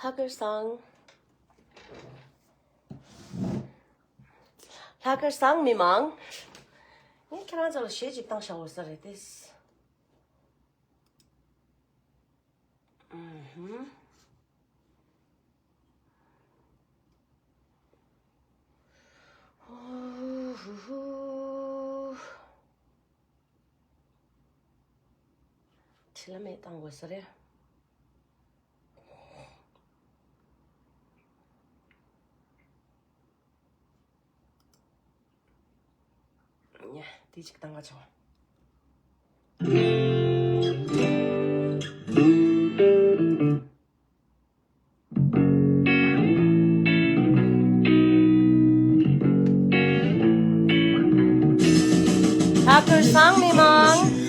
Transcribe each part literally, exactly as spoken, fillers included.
ལྷག་དཀར་བཟང་། ལྷག་དཀར་བཟང་མི་མང་། ངས་ཁྱེད་རང་ཚོ་ལ་གཞས་ཅིག་བཏང་བཞག་འོ་ས་རེད་དེ། ཨུམ་ཧུམ། ཧུ་ཧུ་ཧུ། ཁྲི་ལ་མེད་བཏང་དགོས་ས་རེད། ཡ། དེ་གཅིག་བཏང་ག་ཆོག་ལྷག་དཀར་བཟང་མི་མང་།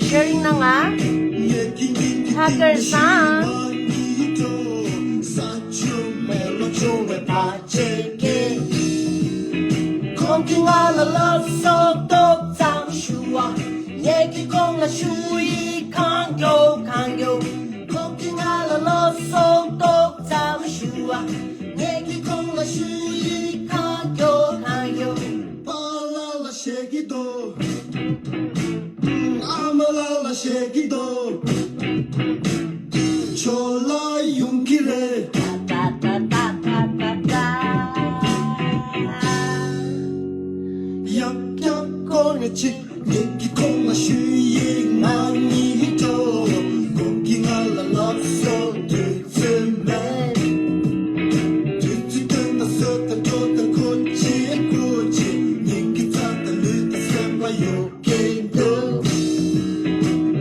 ཤེར་རིང་གནང་ང་། ལྷག་དཀར་བཟང་། ཁོང་གིས་ང་ལ་ལབ་སོང་ཏོག་ཙམ་ཞུ་བ། ངེད་ཀྱིས་ཁོང་ལ་ཞུ་ཡིག་གང་མགྱོགས་གང་མགྱོགས། ཁོང་གིས་ང་ལ་ལབ་སོང་ཏོག་ཙམ་ཞུ་བ། ངེད་ཀྱིས་ཁོང་ལ་ཞུ་ཡིག་གང་མགྱོགས་གང་མགྱོགས། པཱ་ལགས་ལ་བཤད་ཀྱི་འདུག་ཨ་མ་ལགས་ལ་བཤད་ཀྱི་འདུག་ཇོ་ལགས་ཡོང་གི་རེད། ཡང་བསྐྱར་གོ་ནས་ཅིག་ངེད་ཀྱིས་ཁོང་ལ་ཞུ་ཡིག་མ་ཉིད་འགྲོ། ཁོང་གིས་ང་ལ་ལབ་སོང་དུས་ཚོད་མེད། དུས་ཚོད་སྟོན་དང་བཟོ་དང་འགྲོ་དང་ཁོ་ཅི་ཁོ་ཅི། ཉིན་གྱི་རྩ་དང་ལུས་དང་སེམས་པ་ཡོད་ཀྱི་འདུག་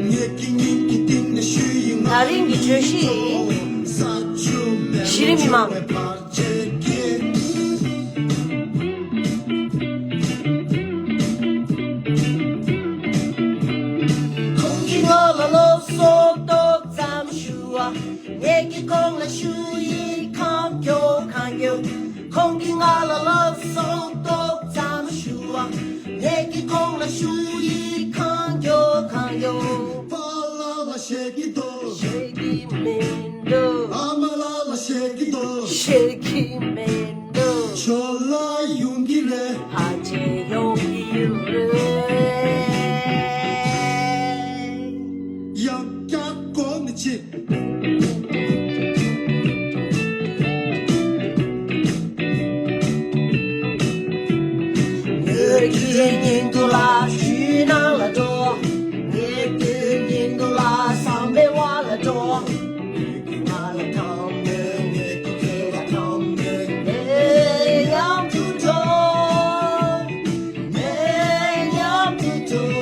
ངེད་ཀྱི་སྙིང་གི་གཏིང་ནས་ཞུ་ཡིག་མ་ཉིད་འགྲོ། ད་རིང་གི་བརྗོད་གཞི་ཡིན། གཞི་རིམ་མི་མང་། ཁོང་གིས་ང་ལ་སློབ་གསོ་ཏོག་ཙམ་ཞུ་བ། ངེད་ཀྱིས་ཁོང་ལ་ཞུ་ཡིག་གང་མགྱོགས་གང་མགྱོགས། ཁོང་གིས་ང་ལ་སློབ་གསོ་ཏོག་ཙམ་ཞུ་བ། ངེད་ཀྱིས་ཁོང་ལ་ཞུ་ཡིག་གང་མགྱོགས་གང་མགྱོགས། པཱ་ལགས་ལ་བཤད་ཀྱི་འདུག་བཤད་ཀྱི་མི་འདུག་ཨ་མ་ལགས་ལ་བཤད་ཀྱི་འདུག་བཤད་ཀྱི་མི་འདུག་ཇོ་ལགས་ཡོང་གི་རེད། ཕལ་ཆེར་ཡོང་གི་རེད། ཡང་བསྐྱར་གོ་མི་བྱེད། ངེད་ཀྱི་ཉིན་ཐོ་ལ་ཞུ་ནང་ལ་འགྲོ། ངེད་ཀྱི་ཉིན་ཐོ་ལ་བསམ་པའི་བར་ལ་འགྲོ། ངེད་ཀྱི་ང་ལ་ཐང་མེད། ངེད་ཀྱི་ཁྱེད་ལ་ཐང་མེད། ངེད་མཉམ་དུ་འགྲོ། ངེད་མཉམ་དུ་འགྲོ།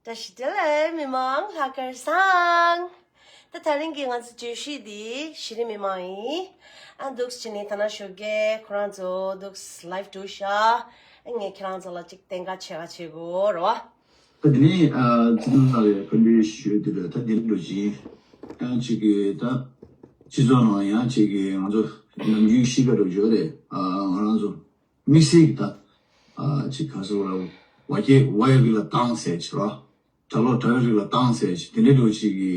བཀྲ་ཤིས་བདེ་ལེགས། མི་མང་ལྷག་དཀར་བཟང་། ད་དེ་རིང་གི་ང་ཚོ་བརྗོད་གཞི་འདི་གཞི་རིམ་མི་མང་ཡིན། ཨ་འདུག་སེ་བྱས་ནས་ད་ནང་ཞོགས་ཀས་ཁོ་རང་ཚོ་འདུག་སེ་ལའིབ་འགྲོ་ཤག་ཨ་ངས་ཁྱེད་རང་ཚོ་ལ་ཅིག་བསྟན་ག་བྱེད་ག་བྱེད་དགོས་རེད་བ། ད་དེ་ནས་ཨ་ཚིག་ཐུང་ལ་ཡང་ཕན་པའི་ཞུ་དེ་རེད། ད་དེ་འགྲོ་བཞིན་ཡང་ཅིག་གི་ད་སྤྱི་ཚོགས་ནང་ཡང་ཅིག་གི་ང་ཚོ་ནམ་རྒྱུན་ཤི་ཁ་འགྲོ་བཞིན་རེད། ཨ་ང་རང་ཚོ་དམིགས་བསལ་གྱི་ད་ཨ་ཅིག་ག་ཟེར་བ་ར་བ་སྐྱེ་བ་ཡ་གི་ལ་བཏང་ཟེར་ཅིག་ར། གྲྭ་ལོག་གྲྭ་བའི་རིགས་ལ་བཏང་ཟེར་ཞིག་དེ་འདྲའི་འདྲ་བོ་ཞིག་གི་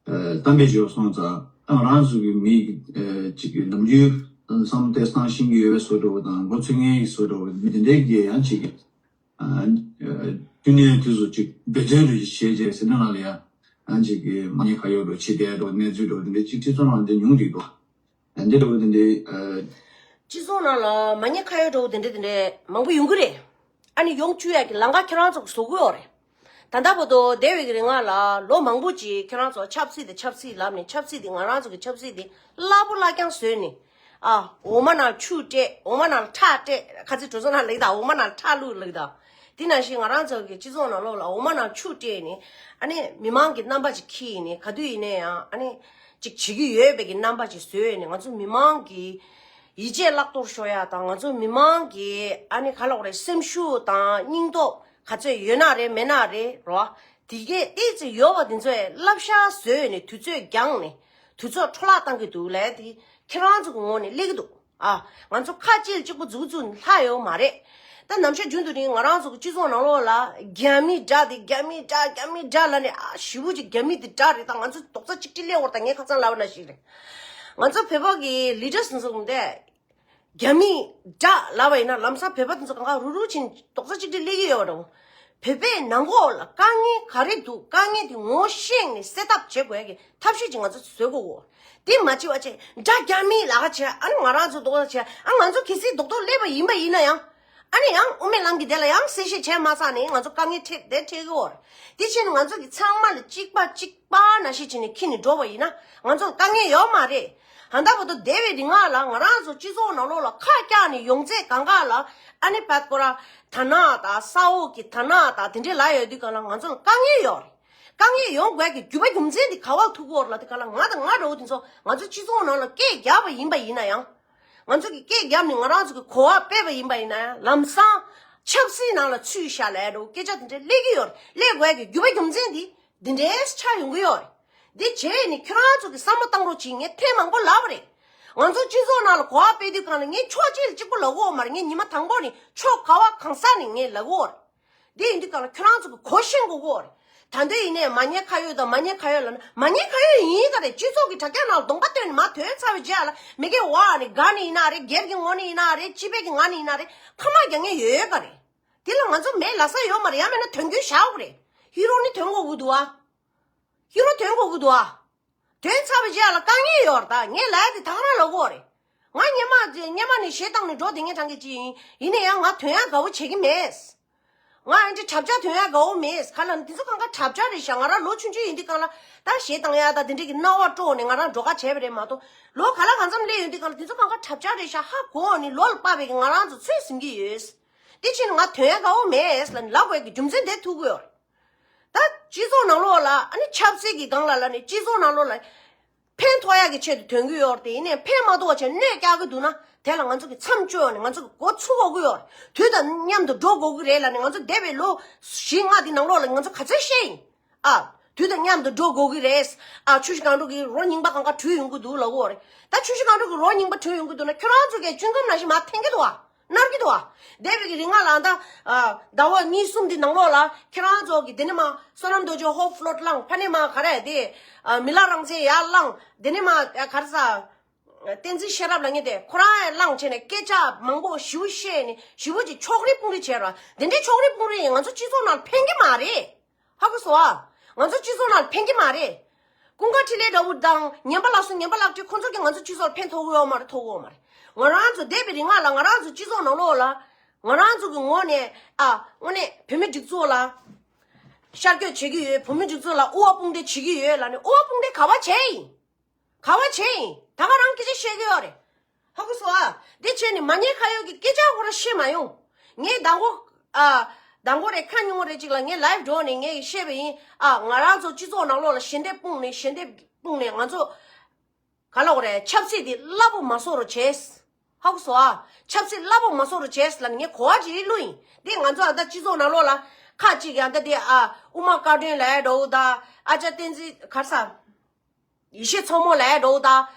གཏམ་དཔེ་ཞིག་སོང་ཙང་། ད་ང་རང་ཚོ་གི་མི་གཅིག་གི་ནམ་རྒྱུན་བསམ་བློ་བཏང་ཤེས་ཀྱི་ཡོད་པའི་བཟོ་འདྲ་བོ་དང་མགོ་ཚོས་མཁན་གྱི་བཟོ་འདྲ་བོ་མི་དེ་འདྲའི་གི་ཡང་གཅིག་གི་དུས་ནས་དུས་སུ་གཅིག་འབད་བརྩོན་རེ་བྱས་རྗེས་ཟེར་ན་ང་ལ་ཡང་ཡང་གཅིག་གི་མ་ཉེས་ཁ་གཡོག་འདྲ་བོ་བྱེད་བསྡད་འདྲ་བོ་གནས་ཚུལ་འདྲ་བོ་དེ་འདྲའི་གཅིག་སྤྱི་ཚོགས་ནང་དེ་ཉུང་དུ་འདུག་འདི་འདྲ་བོ་དེ་འདྲའི་ཨ། སྤྱི་ཚོགས་ནང་ལ་མ་ཉེས་ཁ་གཡོག་འདྲ་བོ་དེ་འདྲ་དེ་འདྲ་མང་པོ་ཡོང་གི་རེད། ཨ་ནི་ཡོང་བཅུག་ཡག་གི་ལམ་ཁ་ཁྱེད་རང་ཚོ་གིས་བཟོ་གི་ཡོད་རེད། ད་ལྟ་བར་དུ་འདས་པའི་གི་རིང་ལ་ལོ་མང་པོ་ཅིག་ཁྱེད་རང་ཚོ་ཆབ་སྲིད་དེ་ཆབ་སྲིད་ལབ་ནས་ཆབ་སྲིད་དེ་ང་རང་ཚོ་གི་ཆབ་སྲིད་དེ་སླ་པོ་སླ་རྐྱང་བཟོས་ནས། ཨ། འོ་མ་ནང་ཆུ་སྤྲད། འོ་མ་ནང་ཁྲག་སྤྲད། ཁ་ཚིག་བྲོ་བཟོ་ནང་ལེགས་དང་འོ་མ་ནང་ཁྲག་བླུགས་ལེགས་དང་། དེ་ནང་བཞིན་ང་རང་ཚོ་གི་སྤྱི་ཚོགས་ནང་ལོགས་ལ་འོ་མ་ནང་ཆུ་སྤྲད་ནས། ཨ་ནི་མི་མང་གི་རྣམ་པ་ཅིག་འཁྱེར་ནས་ག་དུས་ཡིན་ན་ཡང་ཨ་ནི་ཅིག་བྱེད་ཀྱི་ཡོད་པའི་གི་རྣམ་པ་ཅིག་བཟོས་ནས་ང་ཚོ་མི་མང་གི་ཡིད་ཆེས་བརླག་གཏོར་ཤོར་ཡ་དང་། ང་ཚོ་མི་མང་གི་ཨ་ནི་ག་ལབ་དགོས་རེད། སེམས་ཤུགས་དང་སྙིང་སྟོབས་ག་ཚོད་ཡོད་ན་རེད་མེད་ན་རེད་རོ། དེ་གས་ཏོག་ཙམ་ཡོད་པ་དེ་ཚོས་བསླབ་བྱ་བཟོས་ནས་དུས་ཚོད་འགྱངས་ནས་དུས་ཚོད་འཕྲོ་བརླག་བཏང་གི་འདུག་ལབ་ཡ་དེ་ཁྱེད་རང་ཚོ་གི་ངོས་ནས་སླེབས་ཀྱི་འདུག་ཨ། ང་ཚོ་ཁ་གཅིག་ལ་གཅིག་པོ་མཛུབ་བཙུགས་ལྷག་ཡོད་མ་རེད། ད་ནམ་ཞག་རྒྱུན་དུ་ནི་ང་རང་ཚོ་གི་སྤྱི་ཚོགས་ནང་ལོགས་ལ་རྒྱ་མི་དགྲ་དེ་རྒྱ་མི་དགྲ་རྒྱ་མི་དགྲ་ལབ་ནས། ཨ། ཞེ་པོ་ཅིག་རྒྱ་མི་དེ་དགྲ་རེད། ད་ང་ཚོ་རྡོག་རྩ་གཅིག་སྒྲིལ་སླེབས་ཡོད་རེད། ད་ངས་ཁ་སང་ལབ་པ་ནང་བཞིན་རེད། ང་ཚོ་བོད་པ་གི་ལི་ཌར་སི་ཚོ་གི་དེ་རྒྱ་མི་དགྲ་ལབ་པ་ཡིན་ན་ལམ་སང་བོད་པ་དེ་ཚོ་གང་ག་རུབ་རུབ་ཕྱིན་རྡོག་རྩ་གཅིག་སྒྲིལ་སླེབས་ཀྱི་ཡོད་རེད། བོད་པའི་ནང་ལོགས་ལ་དཀའ་ངལ་ག་རེ་འདུག་དཀའ་ངལ་དེ་ངོ་ཤེས་ནས་སེལ་ཐབས་བྱེད་དགོས་ཀྱི་ཐབས་ཤེས་ཅིག་ང་ཚོ་བཟོ་དགོས་གོ། དེ་མ་བྱེད་པ་བྱས་དགྲ་རྒྱ་མི་ལབ་ཀ་བྱས། ཨ་ནི་ང་རང་ཚོ་རྡོག་རྩ་བྱས། ཨ། ང་ཚོ་གལ་སྲིད་རྡོག་རྡོག་སླེབས་པ་ཡིན་པ་ཡིན་ན་ཡང་། ཨ་ནི་ཡང་དབུ་མའི་ལམ་གྱི་དེ་ལ་ཡང་གསལ་བཤད་བྱས་མ་ཚར་ནས་ང་ཚོ་དཀའ་ངལ་འཕྲད་དེ་འཕྲད་ཀྱི་ཡོད་རེད། དེ་བྱས་ནས་ང་ཚོ་གི་ཚང་མ་ལ་གཅིག་པ་གཅིག་པ་ནང་བཞིན་བྱས་ནས་འཁྱེར་ནས་འགྲོ་བ་ཡིན་ན་ང་ཚོ་ལ་དཀའ་ངལ་ཡོད་མ་རེད། ད་ལྟ་བར་དུ་འདས་པའི་རིང་ལ་ང་རང་ཚོ་སྤྱི་ཚོགས་ནང་ལོགས་ལ་ཁ་བཀྱག་ནས་ཡོང་ཚད་གང་ག་ལ། ཨ་ནི་བད་ཀོ་ར་དར་ནག་དང་ས་འོག་གི་དར་ནག་དང་དེ་འདྲས་ལབ་ཡོད་དུས་གང་ལ་ང་ཚོ་ལ་དཀའ་ངལ་ཡོད་རེད། དཀའ་ངལ་ཡོང་དགོས་ཀྱི་རྒྱུ་མ་རྒྱུ་མཚན་དེ་ག་པར་ཐུག་གི་ཡོད་རེད་ལབ་དུས་གང་ལ། ང་དང་ང་འདྲ་བོ་དེ་ཚོ་ང་ཚོ་སྤྱི་ཚོགས་ནང་ལ་སྐད་རྒྱབ་པ་ཡིན་པ་ཡིན་ན་ཡང་། ང་ཚོ་གིས་སྐད་བརྒྱབ་ནས་ང་རང་ཚོ་གི་གོ་བ་སྤེལ་བ་ཡིན་པ་ཡིན་ན་ཡང་། ལམ་སང་ཆབ་སྲིད་ནང་ལ་ཚུད་ཤག་ལབ་འདྲ་བོ་སྐད་ཆ་དེ་འདྲ་སླེབས་ཀྱི་ཡོད་རེད། སླེབས་དགོས་ཀྱི་རྒྱུ་མ་རྒྱུ་མཚན་དེ་འདི་འདྲས་ཆགས་ཡོང་གི་ཡོད་རེད། འདི་བྱས་ནས་ཁྱོད་རང་ཚོ་གིས་བསམ་བློ་བཏང་རོགས་གྱིས། ངས་ཐེངས་མང་པོ་ལབ་པ་རེད། ང་ཚོ་སྤྱི་ཚོགས་ནང་ལ་གོ་བ་སྤེལ་དུས་གང་ལ་ངས་ཕྱོགས་གཅིག་ལ་གཅིག་པོ་ལབ་ཀྱི་ཡོད་མ་རེད། ངས་ཉི་མ་དང་པོ་ནས་ཕྱོགས་ག་པ་གང་ས་ནས་ངས་ལབ་ཀྱི་ཡོད་རེད། འདི་ཡིན་དུས་གང་ལ་ཁྱོད་རང་ཚོ་གིས་གོ་ཤེས་དགོས་ཀྱི་ཡོད་རེད། ད་དུང་ཡིན་ནའི་མ་ཉེས་ཁ་གཡོག་དང་མ་ཉེས་ཁ་གཡོག་ལབ་ན་མ་ཉེས་ཁ་གཡོག་ཡིན་ད་རེད། སྤྱི་ཚོགས་ཀྱི་དྲ་རྒྱ་ནང་ལ་གདོང་པ་སྟོན་ནས་མར་ཐོན་ཚར་བའི་རྗེས་ལ་མི་སྒེར་བ་ནས་དགའ་ནས་ཡིན་ན་རེད། སྒེར་གྱི་ངོས་ནས་ཡིན་ན་རེད། སྤྱི་པའི་གི་ངོས་ནས་ཡིན་ན་རེད། ཐ་མག་རྒྱག་མཁན་ཡོད་ཡོད་ག་རེད། དེ་ལ་ང་ཚོ་མེད་ལབ་ས་ཡོད་མ་རེད། ཡང་མིན་ན་དོན་རྒྱུན་བཞག་དགོས་རེད། ཧི་རོ་ནི་དོན་གོ་གི་འདུག་ཨ། ཧི་རོ་དོན་གོ་གི་འདུག་ཨ། དོན་ཚར་བའི་རྗེས་ལ་དཀའ་ངལ་ཡོད་རེད། ད་ངས་ལབ་ཡ་དེ་ད་ག་རང་ལབ་གོ་རེད། ང་སྔོན་མ་སྔོན་མ་ནས་གཞས་བཏང་ནས་འགྲོ་བསྡད་མཁན་གྲས་ཅིག་ཡིན། ཡིན་ན་ཡང་ང་དོན་ཡག་དགའ་བོ་བྱེད་ཀྱི་མེད། ང་ཨ་འདྲ་གྲབས་ཆག་དོན་ཡག་དགའ་བོ་མེད། ག་ལ་འདི་ཚོ་གང་ག་གྲབས་ཆག་རེད་ཤག་ང་རང་ལོ་ཆུང་ཆུང་ཡིན་དུས་གང་ལ་ད་གཞས་བཏང་ཡ་ད་འདི་འདྲ་གི་སྣང་བ་དཀྲོགས་ནས་ང་རང་འགྲོ་ཁ་བྱས་པ་རེད་མ་གཏོགས། ལོ་ག་ལ་གང་འཚམ་སླེབས་ཡོང་དུས་གང་ལ་འདི་ཚོ་གང་ག་གྲབས་ཆག་རེད་ཤག་ཧ་གོ་ནས་ལོ་ལ་དཔག་པའི་གི་ང་རང་ཚོ་ཚོད་ཟིན་གྱི་ཡོད། དེ་ཕྱིན་ང་དོན་ཡག་དགའ་བོ་མེད་ལབ་དགོས་ཀྱི་རྒྱུ་མཚན་དེ་ཐུག་གི་ཡོད། ད་སྤྱི་ཚོགས་ནང་ལོགས་ལ་ཨ་ནི་ཆབ་སྲིད་ཀྱི་སྒང་ལ་ལ་ནི་སྤྱི་ཚོགས་ནང་ལོགས་ལ་ཕན་ཐོགས་ཡག་གི་ཆེད་དུ་དོན་གྱི་ཡོད་རེད་དེ། ཡིན་ནའི་ཕན་མ་ཐོགས་པ་བྱས་གནོད་བསྐྱལ་གྱི་འདུག་ན་དེ་ལ་ང་ཚོ་གི་མཚམས་གཅོད་ནས་ང་ཚོ་གི་འགོ་ཚུགས་དགོས་ཀྱི་ཡོད་རེད། དུས་དང་མཉམ་དུ་འགྲོ་དགོས་ཀྱི་རེད་ལབ་ནས་ང་ཚོ་འདས་པའི་ལོ་བཞི་ལྔ་འདི་ནང་ལོགས་ལ་ང་ཚོ་ག་ཚོད་བཤད་ཡིན། ཨ། དུས་དང་མཉམ་དུ་འགྲོ་དགོས་ཀྱི་རེད། ཨ། ཆུ་བཞི་སྒང་དྲུག་གི་རོ་རྙིང་པ་གང་ག་བྲུས་ཡོང་གི་འདུག་ལབ་ཀྱི་ཡོད་རེད། ད་ཆུ་བཞི་སྒང་དྲུག་གི་རོ་རྙིང་པ་བྲུས་ཡོང་གི་འདུག་ན་ཁྱོད་རང་ཚོ་གིས་ཅུང་ཙམ་ནང་བཞིན་མར་འཐེན་གྱི་འདུག་བ། མནར་གྱི་འདུག་བ། འདས་པའི་གི་རིང་ལ་ད། ཨ། ཟླ་བ་གཉིས་གསུམ་འདི་ནང་ལོགས་ལ་ཁྱེད་རང་ཚོ་གིས་འདི་ནས་མར་བསོད་ནམས་རྡོ་རྗེ་ཧོབ་ཕློ་ཊི་བླངས། ཕ་ནས་མར་ག་རེ་དེ། ཨ། མི་ལ་རང་བཙན་ཡར་བླངས། འདི་ནས་མར་ག་རེ་ཟ། བསྟན་འཛིན་ཤེས་རབ་ལབ་མཁན་དེ་ཁོ་རང་ཡང་བླངས་བྱས་ནས་སྐད་ཆ་མང་པོ་ཞེ་པོ་བཤད་ནས་ཞེ་པོ་ཅིག་ཕྱོགས་རིས་དཔུང་རིས་བྱས་ར། འདི་འདྲའི་ཕྱོགས་རིས་དཔུང་རིས་ཡིས་ང་ཚོ་སྤྱི་ཚོགས་ནང་ལ་ཕན་གྱི་མ་རེད། ཧ་གོ་སོང་ཨ། ང་ཚོ་སྤྱི་ཚོགས་ནང་ལ་ཕན་གྱི་མ་རེད། ཀུན་དགའ་འཕྲིན་ལས་འདྲ་བོ་དང་ཉན་པ་ལགས་སོ། ཉན་པ་ལགས་ཀྱིས་ཁོ་ཚོ་གིས་ང་ཚོ་སྤྱི་ཚོགས་ལ་ཕན་ཐོགས་ཀྱི་ཡོད་མ་རེད། ཐོགས་ཀྱི་ཡོད་མ་རེད། ང་རང་ཚོ་འདས་པའི་རིང་ལ་ང་རང་ཚོ་སྤྱི་ཚོགས་ནང་ལོགས་ལ་ང་རང་ཚོ་གི་ངོས་ནས། ཨ། དངོས་གནས་བོད་མི་སྒྲིག་འཛུགས་ལ་ཤར་བསྐྱོད་བྱེད་ཀྱི་ཡོད། བོད་མི་སྒྲིག་འཛུགས་ལ་དབུ་བ་དཔུང་སྡེ་བྱེད་ཀྱི་ཡོད་ལབ་ནས་དབུ་བ་དཔུང་སྡེ་ག་པར་བྱས་ཡིན། ག་པར་བྱས་ཡིན། ད་ག་རང་སྐད་ཆ་བཤད་ཀྱི་ཡོད་རེད། ཧ་གོ་སོང་ཨ། འདི་བྱས་ནས་མ་ཉེས་ཁ་གཡོག་གི་སྐད་ཆ་ཁོ་རང་བཤད་མ་ཡོང་། ངས་མདང་དགོང་། ཨ། མདང་དགོང་རེད། ཁ་ཉིན་མོ་རེད་ཅིག་ལ་ངས་ལའིབ་འགྲོ་ནས་ངས་བཤད་པ་ཡིན། ཨ། ང་རང་ཚོ་སྤྱི་ཚོགས་ནང་ལོགས་ལ་ཞལ་འདེབས་སྤུངས་ནས་ཞལ་འདེབས་སྤུངས་ནས་ང་ཚོ། ག་ལབ་དགོས་རེད། ཆབ་སྲིད་འདི་སླ་པོ་མ་བཟོ་རོགས་བྱས། ཧ་གོ་སོང་ཨ། ཆབ་སྲིད་སླ་པོ་མ་བཟོ་རོགས་བྱས་ལབ་ནས་ངས་གོ་བ་ཅིག་བླུགས་ཡིན། འདི་ང་ཚོ་ཨ་ད་སྤྱི་ཚོགས་ནང་ལོགས་ལ་ཁ་ཅིག་ཡང་ད་འདི། ཨ། དབུ་མ་བཀའ་དྲིན་ལབ་འགྲོ་ད། ཨ་ཅག་བསྟན་འཛིན་ག་རེ་ཟ། ཡེ་ཤེས་མཚོ་མོ་ལབ་འགྲོ་ད།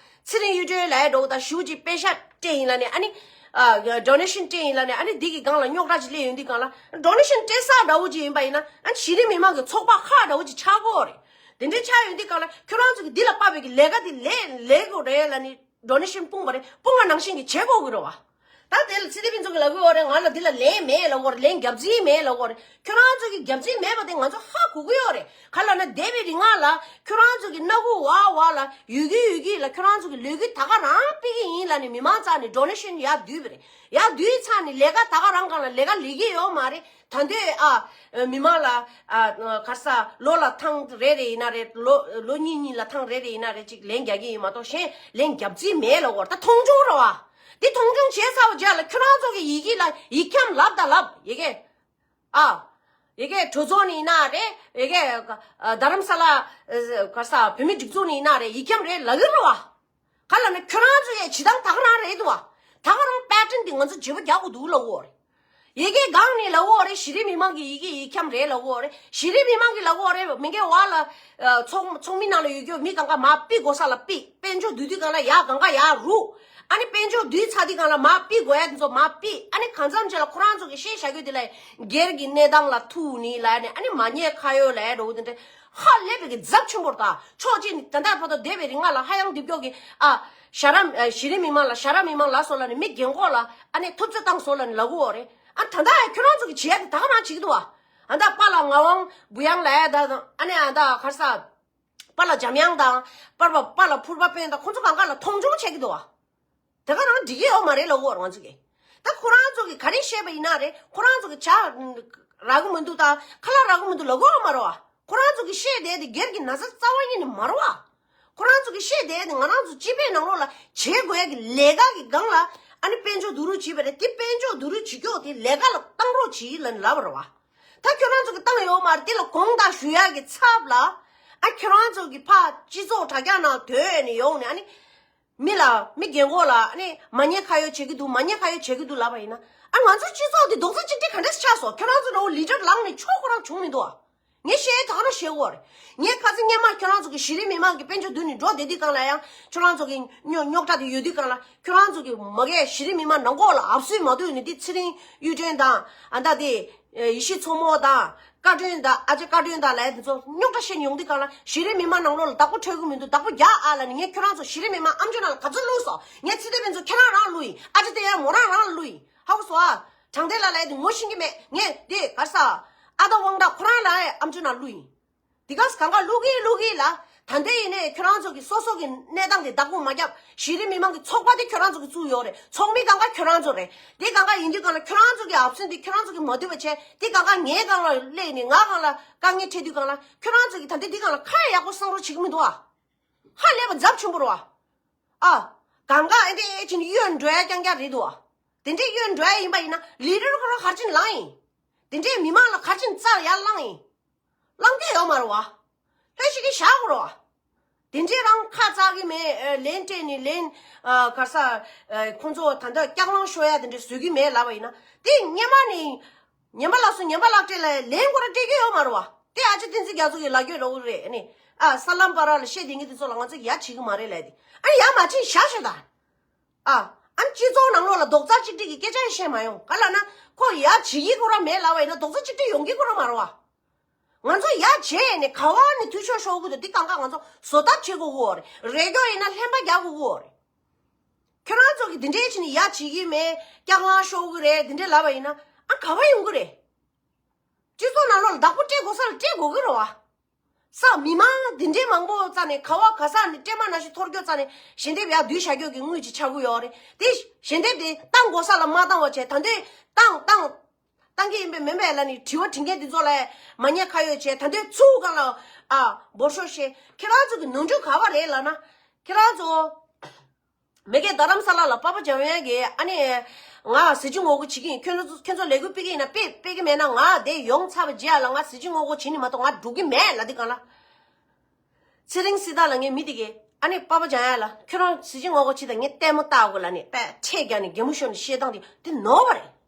ཚེ་རིང་གཡུ་སྒྲོན་ལབ་འགྲོ་ད། ཞེ་པོ་ཅིག་པེ་ཤག་སྤྲད་ཡིན་ལབ་ནས། ཨ་ནི་ ཨ་ཌོ་ནེ་ཤན་སྤྲད་ཡིན་ལབ་ནས། ཨ་ནི་འདི་གི་སྒང་ལ་རྙོག་དྲ་ཅིག་སླེབས་ཡོང་དུས་སྒང་ལ། ཌོ་ནེ་ཤན་སྤྲད་ས་འདྲ་བོ་ཅིག་ཡིན་པ་ཡིན་ན། ཨ་ནི་གཞི་རིམ་མི་མང་གི་ཚོགས་པ་ཁག་འདྲ་བོ་ཅིག་ཆགས་ཀྱི་ཡོད་རེད། དེ་འདྲའི་ཆགས་ཡོང་དུས་སྒང་ལ་ཁྱོད་རང་ཚོ་གི་འདི་ལ་དཔག་པའི་གི་ལས་ཀ་འདི་ལས་ལས་དགོས་རེད་ལབ་ནས་ཌོ་ནེ་ཤན་སྤུངས་པ་རེད། སྤུངས་པ་ནང་བཞིན་གྱི་བྱེད་དགོས་ཀྱི་རེད་བ། ད་དེ་ལ་ཚེ་བརྟན་ཕུན་ཚོགས་ཀྱིས་ལབ་ཀྱི་ཡོད་རེད། ང་ལ་འདི་ལ་ལན་མེད་ལབ་ཀྱི་ཡོད་རེད། ལན་རྒྱབ་རྩིས་མེད་ལབ་ཀྱི་ཡོད་རེད། ཁྱོད་རང་ཚོ་གི་རྒྱབ་རྩིས་མེད་པ་དེ་ང་ཚོ་ཧ་གོ་གི་ཡོད་རེད། ག་ལབ་ན་འདས་པའི་རིང་ལ་ཁྱོད་རང་ཚོ་གི་སྣ་ཁུག་འོག་འོག་ལ་ཡོད་ཀྱི་ཡོད་ཀྱི་ལ། ཁྱོད་རང་ཚོ་གི་ལས་འགུལ་ད་ག་རང་སྤེལ་གྱི་ཡིན་ལབ་ནས་མི་མང་རྩ་ནས་ཌོ་ནེ་ཤན་ཡར་བསྡུས་པ་རེད། ཡར་བསྡུས་ཚར་ནས་ལས་ཀ་ད་ག་རང་སྒང་ལ་ལས་ཀ་ལས་ཀྱི་ཡོད་མ་རེད། ད་འདོད་ཨ། མི་མང་ལ་ཨ་ག་རེ་ཟེར། ལོ་ལ་ཐེངས་རེ་རེ་ཡིན་ན་རེད། ལོ་ལོ་གཉིས་གཉིས་ལ་ཐེངས་རེ་རེ་ཡིན་ན་རེད། ཅིག་ལན་རྒྱག་གི་ཡིན་མ་གཏོགས་གཞན་ལན་རྒྱབ་རྩིས་མེད་ལབ་ཀྱི་ཡོད་རེད། ད་མཐོང་ཆུང་རེད་བ། འདི་མཐོང་ཆུང་བྱས་ཚར་བའི་རྗེས་ལ་ཁྱོད་རང་ཚོ་གི་ཡི་གེ་ལ་ཡིག་འཁྱམ་ལབ་དང་ལབ། ཡི་གེ་ཨ། ཡི་གེ་གྲོས་ཚོགས་ནས་ཡིན་ན་རེད། ཡི་གེ་ཨ་རྡ་རམ་ས་ལ་ཨ་ག་རེ་ཟེར། བོད་མི་སྒྲིག་འཛུགས་ནས་ཡིན་ན་རེད། ཡིག་འཁྱམ་རེད་ལབ་ཀྱི་རེད་བ། ག་ལབ་ན་ཁྱོད་རང་ཚོ་ཡི་བྱེད་སྟངས་ད་ག་རང་རེད་འདུག་བ། ད་ག་རང་པེ་ཊན་འདི་ང་ཚོ་བརྗེ་པོ་རྒྱག་དགོས་འདུག་ལབ་ཀྱི་ཡོད་རེད། ཡི་གེ་སྒང་ནས་ལབ་ཀྱི་ཡོད་རེད། གཞི་རིམ་མི་མང་གི་ཡི་གེ་ཡིག་འཁྱམ་རེད་ལབ་ཀྱི་ཡོད་རེད། གཞི་རིམ་མི་མང་གིས་ལབ་ཀྱི་ཡོད་རེད། མི་འགའི་འོག་ལ་ཨ་ཚོགས་ཚོགས་མི་ནང་ལ་ཡོད་རྒྱུ་མི་གང་ག་མར་ཕུད་དགོས་ས་ལ་ཕུད། དཔལ་འབྱོར་བསྡུ་དུས་སྒང་ལ་ཡར་གང་ག་ཡར་རུག་ཨ་ནི་དཔལ་འབྱོར་བསྡུས་ཚར་དུས་སྒང་ལ་མར་ཕུད་དགོས་ཡ་དེ་ཚོ་མར་ཕུད། ཨ་ནི་གང་འཚམ་ཅིག་ལ་ཁོ་རང་ཚོ་གི་བཤད་བཞག་རྒྱུ་དེ་ལ་སྒེར་གྱི་གནས་སྟངས་ལ་ཐུག་ནི་ལབ་ནས། ཨ་ནི་མ་ཉེས་ཁ་གཡོགས་ལབ་ཡ་འདྲ་བོ་དེ་འདྲ་ཧ་ལས་པའི་གི་ཚབས་ཆེན་པོ་རེད། ད་ཕྱོགས་གཅིག་ནས་ད་ལྟ་བར་དུ་འདས་པའི་རིང་ལ་ཧ་ཡང་འདི་སྐྱོ་གི་ཨ། ཞྭ་ར་ཨ་གཞི་རིམ་མི་མང་ལ་ཞྭ་ར་མི་མང་ལ་སོགས་ལབ་ནས་མི་རྒན་འཁོགས་ལ་ཨ་ནི་ཐུབ་ཚོད་བཏང་སོང་ལབ་ནས་ལབ་ཀྱི་ཡོད་རེད། ཨ་ད་ལྟ་ཡང་ཁྱོད་རང་ཚོ་གི་བྱེད་ཡ་དེ་ད་ག་རང་བྱེད་ཀྱི་འདུག་བ། ཨ་ད་པཱ་ལགས་ངག་དབང་བུ་ཡང་ལབ་ཡ་ད་དང་། ཨ་ནི་ཨ་ད་ག་རེ་ཟེར། པཱ་ལགས་འཇམ་དབྱངས་དང་། པར་པ་པཱ་ལགས་ཕུར་པ་དཔོན་དང་། ཁོང་ཚོ་གང་ག་ལ་མཐོང་ཆུང་བྱེད་ཀྱི་འདུག་བ། དེ་ག་རང་འགྲིག་གི་ཡོད་མ་རེད་ལབ་ཀྱི་ཡོད་རེད་ང་ཚོ་གིས། ད་ཁོ་རང་ཚོ་གིས་ག་རེ་བཤད་པ་ཡིན་ན་རེད། ཁོ་རང་ཚོ་གིས་བྱ་རག་གི་མི་འདུག་ད་ཁ་ལག་རག་གི་མི་འདུག་ལབ་ཀྱི་ཡོད་མ་རེད་བ། ཁོ་རང་ཚོ་གིས་བཤད་བསྡད་དེ་སྒེར་གྱི་ན་ཚ་རྩ་བ་ཉིད་ནས་མ་རེད་བ། ཁོ་རང་ཚོ་གིས་བཤད་བསྡད་དེ་ང་རང་ཚོ་སྤྱི་པའི་ནང་ལོགས་ལ་བྱེད་དགོས་ཡ་གི་ལས་ཀ་གི་སྒང་ལ་ཨ་ནི་དཔལ་འབྱོར་བསྡུ་རུབ་བྱས་པ་རེད། དེ་དཔལ་འབྱོར་བསྡུ་རུབ་བྱེད་ཀྱོག་དེ་ལས་ཀ་ལ་བཏང་རོགས་གྱིས་ལབ་ནས་ལབ་པ་རེད་བ། ད་ཁྱོད་རང་ཚོ་གིས་བཏང་ཡོད་མ་རེད། དེ་ལ་དགོངས་དག་ཞུ་ཡ་གི་ཚབ་ལ་ཨ་ཁྱོད་རང་ཚོ་གི་ཕར་སྤྱི་ཚོགས་དྲ་རྒྱ་ནང་དོན་ནས་ཡོང་ནས་ཨ་ནི། མི་ལ་མི་རྒན་འཁོགས་ལ་ཨ་ནི་མ་ཉེས་ཁ་གཡོགས་བྱེད་ཀྱི་འདུག་མ་ཉེས་ཁ་གཡོགས་བྱེད་ཀྱི་འདུག་ལབ་པ་ཡིན་ན། ཨ་ང་ཚོ་སྤྱི་ཚོགས་འདི་རྡོག་རྩ་གཅིག་སྒྲིལ་ག་འདྲས་ཆགས་སོང་། ཁྱོད་རང་ཚོ་འདྲ་བོ་ལི་ཌར་ལངས་ནས་ཆོག་ཁོ་རང་བྱུང་མི་འདུག་ཨ། ངས་བཤད་ད་ག་རང་བཤད་ཀྱི་ཡོད་རེད། ངས་ཁ་སང་སྔོན་མ་ཁྱོད་རང་ཚོ་གི་གཞི་རིམ་མི་མང་གི་དཔལ་འབྱོར་བསྡུ་ནས་འགྲོ་བསྡད་དུས་སྒང་ལ་ཡང་ཁྱོད་རང་ཚོ་གི་རྙོག་རྙོག་དྲ་དེ་ཡོད་དུས་སྒང་ལ་ཁྱོད་རང་ཚོ་གི་མ་གིའི་གཞི་རིམ་མི་མང་ནང་ལོགས་ལ་ཨབ་སུའི་མ་འདུག་ནས་དེ་ཚེ་རིང་གཡུ་སྒྲོན་དང་ཨ་ད་དེ། ཡེ་ཤེས་མཚོ་མོ་དང་བཀའ་དྲིན་དང་ཨ་ཅེ་བཀའ་དྲིན་དང་ལབ་ཡ་དེ་ཚོ་རྙོག་དྲ་བཤད་ནས་ཡོང་དུས་སྒང་ལ་གཞི་རིམ་མི་མང་ནང་ལོགས་ལ་བདག་པོ་འཕྲོད་ཀྱི་མི་འདུག་བདག་པོ་རྒྱག་ཨ་ལབ་ནས་ངས་ཁྱོད་རང་ཚོ་གཞི་རིམ་མི་མང་ཨམ་ཅོག་ནང་ལ་ག་ཚོད་བླུགས་སོང་། ངས་ཚེ་བརྟན་ཕུན་ཚོགས་ཁྱེད་རང་རང་བླུགས་ཡིན། ཨ་ཅེ་དེ་ཡང་མོ་རང་རང་བླུགས་ཡིན། ཧ་གོ་སོང་ཨ། དྲང་བདེན་ལགས་ལབ་ཡ་དེ་ངོ་ཤེས་ཀྱི་མེད། ངས་དེ་ག་རེ་ཟེར། ཨ་ད་དབང་གྲགས་ཁོ་རང་ལ་ཡང་ཨམ་ཅོག་ནང་བླུགས་ཡིན། དེ་ག་གང་ག་བླུག་གི་བླུག་གི་ལ། ད་ལྟ་ཡིན་ནའི་ཁྱོད་རང་ཚོ་གི་སོ་སོ་གི་གནས་སྟངས་དེ་བདག་པོ་མ་རྒྱབ། གཞི་རིམ་མི་མང་གི་ཚོགས་པ་དེ་ཁྱོད་རང་ཚོ་གི་བཙུགས་ཡོད་རེད། ཚོགས་མི་གང་ག་ཁྱོད་རང་ཚོ་རེད། དེ་གང་ག་ཡིན་དུས་སྒང་ལ་ཁྱོད་རང་ཚོ་གི་ཨབ་སེན་དེ་ཁྱོད་རང་ཚོ་གི་མ་འདུས་པ་བྱས། དེ་གང་ག་ངའི་སྒང་ལ་སླེབས་ནས་ང་སྒང་ལ་དཀའ་ངལ་འཕྲད་དུས་སྒང་ལ་ཁྱོད་རང་ཚོ་གི་ད་ལྟ་དེ་སྒང་ལ་ཁ་ཡག་པོ་གསང་རོགས་བྱེད་ཀྱི་མི་འདུག་ཨ། ཧ་ལས་པ་ཚབས་ཆེན་པོ་རེད་བ། ཨ། གང་ག་ཨེ་འདྲས་ཨེ་ཅིན་གཡོལ་འགྲོ་ཡ་རྐྱང་རྐྱང་རེད་འདུག་ཨ། དེ་འདྲས་གཡོལ་འགྲོ་ཡ་ཡིན་པ་ཡིན་ན་ལི་ཌར་ཁོ་རང་ག་རེ་བྱས་ནས་ལངས་ཡིན། དེ་འདྲས་མི་མང་ལ་ག་རེ་བྱས་ནས་རྩར་ཡར་ལངས་ཡིན། ལངས་ཀྱི་ཡོད་མ་རེད་བ། ལྷོད་ཤིག་གི་བཞག་དགོས་རེད་བ། དེ་འདྲས་རང་ཁ་ཚ་གི་མེད། ཨ་ལན་སྤྲད་ནས་ལན། ཨ་ག་རེ་ཟེར། ཨ་ཁོང་ཚོ་ད་ལྟ་སྐྱག་ལང་ཤོར་ཡ་དེ་འདྲས་བཟོ་གི་མེད་ལབ་པ་ཡིན་ན། དེ་སྔོན་མ་ནས་ངན་པ་ལ་སོ་ངན་པ་ལག་སྤྲད་ལ་ལན་ཁོ་རང་སྤྲད་ཀྱི་ཡོད་མ་རེད་བ། དེ་ཨ་ཅེ་བསྟན་འཛིན་རྒྱ་མཚོ་གི་ལབ་རྒྱུ་འདྲ་བོ་རེད། ཨ་ནི་ཨ་ས་ལམ་བར་ལ་བཤད་བསྡད་མཁན་དེ་ཚོ་ལ་ང་ཚོ་ཡ་བྱེད་ཀྱི་མ་རེད་ལབ་དེ། ཨ་ནི་ཡ་མ་བྱེད་བཞག་ཤོག་ད། ཨ། ཨ་ནི་སྤྱི་ཚོགས་ནང་ལོགས་ལ་རྡོག་རྩ་གཅིག་སྒྲིལ་གྱི་སྐད་ཆ་ཡང་བཤད་མ་ཡོང་། ག་ལབ་ན་ཁོ་ཡ་བྱེད་ཀྱི་ཁོ་རང་མེད་ལབ་པ་ཡིན་ན་རྡོག་རྩ་གཅིག་སྒྲིལ་ཡོང་གི་ཁོ་རང་མ་རེད་བ། ང་ཚོ་ཡ་བྱས་ནས་ག་བ་ནས་འཐུས་ཤོར་ཤོར་གི་འདུག་འདི་གང་ག་ང་ཚོ་བཟོ་ཐབས་བྱེད་དགོས་ཀྱི་ཡོད་རེད། རེ་སྐྱོ་ཡིན་ན་ལྷན་པ་རྒྱག་དགོས་ཀྱི་ཡོད་རེད། ཁྱོད་རང་ཚོ་གིས་འདི་འདྲས་བྱས་ནས་ཡ་བྱེད་ཀྱི་མེད། སྐྱག་ལང་ཤོར་གི་རེད། འདི་འདྲས་ལབ་པ་ཡིན་ན་ཨ་ག་བ་ཡོང་གི་རེད། སྤྱི་ཚོགས་ནང་ལོགས་ལ་བདག་པོ་སྤྲད་དགོས་ས་ལ་སྤྲད་དགོས་ཀྱི་རེད་བ། ས་མི་མང་འདི་འདྲའི་མང་པོ་རྩ་ནས་ག་བ་ག་ས་ནས་སྤྲད་མ་ན་ཞིག་འཐོར་སྐྱོད་རྩ་ནས་ཞལ་འདེབས་ཡར་བསྡུས་བཞག་སྐྱོད་ཀྱི་དངུལ་ཅིག་ཆགས་ཀྱི་ཡོད་རེད། དེ་ཞལ་འདེབས་དེ་བཏང་དགོས་ས་ལ་མ་བཏང་བ་བྱས། ད་འདོད་བཏང་བཏང་བཏང་གི་ཡིན་པས་མིན་པས་ལབ་ནས་དྲི་བ་དྲི་མཁན་འདི་ཚོ་ལ་མ་ཉེས་ཁ་གཡོགས་བྱས། ད་འདོད་ཚུར་སྒང་ལ་ཨ་འབོར་ཤོག་བཤད། ཁྱེད་རང་ཚོ་གི་ནོར་འཁྲུལ་ག་བ་རེད་ལབ་ན། ཁྱེད་རང་ཚོ། མ་གི་རྡ་རམ་ས་ལ་ལ་པ་ཕ་འཇམ་དབྱངས་ཀྱིས་ཨ་ནི་ང་གཟི་བརྗིད་ངོ་རྒོལ་བྱེད་ཀྱི་ཡིན། ཁྱོད་ཚོ་ཁྱོད་ཚོ་ལས་འགུལ་སྤེལ་གྱི་ཡིན་ན་སྤེལ། སྤེལ་གྱི་མེད་ན་ང་དེ་ཡོང་ཚར་བའི་རྗེས་ལ་ང་གཟི་བརྗིད་ངོ་རྒོལ་བྱེད་ནི་མ་གཏོགས་ང་འགྲོ་གི་མེད་ལབ་དུས་སྒང་ལ། ཚེ་རིང་སྲི་ཐར་ལབ་མཁན་མི་དེ་གིས་ཨ་ནི་པ་ཕ་འཇམ་དབྱངས་ལ་ཁྱོད་རང་གཟི་བརྗིད་ངོ་རྒོལ་བྱེད་དང་ངས་ལྟད་མོ་ལྟ་དགོས་ལབ་ནས་པས་ཁྲལ་རྒྱག་ནས་གད་མོ་ཤོར་ནས་བཤད་སྟངས་དེ་དེ་ནོར་བ་རེད།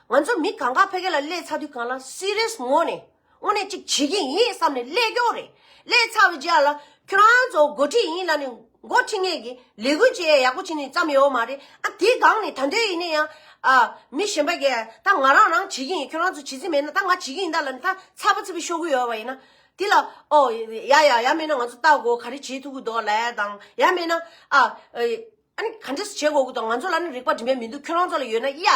ང་ཚོ་མི་གང་ག་ཕ་གི་ལ་སླེབས་ཚར་དུས་སྒང་ལ་སི་རི་ཡས་ངོས་ནས་དངོས་གནས་ཅིག་བྱེད་ཀྱི་ཡིན་བསམ་ནས་སླེབས་ཀྱི་ཡོད་རེད། སླེབས་ཚར་བའི་རྗེས་ལ་ཁྱོད་རང་ཚོ་འགོ་ཁྲིད་ཡིན་ལབ་ནས་ འགོ་ཁྲིད་མཁན་གྱི་ལས་འགུལ་བྱེད་ཡག་པོ་བྱེད་ནས་བརྩམས་ཡོད་མ་རེད། ཨ་དེའི་སྒང་ནས་ད་འདོད་ཡིན་ན་ཡང་ཨ་མི་གཞན་པ་གས་ད་ང་རང་རང་བྱེད་ཀྱི་ཡིན། ཁྱོད་རང་ཚོ་བྱེད་རྩིས་མེད་ན་ད་ང་བྱེད་ཀྱི་ཡིན་ད་ལབ་ནས་ད་ཚ་བ་ཚ་བའི་ཤོག་གུ་ཡོད་པ་ཡིན་ན་དེ་ལ་ཨོ་ཡ་ཡ་ཡ་མེད་ན་ང་ཚོ་ལྟ་དགོས། ག་རེ་བྱེད་ཐུབ་ཀྱི་འདུག་ལབ་དང་། ཡ་མེད་ན་ཨ་ཨ་ནི་ག་འདྲས་བྱེད་དགོས་ཀྱི་འདུག་ང་ཚོ་ལ་ནི་རིག་པ་འགྲིམ་པའི་མི་འདུག་ཁྱོད་རང་ཚོ་ལ་ཡོད་ན་ཡ་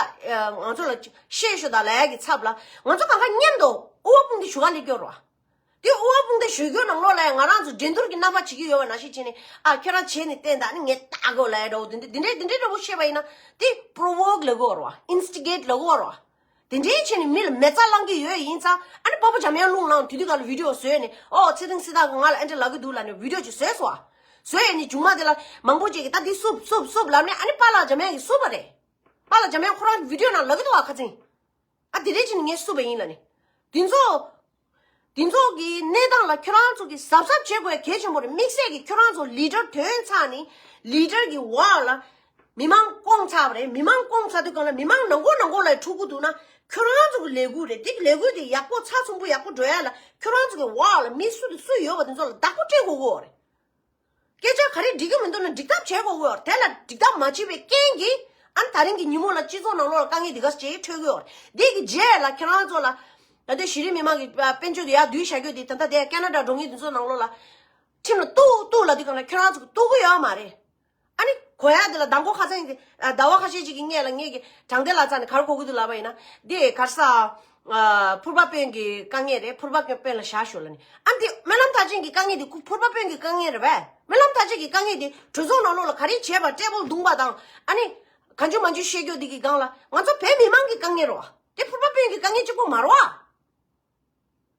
ང་ཚོ་ལ་བཤད་ཤོག་ད་ལབ་ཡ་གི་ཚབ་ལ་ང་ཚོ་གང་ག་མཉམ་དུ་དབུ་བ་དཔུང་སྡེ་ཞུ་ག་སླེབས་ཀྱི་ཡོད་རེད་བ། དེ་དབུ་བ་དཔུང་སྡེ་ཞུ་རྒྱུ་ནང་ལོགས་ལ་ང་རང་ཚོ་འགྲན་བསྡུར་གྱི་རྣམ་པ་བྱེད་ཀྱི་ཡོད་པ་ནང་བཞིན་བྱས་ནས། ཨ་ཁྱོད་རང་བྱས་ནས་བསྟན་དང་ནི་ངས་ལྟ་དགོས་ལབ་ཡ་འདྲ་བོ་དེ་འདྲ་དེ་འདྲའི་དེ་འདྲའི་འདྲ་བོ་བཤད་པ་ཡིན་ན་དེ་པྲོ་བོག་ལབ་ཀྱི་ཡོད་རེད་བ། ཨིན་སི་ཊི་གེཊ་ལབ་ཀྱི་ཡོད་རེད་བ། དེ་འདྲའི་བྱས་ནས་མི་ལ་མེ་བཙའ་བསླང་གི་ཡོད་ཡིན་ཙང་། ཨ་ནི་སྤོ་བོ་འཇམ་དབྱངས་རླུང་ལངས་དུས་དུས་ག་ལ་བི་ཌི་ཡོ་བཟོས་ནས། ཨོ་ཚེ་རིང་སྲི་ཐར་གྱིས་ང་ལ་ཨེ་འདྲ་ལབ་ཀྱི་འདུག་ལབ་ནས་བི་ཌི་ཡོ་ཅིག་བཟོས་སོང་བ། བཟོས་ནས་མཇུག་མ་དེ་ལ་མང་པོ་ཅིག་གིས་ད་འདི་བསུབ་བསུབ་བསུབ་ལབ་ནས། ཨ་ནི་པཱ་ལགས་འཇམ་དབྱངས་ཀྱིས་བསུབ་པ་རེད། པཱ་ལགས་འཇམ་དབྱངས་ཁོ་རང་གི་བི་ཌི་ཡོ་ནང་ལབ་ཀྱི་འདུག་བ་ཁ་སང་། ཨ་དེ་འདྲའི་ཅིག་ནི་ངས་བསུབ་པ་ཡིན་ལབ་ནས། དེ་ཚོ། དེ་ཚོ་གི་གནས་སྟངས་ལ་ཁྱོད་རང་ཚོ་གིས་གཟབ་གཟབ་བྱེད་དགོས་གལ་ཆེན་པོ་རེད། དམིགས་བསལ་གྱི་ཁྱོད་རང་ཚོ་ལི་ཌར་ཐོན་ཚར་ནས་ལི་ཌར་གྱི་འོག་ལ་མི་མང་བསྐོངས་ཚར་བ་རེད། མི་མང་བསྐོངས་ཚར་དུས་སྒང་ལ་མི་མང་ནང་ཁུལ་ནང་ཁུལ་ལ་འཁྲུག་གི་འདུག་ན་ཁྱོད་རང་ཚོ་གི་ལས་འགུལ་རེད། དེ་གི་ལས་འགུལ་དེ་ཡག་པོ་ཚགས་ཚུད་པོ་ཡག་པོ་འགྲོ་ཡ་ལ་ཁྱོད་རང་ཚོ་གི་འོག་ལ་མི་སུ་དང་སུ་ཡོད་པ་དེ་ཚོ་ལ་བདག་པོ་སྤྲད་དགོས་ཀྱི་ཡོད་རེད། སྐད་ཆ་ག་རེ་འགྲིག་གི་མི་འདུག་ན་འགྲིག་ཐབས་བྱེད་དགོས་ཀྱི་ཡོད་རེད། དེ་ལ་འགྲིག་ཐབས་མ་བྱེད་པའི་རྐྱེན་གྱིས་ཨ་ནི་ད་རིང་གི་ཉིན་མོ་ལ་སྤྱི་ཚོགས་ནང་ལོགས་ལ་དཀའ་ངལ་འདི་ག་ཅིག་འཕྲད་ཀྱི་ཡོད་རེད། འདི་གི་རྗེས་ལ་ཁྱེད་རང་ཚོ་ལ་ད་ལྟའི་གཞི་རིམ་མི་མང་གི་དཔལ་འབྱོར་དེ་ཡར་བསྡུས་བཞག་རྒྱུ་དེ་ད་ལྟ་དེ་ཁེ་ན་ཌ་འགྲོ་མཁན་དེ་ཚོ་ནང་ལོགས་ལ་ཁྲིམས་ལ་གཏུག་གཏུག་ལབ་དུས་སྒང་ལ་ཁྱེད་རང་ཚོ་གི་གཏུག་གི་ཡོད་མ་རེད། ཨ་ནི་གོ་ཡ་དེ་ལ་མདང་དགོང་ཁ་སང་གི་ཟླ་བ་ཁ་ཤས་ཅིག་གི་སྔས་ལ་ངས་ཀྱི་དྲང་བདེན་ལགས་རྩ་ནས་ག་རེ་གོ་གི་འདུག་ལབ་པ་ཡིན་ན། འདི་ག་རེ་ཟ། ཕུར་པ་དཔོན་གྱི་དཀའ་ངལ་རེད། ཕུར་པ་དཔོན་ལ་བཞག་ཞོག་ལབ་ནས། ཨ་འདི་སྨོན་ལམ་མཐར་ཕྱིན་གྱི་དཀའ་ངལ་འདི་ཁོ་ཕུར་པ་དཔོན་གྱི་དཀའ་ངལ་རེད་པས། སྨོན་ལམ་མཐར་ཕྱིན་གྱི་དཀའ་ངལ་འདི་གྲོས་ཚོགས་ནང་ལོགས་ལ་ག་རེ་བྱས་པ་ཊེ་བལ་བརྡུངས་པ་དང་། ཨ་ནི་གང་བྱུང་མང་བྱུང་བཤད་རྒྱུ་འདི་གི་སྒང་ལ་ང་ཚོ་བོད་མི་མང་གི་དཀའ་ངལ་རེད་བ། དེ་ཕུར་པ་དཔོན་གྱི་དཀའ་ངལ་གཅིག་པོ་མ་རེད་བ།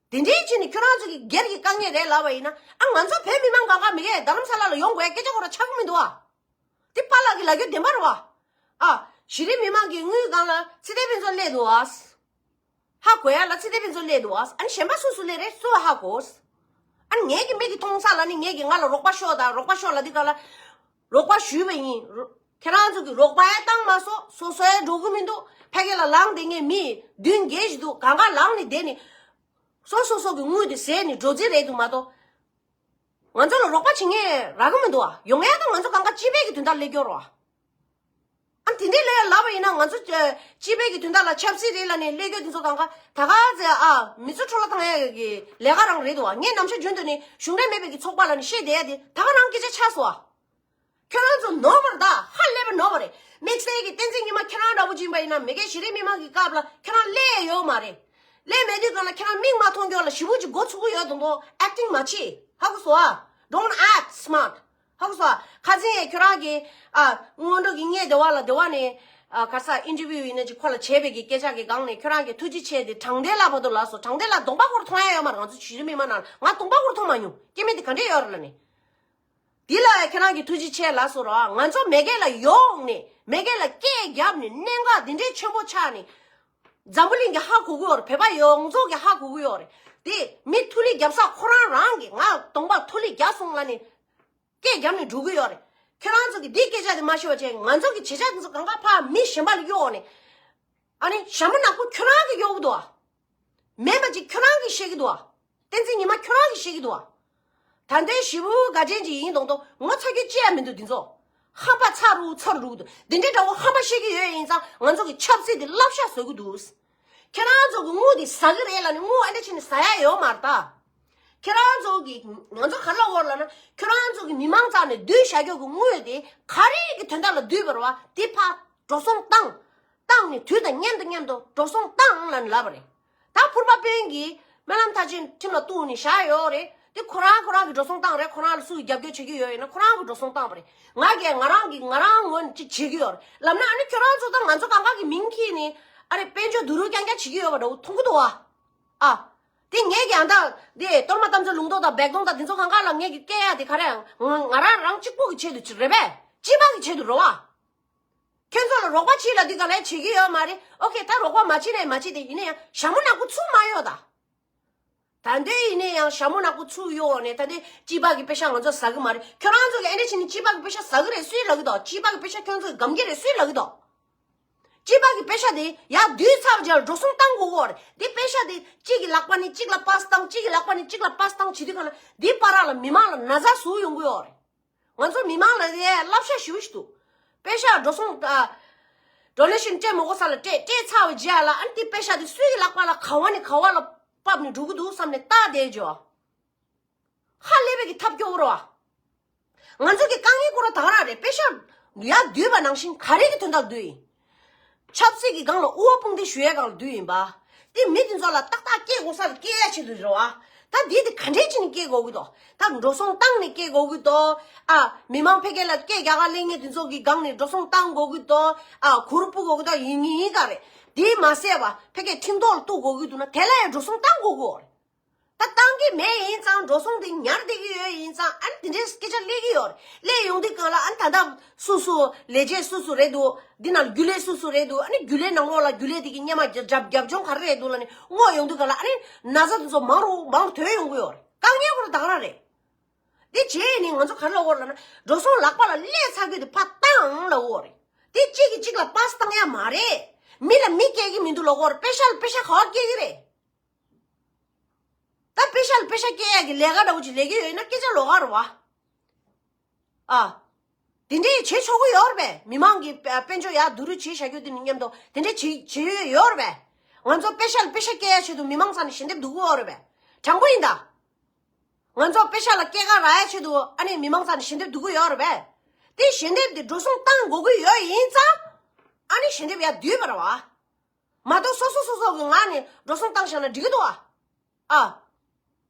དེ་འདྲའི་ཕྱིན་ནས་ཁྱོད་རང་ཚོ་གི་སྒེར་གྱི་དཀའ་ངལ་རེད་ལབ་པ་ཡིན་ན། ཨ་ང་ཚོ་བོད་མི་མང་གང་ག་མི་གས་རྡ་རམ་ས་ལ་ལ་ཡོང་དགོས་ཡ་སྐད་ཆ་ཁོ་རང་ཆགས་ཀྱི་མི་འདུག་ཨ། དེ་པཱ་ལགས་ཀྱི་ལབ་རྒྱུ་བདེན་པ་རེད་བ། ཨ་གཞི་རིམ་མི་མང་གི་དངུལ་སྒང་ལ་ཚེ་བརྟན་ཕུན་ཚོགས་སླེབས་འདུག་ཨ། ཧ་གོ་ཡ་ལ་ཚེ་བརྟན་ཕུན་ཚོགས་སླེབས་འདུག་ཨ། ཨ་ནི་གཞན་པ་སུ་སུ་སླེབས་རེད་སུ་ཧ་གོ། ཨ་ནི་ངེད་ཀྱི་མིག་གིས་མཐོང་ས་ལ་ནི་ངེད་ཀྱིས་ང་ལ་རོགས་པ་ཤོག་དང་རོགས་པ་ཤོག་ལབ་དུས་སྒང་ལ། རོགས་པ་ཞུས་པ་ཡིན། རོ་ཁྱེད་རང་ཚོ་གིས་རོགས་པ་ཡང་བཏང་མ་སོང་། སོ་སོ་ཡང་འགྲོ་གི་མི་འདུག་ཕ་གི་ལ་ལངས་བསྡད་མཁན་མི་བདུན་བརྒྱད་ཞིག་འདུག་གང་ག་ལངས་ནས་བསྡད་ནས། སོ་སོ་སོ་གི་དངུལ་དེ་ཟས་ནས་འགྲོ་རྩིས་རེད་འདུག་མ་གཏོགས། ང་ཚོ་ལ་རོགས་པ་བྱེད་མཁན་རག་གི་མི་འདུག་ཨ། ཡོང་ཡ་ད་ང་ཚོ་གང་ག་སྤྱི་པའི་གི་དོན་དག་སླེབས་ཀྱི་ཡོད་རེད་བ། ཨ་དེ་འདྲའི་ལས་ལབ་པ་ཡིན་ན་ང་ཚོ་སྤྱི་པའི་གི་དོན་དག་ལ་ཆབ་སྲིད་རེད་ལབ་ནས་སླེབས་ཀྱི་དེ་ཚོ་གང་ག་ད་ག་ཚེ་ཨ་མི་ཚོ་འཕྲོ་བརླག་བཏང་ཡ་གི་ལས་ཀ་རང་རེད་འདུག་བ། ངས་ནམ་ཞག་རྒྱུན་དུ་ནས་གཞུང་འབྲེལ་མེད་པའི་གི་ཚོགས་པ་ལབ་ནས་བཤད་བསྡད་ཡ་དེ་ད་ག་རང་སྐད་ཆ་ཆགས་སོང་བ། ཁྱོད་རང་ཚོ་ནོར་བ་རེད་ད། ཧ་ལས་པ་ནོར་བ་རེད། དམིགས་བསལ་གྱི་བསྟན་འཛིན་ཉི་མ་ཁྱེད་རང་འདྲ་པོ་ཅིག་ཡིན་པ་ཡིན་ན་མི་སྒེར་གཞི་རིམ་མི་མང་གི་སྐབས་ལ་ཁྱེད་རང་སླེབས་ཡོད་མ་རེད། སླེབས་མེད་དུས་སྒང་ལ་ཁྱེད་རང་མིག་མ་མཐོང་སྐྱོ་ལ་ཞེ་པོ་ཅིག་མགོ་ཚུགས་ཀྱི་ཡོད་མདོག་མདོག་ཨེག་ཊིང་མ་བྱེད། ཧ་གོ་སོང་ཨ། Don't act smart. ཧ་གོ་སོང་ཨ། ཁ་སང་ཡང་ཁྱོད་རང་གི་ཨ་སྔོན་འགྲོ་གི་ངའི་སྡེ་བ་ལ་སྡེ་བ་ནས་ཨ་ག་ས་ཨིན་ཊར་བིའུ་ཡིན་ན་ཅིག་ཁོ་ལ་བྱས་པའི་གི་སྐད་ཆ་གི་སྒང་ནས་ཁྱོད་རང་གི་ཐུགས་རྗེ་ཆེ་དེ་དྲང་བདེན་ལ་བར་དུ་ལབ་སོང་། དྲང་བདེན་ལ་གདོང་པ་ཁོར་མཐོང་ཡ་ཡོད་མ་རེད། ང་ཚོ་གཞི་རིམ་མི་མང་ནང་ང་གདོང་པ་ཁོར་མཐོང་མ་མྱོང་། སྐྱེ་དམན་དེ་ག་འདྲས་ཡོད་རེད་ལབ་ནས། འདི་ལ་ཡང་ཁྱེད་རང་གིས་ཐུགས་རྗེ་ཆེ་ལབ་སོང་ར། ང་ཚོ་མེས་རྒྱལ་ལ་ཡོང་ནས་མེས་རྒྱལ་ལ་སྐད་བརྒྱབ་ནས་གནད་འགག་འདི་འདྲའི་ཆེན་པོ་ཆགས་ནས། འཛམ་བུ་གླིང་གི་ཧ་གོ་གི་ཡོད་རེད། བོད་པ་ཡོངས་རྫོགས་ཀྱི་ཧ་གོ་གི་ཡོད་རེད། དེ་མི་ཐུག་ལུགས་རྒྱབ་ས་ཁོ་རང་རང་གིས་ང་གདོང་པ་ཐུག་ལུགས་རྒྱབ་སོང་ལབ་ནས་སྐད་བརྒྱབ་ནས་འགྲོ་གི་ཡོད་རེད། ཁྱེད་རང་ཚོ་གིས་འདི་སྐད་ཆ་དེ་མ་ཤེས་པ་བྱས། ང་ཚོ་གི་བྱེད་བྱ་དེ་ཚོ་གང་ག་ཕར་མི་གཞན་པ་ལ་གཡོགས་ནས། ཨ་ནི་ཞྭ་མོ་ནག་པོ་ཁྱོད་རང་གིས་གཡོགས་གི་འདུག་ཨ། མེད་པ་ཅིག་ཁྱོད་རང་གིས་བཤད་ཀྱི་འདུག་ཨ། བསྟན་འཛིན་ཉི་མ་ཁྱོད་རང་གིས་བཤད་ཀྱི་འདུག་ཨ། ད་ལྟའི་ཞི་བུ་དགའ་ཅན་ཅིག་ཡིན་མདོག་མདོག་ངོ་ཚ་རྒྱུ་ཅི་ཡང་མི་འདུག་འདི་ཚོ་ཧམ་པ་ཚ་རུ་ཚ་རུ་འདུག་འདི་འདྲའི་འདྲ་བོ་ཧམ་པ་བཤད་ཀྱི་ཡོད་ཡིན་ཙང་ང་ཚོ་གི་ཆབ་སྲིད་འདི་བསླབ་བྱ་བཟོ་གི་འདུག་ཁྱེད་རང་ཚོ་གི་དངུལ་འདི་ཟ་གི་རེད་ལབ་ནས་དངུལ་ཨ་འདྲ་བྱས་ནས་ཟ་ཡ་ཡོད་མ་རེད་ད། ཁྱེད་རང་ཚོ་གི་ང་ཚོ་ག་རེ་ལབ་དགོས་རེད་ལབ་ན་ཁྱེད་རང་ཚོ་གི་མི་མང་རྩ་ནས་བསྡུས་བཞག་རྒྱུ་གི་དངུལ་དེ་ག་རེ་གི་དོན་དག་ལ་བསྡུས་པ་རེད་བ། དེ་ཕར་འགྲོ་སོང་བཏང་། བཏང་ནས་དུས་དང་མཉམ་དུ་མཉམ་དུ་འགྲོ་སོང་བཏང་ལབ་ནས་ལབ་པ་རེད། ད་ཕུར་པ་དཔོན་གྱིས་སྨོན་ལམ་མཐར་ཕྱིན་ཁྲིམས་ལ་གཏུགས་ནས་བཞག་ཡོད་རེད། དེ་ཁོ་རང་ཁོ་རང་གི་འགྲོ་སོང་བཏང་རེད། ཁོ་རང་ལ་སུ་གིས་རྒྱབ་སྐྱོར་བྱེད་ཀྱི་ཡོད་ཡིན་ན་ཁོ་རང་གི་འགྲོ་སོང་བཏང་བ་རེད། ང་གིས་ང་རང་གི་ང་རང་ངོས་ནས་ཅིག་བྱེད་ཀྱི་ཡོད་རེད་ལབ་ན། ཨ་ནི་ཁྱོད་རང་ཚོ་དང་ང་ཚོ་གང་ག་གི་མིང་འཁྱེར་ནས་ཨ་རེ་དཔལ་འབྱོར་བསྡུ་རུབ་རྐྱང་རྐྱང་བྱེད་ཀྱི་ཡོད་པ་འདྲ་བོ་མཐོང་གི་འདུག་བ། ཨ། དེ་ངས་ཀྱང་ད་དེ་གཏོར་མ་དམ་ཚིག་ལུང་རྟོགས་དང་སྦས་སྐུང་དང་དེ་ཚོ་གང་ག་ལ་ངས་ཀྱི་སྐད་ཡ་དེ་ག་རེ་ང་ང་རང་རང་གཅིག་པུ་གི་ཆེད་དུ་ཅིག་རེད་པས། སྤྱི་པ་གི་ཆེད་དུ་རེད་བ། ཁྱོད་ཚོ་ལ་རོགས་པ་བྱེད་ལབ་དུས་ག་ལ་བྱེད་ཀྱི་ཡོད་མ་རེད། ཨོ་ཁེ། ད་རོགས་པ་མ་བྱེད་ན་མ་བྱེད་དེ་ཡིན་ན་ཡང་ཞྭ་མོ་ནག་པོ་ཚུར་མ་གཡོགས་ད། ད་འདོད་ཡིན་ན་ཡང་ཞྭ་མོ་ནག་པོ་ཚུར་གཡོགས་ནས་ད་འདི་སྤྱི་པ་གི་པེ་ཤ་ང་ཚོ་ཟ་གི་མ་རེད། ཁྱོད་རང་ཚོ་གི་ཨེ་འདྲ་བྱས་ནས་སྤྱི་པ་གི་པེ་ཤ་ཟ་གི་རེད་སུས་ལབ་གི་འདུག་སྤྱི་པ་གི་པེ་ཤ་ཁྱོད་ཚོ་གི་སྒམ་གྱི་རེད་སུས་ལབ་གི་འདུག་སྤྱི་པ་གི་པེ་ཤ་དེ་ཡར་བསྡུས་ཚར་རྗེས་འགྲོ་སོང་བཏང་དགོས་ཀྱི་ཡོད་རེད། འདི་པེ་ཤ་དེ་གཅིག་གི་ལག་པ་ནས་གཅིག་ལ་པཱས་བཏང་གཅིག་གི་ལག་པ་ནས་གཅིག་ལ་པཱས་བཏང་བྱེད་དུས་ག་ལ་འདི་བར་ལ་མི་མང་ལ་ན་ཚ་ཟུག་ཡོང་གི་ཡོད་རེད། ང་ཚོ་མི་མང་ལ་དེ་བསླབ་བྱ་ཞུ་ཞུ་འདུག་པེ་ཤག་འགྲོ་སོང་ཨ་ཌོ་ནེ་ཤན་སྤྲད་མ་དགོས་ས་ལ་སྤྲད་སྤྲད་ཚར་བའི་རྗེས་ལ་ཨ་ནི་དེ་པེ་ཤག་དེ་སུའི་གི་ལག་པ་ལ་ག་བ་ནས་ག་བ་ལ་ཕབ་ནས་འགྲོ་གི་འདུག་བསམ་ནས་ལྟ་བསྡད་འཇོ། ཧ་ལས་པའི་གི་ཐབས་སྐྱོ་བོ་རོ། ང་ཚོ་གི་དཀའ་ངལ་སྐོར་ད་ག་རང་རེད། པེ་ཤག་ཡར་བསྡུས་པ་ནང་བཞིན་ག་རེ་གི་དོན་དག་བསྡུས་ཡིན། ཆབ་སྲིད་ཀྱི་སྒང་ལ་དབུ་བ་དཔུང་འདེགས་ཞུ་ཡའི་སྒང་ལ་བསྡུས་ཡིན་པ། དེ་མི་དེ་ཚོ་ལ་ཏག་ཏག་སྐྱེལ་དགོས་ས་ལ་སྐྱེལ་ཡ་ཆེད་དུ་རེད་བ། ད་འདི་དེ་ག་འདྲས་བྱས་ནས་སྐྱེལ་དགོས་ཀྱི་འདུག་ད་འགྲོ་སོང་བཏང་ནས་སྐྱེལ་དགོས་ཀྱི་འདུག་ཨ། མི་མང་ཕ་གི་ལ་སྐད་རྒྱག་ག་སླེབས་མཁན་དེ་ཚོ་གི་སྒང་ནས་འགྲོ་སོང་བཏང་དགོས་ཀྱི་འདུག་ཨ། གུར་ཕུབ་དགོས་ཀྱི་འདུག་ཡིན་ཡིན་ཡིན་ག་རེད། དེ་མ་ཟད་པ་ཕ་གི་ཁྲིམས་ཐོག་ལ་གཏུག་དགོས་ཀྱི་འདུག་ན་དེ་ལ་ཡང་འགྲོ་སོང་བཏང་དགོས་ཀྱི་ཡོད་རེད། ད་བཏང་གི་མེད་ཡིན་ཙང་འགྲོ་སོང་དེ་ཉར་བསྡད་ཀྱི་ཡོད་ཡིན་ཙང་ཨ་ནི་དེ་འདྲའི་སྐད་ཆ་སླེབས་ཀྱི་ཡོད་རེད། སླེབས་ཡོང་དུས་སྒང་ལ་ཨ་ནི་ད་ལྟ་སུ་སུ་ལས་བྱེད་སུ་སུ་རེད་འདུག་འདི་ནང་རྒྱུན་ལས་སུ་སུ་རེད་འདུག་ཨ་ནི་རྒྱུན་ལས་ནང་ལོགས་ལ་རྒྱུན་ལས་དེ་གི་སྔོན་མ་རྒྱབ་རྒྱབ་ལྗོངས་ག་རེ་རེད་འདུག་ལབ་ནས་སྔོག་ཡོང་དུས་སྒང་ལ་ཨ་ནི་ན་ཚ་དེ་ཚོ་མང་རུ་མང་རུ་ཐོན་ཡོང་གི་ཡོད་རེད། དཀའ་ངལ་ཁོ་རང་ད་ག་རང་རེད། དེ་བྱས་ནས་ང་ཚོ་ག་རེ་ལབ་དགོས་རེད་ལབ་ན་འགྲོ་སོང་ལག་པ་ལ་སླེབས་ཚར་དུས་དེ་ཕར་བཏང་ལབ་དགོས་རེད། དེ་གཅིག་གིས་གཅིག་ལ་པཱ་སི་བཏང་ཡ་མ་རེད། མི་ལ་མི་སྐྱེལ་གི་མི་འདུག་ལབ་དགོས་རེད། པེ་ཤག་ལ་པེ་ཤག་ག་བ་སྐྱེལ་གི་རེད། ད་པེ་ཤག་ལ་པེ་ཤག་སྐྱེལ་ཡག་གི་ལས་ཀ་འདྲ་བོ་ཅིག་ལས་ཀྱི་ཡོད་ན་སྐད་ཆ་ལོགས་ཀ་རེད་བ། ཨ། དེ་འདྲས་བྱེད་ཆོག་གི་ཡོད་རེད་པས། མི་མང་གི་དཔལ་འབྱོར་ཡར་བསྡུ་རུབ་བྱེད་བཞག་རྒྱུ་དེ་ནི་མཉམ་དུ་དེ་འདྲས་བྱེད་བྱེད་ཡོད་ཡོད་རེད་པས། ང་ཚོ་པེ་ཤག་ལ་པེ་ཤག་སྐྱེལ་ཡག་ཆེད་དུ་མི་མང་རྩ་ནས་ཞལ་འདེབས་བསྡུ་གི་ཡོད་རེད་པས། དྲང་པོ་ཡིན་ད། ང་ཚོ་པེ་ཤག་ལ་སྐྱེལ་ཀ་རག་ཡག་ཆེད་དུ་ཨ་ནི་མི་མང་རྩ་ནས་ཞལ་འདེབས་བསྡུ་གི་ཡོད་རེད་པས། དེ་ཞལ་འདེབས་དེ་འགྲོ་སོང་བཏང་དགོས་ཀྱི་ཡོད་ཡིན་ཙང་ཨ་ནི་ཞལ་འདེབས་ཡར་བསྡུས་པ་རེད་བ། མ་གཏོགས་སོ་སོ་སོ་སོ་གི་ངག་ནས་འགྲོ་སོང་བཏང་བཞག་ན་འགྲིག་གི་འདུག་ཨ། ཨ།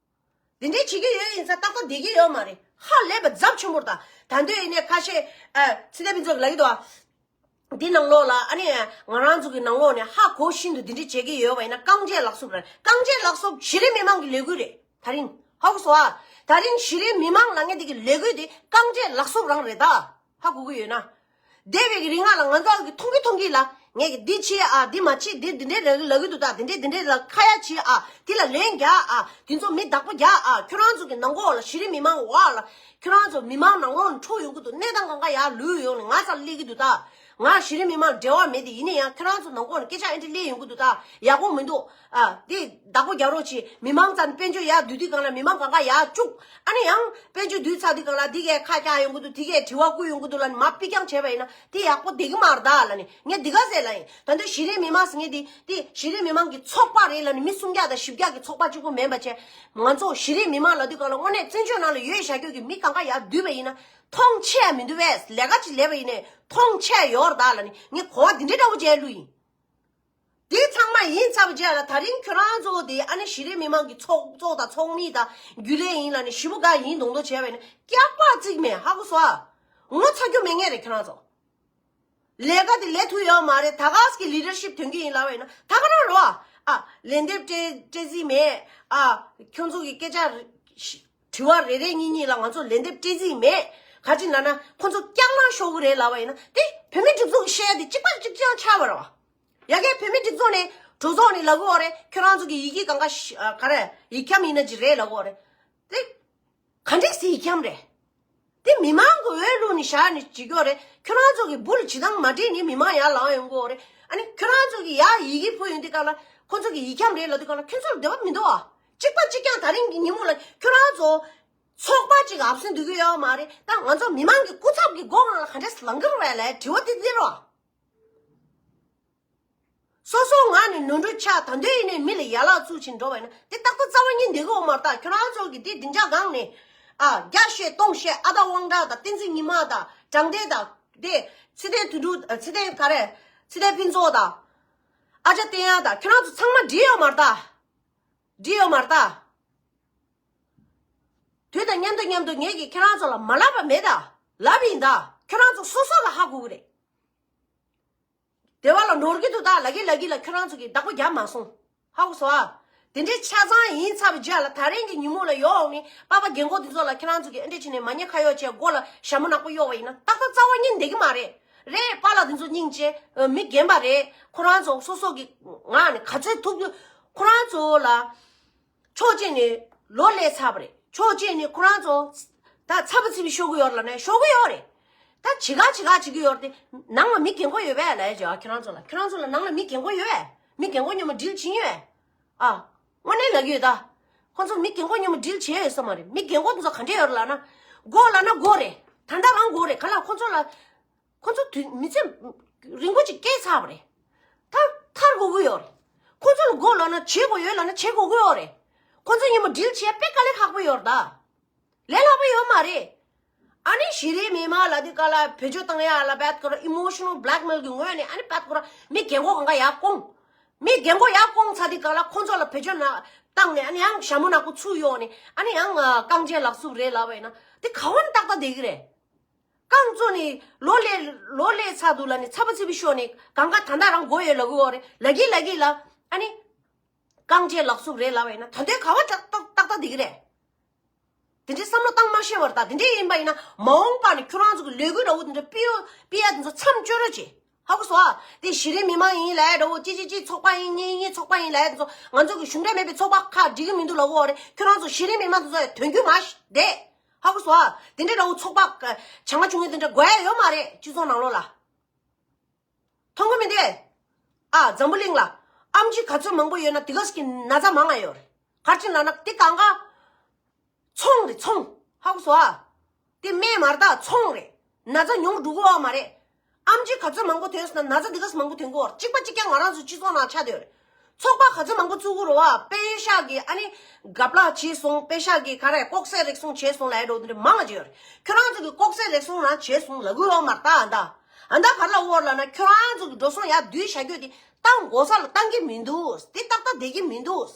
འདི་འདྲའི་བྱེད་ཀྱི་ཡོད་ཡིན་ཙང་ཏག་ཏག་བསྡད་ཀྱི་ཡོད་མ་རེད། ཧ་ལས་པ་ཚབས་ཆེན་པོ་རེད་ད། ད་འདོད་ཡིན་ནས་ཁ་ཤས་ཨ་ཚེ་བརྟན་ཕུན་ཚོགས་ལབ་ཀྱི་འདུག་ཨ། འདི་ནང་ལོགས་ལ་ཨ་ནི་ང་རང་ཚོ་གི་ནང་ལོགས་ནས་ཧ་གོ་བཞིན་དུ་འདི་འདྲའི་བྱེད་ཀྱི་ཡོད་པ་ཡིན་ན་རྐང་རྗེས་ལག་སུབ་རེད། རྐང་རྗེས་ལག་སུབ་གཞི་རིམ་མི་མང་གི་ལས་འགུལ་རེད། ད་རིང་ཧ་གོ་སོང་ཨ། ད་རིང་གཞི་རིམ་མི་མང་ལབ་མཁན་འདི་གི་ལས་འགུལ་འདི་རྐང་རྗེས་ལག་སུབ་རང་རེད་ད། ཧ་གོ་གི་ཡོད་ན། འདས་པའི་གི་རིང་ལ་ང་ཚོ་གི་མཐོང་གི་མཐོང་གི་ལ་ངས་གི་འདི་བྱེད་ཨ་འདི་མ་བྱེད་འདི་འདི་འདྲའི་ལ་ལ་གི་འདུག་ད་འདི་འདྲའི་འདི་འདྲའི་ལ་ཁ་ཡ་བྱེད་ཨ་འདི་ལ་ལན་རྒྱག་ཨ་འདི་ཚོ་མི་བདག་པོ་རྒྱག་ཨ་ཁྱོད་རང་ཚོ་གི་ནང་གོ་ལ་གཞི་རིམ་མི་མང་འོག་ལ་ཁྱོད་རང་ཚོ་མི་མང་ནང་ལོགས་ནས་འཕྲོ་ཡོང་གི་འདུག་གནས་སྟངས་གང་ག་ཡར་ལུས་ཡོང་ནས་ང་ཚ་སླེབས་ཀྱི་འདུག་ད། ང་གཞི་རིམ་མི་མང་འབྲེལ་བ་མེད་དེ་ཡིན་ན་ཡང་ཁྱོད་རང་ཚོ་ནང་གོ་ནས་སྐད་ཆ་ཨེ་འདྲ་སླེབས་ཡོང་གི་འདུག་ད་ཡག་པོ་མི་འདུག་ཨ་འདི་བདག་པོ་རྒྱག་རོགས་བྱེད། མི་མང་ཚ་ནས་དཔལ་འབྱོར་ཡར་བསྡུ་དུས་གང་ལ་མི་མང་གང་ག་ཡར་བཅུག་ཨ་ནི་ཡང་དཔལ་འབྱོར་བསྡུས་ཚར་དུས་གང་ལ་འདི་གས་ཁ་བཀྱག་ཡོང་གི་འདུག་འདི་གས་དྲི་བ་བསྐུལ་ཡོང་གི་འདུག་ལབ་ནས་མར་ཕུད་རྐྱང་བྱས་པ་ཡིན་ན་དེ་ཡག་པོ་བསྡད་ཀྱི་མ་རེད་ད་ལབ་ནས་ངས་འདི་ག་ཟེར་ལབ་ཡིན། ད་འདི་གཞི་རིམ་མི་མང་ཟེར་མཁན་འདི་འདི་གཞི་རིམ་མི་མང་གི་ཚོགས་པ་རེད་ལབ་ནས་མི་སུམ་བརྒྱ་དང་བཞི་བརྒྱ་གི་ཚོགས་པ་གཅིག་པོ་མིན་པ་བྱས། ང་ཚོ་གཞི་རིམ་མི་མང་ལབ་དུས་གང་ལ་དངོས་གནས་བཙན་བྱོལ་ནང་ལ་ཡོད་བཞག་རྒྱུ་གི་མི་གང་ག་ཡར་བསྡུས་པ་ཡིན་ན་མཐོང་ཆེ་ཡ་མི་འདུག་པས། ལས་ཀ་ཅིག་ལས་པ་ཡིན་ནའི་མཐོང་ཆེ་ཡ་ཡོད་རེད་ད་ལབ་ནས་ངས་གོ་བ་འདི་འདྲའི་འདྲ་བོ་བྱས་ལུས་ཡིན། དེ་ཚང་མ་ཡིན་ཚར་བ་བྱས་ལ་ད་རིང་ཁྱོད་རང་ཚོ་དེ་ཨ་ནི་གཞི་རིམ་མི་མང་གི་ཚོགས་གཙོ་དང་ཚོགས་མི་དང་རྒྱུན་ལས་ཡིན་ལ་ནི་ཞི་བོ་ག་ཡིན་མདོག་མདོག་བྱས་པ་ཡིན་ན་སྐྱག་པ་གཅིག་མེད། ཧ་གོ་སོང་ཨ། ངོ་ཚ་རྒྱུ་མེད་ངེས་རེད་ཁྱོད་རང་ཚོ། ལས་ཀ་དེ་ལས་ཐུབ་ཡོད་མ་རེད། ད་ག་ཟེ་གི་ལི་ཌར་ཤིབ་ཐོན་གྱི་ཡིན་ལབ་པ་ཡིན་ན་ད་ག་རང་རོ་ཨ། ཨ་ལན་འདེབས་སྤྲད་སྤྲད་རྩིས་མེད། ཨ་ཁྱོད་ཚོ་གི་སྐད་ཆ་རེ་དྲི་བ་རེ་རེ་གཉིས་གཉིས་ལ་ང་ཚོ་ལན་འདེབས་སྤྲད་རྩིས་མེད། ག་ཅི་ལབ་ན་ཁོ་ཚོ་སྐྱག་ལང་ཤོར་གི་རེད་ལབ་པ་ཡིན་ན་དེ་བོད་མི་སྒྲིག་འཛུགས་ཀྱི་བཤད་ཡ་དེ་གཅིག་པ་གཅིག་རྐྱང་ཆགས་པ་རེད་བ། ཡ་གི་བོད་མི་སྒྲིག་འཛུགས་ནས་གྲོས་ཚོགས་ནས་ལབ་གི་ཡོད་རེད། ཁྱོད་རང་ཚོ་གི་ཡི་གེ་གང་ག་ཤ་ཨ་ག་རེ་ཡིག་འཁྱམ་ཡིན་ན་ཅི་རེད་ལབ་གི་ཡོད་རེད། དེ་ག་འདྲས་སེ་ཡིག་འཁྱམ་རེད། དེ་མི་མང་གི་འོས་བླུགས་ནས་བཞག་ནས་བྱེད་ཀྱི་ཡོད་རེད། ཁྱོད་རང་ཚོ་གི་འབུ་ལ་བྱེད་སྟངས་མ་འགྲིག་ནས་མི་མང་ཡར་ལངས་ཡོང་གི་ཡོད་རེད། ཨ་ནི་ཁྱོད་རང་ཚོ་གི་ཡར་ཡི་གེ་ཕུལ་ཡོང་དུས་སྐབས་ལ་ཁོ་ཚོ་གི་ཡིག་འཁྱམ་རེད་ལབ་དུས་སྐབས་ལ་ཁྱོད་ཚོ་ལ་འདོད་པ་མི་འདུག་ཨ། གཅིག་པ་གཅིག་རྐྱང་ད་རིང་གི་ཉིན་མོ་ལ་ཁྱོད་རང་ཚོ་ཚོགས་པ་གཅིག་ཨབ་སེན་སྡོད་ཀྱི་ཡོད་མ་རེད། ད་ང་ཚོ་མི་མང་གི་སྐུ་ཚབ་ཀྱི་སྒོ་ནང་ལ་ག་འདྲས་ལངས་ཀྱི་རེད་ལབ་དྲི་བ་དེ་འདི་རེད་བ། སོ་སོའི་ངག་ནས་ནོར་འཁྲུལ་ཆགས། ད་དུང་ཡིན་ནའི་མི་ལ་ཡ་ལག་བཙུགས་བྱས་འགྲོ་བ་ཡིན་ན་དེ་ཏག་ཏག་རྩ་བ་ཉིད་འདི་གོ་མ་རེད། ད་ཁྱོད་རང་ཚོ་གི་དེ་བདེ་འཇགས་སྒང་ནས་ཨ་བརྒྱ་བཤད་སྟོང་བཤད། ཨ་ད་དབང་གྲགས་དང་བསྟན་འཛིན་ཉི་མ་དང་དྲང་བདེན་དང་དེ་ཚེ་བརྟན་དོན་གྲུབ། ཚེ་བརྟན་ག་རེ། ཚེ་བརྟན་ཕུན་ཚོགས་དང་ཨ་ཅག་བསྟན་དབྱངས་དང་ཁྱོད་རང་ཚོ་ཚང་མ་འགྲིག་ཡོད་མ་རེད་ད། འགྲིག་ཡོད་མ་རེད་ད། དུས་དང་མཉམ་དུ་མཉམ་དུ་ངས་ཀྱིས་ཁྱེད་རང་ཚོ་ལ་མ་ལབ་པ་མེད་ད། ལབ་ཡིན་ད། ཁྱོད་རང་ཚོ་སོ་སོ་ལ་ཧ་གོ་གི་རེད། སྡེ་བ་ལ་ནོར་གྱི་འདུག་ད་ལབ་ཀྱི་ལབ་ཀྱི་ལ་ཁྱོད་རང་ཚོ་གིས་བདག་པོ་རྒྱབ་མ་སོང་། ཧ་གོ་སོང་ཨ། དེ་འདྲའི་ཆ་ཚང་ཡིན་ཚར་བའི་རྗེས་ལ་ད་རིང་གི་ཉིན་མོ་ལ་ཡོང་ནས་པ་ཕ་རྒན་གོག་དེ་ཚོ་ལ་ཁྱེད་རང་ཚོ་གིས་ཨེ་འདྲ་བྱས་ནས་མ་ཉེས་ཁ་གཡོག་བྱས་མགོ་ལ་ཞྭ་མོ་ནག་པོ་གཡོགས་པ་ཡིན་ན་ཏག་ཏག་རྩ་བ་ཉིད་བསྡད་ཀྱི་མ་རེད། རེད། པཱ་ལགས་དེ་ཚོ་སྙིང་རྗེ། ཨ། མི་རྒན་པ་རེད། ཁོ་རང་ཚོ་སོ་སོ་གི་ངག་ནས་ག་ཚོད་ཐུབ་ཐུབ་ཁོ་རང་ཚོ་ལ་ཕྱོགས་གཅིག་ནས་ལོ་སླེབས་ཚར་བ་རེད། ཕྱོགས་གཅིག་ནས་ཁོ་རང་ཚོ་ད་ཚ་པོ་ཚིབ་པོ་ཤོར་གི་ཡོད་རེད་ལབ་ནས་ཤོར་གི་ཡོད་རེད། ད་བྱེད་ག་བྱེད་ག་བྱེད་ཀྱི་ཡོད་རེད་དེ། ནང་ལ་མི་རྒན་གོག་ཡོད་པས་ལབ་ཡ་བྱས་ཨ། ཁྱེད་རང་ཚོ་ལ་ཁྱེད་རང་ཚོ་ལ་ནང་ལ་མི་རྒན་གོག་ཡོད་པས། མི་རྒན་གོག་མཉམ་པོ་ཌིལ་བྱེད་ཡོད་པས། ཨ། དངོས་གནས་ལབ་ཀྱི་ཡོད་ད། ཁོ་ཚོ་མི་རྒན་གོག་མཉམ་པོ་ཌིལ་བྱས་ཡོད་ས་མ་རེད། མི་རྒན་གོག་དེ་ཚོ་ག་འདྲས་ཡོད་རེད་ལབ་ན། མགོ་ལབ་ན་མགོ་རེད། ད་ལྟ་རང་དགོས་རེད། ག་ལ་ཁོ་ཚོ་ལ། ཁོ་ཚོ་དུས་མི་ཚེ་རིང་པོ་ཅིག་སྐྱེལ་ཚར་བ་རེད། ད་ཐར་དགོས་ཀྱི་ཡོད་རེད། ཁོ་ཚོ་ལ་དགོས་ལབ་ན་བྱེད་དགོས་ཡོད་ལབ་ན་བྱེད་དགོས་ཀྱི་ཡོད་རེད། ཁོ་ཚོ་མཉམ་པོ་ཌིལ་བྱེད་ཡ་དཔེ་དཀའ་ལས་ཁག་པོ་ཡོད་རེད་ད། ལས་སླ་པོ་ཡོད་མ་རེད། ཨ་ནི་གཞི་རིམ་མི་མང་ལ་འདི་ག་ལ་བེད་སྤྱོད་བཏང་ཡ་ལ་བད་ཁོ་ར་emotional blackmail་གི་ངོས་ནས་ཨ་ནི་བད་ཁོ་ར་མི་རྒན་གོག་གང་ག་ཡར་བསྐོང་། མི་རྒན་གོག་ཡར་བསྐོང་ཚར་འདི་ག་ལ་ཁོ་ཚོ་ལ་བེད་སྤྱོད་ན་བཏང་ནས་ཨ་ནི་ཡང་ཞྭ་མོ་ནག་པོ་ཚུར་གཡོགས་ནས་ཨ་ནི་ཡང་རྐང་རྗེན་ལག་སུབ་རེད་ལབ་པ་ཡིན་ན་འདི་ག་བ་ནས་ཏག་ཏག་བསྡད་ཀྱི་རེད། རྐང་བཙུགས་ནས་ལོ་ལས་ལོ་ལས་ཚར་འདུག་ལབ་ནས་ཚ་པ་ཚི་པི་ཤོར་ནས་གང་ག་ད་ལྟ་རང་དགོས་ཡོད་ལབ་ཀྱི་ཡོད་རེད། ལབ་ཀྱི་ལབ་ཀྱི་ལ་ཨ་ནི་རྐང་རྗེན་ལག་སུབ་རེད་ལབ་པ་ཡིན་ན་ད་ལྟའི་ག་བ་ཏག་ཏག་ཏག་ཏག་བསྡད་ཀྱི་རེད། དེ་འདྲའི་བསམ་བློ་བཏང་མ་ཤེས་པར་ད་དེ་འདྲའི་ཡིན་པ་ཡིན་ན་མ་འོངས་པ་ནས་ཁྱོད་རང་ཚོ་གི་ལས་འགུལ་འདྲ་བོ་དེ་འདྲ་སྤེལ་ཡོད་སྤེལ་ཡ་དེ་ཚོ་མཚམས་གཅོད་རོགས་བྱེད། ཧ་གོ་སོང་ཨ། དེ་གཞི་རིམ་མི་མང་ཡིན་ལབ་ཡ་འདྲ་བོ་ཅི་ཅི་ཅི་ཚོགས་པ་ཡིན་གཉིས་གཉིས་ཚོགས་པ་ཡིན་ལབ་ཡ་དེ་ཚོ་ང་ཚོ་གི་གཞུང་འབྲེལ་མེད་པའི་ཚོགས་པ་ཁག་འགྲིག་གི་མི་འདུག་ལབ་ཀྱི་ཡོད་རེད། ཁྱོད་རང་ཚོ་གཞི་རིམ་མི་མང་དེ་ཚོ་ཡ་དོན་རྒྱུ་མ་བསྡད། ཧ་གོ་སོང་ཨ། དེ་འདྲའི་འདྲ་བོ་ཚོགས་པ་བྱ་ང་བྱུང་ཡ་དེ་འདྲ་དགོས་ཡ་ཡོད་མ་རེད་སྤྱི་ཚོགས་ནང་ལོགས་ལ། མཐོང་གི་མི་འདུག་ཨ། འཛམ་བུ་གླིང་ལ་ཨེམ་ཆི་ག་ཚོད་མང་པོ་ཡོད་ན་དེ་ག་ཙམ་གྱི་ན་ཚ་མང་ང་ཡོད་རེད། ག་རེ་བྱས་ལབ་ན་དེ་གང་ག་ཚོང་རེད་ཚོང་། ཧ་གོ་སོང་ཨ། དེ་སྨན་མ་རེད་ད་ཚོང་རེད། ན་ཚ་ཉུང་འགྲོ་གི་ཡོད་མ་རེད། ཨེམ་ཆི་ག་ཚོད་མང་པོ་ཐོན་སོང་ན་ན་ཚ་དེ་ག་ཙམ་མང་པོ་ཐོན་གི་ཡོད་རེད། གཅིག་པ་གཅིག་རྐྱང་ང་རང་ཚོ་སྤྱི་ཚོགས་ནང་ཆགས་བསྡད་ཡོད་རེད། ཚོགས་པ་ག་ཚོད་མང་པོ་བཙུགས་ཀྱི་རེད་བ། པེ་ཤག་གི་ཨ་ནི་དགབ་ལག་བྱས་སོང་། པེ་ཤག་གི་ག་རེ་ལྐོག་ཟ་རེག་སོང་བྱས་སོང་ལབ་ཡ་འདྲ་བོ་དེ་འདྲ་མང་ང་ཅིག་ཡོད་རེད། ཁྱོད་རང་ཚོ་གི་ལྐོག་ཟ་རེག་སོང་རང་བྱས་སོང་ལབ་ཀྱི་ཡོད་མ་རེད་ད། ཨ་ད་ཨ་ད་ག་རེ་ལབ་ཀྱི་ཡོད་རེད་ལབ་ན་ཁྱོད་རང་ཚོ་གི་འགྲོ་སོང་ཡར་བསྡུས་བཞག་རྒྱུ་དེ་ཏང་གོ་ས་ལ་བཏང་གི་མི་འདུག་དེ་ཏག་ཏག་བསྡད་ཀྱི་མི་འདུག་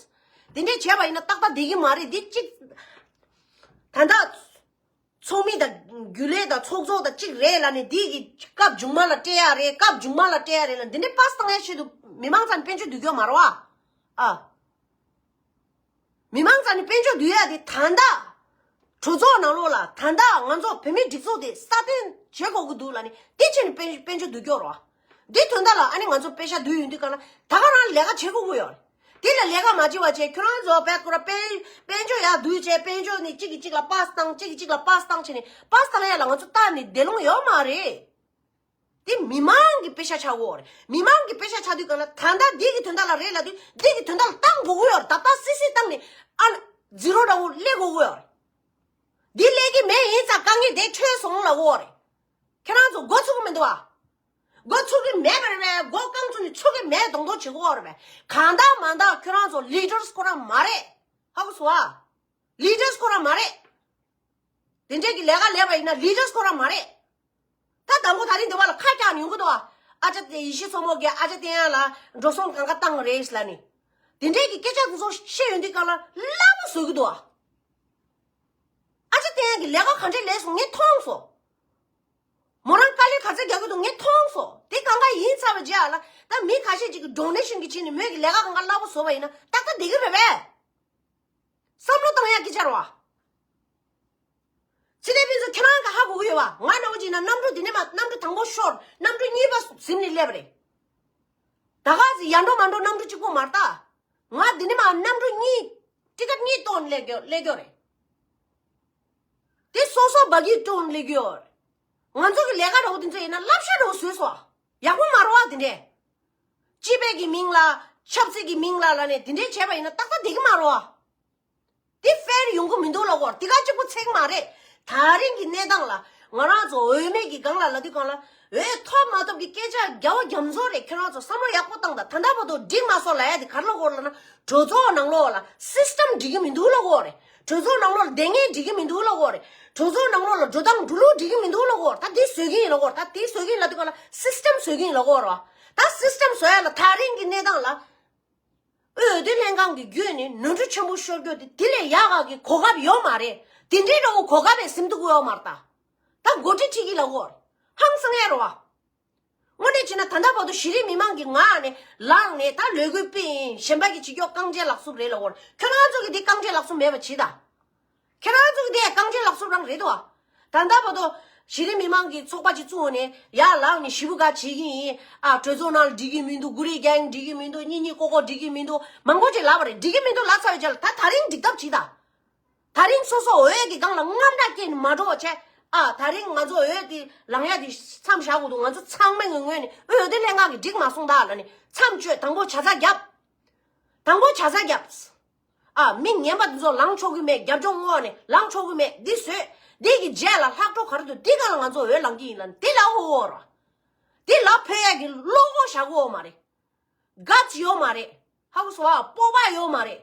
དེ་འདྲས་བྱས་པ་ཡིན་ན་ཏག་ཏག་བསྡད་ཀྱི་མ་རེད། འདི་གཅིག་ད་ལྟ་ཚོགས་མི་དང་རྒྱུན་ལས་དང་ཚོགས་གཙོ་དང་གཅིག་རེད་ལབ་ནས་འདི་གི་སྐབས་མཇུག་མ་ལ་སྤྲད་ཡ་རེད། སྐབས་མཇུག་མ་ལ་སྤྲད་ཡ་རེད་ལབ་འདི་འདྲས་པཱས་བཏང་ཡ་ཆེད་དུ་མི་མང་རྩ་ནས་དཔལ་འབྱོར་བསྡུ་རྒྱུ་མ་རེད་བ། ཨ། མི་མང་རྩ་ནས་དཔལ་འབྱོར་བསྡུ་ཡ་དེ་ད་ལྟ་གྲོས་ཚོགས་ནང་ལོགས་ལ་ད་ལྟ་ང་ཚོ་བོད་མིའི་སྒྲིག་འཛུགས་དེ་སྲ་བརྟན་བྱེད་དགོས་ཀྱི་འདུག་ལབ་ནས་དེ་བྱས་ནས་དཔལ་དཔལ་འབྱོར་བསྡུ་རྒྱུ་རེད་བ། འདི་དོན་དག་ལ་ཨ་ནི་ང་ཚོ་པེ་ཤག་བསྡུས་ཡོང་དུས་ག་ལ་ད་ག་རང་ལས་ཀ་བྱེད་དགོས་ཀྱི་ཡོད་རེད། དེ་ལ་ལས་ཀ་མ་བྱེད་པ་བྱས་ཁྱོད་རང་ཚོ་བེད་ཁོ་ར་དཔལ་དཔལ་འབྱོར་ཡར་བསྡུས་བྱས་དཔལ་འབྱོར་ནི་གཅིག་གིས་གཅིག་ལ་པཱས་བཏང་གཅིག་གིས་གཅིག་ལ་པཱས་བཏང་བྱས་ནས་པཱས་བཏང་ཡ་ལ་ང་ཚོ་ལྟ་ནས་བསྡད་ལོང་ཡོད་མ་རེད། དེ་མི་མང་གི་པེ་ཤག་ཆགས་ཀྱི་ཡོད་རེད། མི་མང་གི་པེ་ཤག་ཆགས་དུས་ག་ལ་ད་ལྟ་འདི་གི་དོན་དག་ལ་རེད་ལབ་དུས་འདི་གི་དོན་དག་ལ་བཏང་དགོས་ཀྱི་ཡོད་རེད། ད་ལྟ་སི་སི་བཏང་ནས་ཨ་ཛི་རོ་འདྲ་བོ་སླེབས་དགོས་ཀྱི་ཡོད་རེད། འདི་སླེབས་ཀྱི་མེད་ཡིན་ཙང་དཀའ་ངལ་དེ་འཕྲད་སོང་ལབ་ཀྱི་ཡོད་རེད། ཁྱེད་རང་ཚོ་མགོ་ཚོས་ཀྱི་མི་འདུག་ཨ། མགོ་ཚོས་ཀྱི་མེད་པ་རེད་པས། མགོ་རྐང་བཙུགས་ནས་ཚོས་ཀྱི་མེད་མདོག་མདོག་བྱེད་ཀྱི་ཡོད་རེད་པས། གང་ལྟར་མ་ལྟར་ཁྱོད་རང་ཚོ་ལི་ཌར་སི་ཁོ་རང་མ་རེད། ཧ་གོ་སོང་ཨ། ལི་ཌར་སི་ཁོ་རང་མ་རེད། དེ་འདྲས་ཀྱི་ལས་ཀ་ལས་པ་ཡིན་ན་ལི་ཌར་སི་ཁོ་རང་མ་རེད། ད་དང་པོ་ད་རིང་འདི་བ་ལ་ཁ་བཀྱག་ནས་ཡོང་གི་འདུག་ཨ། ཨ་ཅག་དེ་ཡེ་ཤེས་མཚོ་མོ་གིས་ཨ་ཅག་བསྟན་ཡ་ལ་འགྲོ་སོང་གང་ག་བཏང་རེད་ལབ་ནས། དེ་འདྲས་ཀྱི་སྐད་ཆ་དེ་ཚོ་བཤད་ཡོང་དུས་ག་ལ་སླ་པོ་བཟོ་གི་འདུག་ཨ། ཨ་ཅག་བསྟན་ཡ་གི་ལས་ཀ་ག་འདྲས་ལས་སོང་ངས་མཐོང་སོང་། མོ་རང་དཀའ་ལས་ག་ཚོད་རྒྱག་གི་འདུག་ངས་མཐོང་སོང་། དེ་གང་ག་ཡིན་ཚར་བའི་རྗེས་ལ་ད་མི་ཁ་ཤས་ཅིག་གིས་ཌོ་ནེ་ཤན་གྱི་ཆེད་ནས་མོས་ཀྱི་ལས་ཀ་གང་ག་སླ་པོ་བཟོ་བ་ཡིན་ན་ཏག་ཏག་བསྡད་ཀྱི་རེད་པས། བསམ་བློ་བཏང་ཡག་སྐད་ཆ་རེད་བ། སྤྱི་ལས་ཕུན་ཚོགས་ཁྱེད་རང་ག་ཧ་གོ་གི་ཡོད་བ། ང་ནང་བཞིན་ན་གནམ་གྲུ་འདི་ནས་མ་གནམ་གྲུ་དང་པོ་ཤོར་གནམ་གྲུ་གཉིས་པ་ཟིན་ནས་སླེབས་རེད། ད་ག་ཟིག་ཡར་འགྲོ་མར་འགྲོ་གནམ་གྲུ་གཅིག་པོ་མ་རེད་ད། ང་འདི་ནས་མ་གནམ་གྲུ་གཉིས་ཊི་ཀེ་ཊི་གཉིས་གཏོང་སླེབས་རྒྱུ་སླེབས་རྒྱུ་རེད། དེ་སོ་སོ་བ་གི་གཏོང་སླེབས་རྒྱུ་རེད། ང་ཚོ་གི་ལས་ཀ་འདྲ་བོ་དེ་ཚོ་ཡིན་ན་བསླབ་བྱ་འདྲ་བོ་བཟོས་སོང་། ཡག་པོ་མ་རེད་བ་དེ་འདྲས། སྤྱི་པའི་གི་མིང་ལ་ཆབ་སྲིད་ཀྱི་མིང་ལ་ལ་ནས་དེ་འདྲས་བྱས་པ་ཡིན་ན་ཏག་ཏག་བསྡད་ཀྱི་མ་རེད་བ། དེ་ཧྥེར་ཡོང་གི་མི་འདུག་ལབ་གོ། དེ་ག་གཅིག་པོ་ཚིག་མ་རེད། ད་རིང་གི་གནས་སྟངས་ལ་ང་རང་ཚོ་འོས་མེད་ཀྱི་སྒང་ལ་ལབ་དུས་སྒང་ལ་འོས་ཐོབ་མ་ཐོབ་ཀྱི་སྐད་ཆ་རྒྱ་བོ་རྒྱ་མཚོ་རེད། ཁྱེད་རང་ཚོ་བསམ་བློ་ཡག་པོ་བཏང་དང་། ད་ལྟ་བར་དུ་འགྲིག་མ་སོང་ལབ་ཡ་དེ་ག་རེ་ལབ་གོ་ལབ་ན་གྲོས་ཚོགས་ནང་ལོགས་ལ་སིས་ཊམ་འགྲིག་གི་མི་འདུག་ལབ་གོ་རེད། གྲོས་ཚོགས་ནང་ལོགས་ལ་སྡེ་ངན་འགྲིག་གི་མི་འདུག་ལབ་གོ་རེད། གྲོས་ཚོགས་ནང་ལོགས་ལ་འགྲོ་སྟངས་འགྲོ་ལུགས་འགྲིག་གི་མི་འདུག་ལབ་གོ་རེད། ད་དེ་བཟོས་ཀྱི་ཡིན་ལབ་གོ་རེད། ད་དེ་བཟོས་ཀྱི་ཡིན་ལབ་དུས་སྒང་ལ་སིས་ཊམ་བཟོས་ཀྱི་ཡིན་ལབ་གོ་རེད་བ། ད་སིས་ཊམ་བཟོ་ཡ་ལ་ད་རིང་གི་གནས་སྟངས་ལ། འོས་བསྡུ་ལྷན་ཁང་གི་བརྒྱུད་ནས་ནོར་འཁྲུལ་ཆེན་པོ་ཤོར་རྒྱུ་དེ་དེ་ལས་ཡག་ག་གི་གོ་སྐབས་ཡོད་མ་རེད། དེ་འདྲའི་འདྲ་བོ་གོ་སྐབས་ཡང་ཟིན་ཐུབ་ཀྱི་ཡོད་མ་རེད་ད། ད་འགོ་ཁྲིད་ཁྲིད་ཀྱི་ལབ་གོ། ཧང་སང་ཡ་རེད་བ། དངོས་གནས་བྱས་ན་ད་ལྟ་བར་དུ་གཞི་རིམ་མི་མང་གི་ངག་ནས་ལངས་ནས་ད་ལས་འགུལ་སྤེལ་ཡིན། གཞན་པ་གི་བྱེད་ཀྱོག་རྐང་རྗེན་ལག་སུབ་རེད་ལབ་གོ། ཁྱོད་རང་ཚོ་གི་འདི་རྐང་རྗེན་ལག་སུབ་མེད་པ་བྱེད་ད། ཁྱེད་རང་ཚོ་གི་དེ་རྐང་རྗེན་ལག་སུབ་རང་རེད་དོ། ད་ལྟ་བར་དུ་གཞི་རིམ་མི་མང་གི་ཚོགས་པ་ཅིག་བཙུགས་ནས་ཡར་ལངས་ནས་ཞེ་པོ་ག་བྱེད་ཀྱི་ཡིན། ཨ་གྲོས་ཚོགས་ནང་ལ་འགྲིག་གི་མི་འདུག་གུ་རེ་རྒྱག་ཡིན་འགྲིག་གི་མི་འདུག་གཉིས་གཉིས་ཀོ་ཀོ་འགྲིག་གི་མི་འདུག་མང་པོ་ཅིག་ལབ་པ་རེད། འགྲིག་གི་མི་འདུག་ལབ་ཚར་བའི་རྗེས་ལ་ད་ད་རིང་འགྲིག་ཐབས་བྱེད་ད། ད་རིང་སོ་སོ་འོས་ཀྱི་སྒང་ལ་དངངས་སྐྲག་སྐྱེས་ནས་མ་འགྲོ་བ་བྱས། ཨ་ད་རིང་ང་ཚོ་འོས་དེ་ལངས་ཡ་དེ་མཚམས་བཞག་དགོས་འདུག་ང་ཚོ་ཚང་མའི་ངོས་ནས་འོས་བསྡུ་ལྷན་ཁང་གིས་འགྲིག་མ་སོང་ད་ལབ་ནས་མཚམས་གཅོད་དང་པོ་ཇ་ཚགས་བརྒྱབ། དང་པོ་ཇ་ཚགས་བརྒྱབ། ཨ་མི་ངན་པ་འདི་ཚོ་ལངས་ཆོག་གི་མེད། རྒྱབ་ལྗོངས་ངོས་ནས་ལངས་ཆོག་གི་མེད། འདི་བཟོས། འདི་གི་རྗེས་ལ་ལྷག་འཕྲོ་ག་རེ་འདུག་འདི་ག་ལ་ང་ཚོ་འོས་ལངས་ཀྱི་ཡིན་ལབ་ནས་འདི་ལ་ཧོ་ཧོ་ར། འདི་ལ་ཕེབས་ཡག་གི་བློ་ཁོག་བཞག་གི་ཡོད་མ་རེད། གཱ་ཙི་ཡོད་མ་རེད། ཧ་གོ་སོང་ཨ། སྤོབས་པ་ཡོད་མ་རེད།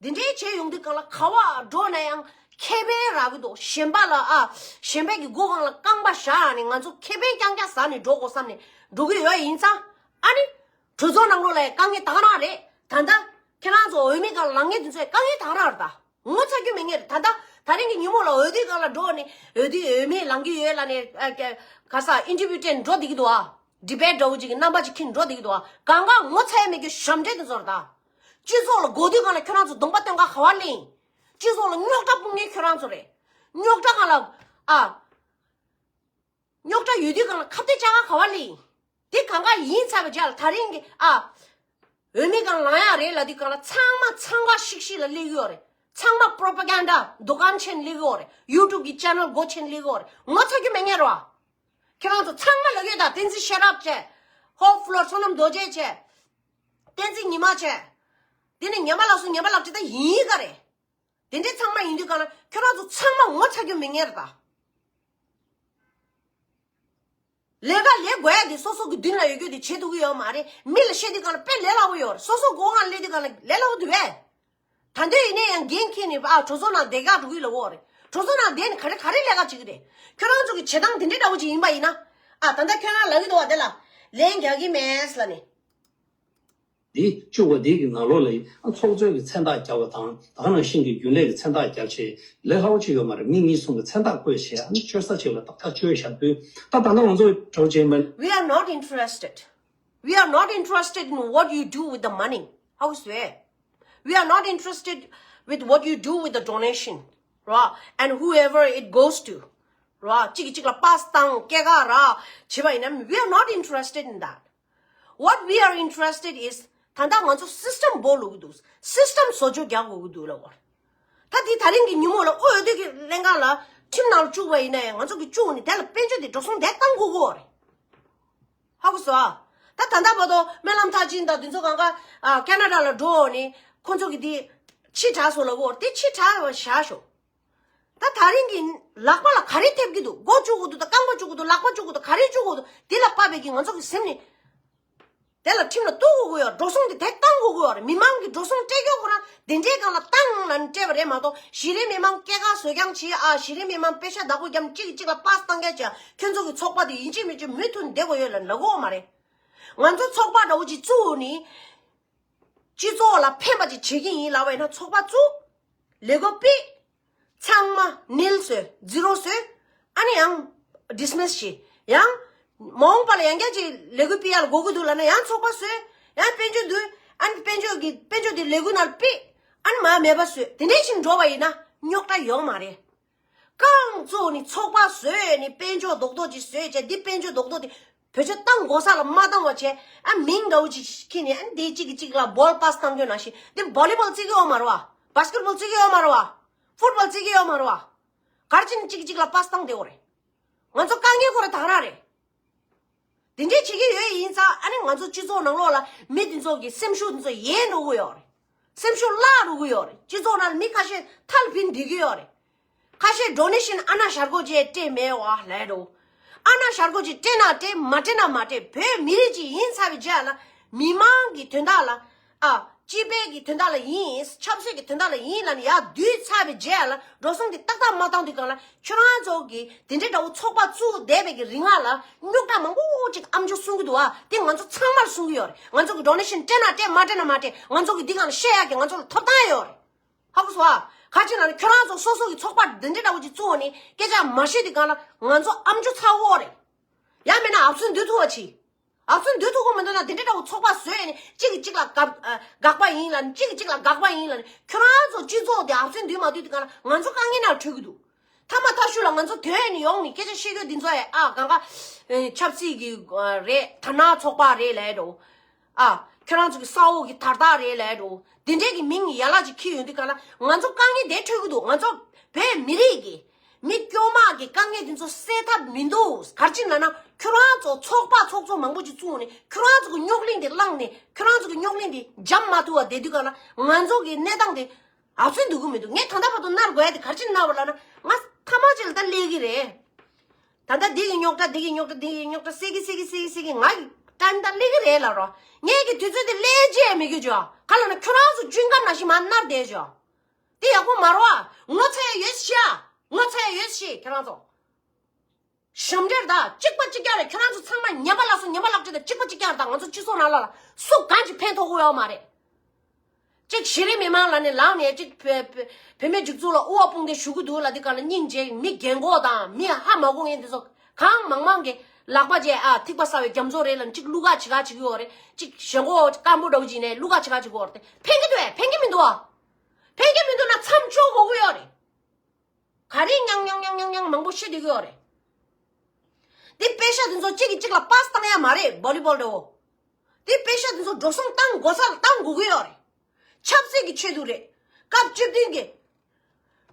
འདི་འདྲའི་བྱས་ཡོང་དུས་གང་ལ་ག་བ་འགྲོ་ན་ཡང་ཁེ་ཕན་རག་གི་འདུག་གཞན་པ་ལ་ཨ། གཞན་པའི་གི་མགོ་སྒང་ལ་རྐང་པ་བཞག་ནས་ང་ཚོ་ཁེ་ཕན་རྐྱང་རྐྱང་ཟ་ནས་འགྲོ་དགོས་བསམ་ནས་འགྲོ་གི་ཡོད་ཡིན་ཙང་། ཨ་ནི། གྲོས་ཚོགས་ནང་ལོགས་ལ་དཀའ་ངལ་དག་རང་རེད། ད་ལྟ་ཁྱེད་རང་ཚོ་འོས་མི་སྒང་ལ་ལངས་མཁན་དེ་ཚོས་དཀའ་ངལ་དག་རང་རེད་ད། ངོ་ཚ་རྒྱུ་མེད་ངེས་རེད། ད་ལྟ་ད་རིང་གི་ཉིན་མོ་ལ་འོས་བསྡུའི་སྒང་ལ་འགྲོ་ནས་འོས་བསྡུའི་འོས་མི་ལངས་ཀྱི་ཡོད་ལབ་ནས་ཨ། ག་ས་ཨིན་ཊར་བིའུ་སྤྲད་ནས་འགྲོ་བསྡད་ཀྱི་འདུག་ཨ། ཌི་བེཊ་འདྲ་བོ་ཅིག་གི་རྣམ་པ་ཅིག་འཁྱེར་འགྲོ་བསྡད་ཀྱི་འདུག་ཨ། གང་ག་ངོ་ཚ་ཡ་མེད་རྒྱུ་ཞབས་འདྲེན་དེ་ཚོ་རེད་ད། སྤྱི་ཚོགས་ལ་དགོས་དུས་སྒང་ལ་ཁྱོད་རང་ཚོ་གདོང་པ་སྟོན་ག་ག་བ་སླེབས་ཡིན། སྤྱི་ཚོགས་ལ་རྙོག་དྲ་སྤུངས་མཁན་ཁྱོད་རང་ཚོ་རེད། རྙོག་དྲ་སྒང་ལ་ཨ། རྙོག་དྲ་ཡོད་དུས་སྒང་ལ་ཁ་གཏད་བཅག་ག་ག་བ་སླེབས་ཡིན། དེ་གང་ག་ཡིན་ཚར་བའི་རྗེས་ལ་ད་རིང་གི་ཨ། འོས་མི་སྒང་ལ་ལངས་ཡག་རེད་ལབ་དུས་སྒང་ལ་ཚང་མ་འཚང་ཁ་ཤིག་ཤིག་ལ་སླེབས་ཀྱི་ཡོད་རེད། ཚང་མ་པོ་རོ་པ་གན་ཌ་འདུ་ཁང་ཆེན་སླེབས་ཀྱི་ཡོད་རེད། ཡུ་ཊུབ་གི་ཆེ་ནལ་སྒོ་ཆེན་སླེབས་ཀྱི་ཡོད་རེད། ངོ་ཚ་རྒྱུ་མེད་ངེས་རེད་བ། ཁྱེད་རང་ཚོ་ཚང་མ་ལབ་ཀྱི་ཡོད་ད། བསྟན་འཛིན་ཤེ་རབ་བྱས། ཧོབ་ཕློར་བསོད་ནམས་རྡོ་རྗེ་བྱས། བསྟན་འཛིན་ཉི་མ་བྱས། དེ་ནས་ཉི་མ་ལགས་སུ་ཉི་མ་ལགས་ཅི་ད་ཡིན་ག་རེད། དེ་འདྲའི་ཚང་མ་ཡིན་དུས་གང་ལ་ཁྱོད་རང་ཚོ་ཚང་མ་ངོ་ཚ་རྒྱུ་མེད་ངེས་རེད་ད། ལས་ཀ་ལས་དགོས་ཡ་དེ་སོ་སོ་གི་མདུན་ལ་ཡོད་རྒྱུ་དེ་བྱེད་ཐུབ་ཀྱི་ཡོད་མ་རེད། མི་ལ་བཤད་དུས་གང་ལ་དཔེ་ལས་སླ་པོ་ཡོད་རེད། སོ་སོ་སྒོ་ང་སླེབས་དུས་གང་ལ་ལས་སླ་པོ་འདུག་པས། ད་འདོད་ཡིན་ནའི་ཡང་འགན་འཁྱེར་ནས་ཨ་གྲོས་ཚོགས་ནང་བསྡད་ག་འགྲོ་གི་ལབ་ཡོད་རེད། གྲོས་ཚོགས་ནང་བསྡད་ནས་ག་རེ་ག་རེ་ལས་ཀ་བྱེད་ཀྱི་རེད། ཁྱོད་རང་ཚོ་གི་བྱེད་སྟངས་དེ་འདྲའི་འདྲ་བོ་ཅིག་ཡིན་པ་ཡིན་ན། ཨ་ད་ལྟ་ཁྱོད་རང་ལབ་ཀྱི་འདུག་བ། དེ་ལ་ལན་རྒྱག་གི་མེད་ལབ་ནས། འདི་བཅུ་པ་འདི་གི་ནང་ལོགས་ལ་ཡིན། ཨ་ཚོགས་གཙོས་ཀྱི་མཚན་རྟགས་རྒྱག་པ་དང་། ད་ག་ནང་བཞིན་གྱི་རྒྱུན་ལས་ཀྱི་མཚན་རྟགས་རྒྱག་ཆེད་ལས་སླ་པོ་ཅིག་ཡོད་མ་རེད། མི་གཉིས་གསུམ་གྱི་མཚན་རྟགས་བཀོད་བྱས། ཨ་ནི་བཅོལ་ས་ཅིག་ལ་ཏག་ཏག་བཅོལ་བཞག་དུས། ད་ད་ལྟ་ང་ཚོ་གྲོགས་ཅན་མ། We are not interested. We are not interested in what you do with the money. How is that? We are not interested with what you do with the donation, right? And whoever it goes to, right? གཅིག་གིས་གཅིག་ལ་པཱ་སི་བཏང་། སྐྱེད་ཀ་རག་བྱེད་པ་ཡིན་ན། We are not interested in that. What we are interested is ད་ལྟ་ང་ཚོ་སི་སི་ཊམ་སྦོ་ལུག་འདུག་སི་སི་ཊམ་བཟོ་བཅོས་རྒྱག་དགོས་ཀྱི་འདུག་ལབ་པ་རེད། ད་དེ་ད་རིང་གི་ཉིན་མོ་ལ་ཨོ་འོས་བསྡུ་གི་ལྷན་ཁང་ལ་ཁྲིམས་ནང་ལ་བཅུག་པ་ཡིན་ན་ཡང་ང་ཚོ་གི་བཅུག་ནས་དེ་ལ་དཔལ་འབྱོར་དེ་འགྲོ་སོང་དེ་བཏང་དགོས་ཀྱི་རེད། ཧ་གོ་སོང་ཨ། ད་ད་ལྟ་བར་དུ་སྨོན་ལམ་མཐར་ཕྱིན་དང་དེ་ཚོ་གང་ག་ཨ་ཁེ་ན་ཌ་ལ་འགྲོ་འོང་ནས་ཁོ་ཚོ་གི་དེ་ཕྱི་དྲགས་སོང་ལབ་ཀྱི་ཡོད་རེད། དེ་ཕྱི་དྲགས་པ་བཞག་ཤོག་ད་ད་རིང་གི་ལག་པ་ལ་ག་རེ་ཐེབས་ཀྱི་འདུག་མགོ་བཅུག་དགོས་འདུག་ད་རྐང་པ་བཅུག་དགོས་འདུག་ལག་པ་བཅུག་དགོས་འདུག་ག་རེ་བཅུག་དགོས་འདུག་དེ་ལ་དཔག་པའི་གི་ང་ཚོ་གི་སེམས་ནས་དེ་ལ་ཁྲིམས་ལ་གཏུག་དགོས་ཀྱི་ཡོད་རེད། འགྲོ་སོང་དེ་དེ་བཏང་དགོས་ཀྱི་ཡོད་རེད། མི་མང་གི་འགྲོ་སོང་སྤྲད་རྒྱུ་ཁོ་རང་དེ་འདྲའི་སྒང་ལ་བཏང་ལབ་ནས་སྤྲད་པ་རེད་མ་གཏོགས། གཞི་རིམ་མི་མང་སྐྱེད་ཀ་བཟོ་རྐྱང་བྱེད་ཨ། གཞི་རིམ་མི་མང་པེ་ཤ་བདག་པོ་རྒྱབ་གཅིག་གིས་གཅིག་ལ་པཱ་སི་བཏང་མཁན་བྱེད། ཁྱོད་ཚོ་གི་ཚོགས་པ་དེ་ཡིན་གཅིག་མིན་གཅིག་མུ་མཐུད་བསྡད་དགོས་ཡོད་ལབ་ལབ་ཀྱི་ཡོད་མ་རེད། ང་ཚོ་ཚོགས་པ་འདྲ་བོ་ཅིག་བཙུགས་ནས། སྤྱི་ཚོགས་ལ་ཕན་པ་ཅིག་བྱེད་ཀྱི་ཡིན་ལབ་པ་ཡིན་ན་ཚོགས་པ་བཙུགས། ལས་འགུལ་སྤེལ། ཚང་མ་ནིལ་བཟོས། ཛི་རོ་བཟོས། ཨ་ནི་ཡང་ཌི་སི་མི་སི་བྱེད། ཡང་མ་འོངས་པ་ལ་ཡང་བསྐྱར་ཅིག་ལས་འགུལ་སྤེལ་ཡག་ལ་དགོས་ཀྱི་འདུག་ལབ་ན་ཡང་ཚོགས་པ་བཟོས། ཡང་དཔལ་འབྱོར་འདུས། ཨ་ནི་དཔལ་འབྱོར་གྱི་དཔལ་འབྱོར་དེ་ལས་འགུལ་ནང་སྤེལ། ཨ་ནི་མར་མེད་པ་བཟོས། དེ་འདྲའི་ཞིག་འགྲོ་བ་ཡིན་ན་རྙོག་དྲ་ཡོང་མ་རེད། རྐང་བཙུགས་ནས་ཚོགས་པ་བཟོས་ནས་དཔལ་འབྱོར་རྡོག་རྡོག་ཅིག་བཟོས་བྱས། འདི་དཔལ་འབྱོར་རྡོག་རྡོག་དེ་བེད་སྤྱོད་བཏང་དགོས་ས་ལ་མ་བཏང་བ་བྱས། ཨ་མིང་འདྲ་བོ་ཅིག་ཁྱེར་ནས་ཨ་འདི་གཅིག་གིས་གཅིག་ལ་བོལ་པཱ་སི་བཏང་རྒྱུ་ནང་བཞིན། འདི་བོ་ལི་བོལ་རྩེ་གི་ཡོད་མ་རེད་བ། བཱ་སི་ཀེ་ཊི་བོལ་རྩེ་གི་ཡོད་མ་རེད་བ། ཕུཊ་བོལ་རྩེ་གི་ཡོད་མ་རེད་བ། ག་རེ་བྱས་ནས་གཅིག་གིས་གཅིག་ལ་པཱ་སི་བཏང་བསྡད་ཡོད་རེད། ང་ཚོ་དཀའ་ངལ་ཁོ་རང་དེ་ག་རང་རེད། དེ་འདྲས་བྱེད་ཀྱི་ཡོད་ཡིན་ཙང་། ཨ་ནི་ང་ཚོ་སྤྱི་ཚོགས་ནང་ལོགས་ལ་མི་དེ་ཚོ་གི་སེམས་ཤུགས་དེ་ཚོ་ཡལ་འགྲོ་གི་ཡོད་རེད། སེམས་ཤུགས་བརླག་འགྲོ་གི་ཡོད་རེད། སྤྱི་ཚོགས་ནང་ལ་མི་ཁ་ཤས་ཐལ་ཕྱིན་བསྡད་ཀྱི་ཡོད་རེད། ཁ་ཤས་ཌོ་ནེ་ཤན་ཨ་ན་ཤར་གོ་ཅེས་སྤྲད་མེད་བ་ལས་འགྲོ། ཨ་ན་ཤར་གོ་ཅེས་སྤྲད་ན་སྤྲད། མ་སྤྲད་ན་མ་སྤྲད། བོད་མི་རིགས་གཅིག་ཡིན་ཚར་བའི་རྗེས་ལ་མི་མང་གི་དོན་དག་ལ། ཨ། སྤྱི་པའི་གི་དོན་དག་ལ་ཡིན། ཆབ་སྲིད་ཀྱི་དོན་དག་ལ་ཡིན་ལབ་ནས་ཡར་བསྡུས་ཚར་བའི་རྗེས་ལ་འགྲོ་སོང་དེ་ཏག་ཏག་མ་བཏང་དུས་སྒང་ལ། ཁྱོད་རང་ཚོ་གི་དེ་འདྲའི་འདྲ་བོ་ཚོགས་པ་བཙུགས་བསྡད་པའི་གི་རིང་ལ་རྙོག་དྲ་མང་པོ་ཅིག་ཨམ་ཅོག་གསུང་གི་འདུག་ཨ། དེ་ང་ཚོ་ཚང་མར་གསུང་གི་ཡོད་རེད། ང་ཚོ་གི་ཌོ་ནེ་ཤན་སྤྲད་ན་སྤྲད། མ་སྤྲད་ན་མ་སྤྲད། ང་ཚོ་གི་འདི་སྒང་ལ་བཤད་ཡག་གི་ང་ཚོ་ལ་ཐོབ་ཐང་ཡོད་རེད། ཧ་གོ་སོང་ཨ། ག་ཅི་ལབ་ན་ཁྱོད་རང་ཚོ་སོ་སོ་གི་ཚོགས་པ་འདི་འདྲའི་འདྲ་བོ་ཅིག་བཙུགས་ནས་སྐད་ཆ་མ་བཤད་དུས་སྒང་ལ་ང་ཚོ་ཨམ་ཅོག་ཚ་བོ་རེད། ཡང་མིན་ན་ཨབ་སུན་འདུས་ཐུབ་པ་བྱེད། ཨབ་སུན་འདུས་ཐུབ་ཀྱི་མི་འདུག་ན་དེ་འདྲའི་འདྲ་བོ་ཚོགས་པ་བཟོས་ནས་གཅིག་གིས་གཅིག་ལ་དགག་ཨ། དགག་པ་ཡིན་ལབ་ནས། གཅིག་གིས་གཅིག་ལ་དགག་པ་ཡིན་ལབ་ནས། ཁྱོད་རང་ཚོ་སྤྱི་ཚོགས་དེ་ཨབ་སུན་འདུས་མ་ཐུབ་དུས་སྒང་ལ་ང་ཚོ་དཀའ་ངལ་ནང་འཕྲད་ཀྱི་འདུག་མཐའ་མ་མཐའ་གཞུག་ལ་ང་ཚོ་ཐོན་ནས་ཡོང་ནས་སྐད་ཆ་བཤད་རྒྱུ་འདི་ཚོ་ཡ། ཨ། གང་ག་ཨེ། ཆབ་སྲིད་ཀྱི་ཨ། རེད། དར་ནག་ཚོགས་པ་རེད་ལབ་འགྲོ། ཨ། ཁྱོད་རང་ཚོ་གི་ས་འོག་གི་དར་ཐག་རེད་ལབ་འགྲོ། དེ་འདྲའི་གི་མིང་ཡན་ལག་ཅིག་འཁྱེར་ཡོང་དུས་སྒང་ལ་ང་ཚོ་དཀའ་ངལ་དེ་འཕྲད་ཀྱི་འདུག་ང་ཚོ་བོད་མི་རིགས་ཀྱི་མི་དཀྱུས་མ་གི་དཀའ་ངལ་དེ་ཚོ་སེལ་ཐབས་མི་འདུག་ག་རེ་བྱས་ནས་ལབ་ན་ཁྱོད་རང་ཚོ་ཚོགས་པ་ཚོགས་གཙོ་མང་པོ་ཅིག་བཙུགས་ནས་ཁྱོད་རང་ཚོ་གི་རྙོག་གླེང་དེ་བསླངས་ནས་ཁྱོད་རང་ཚོ་གི་རྙོག་གླེང་དེ་འཇམ་མ་ཐུབ་པ་བསྡད་དུས་སྒང་ལ་ང་ཚོ་གི་གནས་སྟངས་དེ། ཨ་ཚོད་འདུག་གི་མི་འདུག་ངས་ད་ལྟ་བར་དུ་མནར་དགོས་ཡ་དེ་ག་རེ་བྱས་ནས་མནར་བ་ལབ་ན། ང་ཐ་ རེད། ད་ལྟ་འདི་གི་རྙོག་དྲ་འདི་གི་རྙོག་དྲ་འདི་གི་རྙོག་དྲ་སེ་གི་སེ་གི་སེ་གི་སེ་གི་ང་གི་ཏན་ཏན་སླེབས་ཀྱི་རེད་ལབ་རོགས། ངས་ཀྱི་དུས་ཚོད་དེ་སླེབས་རྗེས་མི་དགོས་ཅོ། ག་ལ་ན་ཁྱོད་རང་ཚོ་ཅུན་ཀམ་ནང་བཞིན་མར་མནར་བསྡད་ཅོ། དེ་ཡག་པོ་མ་རེད་བ། ངོ་ཚ་ཡ་ཡོད་ཤི་ཡ། ངོ་ཚ་ཡ་ཡོད་ཤི་ཁྱོད་རང་ཚོ། ཞབས་འདྲེན་དང་གཅིག་པ་གཅིག་རྐྱང་རེད། ཁྱོད་རང་ཚོ་ཚང་མ་ངན་པ་ལ་སོགས་ངན་པ་ལག་ཁྲིད་དང་གཅིག་པ་གཅིག་རྐྱང་རེད། ད་ང་ཚོ་སྤྱི་ཚོགས་ནང་ལ་ལ་སུ་གང་ཅིག་ཕན་ཐོགས་ཀྱི་ཡོད་མ་རེད། གཅིག་གཞི་རིམ་མི་མང་ལ་ནས་ལངས་ནས་གཅིག་བོད་བོད་བོད་མི་སྒྲིག་འཛུགས་ལ་དབུ་བ་དཔུང་འདེགས་ཞུ་གི་འདུག་ལ། འདི་ག་ལ་སྙིང་རྗེ་མི་རྒན་གོག་དང་མི་ཧ་མ་གོ་མཁན་འདི་ཚོ་གང་མང་མང་གི་ལག་པ་བརྗེ་ཨ་ཐིགས་པ་ཟ་བའི་རྒྱ་མཚོ་རེད་ལ། གཅིག་བླུག་ག་བྱེད་ག་བྱེད་ཀྱི་ཡོད་རེད། གཅིག་ཞེན་ཁོག་སྐམ་པོ་འདྲ་བོ་བྱས་ནས་བླུག་ག་བྱེད་ག་བྱེད་ཀྱི་ཡོད་རེད། དེ་ཕན་གི་འདུག་ཨ། ཕན་གི་མི་འདུག་ཨ། ཕན་གི་མི་འདུག་ན་མཚམས་འཇོག་དགོས་ཀྱི་ཡོད་རེད། ག་རེ་ཉང་ཉང་ཉང་ཉང་ཉང་མང་པོ་བཤད་བསྡད་ཀྱི་ཡོད་རེད། འདི་པེ་ཤ་འདི་ཚོ་གཅིག་གིས་གཅིག་ལ་པཱ་སི་བཏང་ཡ་མ་རེད། བོ་ལི་བོལ་འདྲ་བོ། འདི་པེ་ཤ་འདི་ཚོ་འགྲོ་སོང་བཏང་དགོས་ས་ལ་བཏང་དགོས་ཀྱི་ཡོད་རེད། ཆབ་སྲིད་ཀྱི་ཆེད་དུ་རེད། སྐབས་བཅུ་བདུན་གྱི་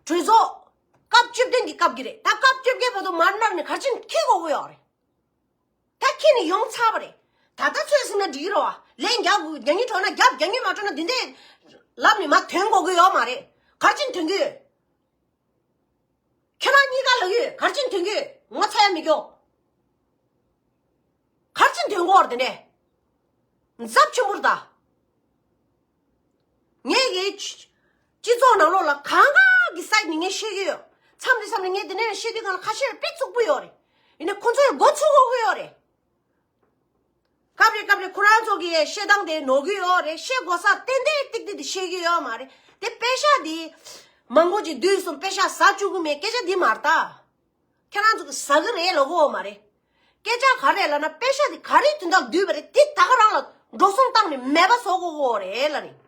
གྲོས་ཚོགས། སྐབས་བཅུ་བདུན་གྱི་སྐབས་ཀྱི་རེད། ད་སྐབས་བཅོ་བརྒྱད་བར་དུ་མར་མནར་ནས་ག་རེ་བྱས་ནས་འཁྱེར་དགོས་ཀྱི་ཡོད་རེད། ད་ཁྱེར་ནས་ཡོང་ཚར་བ་རེད། ད་ལྟ་ཚོད་ཟིན་ན་འགྲིག་གི་རེད་བ། ལན་རྒྱག་དགོས། རྒྱག་སྙིང་བྲོ་ན་རྒྱབ། རྒྱག་སྙིང་མ་བྲོ་ན་འདི་འདྲས་ལབ་ནས་མར་ཐོན་དགོས་ཀྱི་ཡོད་མ་རེད། ག་རེ་བྱས་ནས་ཐོན་གྱི་ཡོད། ཁྱེད་རང་གཉིས་ཀ་ལབ་ཡོད། ག་རེ་བྱས་ནས་ཐོན་གྱི་ཡོད། ངོ་ཚ་ཡ་མི་སྐྱོ། ག་རེ་བྱས་ནས་ཐོན་དགོས་རེད་དེ་འདྲས། ཚབས་ཆེན་པོ་རེད་ད། ངས་ཀྱི་སྤྱི་སྤྱི་ཚོགས་ནང་ལོགས་ལ་གང་ག་གི་སའིཌ་ནས་ངས་བཤད་ཀྱི་ཡོད། མཚམས་རེ་མཚམས་རེ་ངས་དེ་ནས་བཤད་དུས་གང་ལ་ཁ་ཤས་དཔེ་རྩུབ་པོ་ཡོད་རེད། ཡིན་ནའི་ཁོ་ཚོས་མགོ་ཚོས་དགོས་ཀྱི་ཡོད་རེད། སྐབས་རེ་སྐབས་རེ་ཁོ་རང་ཚོ་གི་བཤད་སྟངས་དེ་ནོར་གྱི་ཡོད་རེད། བཤད་དགོས་ས་ཏན་ཏན་ཏིག་ཏིག་དེ་བཤད་ཀྱི་ཡོད་མ་རེད། དེ་པེ་ཤ་དེ་མང་པོ་ཅིག་བསྡུས་སོང་། པེ་ཤ་ཟ་བཅུག་གི་མེད། སྐད་ཆ་འདི་མ་རེད་ད། ཁྱེད་རང་ཚོ་གི་ཟ་གི་རེད་ལབ་གོ་མ་རེད། སྐད་ཆ་ག་རེ་ལབ་ན་པེ་ཤ་དེ་ག་རེ་དོན་དག་བསྡུས་པ་རེད། དེ་ད་ག་རང་ལ་འགྲོ་སོང་བཏང་ནས་མེད་པ་བཟོ་དགོས་གོ་རེད་ལབ་ནས།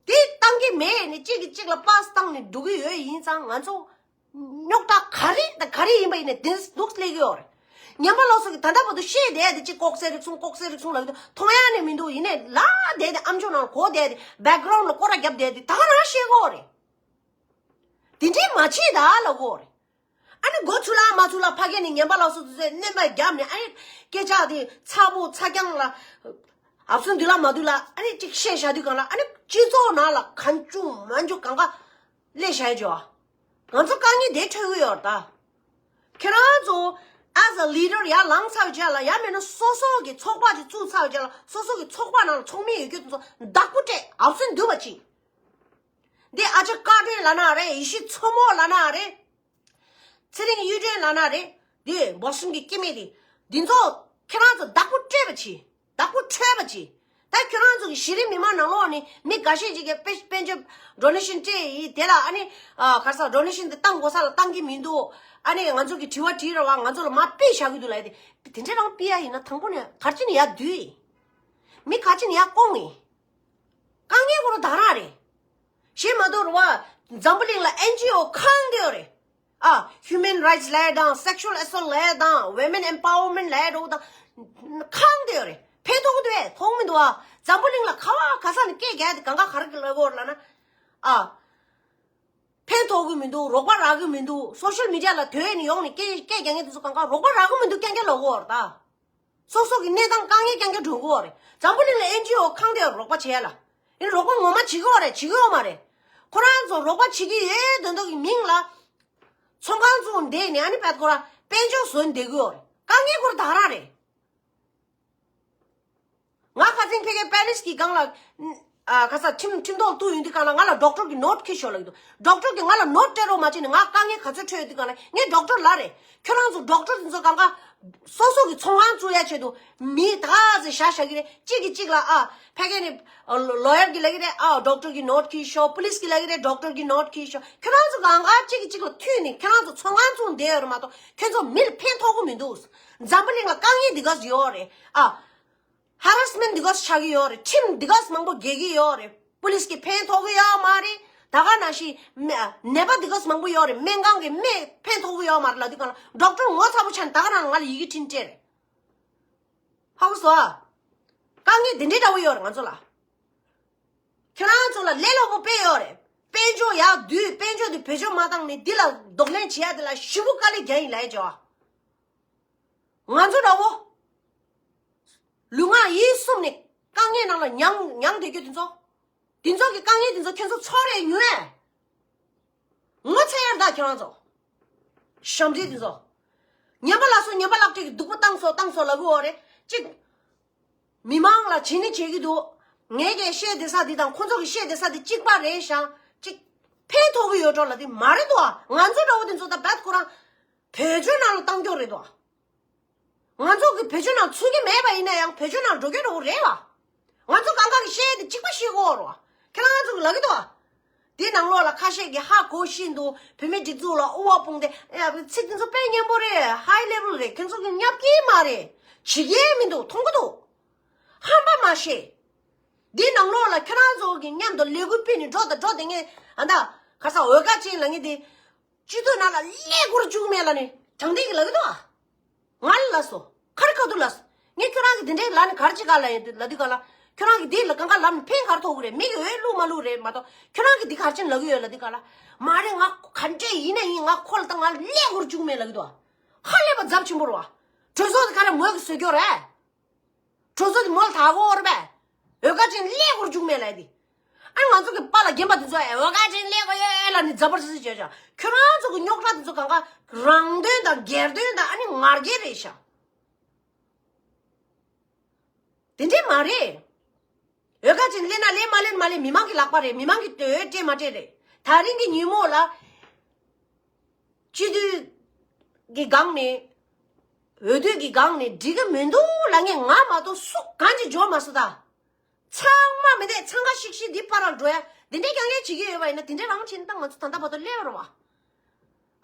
དེ་བཏང་གི་མེད་ནས་གཅིག་གིས་གཅིག་ལ་པཱ་སི་བཏང་ནས་འགྲོ་གི་ཡོད། ཡིན་ཙང་ང་ཚོ་རྙོག་དྲ་ག་རེ་དང་ག་རེ་ཡིན་པ་ཡིན་ནས་དེ་འདུག་སླེབས་ཀྱི་ཡོད་རེད། ཉན་པ་ལོག་སོགས་ཀྱིས་ད་ལྟ་བར་དུ་བཤད་བསྡད་དེ་གཅིག་ལྐོག་ཟ་རིག་གཞུང་ལྐོག་ཟ་རིག་གཞུང་ལབ་ཀྱི་འདུག་མཐོང་ཡ་ནས་མི་འདུག་ཡིན་ནས་ལབ་བསྡད་དེ་ཨ་མཆོག་ནང་གོ་བསྡད་དེ་བེག་གྷ་རའུན་ཌི་ལ་སྐོར་ར་བརྒྱབ་བསྡད་དེ་ད་ག་རང་བཤད་གོ་རེད། དེ་འདྲས་མ་བྱེད་ད་ལབ་གོ་རེད། ཨ་ནི་མགོ་ཚུགས་ལ་མ་ཚུགས་ལ་ཕ་གི་ནས་ཉན་པ་ལོག་སོགས་ཚོས་སྣོན་པ་བརྒྱབ་ནས་ཨ་ནི་སྐད་ཆ་དེ་ཚ་པོ་ཚ་རྐྱང་ལ་ཨབ་སུ་འདུག་ལ་མ་འདུག་ལ་ཨ་ནི་གཅིག་བཤད་བཞག་དུས་གང་ལ་ཨ་ནི་སྤྱི་ཚོགས་ནང་ལ་གང་བྱུང་མང་བྱུང་གང་ག་སླེབས་བཞག་ཡོད་ཅོ། ང་ཚོ་དཀའ་ངལ་དེ་འཕྲད་ཀྱི་ཡོད་རེད་ད། ཁྱེད་རང་ཚོ་as a leader ཡར་ལངས་ཚར་བའི་རྗེས་ལ་ཡང་མིན་ན་སོ་སོ་གི་ཚོགས་པ་ཅིག་བཙུགས་ཚར་བའི་རྗེས་ལ་སོ་སོ་གི་ཚོགས་པ་ནང་ལ་ཚོགས་མི་ཡོད་རྒྱུ་དེ་ཚོ་བདག་པོ་སྤྲད། ཨབ་སུ་འདུག་པ་ཅིག་འདི་ཨ་ཅག་བཀའ་དྲིན་ལབ་ན་རེད། ཡེ་ཤེས་མཚོ་མོ་ལབ་ན་རེད། ཚེ་རིང་གཡུ་སྒྲོན་ལབ་ན་རེད། འདི་བོ་སི་ཊོན་གྱི་སྐྱེ་དམན་དེ། འདི་ཚོ་ཁྱེད་རང་ཚོ་བདག་པོ་སྤྲད་པ་བྱེད། བདག་པོ་འཕྲོད་པ་བྱེད། ད་ཁྱེད་རང་ཚོ་གི་གཞི་རིམ་མི་མང་ནང་ལོགས་ནས་མི་འགའ་ཤས་ཅིག་གིས་དཔེ་དཔལ་འབྱོར་ཌོ་ནེ་ཤན་སྤྲད་ཡིན་དེ་ལ་ཨ་ནི་ཨ་ག་རེ་ཟེར་ཌོ་ནེ་ཤན་དེ་བཏང་དགོས་ས་ལ་བཏང་གི་མི་འདུག་ཨ་ནི་ང་ཚོ་གི་དྲི་བ་དྲིས་ར་བ་ང་ཚོ་ལ་མར་ཕུད་བཞག་གི་འདུག་ལབ་ཡ་དེ། དེ་འདྲ་རང་ཕུད་ཡ་ཡིན་ན་དང་པོ་ནས་ག་རེ་བྱས་ནས་ཡར་བསྡུས་ཡིན། མི་ག་རེ་བྱས་ནས་ཡར་བསྐོངས་ཡིན། དཀའ་ངལ་ཁོ་རང་ད་རང་རེད། གཞན་མ་གཏོགས་རེད་བ། འཛམ་བུ་གླིང་ལ་ཨེན་ཇི་ཨོ་གང་དེ་ཡོད་རེད། ཨ། Human Rights ལབ་ཡ་དང་Sexual Assault ལབ་ཡ་དང་Women Empowerment ལབ་ཡ་འདྲ་བོ་དང་། གང་དེ་ཡོད་རེད། ཕན་ཐོགས་ཀྱི་འདུག་ཨེ། ཐོགས་མི་འདུག་ཨ། འཛམ་བུ་གླིང་ལ་ག་བ་ག་ས་ནས་སྐད་རྒྱག་ཡ་དེ་གང་ག་ག་རེ་ལབ་ཀྱི་ཡོད་རེད་ལབ་ན། ཨ། ཕན་ཐོགས་ཀྱི་མི་འདུག་རོགས་པ་རག་གི་མི་འདུག་སོ་ཤལ་མི་ཌི་ཡ་ལ་དོན་ཡོང་ནས་སྐད་སྐད་རྒྱག་མཁན་དེ་ཚོ་གང་ག་རོགས་པ་རག་གི་མི་འདུག་རྐྱང་རྐྱང་ལབ་ཀྱི་ཡོད་རེད་ད། སོ་སོ་གི་གནས་སྟངས་དཀའ་ངལ་རྐྱང་རྐྱང་འགྲོ་གི་ཡོད་རེད། འཛམ་བུ་གླིང་ལ་ཨེན་ཇི་ཨོ་གང་དེ་རོགས་པ་བྱེད་ཡ་ལ། ཡིན་རོགས་པ་ངོ་མ་བྱེད་ཀྱི་ཡོད་རེད། བྱེད་ཀྱི་ཡོད་མ་རེད། ཁོ་རང་ཚོ་རོགས་པ་བྱེད་ཀྱི་ཡོད་དོན་དག་གི་མིང་ལ། ཚོང་ཁང་བཙུགས་བསྡད་ནས་ཨ་ནི་བད་ཁོ་རང་དཔལ་འབྱོར་བཟོས་བསྡད་ཀྱི་ཡོད་རེད། དཀའ་ངལ་ཁོ་རང་ད་ག་རང་རེད། ང་ཁ་སང་ཕ་གིའི་པེ་རི་སི་གི་སྒང་ལ། ཨ་ཁ་སང་ཁྲིམས་ཁྲིམས་ཐོག་ཏུ་ཡོང་དུས་སྒང་ལ་ང་ལ་ཌོག་ཊར་གི་ནོཊ་ཁྱེར་ཤོག་ལབ་ཀྱི་འདུག་ཌོག་ཊར་གིས་ང་ལ་ནོཊ་སྤྲད་རོགས་མ་བྱས་ནས་ང་དཀའ་ངལ་ག་ཚོད་འཕྲད་ཡོད་དུས་སྒང་ལ་ངས་ཌོག་ཊར་ལབ་རེད། ཁྱོད་རང་ཚོ་ཌོག་ཊར་དེ་ཚོ་གང་ག་སོ་སོ་གི་ཚོང་ཁང་བཙུགས་ཡ་ཆེད་དུ་མི་ད་ག་ཚོད་བཞག་བཞག་གི་རེད། གཅིག་གིས་གཅིག་ལ་ཨ་ཕ་གི་ནི་ལོ་ཡར་གྱིས་ལབ་ཀྱི་རེད། ཨ་ཌོག་ཊར་གི་ནོཊ་ཁྱེར་ཤོག་པུ་ལིས་གིས་ལབ་ཀྱི་རེད། ཌོག་ཊར་གི་ནོཊ་ཁྱེར་ཤོག་ཁྱོད་རང་ཚོ་གང་ག་གཅིག་གིས་གཅིག་ལ་མཐུད་ནས་ཁྱོད་རང་ཚོ་ཚོང་ཁང་བཙུགས་བསྡད་ཡོད་རེད་མ་གཏོགས་ཁྱོད་ཚོ་མི་ལ་ཕན་ཐོགས་ཀྱི་མི་འདུག་འཛམ་བུ་གླིང་ལ་དཀའ་ངལ་འདི་ག་ཚོད་ཡོད་རེད། ཨ། ཧ་ར་སི་མེན་ཊི་འདི་ག་ཚོད་ཆགས་ཀྱི་ཡོད་རེད། ཁྲིམས་འདི་ག་ཚོད་མང་པོ་འགལ་གྱི་ཡོད་རེད། པུ་ལིས་ཀྱིས་ཕན་ཐོགས་ཀྱི་ཡོད་མ་རེད། ད་ག་ནང་བཞིན་མེ་ནད་པ་འདི་ག་ཚོད་མང་པོ་ཡོད་རེད། སྨན་ཁང་གི་སྨན་ཕན་ཐོགས་ཀྱི་ཡོད་མ་རེད་ལབ་དུས་སྒང་ལ་ཌོག་ཊར་ངོ་ཚ་པོ་ཆགས་ནས་ད་ག་རང་ང་ལ་ཡི་གེ་འཕྲིན་སྤྲད་རེད། ཧ་གོ་སོང་ཨ། དཀའ་ངལ་འདི་འདྲའི་འདྲ་བོ་ཡོད་རེད་ང་ཚོ་ལ། ཁྱེད་རང་ཚོ་ལ་ལས་སླ་པོ་དཔེ་ཡོད་རེད། དཔལ་འབྱོར་ཡར་བསྡུས། དཔལ་འབྱོར་འདི་བེད་སྤྱོད་མ་བཏང་ནས་འདི་ལ་གདོང་ལེན་བྱེད་ཡ་དེ་ལ་ཞེ་པོ་དཀའ་ལས་རྒྱག་ཡིན་ལབ་ཡ་ཅོ། ང་ཚོ་འདྲ་བོ། ལུས་ངག་ཡིད་གསུམ་ནས་དཀའ་ངལ་ནང་ལ་མྱངས་མྱངས་བསྡད་རྒྱུ་དེ་ཚོ། དེ་ཚོ་གི་དཀའ་ངལ་དེ་ཚོ་ཁྱོད་ཚོ་ཚོར་རེ་མྱོང་ཨེ། ངོ་ཚ་ཡར་ད་ཁྱོད་རང་ཚོ། ཞབས་འདྲེན་དེ་ཚོ། ཉན་པ་ལ་སོ་ཉན་པ་ལག་བྲིས་ཀྱི་སྡུག་པོ་བཏང་སོ་བཏང་སོ་ལབ་གི་ཡོད་རེད་ཅིག་མི་མང་ལ་བྱེད་ནི་བྱེད་ཀྱི་འདུག་ངས་ཀྱང་བཤད་བསྡད་ས་འདི་དང་ཁོ་ཚོ་གི་བཤད་བསྡད་ས་འདི་གཅིག་པ་རེད་ཤག་ཅིག་ཕན་ཐོགས་ཀྱི་ཡོད་འགྲོ་ལབ་དེ་མ་རེད་དོ། ང་ཚོ་འདྲ་བོ་དེ་ཚོ་ད་རྦད་ཁོ་རང་བོད་ལྗོངས་ནང་ལ་བཏང་རྒྱུ་རེད་དོ། ང་ཚོ་གི་བོད་ལྗོངས་ནང་ཚུད་ཀྱི་མེད་པ་ཡིན་ན་ཡང་བོད་ལྗོངས་ནང་འགྲོ་རྒྱུ་འདྲ་བོ་རེད་བ། ང་ཚོ་གང་ག་གི་བཤད་དེ་གཅིག་པ་བཤད་དགོས་རོ། ཁྱེད་རང་ཚོ་གི་ལབ་ཀྱི་འདུག་བ། དེའི་ནང་ལོགས་ལ་ཁ་ཤས་ཀྱིས་ཧ་གོ་བཞིན་དུ་བོད་མིའི་སྒྲིག་འཛུགས་ལ་དབུ་བ་དཔུང་སྡེ་ཨེ་ཡ་ཚིག་དེ་ཚོ་དཔེ་སྙན་པོ་རེད། ཧའི་ལེ་ཝལ་རེད། ཁྱེད་ཚོ་གི་ཉབ་ཀྱི་མ་རེད། བྱེད་ཀྱི་མི་འདུག་མཐོང་གི་འདུག་ཧམ་པ་མ་བཤད། འདིའི་ནང་ལོགས་ལ་ཁྱེད་རང་ཚོ་གི་མཉམ་དུ་ལས་འགུལ་སྤེལ་ནས་འགྲོ་དང་འགྲོ་དེ་ངས་ཨ་ད་ག་ས་འོལ་ཁ་ཅན་ལ་ངས་དེ་སྤྱི་འཐུས་ནང་ལ་སླེབས་དགོས་རྒྱུ་མེད་ལ་ནི་དྲང་བདེན་གྱི་ལབ་ཀྱི་འདུག་ཨ། ང་ལ་ལབ་སོང་། ཁ་རི་ཁ་ཐུག་ལབ་སོང་། ངས་ཁྱོད་རང་གི་དེ་འདྲའི་ལབ་ནས་ག་རེ་བྱེད་ག་ལབ་ཡིན་ལབ་དུས་ག་ལ། ཁྱོད་རང་གི་དེ་ལ་གང་ག་ལབ་ནས་ཕན་ག་རེ་ཐོགས་ཀྱི་རེད། མི་གི་འོས་བླུགས་མ་བླུགས་རེད་མ་གཏོགས་ཁྱོད་རང་གི་དེ་ག་རེ་བྱས་ནས་ལབ་ཀྱི་ཡོད་ལབ་དུས་ག་ལ། མ་རེད། ང་ག་འདྲས་ཡིན་ན་ཡིན། ང་ཁོ་ལ་ད་ང་སླེབས་དགོས་རྒྱུ་མེད་ལབ་ཀྱི་འདུག་ཨ། ཧ་ལས་པ་ཚབས་ཆེན་པོ་རེད་བ། གྲོས་ཚོགས་དེ་ག་རེ་མོས་གི་བཟོས་ཀྱི་ཡོད་རེད། གྲོས་ཚོགས་དེ་མོ་ལ་ད་གོ་རེད་པས། འོལ་ཁ་ཅན་སླེབས་དགོས་རྒྱུ་མེད་ལབ་དེ། ཨ་ང་ཚོ་གི་པཱ་ལགས་རྒན་པ་དེ་ཚོ་ཨེ་འོལ་ཁ་ཅན་སླེབས་དགོས་ཡོད་ལབ་ནས་འཛབ་པར་སི་སི་བྱས་བྱ། ཁྱོད་རང་ཚོ་གི་རྙོག་དྲ་དེ་ཚོ་གང་ག་རང་དོན་དང་སྒེར་དོན་དང་ཨ་ནི་ང་རྒྱལ་རེད་ཤག་དེ་འདྲས་མ་རེད། འོལ་ཁ་ཅན་སླེབས་ན་སླེབས། མ་སླེབས་ན་མ་སླེབས། མི་མང་གི་ལག་པ་རེད། མི་མང་གི་འོས་སྤྲད་མ་སྤྲད་རེད། ད་རིང་གི་ཉིན་མོ་ལ། སྤྱི་འཐུས་ཀྱི་སྒང་ནས། འོས་བསྡུ་གི་སྒང་ནས་འགྲིག་གི་མི་འདུག་ལབ་མཁན་ང་མ་གཏོགས་སུ་གང་ཅིག་འབྱོར་མ་སོང་ད། ཚང་མ་མི་འདུག་ཚང་ཁ་ཤིག་ཤིག་འདི་ཕར་ལ་འགྲོ་ཡ། འདི་འདྲའི་རྐྱང་རྐྱང་བྱེད་ཀྱི་ཡོད་པ་ཡིན་ན་དེ་འདྲའི་རང་བྱས་ན་ད་ང་ཚོ་ད་ལྟ་བར་དུ་སླེབས་པ་རེད་བ།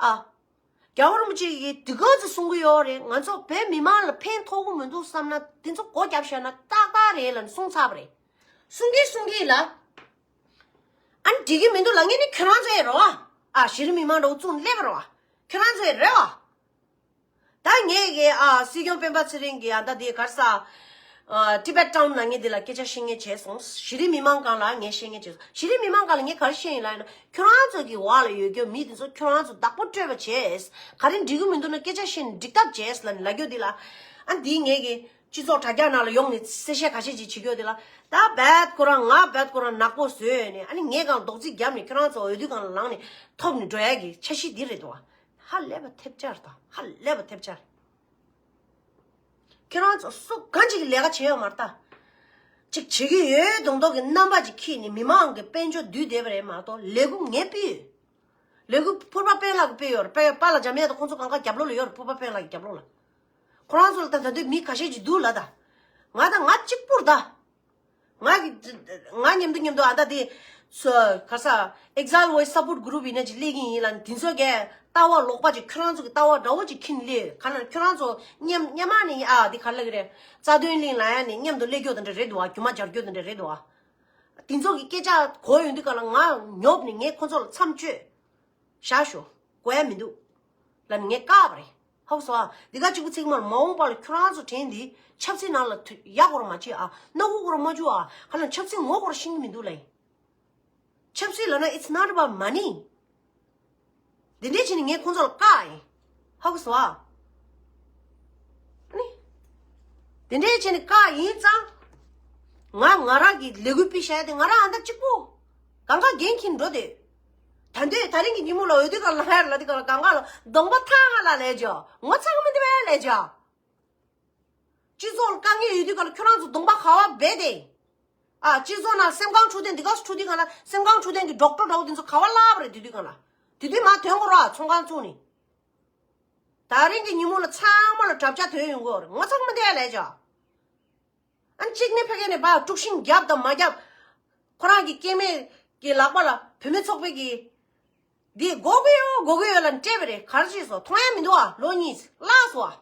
ཨ། རྒྱལ་བ་རིན་པོ་ཆེ་ཡིས་འདི་ག་ཚོད་གསུང་གི་ཡོད་རེད། ང་ཚོ་བོད་མི་མང་ལ་ཕན་ཐོགས་ཀྱི་མི་འདུག་བསམ་ན་དེ་ཚོ་སྒོ་བརྒྱབ་བཞག་ན་ཏག་ཏག་རེད་ལབ་ནས་གསུངས་ཚར་བ་རེད། གསུང་གིན་གསུང་གིན་ལ། ཨ་ནི་འགྲིག་གི་མི་འདུག་ལབ་མཁན་ནི་ཁྱོད་རང་ཚོ་ཡིན་རེད་བ། ཨ་གཞི་རིམ་མི་མང་འདྲ་བོ་བཙུགས་ནས་སླེབས་པ་རེད་བ། ཁྱོད་རང་ཚོ་ཡིན་རེད་བ། ད་ངས་ཀྱི་ཨ་སྲིད་སྐྱོང་སྤེན་པ་ཚེ་རིང་གི་ཨ་ད་དེ་ག་རེ་ཟ། ཨ་Tibet Town་ལབ་མཁན་དེ་ལ་སྐད་ཆ་བཤད་མཁན་བྱས་སོང་། གཞི་རིམ་མི་མང་སྒང་ལ་ངས་བཤད་མཁན་བྱས་སོང་། གཞི་རིམ་མི་མང་སྒང་ལ་ངས་ག་རེ་བཤད་ཡིན་ལབ་ཡིན་ན། ཁྱོད་རང་ཚོ་གི་འོག་ལ་ཡོད་རྒྱུ་མི་དེ་ཚོ་ཁྱོད་རང་ཚོ་བདག་པོ་སྤྲོད་པ་བྱས། ག་རེ་འགྲིག་གི་མི་འདུག་ན་སྐད་ཆ་བཤད་ནས་འགྲིག་ཐབས་བྱས་ལབ་ནས་ལབ་རྒྱུ་དེ་ལ། ཨ་འདིའི་ངས་ཀྱི་སྤྱི་ཚོགས་དྲ་རྒྱ་ནང་ལ་ཡོང་ནས་གསལ་བཤད་ཁ་ཤས་ཅིག་བྱེད་རྒྱུ་དེ་ལ། ད་རྦད་ཁོ་རང་ང་རྦད་ཁོ་རང་ནག་པོ་བཟོས་ནས་ཨ་ནི་ངས་གང་རྡོག་རྫིས་བརྒྱབ་ནས་ཁྱོད་རང་ཚོ་འོས་བསྡུ་སྒང་ལ་ལངས་ནས་ཐོབ་ནས་འགྲོ་ཡ་གི་འཆར་གཞི་འདི་རེད་འདུག་བ། ཧ་ལས་པ་ཐེབས་ཆག་རེད་ད། ཧ་ལས་པ་ཐེབས་ཆག་རེད། ཁྱེད་རང་ཚོ་སུ་གང་ཅིག་གིས་ལས་ཀ་བྱས་ཡོད་མ་རེད་ད། ཅིག་བྱེད་ཀྱི་ཡོད་མདོག་མདོག་གི་རྣམ་པ་ཅིག་འཁྱེར་ནས་མི་མང་གི་དཔལ་འབྱོར་བསྡུས་བསྡད་པ་རེད་མ་གཏོགས་ལས་འགུལ་ངས་སྤེལ་ཡོད། ལས་འགུལ་ཕུར་པ་དཔོན་ལགས་ཀྱིས་སྤེལ་ཡོད་རེད། དཔལ་པཱ་ལགས་འཇམ་དབྱངས་དང་ཁོང་ཚོ་གང་ག་རྒྱབ་ལོགས་ལ་ཡོད་རེད། ཕུར་པ་དཔོན་ལགས་ཀྱི་རྒྱབ་ལོགས་ལ། ཁོ་རང་ཚོ་ལ་ད་ད་དུང་མི་ཁ་ཤས་ཅིག་འདུག་ལ་ད། ང་ད་ང་གཅིག་པུར་ད། ང་གི་ང་མཉམ་དུ་མཉམ་དུ་ཨ་ད་དེ་ཚོ་ག་ས་Exile Voice Support Group ཡིན་ན་ཅིག་སླེབས་ཀྱི་ཡིན་ལ་དེ་ཚོ་གས་ལྟ་བ་ལོག་པ་ཅིག་ཁྱོད་རང་ཚོ་གི་ལྟ་བ་འདྲ་བོ་ཅིག་འཁྱེར་ནས་སླེབས་ག་ན་ཁྱོད་རང་ཚོ་མཉམ་མཉམ་མ་ནི་ཨ་དེ་ག་ལ་གི་རེད། རྩ་དོན་གླིང་ལ་ཡ་ནི་མཉམ་དུ་སླེབས་རྒྱུ་དེ་འདྲ་རེད་འདུག་ཨ། རྒྱུ་མ་སྦྱར་རྒྱུ་དེ་འདྲ་རེད་འདུག་ཨ། དེ་ཚོ་གི་སྐད་ཆ་གོ་ཡོང་དུས་ག་ལ་ང་ཉོབ་ནས་ངས་ཁོ་ཚོ་ལ་མཚམས་གཅོད། བཞག་ཤོག་གོ་ཡ་མི་འདུག་ལབ་ནས་ངས་བཀག་པ་རེད། ཧ་གོ་སོང་ཨ། འདི་ག་གཅིག་པུ་ཚིག་མར་མ་འོངས་པ་ལ་ཁྱོད་རང་ཚོ་དྲན་འདི་ཆབ་སྲིད་ནང་ལ་ཐུ་ཡག་པོ་ར་མ་བྱེད་ཨ། སྣ་ཁུག་པོ་ར་མ་བཅུག་ཨ། ཁ་ལ་ཆབ་སྲིད་ངོ་ཁོ་ར་ཤེས་ཀྱི་མི་འདུག་ལབ་ཡིན། ཆབ་སྲིད་ལབ་ན་it's not about money། འདི་འདྲས་བྱས་ནས་ངས་ཁོང་ཚོ་ལ་བཀག་ཡིན། ཧ་གོ་སོང་ཨ། ཨ་ནི། དེ་འདྲའི་བྱས་ནས་བཀག་ཡིན་ཙང་། ང་ང་རང་གི་ལས་འགུལ་སྤེལ་བྱ་ཡ་དེ་ང་རང་ཨ་མདའ་གཅིག་པོ། གང་ག་འགན་འཁྱེར་འགྲོ་དེ། ད་འདོད་ད་རིང་གི་ཉིན་མོ་ལ་འོས་བསྡུ་སྒང་ལ་ལྷ་ཡར་ལ་དེ་གང་ལ་གང་ག་ལ་གདོང་པ་ཐང་ལ་ལས་བྱ། ངོ་ཚ་གི་མི་འདུག་བས་ལས་བྱ། སྤྱི་ཚོགས་ལ་དཀའ་ངལ་ཡོད་དུས་གང་ལ་ཁྱོད་རང་ཚོ་གདོང་པ་ག་བ་སྦས་ཏེ། ཨ་སྤྱི་ཚོགས་ནང་སེམས་ཁམས་འཁྲུག་དེ་འདི་ག་སུ་འཁྲུག་དུས་གང་ལ་སེམས་ཁམས་འཁྲུག་དེ་གི་ཌོག་ཊར་འདྲ་བོ་དེ་ཚོ་ག་བ་ལབ་པ་རེད་དེ་དུས་གང་ལ། དེ་དུས་མ་ཐོན་གོ་ར་ཚོང་ཁང་བཙུགས་ནས། ད་རིང་གི་ཉིན་མོ་ལ་ཚང་མ་ལ་གྲབས་ཆ་ཐོན་ཡོང་གི་ཡོད་རེད། ངོ་ཚ་གི་མི་འདུག་ལས་བྱ། ཨ་ནི་གཅིག་ནི་ཕ་གི་ནས་ཕར་དཀྲུག་ཤིང་བརྒྱབ་དང་མ་བརྒྱབ། ཁོ་རང་གི་སྐྱེ་དམན་གྱི་ལག་པ་ལ་བུད་མེད་ཚོགས་པའི་གི། འདི་དགོས་ཀྱི་ཡོད་དགོས་ཀྱི་ཡོད་ལ་སྤྲད་པ་རེད། ག་རེ་བྱས་སོང་། མཐོང་ཡ་མི་འདུག་ཨ། ལོ་གཉིས་བརླག་སོང་ཨ།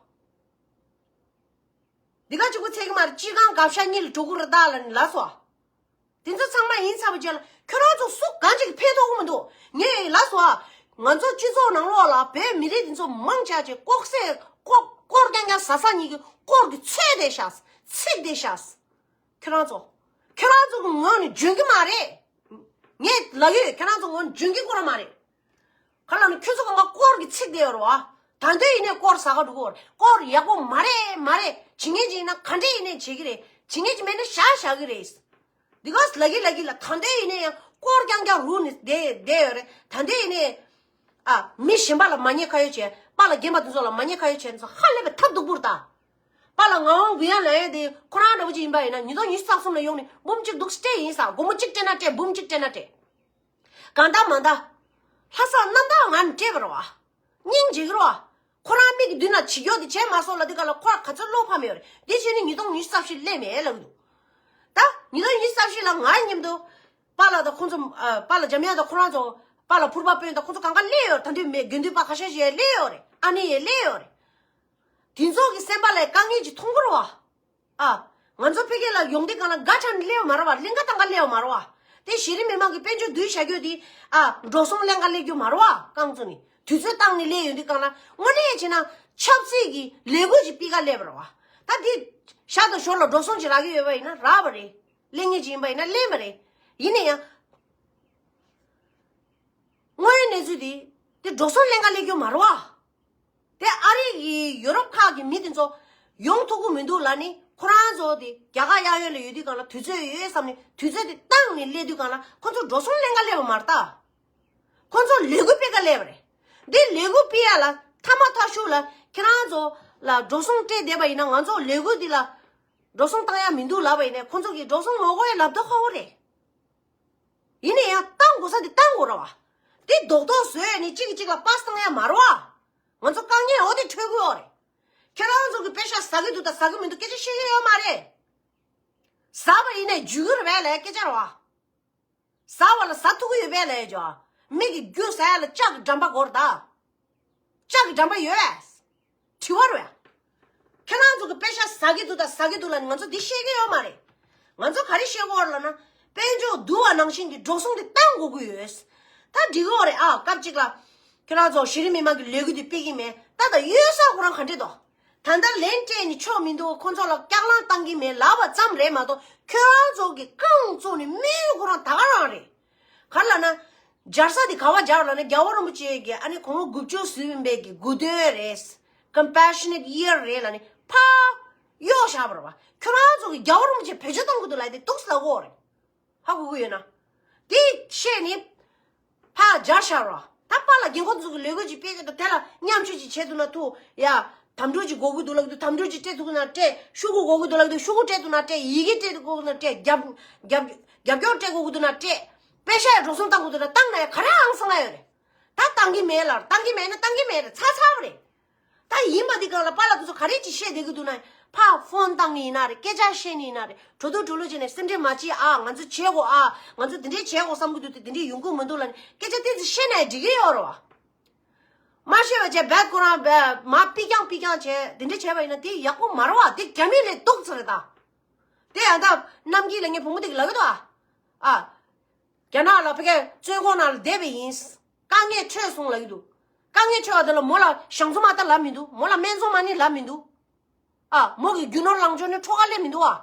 འདི་ག་གཅིག་པུ་ཚད་ཀྱི་མ་རེད། སྤྱི་ཁང་གབ་ཤ་གཉིས་ལ་འགྲོ་གི་རེད་ད་ལབ་ནས་ལབ་སོང་ཨ། དེ་ཚོ་ཚང་མ་ཡིན་ཚར་བ་རྗེས་ལ་ཁྱོད་རང་ཚོ་སུ་གང་ཅིག་ཕན་ཐོགས་ཀྱི་མི་འདུག་ངས་ལབ་སོང་ཨ། ང་ཚོ་སྤྱི་ཚོགས་ནང་ལོགས་ལ་བོད་མི་རིགས་དེ་ཚོ་མང་ཆེ་བ་ཅིག་ལྐོག་ཟས་ལྐོག་སྐོར་རྐྱང་རྐྱང་ཟ་ས་གཉིས་ཀྱི་སྐོར་གྱི་ཚོད་བསྡད་ཤག་ཚིག་བསྡད་ཤག་ཁྱོད་རང་ཚོ། ཁྱོད་རང་ཚོ་གི་ངོས་ནས་འཇོན་གྱི་མ་རེད། ངས་ལབ་ཡོད། ཁྱོད་རང་ཚོ་ངོས་ནས་འཇོན་གྱི་ཁོ་རང་མ་རེད། ག་ལ་ནི་ཁྱོད་ཚོ་གང་ག་སྐོར་གྱི་ཚིག་དེ་ཡོད་རེད་བ། ད་འདོད་ཡིན་ནས་སྐོར་ཟ་ག་འགྲོ་གི་ཡོད་རེད། སྐོར་ཡག་པོ་མ་རེད་མ་རེད། བྱེད་ངེས་ཅིག་ཡིན་ན་ག་འདྲས་ཡིན་ནས་བྱེད་ཀྱི་རེད། བྱེད་ངེས་ཅིག་མེད་ན་བཞག་བཞག་གི་རེད། འདི་ག་ལ་གི་ལ་གི་ལ་ད་འདོད་ཡིན་ནས་ཡང་སྐོར་རྐྱང་རྐྱང་རུ་ནས་བསྡད་བསྡད་ཡོད་རེད། ད་འདོད་ཡིན་ནས་ ཨ། མི་གཞན་པ་ལ་མ་ཉེས་ཁ་གཡོག་བྱས། པཱ་ལགས་རྒན་པ་དེ་ཚོ་ལ་མ་ཉེས་ཁ་གཡོག་བྱས་ནས་ཧ་ལས་པའི་ཐབས་སྡུག་པོ་རེད་ད། པཱ་ལགས་ངག་དབང་འབུམ་དབྱངས་ལབ་ཡས་དེ་ཁོ་རང་འདྲ་པོ་ཅིག་ཡིན་པ་ཡིན་ན། ཉིས་སྟོང་ཉི་ཤུ་རྩ་གསུམ་ལ་ཡོང་ནས་འབུམ་གཅིག་འདུག་སྤྲད་ཡིན་ས། སྒོར་མོ་གཅིག་སྤྲད་ན་སྤྲད། འབུམ་གཅིག་སྤྲད་ན་སྤྲད། གང་ལྟར་མ་ལྟར། ལྷ་ས་གནམ་བདག་ང་ནས་སྤྲད་པ་རེད་བ། སྙིང་རྗེ་གི་རེད་བ། ཁོ་རང་མིག་གི་མདུན་ན་བྱེད་རྒྱུ་དེ་བྱས་མ་སོང་ལབ་དུས་ག་ལ་ཁོ་རང་ག་ཚོད་བློ་ཕམ་ཡོད་རེད། དེ་བྱས་ནས་ཉིས་སྟོང་ཉི་ཤུ་རྩ་བཞི་སླེབས་མེད་ལབ་གི་འདུག་ད་ཉིས་སྟོང་ཉི་ཤུ་རྩ་བཞི་ལ་ང་མཉམ་དུ་པཱ་ལགས་དང་ཁོང་ཚོ། ཨ། པཱ་ལགས་འཇམ་དབྱངས་དང་ཁོ་རང་ཚོ། པཱ་ལགས་ཕུར་པ་དཔོན་དང་ཁོང་ཚོ་གང་ག་སླེབས་ཡོད་རེད། ད་དུང་མེད། དགེ་འདུན་པ་ཁ་ཤས་ཤིག་སླེབས་ཡོད་རེད། ཨ་ནེ་ཡང་སླེབས་ཡོད་རེད། དེ་ཚོ་གི་སེམས་པ་ལ་དཀའ་ངལ་ཅིག་མཐོང་གི་རེད་བ། ཨ། ང་ཚོ་ཕ་གི་ལ་ཡོང་དུས་གང་ལ་སྒ་ཆ་ནས་སླེབས་པ་མ་རེད་བ། གླིང་ག་ཐང་ག་སླེབས་པ་མ་རེད་བ། དེ་གཞི་རིམ་མི་མང་གི་དཔལ་འབྱོར་བསྡུས་བཞག་རྒྱུ་དེ། ཨ། འགྲོ་སོང་ལེན་ག་སླེབས་རྒྱུ་མ་རེད་བ། རྐང་བཙུགས་ནས་དུས་ཚོད་བཏང་ནས་སླེབས་ཡོང་དུས་གང་ལ་དངོས་གནས་བྱས་ན་ཆབ་སྲིད་ཀྱི་ལས་འགུལ་ཅིག་སྤེལ་ག་སླེབས་པ་རེད་བ། ད་དེ་ཤར་དང་ཞོར་ལ་འགྲོ་སོང་ཅིག་རག་གི་ཡོད་པ་ཡིན་ན་རག་པ་རེད། ལེན་མཁན་ཅིག་ཡིན་པ་ཡིན་ན་ལེན་པ་རེད། ཡིན་ན་ཡང་། དངོས་ཡོད་གནས་ཚུལ་དེ་དེ་འགྲོ་སོང་ལེན་ག་སླེབས་རྒྱུ་མ་རེད་བ། དེ་ཨ་རི་གི་ཡུ་རོབ་ཁག་གི་མི་དེ་ཚོ་ཡོང་ཐུབ་ཀྱི་མི་འདུག་ལབ་ནི། ཁོ་རང་ཚོ་དེ་རྒྱ་གར་གཡས་གཡོན་ལ་ཡོད་དུས་གང་ལ་དུས་ཚོད་ཡོད་བསམ་ནས་དུས་ཚོད་དེ་བཏང་ནས་སླེབས་དུས་གང་ལ་ཁོ་ཚོ་འགྲོ་སོང་ལེན་ག་སླེབས་པ་མ་རེད་ད། ཁོ་ཚོ་ལས་འགུལ་སྤེལ་ག་སླེབས་པ་རེད། འདི་ལས་འགུལ་སྤེལ་ཡ་ལ་མཐའ་མ་མཐའ་གཞུག་ལ་ཁྱེད་རང་ཚོ་ལ་འགྲོ་སོང་སྤྲད་བསྡད་པ་ཡིན་ན། ང་ཚོ་ལས་འགུལ་འདི་ལ་འགྲོ་སོང་བཏང་ཡ་མི་འདུག་ལབ་པ་ཡིན་ན། ཁོ་ཚོ་གིས་འགྲོ་སོང་མ་དགོས་ཡ་ལབ་མདོག་ཁ་པོ་རེད། ཡིན་ན་ཡང་བཏང་དགོས་ས་དེ་བཏང་དགོས་རེད་བ། དེ་རྡོག་རྡོག་བཟོས་ནས་གཅིག་གིས་གཅིག་ལ་པཱ་སི་བཏང་ཡ་མ་རེད་བ། ང་ཚོ་དཀའ་ངལ་འོ་དེ་འཕྲད་ཀྱི་ཡོད་རེད། ཁྱེད་རང་ཚོ་གི་པེ་ཤག་ཟ་གི་འདུག་དང་ཟ་གི་མི་འདུག་སྐད་ཆ་བཤད་ཀྱི་ཡོད་མ་རེད། ཟ་བ་ཡིན་ནའི་འཇུ་གི་རེད་པས་ལབ་སྐད་ཆ་རེད་བ། ཟ་བ་ལ་ཟ་ཐུབ་ཀྱི་ཡོད་པས་ལབ་ཡ་ཅོ། མི་གི་རྒྱུ་ཟ་ཡ་ལ་ལྕགས་ཀྱི་འགྲམ་པ་དགོས་རེད་ད། ལྕགས་ཀྱི་འགྲམ་པ་ཡོད་པས། དྲི་བ་རེད། ཁྱེད་རང་ཚོ་གི་པེ་ཤག་ཟ་གི་འདུག་དང་ཟ་གི་འདུག་ལབ་ནས་ང་ཚོ་འདི་བཤད་ཀྱི་ཡོད་མ་རེད། ང་ཚོ་ག་རེ་བཤད་དགོས་རེད་ལབ་ན། དཔལ་འབྱོར་བསྡུ་བ་ནང་བཞིན་གྱི་འགྲོ་སོང་དེ་བཏང་དགོས་ཀྱི་ཡོད། ད་འགྲིག་གི་ཡོད་རེད། ཨ། སྐབས་གཅིག་ལ་ཁྱེད་རང་ཚོ་གཞི་རིམ་མི་མང་གི་ལས་འགུལ་དེ་སྤེལ་གྱི་མེད། ད་ད་གཡོལ་ས་ཁོ་རང་ག་འདྲས་འདུག་ད་ལྟ་ལན་སྤྲད་ནས་ཆོག་མི་འདུག་ཁོ་ཚོ་ལ་སྐྱག་ལང་བཏང་གི་མེད་ལབ་པ་ཙམ་རེད་མ་གཏོགས། ཁྱོད་རང་ཚོ་གི་རྐང་བཙུགས་ནས་དམིགས་ཡུལ་ཁོ་རང་ད་ག་རང་རེད། ག་རེ་ལབ་ན། སྦྱར་ས་དེ་ག་པར་སྦྱར་ལབ་ན། རྒྱལ་བ་རིན་པོ་ཆེ་གིས་ཨ་ནི་དགུང་ལོ་དགུ་བཅུ་ཟིན་པའི་གི་དགུང་སྟོན་རེད། Compassionate Year རེད་ལབ་ནས་ཕར་གཡོག་བཞག་པ་རེད་བ། ཁྱོད་རང་ཚོ་གིས་རྒྱལ་བ་རིན་པོ་ཆེ་བེད་སྤྱོད་གཏོང་གི་འདུག་ལབ་དེ་འདུག་ལབ་ཀྱི་ཡོད་རེད། ཧ་གོ་གི་ཡོད་ན། དེ་བཤད་ནས་ཕར་སྦྱར་བཞག་རོགས། ད་པཱ་ལགས་རྒན་འཁོགས་ཚོ་གི་ལས་འགུལ་ཅིག་སྤེལ་གི་འདུག་དེ་ལ་མཉམ་ཞུགས་ཅིག་བྱེད་ཐུབ་ན་ཐུབ་ཡ། དམ་ཕྲུག་ཅིག་དགོས་ཀྱི་འདུག་ལབ་ཀྱི་འདུག་དམ་ཕྲུག་ཅིག་སྤྲད་ཐུབ་ན་སྤྲད། ཤོག་གུ་དགོས་ཀྱི་འདུག་ལབ་ཀྱི་འདུག་ཤོག་གུ་སྤྲད་ཐུབ་ན་སྤྲད། ཡི་གེ་སྤྲད་དགོས་ཀྱི་འདུག་སྤྲད། རྒྱབ་རྒྱབ་རྒྱབ་སྐྱོར་སྤྲད་དགོས་ཀྱི་འདུག་ན་སྤྲད། པེ་ཤག་ཡ་འགྲོ་སོང་བཏང་དགོས་འདུག་ན་བཏང་ན་ཡ་ག་རེ་ཧང་སང་ཡོད་རེད། ད་བཏང་གི་མེད་ལབ། བཏང་གི་མེད་ན་བཏང་གི་མེད་རེད། ཚར་ཚར་བ་རེད། ད་ཡིན་པ་འདི་སྒང་ལ་པཱ་ལགས་དེ་ཚོ་ག་རེ་ཅིག་བཤད་བསྡད་ཀྱི་འདུག་ན། ཕར་ཕོན་བཏང་ནི་ཡིན་ན་རེད། སྐད་ཆ་བཤད་ནི་ཡིན་ན་རེད། གྲོས་བསྡུར་གྲོས་བསྡུར་བྱས་ནས་སེམས་ཁྲལ་མ་བྱེད་ཨ། ང་ཚོ་བྱེད་དགོས་ཨ། ང་ཚོ་འདི་འདྲས་བྱེད་དགོས་བསམ་གྱི་འདུག་དེ་འདི་འདྲས་ཡོང་གི་མི་འདུག་ལབ་ནས་སྐད་ཆ་དེ་ཚོ་བཤད་ན་འགྲིག་གི་ཡོད་རེད་བ། མ་བཤད་པ་བྱས་རྦད་ཁོ་རང་རྦད་མར་ཕུད་རྐྱང་ཕུད་རྐྱང་བྱས་དེ་འདྲས་བྱས་པ་ཡིན་ན་དེ་ཡག་པོ་མ་རེད་བ། དེ་རྒྱ་མི་ལས་སྡུག་ཙམ་རེད་ད། དེ་ཡང་ད་གནམ་དཀྱིལ་ལ་ངའི་བུ་མོ་དེ་གིས་ལབ་ཀྱི་འདུག་ཨ། ཨ། རྒྱ་ནག་ལ་ཕ་གིའི་བཙོན་ཁང་ནང་ལ་བསྡད་པ་ཡིན། དཀའ་ངལ་འཕྲད་སོང་ལབ་ཀྱི་འདུག་དཀའ་ངལ་འཕྲད་པ་དེ་ལ་མོ་ལ་ཞང་ཚོ་མ་ལྟ་ལབ་མི་འདུག་མོ་ལ་སྨན་ཚོང་མ་ནི་ལབ་མི་འདུག་ཨ། མོ་གི་རྒྱུ་ནོར་ལངས་ཕྱོགས་ནི་འཕྲོག་ག་སླེབས་མི་འདུག་ཨ།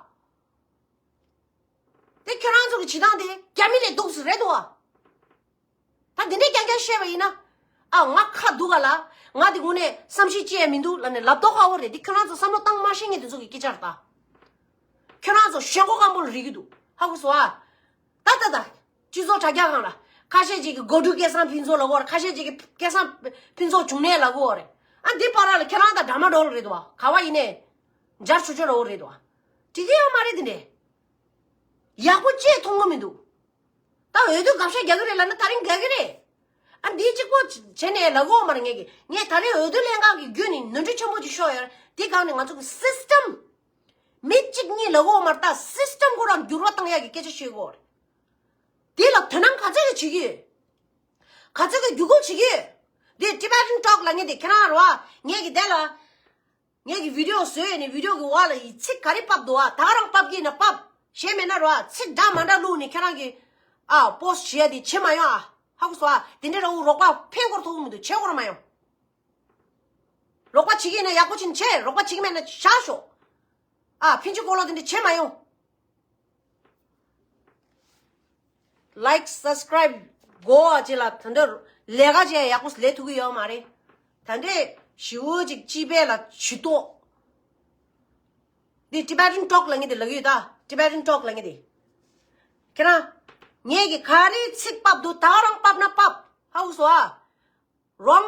དེ་ཁྱོད་རང་ཚོ་གི་བྱེད་སྟངས་དེ་རྒྱ་མི་ལས་སྡུག་ས་རེད་འདུག་ཨ། ད་འདི་འདྲས་རྐྱང་རྐྱང་བཤད་པ་ཡིན་ན། ཨ། ང་ཁ་སྡུག་ག་ལ། ང་དེ་དངོས་གནས་བསམ་ཤེས་ཅི་ཡང་མི་འདུག་ལབ་ནས་ལབ་མདོག་ཁ་པོ་རེད། དེ་ཁྱོད་རང་ཚོ་བསམ་བློ་བཏང་མ་ཤེས་མཁན་དེ་ཚོ་གི་སྐད་ཆ་རེད་ད། ཁྱོད་རང་ཚོ་ཞེན་ཁོག་སྐམ་པོ་ལ་རིག་གི་འདུག་ཧ་གོ་སོང་ཨ། ད་ད་ད། སྤྱི་ཚོགས་དྲ་རྒྱ་སྒང་ལ། ཁ་ཤས་ཅིག་གིས་སྒོ་ཕྲུག་སྐལ་བཟང་ཕུན་ཚོགས་ལབ་ཀྱི་ཡོད་རེད། ཁ་ཤས་ཅིག་གིས་སྐལ་བཟང་ཕུན་ཚོགས་འབྱུང་གནས་ལབ་ཀྱི་ཡོད་རེད། ཨ། འདི་བར་ལ་ཁྱེད་རང་དང་འདྲ་མ་འགྲོ་ལ་རེད་འདུག་བ། ག་བ་ཡིན་ནའི། འཇར་ཆུ་ཆུ་ལབ་ཀྱི་རེད་འདུག་བ། འགྲིག་གི་ཡོད་མ་རེད་དེ་འདྲས། ཡག་པོ་ཅིག་མཐོང་གི་མི་འདུག་ད་འོས་བསྡུ་དགའ་ཤོས་རྒྱག་གི་རེད་ལབ་ན་ད་རིང་རྒྱག་གི་རེད། ཨ། འདི་གཅིག་པོ་བྱས་ནས་ལབ་ཀྱི་ཡོད་མ་རེད། ངས་ཀྱི་ངས་ད་རིང་འོས་བསྡུ་ལྷན་ཁང་གི་བརྒྱུད་ནས་ནོར་འཁྲུལ་ཆེན་པོ་ཅིག་ཤོར་ཡོད་རེད། དེ་སྒང་ནས་ང་ཚོ་གི་སིས་ཊམ། མི་གཅིག་གཉིས་ལབ་ཀྱི་ཡོད་མ་རེད། ད་སིས་ཊམ་ཁོ་རང་འགྱུར་བ་བཏང་ཡག་གི་སྐད་ཆ་བཤད་ཀྱི་ཡོད་རེད། དེ་ལ་དོ་སྣང་ག་ཚོད་ཀྱིས་བྱེད་ཀྱི་ཡོད། ག་ཚོད་ཀྱིས་བརྒྱུད་སྐུལ་བྱེད་ཀྱི་ཡོད། དེ་Tibetan Talk ལབ་མཁན་དེ་ཁྱེད་རང་རེད་བ། ངས་ཀྱི་དེ་ལ། ངས་ཀྱི་བི་ཌི་ཡོ་བཟོས་ནས་བི་ཌི་ཡོ་གི་འོག་ལ་ཡི་ཚིག་ག་རེ་ཕབ་འདུག་ཨ། ད་ག་རང་ཕབ་ཀྱི་ཡིན་ན་ཕབ། གཞན་མེད་ན་རོ་ཨ། ཚིག་འདྲ་མ་འདྲ་བླུགས་ནས་ཁྱེད་རང་གི་ཨ་པོ་སི་ཊི་བྱེད་ཡ་དེ་བྱེད་མ་ཡོང་ཨ། ཧ་གོ་སོང་ཨ། དེ་འདྲ་ར་འུ་རོགས་པ་ཕན་ཁོར་ཐོགས་ཀྱི་མི་འདུག་བྱེད་དགོས་ར་མ་ཡོང་། རོགས་པ་བྱེད་ཀྱི་ཡིན་ན་ཡག་པོ་བྱེད་ན་བྱེད། རོགས་པ་བྱེད་ཀྱི་མེད་ན་བཞག་ཤོག་ཨ། ཕན་ཆད་ཀོ་ལོ་དེ་འདྲ་བྱེད་མ་ཡོང་། ལའིཀ་སབ་སི་ཀ་རའིབ་དགོས་པ་ཅིག་ལ་ད་འདོད་ལས་ཀ་ཅིག་ཡག་པོ་ལས་ཐུབ་ཀྱི་ཡོད་མ་རེད། ད་འདོད་ཞི་བོ་ཅིག་སྤྱི་པའི་ལ་ཇུས་གཏོགས། འདི་Tibetan Talk ལབ་མཁན་དེ་ལབ་ཀྱི་ཡོད་ད། Tibetan Talk ལབ་མཁན་དེ། ཁྱེད་རང་། ངས་ཀྱི་ག་རེ་ཚིག་ཕབ་འདུག་ད་ག་རང་ཕབ་ན་ཕབ། ཧ་གོ་སོང་ཨ།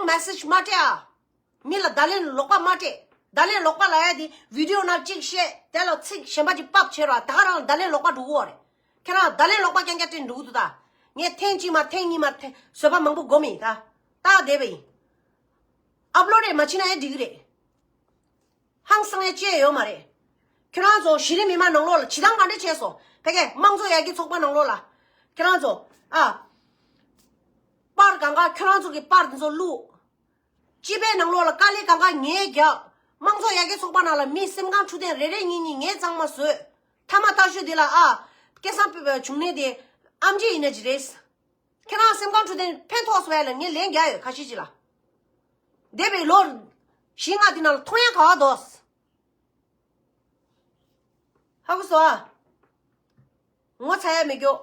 མེ་སེཇ་མ་སྤྲད་ཨ། མི་ལ་བརྡ་ལན་ལོག་པ་མ་སྤྲད། བརྡ་ལན་ལོག་པ་ལབ་ཡ་དེ་བི་ཌི་ཡོ་ནང་གཅིག་བཤད། དེ་ལ་ཚིག་གཞན་པ་ཅིག་ཕབ་བྱེད་རོགས། ད་ག་རང་ལ་བརྡ་ལན་ལོག་པ་འགྲོ་གི་ཡོད་རེད། ཁྱེད་རང་བརྡ་ལན་ལོག་པ་རྐྱང་རྐྱང་སྤྲད་འགྲོ་གི་འདུག་ད། ངས་ཐེངས་གཅིག་མ་ཐེངས་གཉིས་མ་ཐེངས་བཟོད་པ་མང་པོ་སྒོམ་ཡིན་ད། ད་བསྡད་པ་ཡིན། ཨབ་ལོཌ་རེད་མ་བྱེད་ན་ཡང་འགྲིག་གི་རེད། ཧང་སང་ཡ་ཅི་ཡོད་མ་རེད། ཁྱོད་རང་ཚོ་གཞི་རིམ་མི་མང་ནང་ལོགས་ལ་བྱེད་སྟངས་ག་འདྲ་བྱས་སོང་། ཕ་གི་དམངས་གཙོ་ཡར་རྒྱས་ཚོགས་པ་ནང་ལོགས་ལ། ཁྱོད་རང་ཚོ་ཨ། པར་གང་ག་ཁྱོད་རང་ཚོ་གི་པར་དེ་ཚོ་བླུགས། སྤྱི་པའི་ནང་ལོགས་ལ་དཀའ་ལས་གང་ག་ངས་རྒྱག་དམངས་གཙོ་ཡར་རྒྱས་ཚོགས་པ་ནང་ལ་མི་སེམས་ཁམས་འཕྲོད་བསྟེན་རེ་རེ་གཉིས་གཉིས་ངས་གཙང་མ་བཟོས། མཐའ་མ་ལྟ་ཞོ་དེ་ལ་ཨ། སྐལ་བཟང་བྱུང་ནས་དེ་ཨམ་ཆི་ཡིན་ན་ཅི་རེད། ཁྱེད་རང་སེམས་ཁམས་འཕྲོད་བསྟེན་ཕན་ཐོགས་སོང་བས་ལ་ངས་ལན་རྒྱག་ཡོད་ཁ་ཤས་ཅིག་ལ། འདས་པའི་ལོ་བཞི་ལྔ་དེ་ནང་ལ་མཐོང་ཡ་ག་བ་འདུག་ཧ་གོ་སོང་ཨ། ངོ་ཚ་ཡ་མི་སྐྱོ།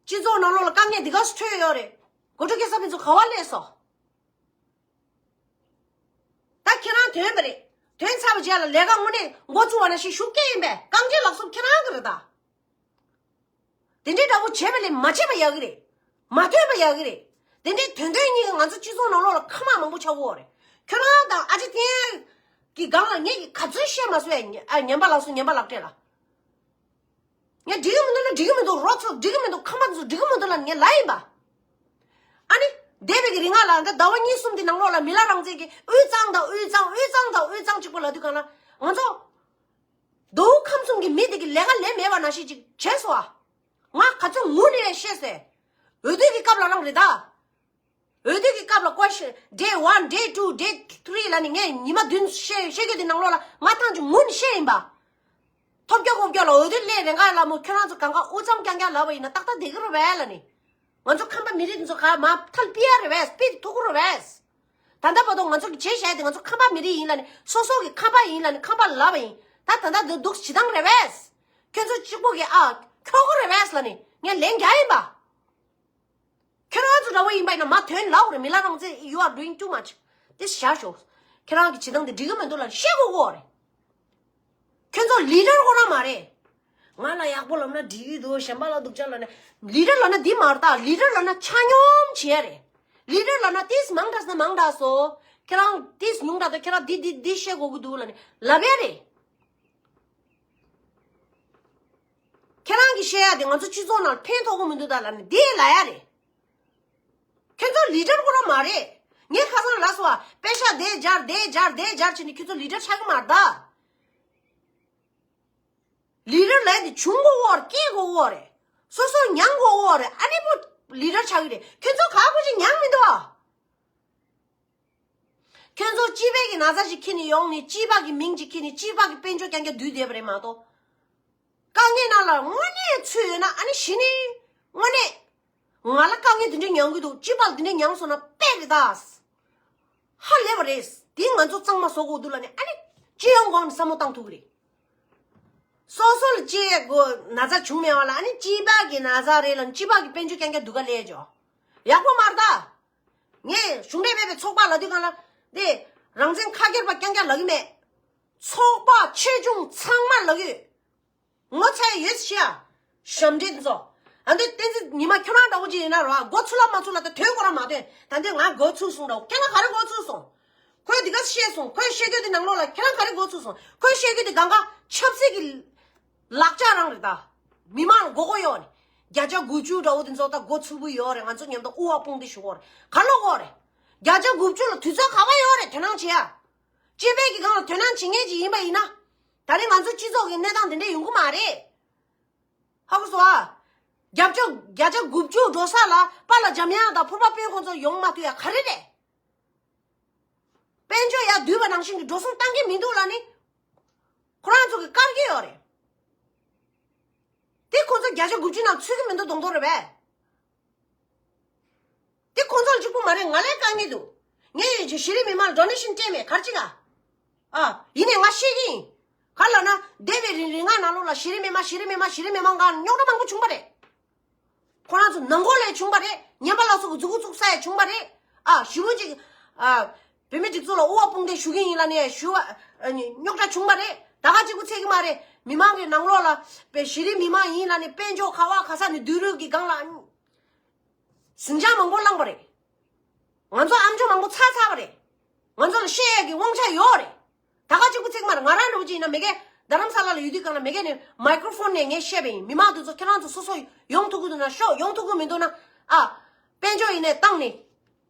སྤྱི་ཚོགས་ནང་ལོགས་ལ་དཀའ་ངལ་འདི་ག་སུ་འཕྲོད་ཡོད་རེད། དགོད་བྲོ་སྐྱེ་ས་མི་ཚོ་ག་བ་སླེབས་སོང་། ད་ཁྱེད་རང་ཐོན་པ་རེད། ཐོན་ཚར་བའི་རྗེས་ལ་ལས་ཀ་དངོས་གནས་འགོ་བཙུགས་པ་ན་ཞིག་ཤུགས་སྐྱེད་ཡིན་པས་རྐང་རྗེས་ལག་སོབ་ཁྱེད་རང་གི་རེད་ད། དེ་འདྲའི་འདྲ་པོ་བྱས་པ་ལས་མ་བྱས་པ་ཡག་གི་རེད། མ་ཐོན་པ་ཡག་གི་རེད། དེ་འདྲའི་དོན་དོན་གཉིས་ཀྱིས་ང་ཚོ་སྤྱི་ཚོགས་ནང་ལོགས་ལ་ཁ་མ་མང་པོ་ཆགས་ཀྱི་ཡོད་རེད། ཁྱོད་རང་དང་ཨ་ཅེ་ཐེན་གྱི་སྒང་ལ་ངས་ཀྱི་ག་ཚོད་བཤད་མ་སོང་ཡ། ཨ་ཉན་པ་ལགས་སོ་ཉན་པ་ལགས་སྤྲད་ལ། ངས་འགྲིག་གི་མི་འདུག་ལ་འགྲིག་གི་མི་འདུག་རོགས་ཚོ་འགྲིག་གི་མི་འདུག་ཁང་པ་ཚོ་འགྲིག་གི་མི་འདུག་ལ་ངས་ལབ་ཡིན་པ། ཨ་ནི། འདས་པའི་གི་རིང་ང་ལ་འདི་ཟླ་བ་གཉིས་གསུམ་དེ་ནང་ལོགས་ལ་མི་ལ་རང་བཙན་གྱི་དབུས་གཙང་དང་དབུས་གཙང་དབུས་གཙང་དང་དབུས་གཙང་གཅིག་པོ་ལབ་དུས་གང་ལ་ང་ཚོ། མདོ་དབུས་ཁམས་གསུམ་གྱི་མི་དེ་གི་ལས་ཀ་ལས་མེད་པ་ནང་བཞིན་ཅིག་བྱས་སོང་ཨ། ང་ག་ཚོད་ངུ་ནས་བཤད་ཟེར། འོས་བསྡུ་གི་སྐབས་ལ་རང་རེད་ད། འོས་བསྡུ་གི་སྐབས་ལ་ཀོ་ཤི་day one day two day three ལ་ནི་ངས་ཉི་མ་བདུན་བཤད་བཤད་རྒྱུ་དེ་ནང་ལོགས་ལ་ང་ཐང་ཅིག་ངུ་ནས་བཤད་ཡིན་པ། ཐོབ་རྒྱག་ཧོབ་རྒྱག་ལ་འོས་བསྡུ་སླེབས་རེ་འགའ་ལ་མོ་ཁྱོད་རང་ཚོ་གང་ག་དབུས་གཙང་རྐྱང་རྐྱང་ལབ་པ་ཡིན་ན་ཏག་ཏག་བསྡད་ཀྱི་རེད་པས་ལ་ནི། ང་ཚོ་ཁམས་པ་མི་རིགས་འདི་ཚོ་ག་མ་ཐལ་པི་ཡ་རེད་པས་སྤི་ཐུག་གི་རེད་པས། ད་ལྟ་བར་དུ་ང་ཚོ་གི་བྱས་བཞག་དེ་ང་ཚོ་ཁམས་པ་མི་རིགས་ཡིན་ལ་ནི་སོ་སོ་གི་ཁམས་པ་ཡིན་ལ་ནི་ཁམས་པ་ལབ་པ་ཡིན། ད་ད་ལྟ་འདི་འདུག་བྱེད་སྟངས་རེད་པས། ཁྱོད་ཚོ་གཅིག་པོ་གི་ཨ་ཁྱོ་གི་རེད་པས་ལ་ནི་ངས་ལན་རྒྱག་ཡིན་པ། ཁྱོད་རང་ཚོ་འདྲ་བོ་ཡིན་པ་ཡིན་ན་མ་དོན་ལབ་རེད། མི་ལ་རང་བཙན། you are doing too much. དེ་བཞག་ཤོག་ཁྱེད་རང་གི་བྱེད་སྟངས་དེ་འགྲིག་གི་མི་འདུག་ལ་བཤད་དགོས་གོ་རེད། ཁྱོད་ཚོ་ལི་ཌར་ཁོ་རང་མ་རེད། ང་ལ་ཡག་པོ་ལབ་ན་འགྲིག་གི་འདུག་གཞན་པ་ལ་སྡུག་ཅག་ལབ་ན། ལི་ཌར་ལབ་ན་འདི་མ་རེད་ད། ལི་ཌར་ལབ་ན་ཆ་སྙོམས་བྱེད་ཡ་རེད། ལི་ཌར་ལབ་ན་ཏིས་མང་དྲགས་ན་མང་དྲགས་སོ། ཁྱེད་རང་ཏིས་ཉུང་དྲགས་ད། ཁྱེད་རང་འདི་འདི་འདི་བཤད་དགོས་ཀྱི་འདུག་ལབ་ནས་ལབ་ཡ་རེད། ཁྱེད་རང་གིས་བཤད་ཡ་དེ་ང་ཚོ་སྤྱི་ཚོགས་ནང་ཕན་ཐོགས་ཀྱི་མི་འདུག་ད་ལབ་ནས་དེ་ལབ་ཡ་རེད། ཁྱོད་ཚོ་ལི་ཌར་ཁོ་རང་མ་རེད། ངས་ཁ་སང་ལབ་སོང་བ། པེ་ཤག་དེ་སྦྱར་དེ་སྦྱར་དེ་སྦྱར་བྱས་ནས་ཁྱོད་ཚོ་ལི་ཌར་ཆགས་ཀྱི་མ་རེད་ད། ལི་ཌར་ལབ་ཡ་དེ་བྱུང་དགོས་འོ་རེད། སྐྱེས་དགོས་འོ་རེད། སོ་སོ་མྱངས་དགོས་འོ་རེད། ཨ་ནི་པོ་ལི་ཌར་ཆགས་ཀྱི་རེད། ཁྱོད་ཚོ་ག་གོ་ཅིག་མྱངས་མི་འདུག་ཨ། ཁྱོད་ཚོ་སྐྱིད་པའི་གི་ན་ཚ་ཞིག་ཁྱེར་ནས་ཡོང་ནས་སྐྱིད་པ་གི་མིང་ཅིག་ཁྱེར་ནས་སྐྱིད་པ་གི་དཔལ་འབྱོར་རྐྱང་རྐྱང་བསྡུས་བསྡད་པ་རེད་མ་གཏོགས། དཀའ་ངལ་ནང་ལ་དངོས་གནས་ཚུད་ཡོད་ན་ཨ་ནི་གཞི་ནས་དངོས་གནས་ང་ལ་དཀའ་ངལ་འདི་འདྲ་མྱོང་གི་འདུག་སྐྱིད་པ་འདི་འདྲ་མྱོང་སོང་ན་དཔེ་རེད་ད། ཧ་ལས་པ་རེད། དེ་ང་ཚོ་གཙང་མ་བཟོ་དགོས་འདུག་ལབ་ནས་ཨ་ནི་སྤྱི་ཡོངས་སྒང་ནས་བསམ་བློ་བཏང་ཐུབ་ཀྱི་རེད། སོ་སོ་ལ་སྐྱེས་དགོས་ན་ཚ་བྱུང་མེད་པ་ལ་ཨ་ནི་སྐྱིད་པ་གི་ན་ཚ་རེད་ལབ་ནས་སྐྱིད་པ་གི་དཔལ་འབྱོར་རྐྱང་རྐྱང་སྡུག་ག་ལས་ཅོ། ཡག་པོ་མ་རེད་ད། ངས་གཞུང་འབྲེལ་མེད་པའི་ཚོགས་པ་ལབ་དུས་སྒང་ལ་དེ་རང་བཙན་ཁ་སྐྱེར་པ་རྐྱང་རྐྱང་ལབ་ཀྱི་མེད། ཚོགས་པ་ཆེ་ཆུང་ཚང་མ་ལབ་ཀྱི་ཡོད། ངོ་ཚ་ཡོད་ཤི་ཡ། ཞབས་འདྲེན་དེ་ཚོ། ཨ་འདི་བསྟན་འཛིན་ཉི་མ་ཁྱོད་རང་འདྲ་བོ་ཅིག་ཡིན་ན་རོ། མགོ་ཚུགས་ལ་མ་ཚུགས་ལ་ད་དོན་ཁོ་རང་མ་དོན། ད་འདི་ང་མགོ་ཚུགས་སོང་འདྲ་བོ། ཁྱེད་རང་ག་རེ་མགོ་ཚུགས་སོང་། ཁོས་འདི་ག་བཤད་སོང་། ཁོས་བཤད་རྒྱུ་དེ་ནང་ལོགས་ལ་ཁྱེད་རང་ག་རེ་མགོ་ཚུགས་སོང་། ཁོས་བཤད་རྒྱུ་དེ་གང་ག་ཆབ་སྲིད་ཀྱི་ལག་ཆ་རང་རེད་ད། མི་མང་ལ་མགོ་སྐོར་ཡོད་ནི། བརྒྱ་ཆ་དགུ་བཅུ་འདྲ་བོ་དེ་ཚོ་ད་མགོ་ཚུགས་པོ་ཡོད་རེད། ང་ཚོ་མཉམ་དུ་དབུ་བ་དཔུང་འདེགས་ཞུ་གོ་རེད། ག་ལོག་གོ་རེད། བརྒྱ་ཆ་དགུ་བཅུ་ལ་དུས་ཚོད་ག་བ་ཡོད་རེད་དོ་སྣང་བྱེད་ཡ། སྤྱི་པའི་གི་སྒང་ལ་དོ་སྣང་བྱེད་མཁན་ཅིག་ཡིན་པ་ཡིན་ན། ད་རེས་ང་ཚོ་སྤྱི་ཚོགས་ཀྱི་གནས་སྟངས་དེ་འདྲ་ཡོང་གི་མ་རེད། ཧ་གོ་སོང་ཨ། བརྒྱ་ཆ་བརྒྱ་ཆ་དགུ་བཅུ་འགྲོ་ས་ལ་པཱ་ལགས་འཇམ་དབྱངས་དང་ཕུར་པ་དཔོན་ཁོང་ཚོ་ཡོང་མ་ཐུབ་ཡ་ག་རེ་རེད། དཔལ་འབྱོར་ཡར་བསྡུས་པ་ནང་བཞིན་གྱི་འགྲོ་སོང་བཏང་གི་མི་འདུག་ལབ་ནི། ཁོ་རང་ཚོ་གི་བཀར་གྱི་ཡོད་རེད། དེ་ཁོ་ཚོ་བརྒྱ་ཆ་དགུ་བཅུ་ནང་ཚུད་ཀྱི་མི་འདུག་མདོག་མདོག་རེད་པས། དེ་ཁོ་ཚོ་ལ་གཅིག་པུ་མ་རེད། ང་ལས་དཀའ་ངལ་འདུག་ངས་གཞི་རིམ་མི་མང་ལ་ཌོ་ནེ་ཤན་སྤྲད་མེད་ག་རེ་བྱེད་ག་ཨ། ཡིན་ནའི་ང་ཤེས་ཀྱི་ཡིན། ག་རེ་ལབ་ན་འདས་པའི་རིང་རིང་ང་ནང་ལོགས་ལ་གཞི་རིམ་མི་མང་གཞི་རིམ་མི་མང་གཞི་རིམ་མི་མང་སྒང་རྙོག་དྲ་མང་པོ་བྱུང་པ་རེད། ཁོ་རང་ཚོ་ནང་ཁོག་ལས་བྱུང་པ་རེད། ཉན་པ་ལ་སོགས་ཀྱི་མཛུ་གུ་བཙུགས་ས་ཡ་བྱུང་པ་རེད། ཨ་ཞི་བོ་གཅིག་ཨ། བོད་མི་སྒྲིག་འཛུགས་ལ་དབུ་བ་དཔུང་འདེགས་ཞུ་གི་ཡིན་ལབ་ནས་ཞུ་བ་ཨ་ནི་རྙོག་དྲ་བྱུང་པ་རེད། ད་ག་གཅིག་པུ་ཚད་ཀྱི་མ་རེད། མི་མང་གི་ནང་ལོགས་ལ་པའི་གཞི་རིམ་མི་མང་ཡིན་ལབ་ནས་དཔལ་འབྱོར་ག་བ་ག་ས་ནས་བསྡུ་རུབ་ཀྱི་སྒང་ལ་ཟིང་ཆ་མང་པོ་བསླངས་པ་རེད། ང་ཚོ་ཨམ་ཅོག་མང་པོ་ཚར་ཚར་བ་རེད། ང་ཚོ་ལ་བཤད་ཡས་ཀྱི་དབང་ཆ་ཡོད་རེད། ད་ག་གཅིག་པུ་ཚིག་མ་རེད། ང་རང་འདྲ་བོ་ཅིག་ཡིན་ན་མི་སྒེར་རྡ་རམ་ས་ལ་ལ་ཡོད་དུས་སྒང་ལ་མི་སྒེར་ནས་མའི་ཀྲོ་ཕོན་ནས་ངས་བཤད་པ་ཡིན། མི་མང་དེ་ཚོ་ཁྱེད་རང་ཚོ་སོ་སོ་ཡོང་ཐུབ་ཀྱི་འདུག་ན་ཤོག་ཡོང་ཐུབ་ཀྱི་མི་འདུག་ན་ཨ། དཔལ་འབྱོར་ཡིན་ནས་བཏང་ནས་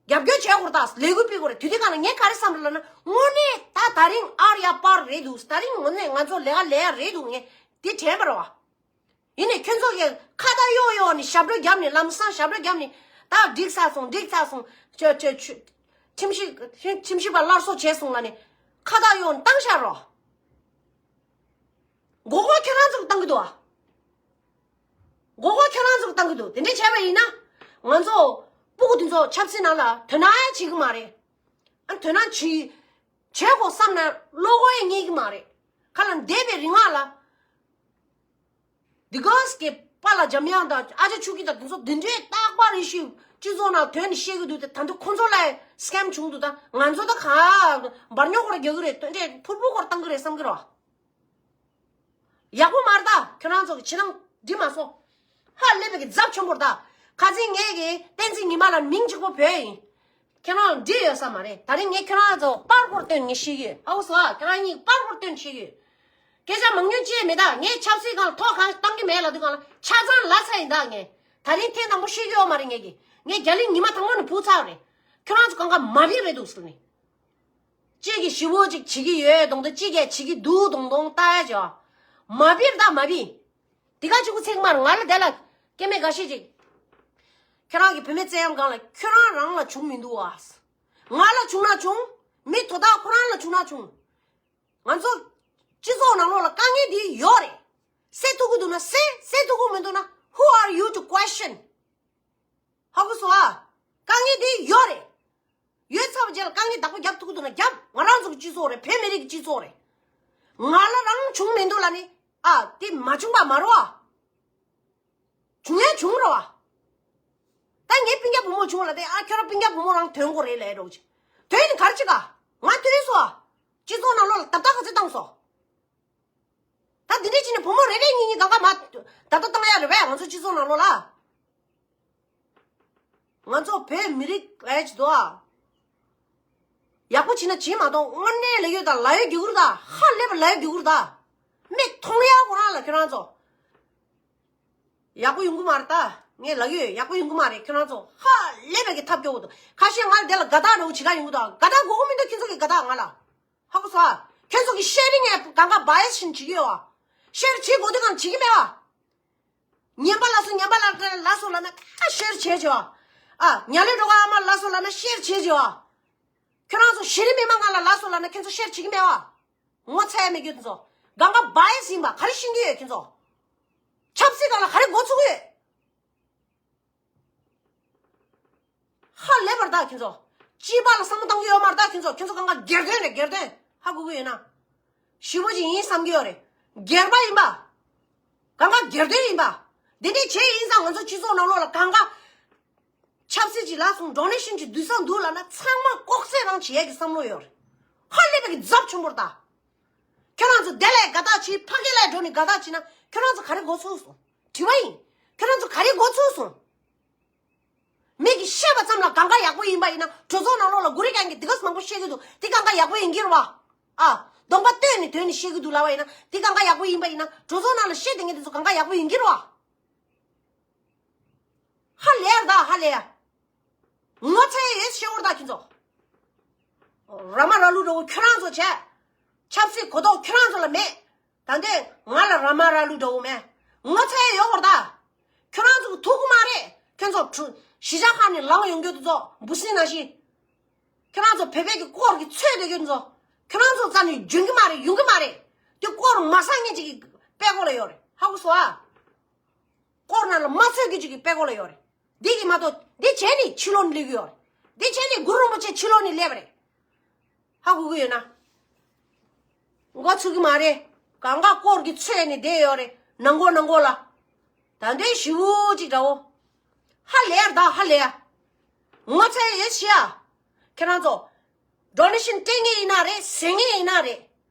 རྒྱབ་སྐྱོར་བྱེད་དགོས་རེད། ད་ལས་འགུལ་སྤེལ་དགོས་རེད། དུས་དུས་སྒང་ལ་ངས་ག་རེ་བསམ་རེད་ལབ་ན་དངོས་གནས་ད་ད་རིང་ཨར་ཡ་པར་རེད་འདུག་ད་རིང་དངོས་གནས་ང་ཚོ་ལས་ཀ་ལས་ཡ་རེད་འདུག་ངས་དེ་དྲན་པ་རེད་བ། ཡིན་ནའི་ཁྱོད་ཚོ་གིས་ཁ་བརྡ་གཡོག་གཡོག་ནས་ཞབས་བྲོ་བརྒྱབ་ནས་ལམ་སང་ཞབས་བྲོ་བརྒྱབ་ནས་ད་འགྲིག་ཚར་སོང་འགྲིག་ཚར་སོང་ཆ་ཆ་ཆུ་ཁྲིམས་ཞིབ་ཁྲིམས་ཞིབ་པ་སླར་གསོ་བྱས་སོང་ལབ་ནས་ཁ་བརྡ་གཡོག་ནས་བཏང་ཤག་རོ། མགོ་སྐོར་ཁྱེད་རང་ཚོ་གིས་བཏང་གི་འདུག་ཨ། མགོ་སྐོར་ཁྱེད་རང་ཚོ་གིས་བཏང་གི་འདུག་དེ་འདྲས་བྱས་པ་ཡིན་ན་ང་ཚོ་སྤུ་གུ་དེ་ཚོ་ཆབ་སྲིད་ནང་ལ་དོ་སྣང་ཡང་བྱེད་ཀྱི་མ་རེད། ཨ་དོ་སྣང་བྱེད་བྱེད་དགོས་བསམ་ན་བློ་ཁོག་ཡང་རྙེད་ཀྱི་མ་རེད། ཁ་ལ་འདས་པའི་རིང་ལ་འདི་གོས་ཀྱི་པཱ་ལགས་འཇམ་དབྱངས་དང་ཨ་ཅག་ཆོས་སྐྱིད་དང་དེ་ཚོ་འདི་འདྲའི་རྟག་པར་རེ་ཞིག་སྤྱི་ཚོགས་ནང་དོན་ནི་བཤད་ཀྱི་འདུག་དེ་ད་དུང་ཁོ་ཚོ་ལ་སི་ཀེམ་བྱུང་འདུག་ད་ང་ཚོ་ད་ག་འབར་ཉོག་སྐོར་རྒྱག་གི་རེད། དོན་འདྲས་ཕུར་བུ་སྐོར་བཏང་གི་རེད་བསམ་གི་རེད་བ། ཡག་པོ་མ་རེད་ད། ཁྱོད་རང་ཚོ་གི་ཕྱི་ནང་འགྲིག་མ་སོང་། ཧ་ལས་པའི་གི་རྫབ་ཆེན་པོ་རེད་ད། ཁ་སང་ངས་གི་བསྟན་འཛིན་ཉི་མ་ལ་མིང་གཅིག་པོ་བོས་ཡིན། ཁྱེད་རང་འགྲིག་ཡོད་ས་མ་རེད། ད་རིང་ངས་ཁྱེད་རང་ཚོ་པར་སྐོར་སྟོན་ངས་ཤེས་ཀྱི་ཡོད། ཧ་གོ་སོང་ཨ། ཁྱེད་རང་གཉིས་པར་སྐོར་སྟོན་ཤེས་ཀྱི་ཡོད། སྐད་ཆ་མང་ཉུང་ཅི་ཡང་མེད་ད། ངས་ཆབ་སྲིད་སྒང་ལ་ཐོག་གང་བཏང་གི་མེད་ལབ་དུས་སྒང་ལ་ཆ་ཚང་ལབ་ཚར་ཡིན་ད། ངས་ད་རིང་ཐེངས་དང་པོ་ཤེས་ཀྱི་ཡོད་མ་རེད། ངས་ཀྱི་ངས་རྒྱ་གླིང་ཉི་མ་དང་པོ་ནས་བུད་ཚར་བ་རེད། ཁྱེད་རང་ཚོ་གང་ག་མ་བིན་རེད་འདུག་ཟེར་ནས། གཅིག་གིས་ཞི་བོ་གཅིག་བྱེད་ཀྱི་ཡོད་དོང་དུ་གཅིག་གིས་བྱེད་ཀྱི་འདུག་དོང་དོང་ལྟ་ཡ་ཅོ། མ་བིར་ད་མ་བི། དེ་ག་ཅིག་གུ་ཚིག་མར་ང་ལ་དེ་ལ་སྐྱེ་དམན་འགའ་ཤས་ཅིག་ཁྱེད་རང་གི་བུད་མེད་བཙན་གཡེམ་སྒང་ལ་ཁྱོད་རང་རང་ལ་བྱུང་མི་འདུག་ཨ། ང་ལ་བྱུང་ན་བྱུང་། མི་དོ་བདག་ཁོ་རང་ལ་བྱུང་ན་བྱུང་། ང་ཚོ་སྤྱི་ཚོགས་ནང་ལོགས་ལ་དཀའ་ངལ་འདི་ཡོད་རེད། སེལ་ཐུབ་ཀྱི་འདུག་ན་སེལ། སེལ་ཐུབ་ཀྱི་མི་འདུག་ན་who are you to question? ཧ་གོ་སོང་ཨ། དཀའ་ངལ་འདི་ཡོད་རེད། ཡོད་ཚར་བ་རྗེས་ལ་དཀའ་ངལ་བདག་པོ་རྒྱབ་ཐུབ་ཀྱི་འདུག་ན་རྒྱབ། ང་རང་ཚོ་གི་སྤྱི་ཚོགས་རེད། བོད་མི་རིགས་ཀྱི་སྤྱི་ཚོགས་རེད། ང་ལ་རང་བྱུང་མི་འདུག་ལབ་ནི་ཨ་དེ་མ་བྱུང་པ་མ་རེད་ཨ། བྱུང་ཡ་བྱུང་རེད་བ། ད་ངའི་སྤུན་ཀྱག་བུ་མོ་བྱུང་ལ་དེ་ཨ་ཁྱོད་རང་སྤུན་ཀྱག་བུ་མོ་རང་ཐོན་དགོས་རེད་ལབ་རོགས་ཅིག་ཐོན་ནི་ག་རེ་བྱེད་ག་ང་ཐོན་སོང་ཨ། སྤྱི་ཚོགས་ནང་ལོགས་ལ་ཏག་ཏག་ག་ཚོད་བཏང་སོང་། ད་འདི་འདྲས་བྱས་ནས་བུ་མོ་རེ་རེ་གཉིས་གཉིས་གང་ག་མ་ད་ལྟ་བཏང་ཡ་རེད་པས། ང་ཚོ་སྤྱི་ཚོགས་ནང་ལོགས་ལ། ང་ཚོ་བོད་མི་རིགས་ལས་ཀྱི་འདུག་ཨ། ཡག་པོ་བྱེད་ན་བྱེད་མ་གཏོགས་དངོས་གནས་ལ་ཡོད་ད་ལ་ཡོད་རྒྱུ་གུར་ད་ཧ་ལས་པ་ལ་ཡོད་རྒྱུ་གུར་ད། མིག་མཐོང་ཡ་ཁོ་རང་ལ་ཁྱོད་རང་ཚོ། ཡག་པོ་ཡོང་གི་མ་རེད་ད། ངས་ལབ་ཡོད་ཡག་པོ་ཡོང་གི་མ་རེད། ཁྱོད་རང་ཚོ་ཧ་ལས་པའི་གི་ཐབས་སྐྱོ་བོ་འདུག་ཁ་ཤས་ང་ལ་དེ་ལ་དགའ་རྟགས་འདྲ་བོ་བྱེད་ག་ཡོང་གི་འདུག་དགའ་རྟགས་དགོས་གི་མི་འདུག་ཁྱོད་ཚོ་གི་དགའ་རྟགས་ང་ལ། ཧ་གོ་སོང་ཨ། ཁྱོད་ཚོ་གི་ཤེར་རིང་ངས་གང་ག་བྷ་ཡེ་སི་བྱེད་ཀྱི་ཡོད་ཨ། ཤེར་བྱེད་དགོས་དུས་གང་བྱེད་ཀྱི་མེད་ཨ། ཉན་པ་ལ་སོ་ཉན་པ་ལ་ལ་སོ་ལབ་ན་ད་ཤེར་བྱེད་བྱེད་ཨ། ཨ་ཉ་ལེ་འགྲོ་ག་ཨ་མ་ལ་སོ་ལབ་ན་ཤེར་བྱེད་བྱེད་ཨ། ཁྱོད་རང་ཚོ་གཞི་རིམ་མི་མང་ང་ལ་ལ་སོ་ལབ་ན་ཁྱོད་ཚོ་ཤེར་བྱེད་ཀྱི་མེད་ཨ། ངོ་ཚ་ཡ་མེད་ཁྱོད་ཚོ། གང་ག་བྷ་ཡེ་སི་ཡིན་པ་ག་རེ་ཤེས་ཀྱི་ཡོད་ཁྱོད་ཚོ། ཆབ་སྲིད་སྒང་ལ་ག་རེ་མགོ་ཚུགས་ཀྱི་ཡོད། ཧ་ལས་པར་ད་ཁྱོད་ཚོ། སྤྱི་པ་ལ་བསམ་བློ་གཏོང་གི་ཡོད་མ་རེད་ད་ཁྱོད་ཚོ། ཁྱོད་ཚོ་གང་ག་སྒེར་དོན་རེད་སྒེར་དོན། ཧ་གོ་གི་ཡོད་ན། ཞི་བོ་ཅིག་ཡིན་བསམ་གི་ཡོད་རེད། སྒེར་པ་ཡིན་པ། གང་ག་སྒེར་དོན་ཡིན་པ། འདི་འདྲས་བྱས་ཡིན་ཙང་ང་ཚོ་སྤྱི་ཚོགས་ནང་ལོགས་ལ་གང་ག་ཆབ་སྲིད་ཅིག་ལ་སོང་ཌོ་ནེ་ཤན་ཅིག་བསྡུས་ས་འདུག་ལབ་ན་ཚང་མ་ལྐོག་རྩེད་རང་བྱེད་ཡས་ཀྱི་བསམ་བློ་ཡོད་རེད། ཧ་ལས་པའི་གི་རྫབ་ཆེན་པོ་རེད་ད། ཁྱོད་རང་ཚོ་དེ་ལས་དགའ་རྟགས་བྱེད་ཕ་གི་ལས་འགྲོ་ནས་དགའ་རྟགས་བྱེད་ན་ཁྱོད་རང་ཚོ་ག་རེ་མགོ་ཚུགས་སོང་། དྲི་བ་ཡིན། ཁྱོད་རང་ཚོ་ག་རེ་མགོ་ཚུགས་སོང་། མིག་གིས་ཤེས་པ་ཙམ་ལ་གང་ག་ཡག་པོ་ཡིན་པ་ཡིན་ན་གྲོས་ཚོགས་ནང་ལོགས་ལ་གུ་རི་ཀན་གྱིས་འདི་ག་མང་པོ་བཤད་ཀྱི་འདུག་འདི་གང་ག་ཡག་པོ་ཡིན་གྱི་རེད་བ། ཨ། གདོང་པ་སྟོན་ནས་དོན་ནས་བཤད་ཀྱི་འདུག་ལབ་པ་ཡིན་ན་འདི་གང་ག་ཡག་པོ་ཡིན་པ་ཡིན་ན་གྲོས་ཚོགས་ནང་ལ་བཤད་བསྡད་མཁན་དེ་ཚོ་གང་ག་ཡག་པོ་ཡིན་གྱི་རེད་བ། ཧ་ལས་ཡ་རེད་ད་ཧ་ལས་ཡ། ངོ་ཚ་ཡ་ཡོད་ཤེས་བོར་ད་ཁྱེད་ཚོ། ར་མ་ར་ལུག་འདྲ་བོ་ཁྱོད་རང་ཚོ་བྱས། ཆབ་སྲིད་གོ་རྟོགས་ཁྱོད་རང་ཚོ་ལ་མེད། ད་འདི་ང་ལ་ར་མ་ར་ལུག་འདྲ་བོ་མེད། ངོ་ཚ་ཡ་ཡོད་བོར་ད། ཁྱོད་རང་ཚོ་གི་ཐུག་གི་མ་རེད། ཁྱོད་ཚོ་གྲུ་གཞིས་ཆགས་ཁག་ནས་ལངས་ཡོང་རྒྱུ་དེ་ཚོ་འབུ་སྲིན་ནང་བཞིན། ཁྱོད་རང་ཚོ་བོད་པའི་གི་སྐོར་གི་ཚོད་དེ་ཁྱོད་ཚོ། ཁྱོད་རང་ཚོ་རྩ་ནས་འཇོན་གི་མ་རེད་ཡོང་གི་མ་རེད། དེ་སྐོར་མ་ཟ་མཁན་ཅིག་གི་དཔེ་ཀོ་ལ་ཡོད་རེད་ཧ་གོ་སོང་ཨ། སྐོར་ནང་ལ་མ་ཚོད་ཀྱི་ཅིག་གི་དཔེ་ཀོ་ལ་ཡོད་རེད། འདི་གི་མ་གཏོགས་འདི་བྱས་ནས་ཕྱི་ལོགས་ནས་སླེབས་ཀྱི་ཡོད་རེད། འདི་བྱས་ནས་གུ་རུ་རིན་པོ་ཆེ་ཕྱི་ལོགས་ནས་སླེབས་པ་རེད། ཧ་གོ་གི་ཡོད་ན། མགོ་ཚུགས་ཀྱི་མ་རེད། གང་ག་སྐོར་གྱི་ཚོད་ནས་བསྡད་ཡོད་རེད་ནང་སྒོ་ནང་སྒོ་ལ། ད་འདི་ཞི་བོ་ཅིག་འདྲ་བོ། ཧ་ལས་ཡ་རེད་ད་ཧ་ལས་ཡ། ངོ་ཚ་ཡ་ཡོད་ཤི་ཡ། ཁྱེད་རང་ཚོ། ཌོ་ནེ་ཤན་སྤྲད་མཁན་ཡིན་ན་རེད་ཟེར་མཁན་ཡིན་ན་རེད།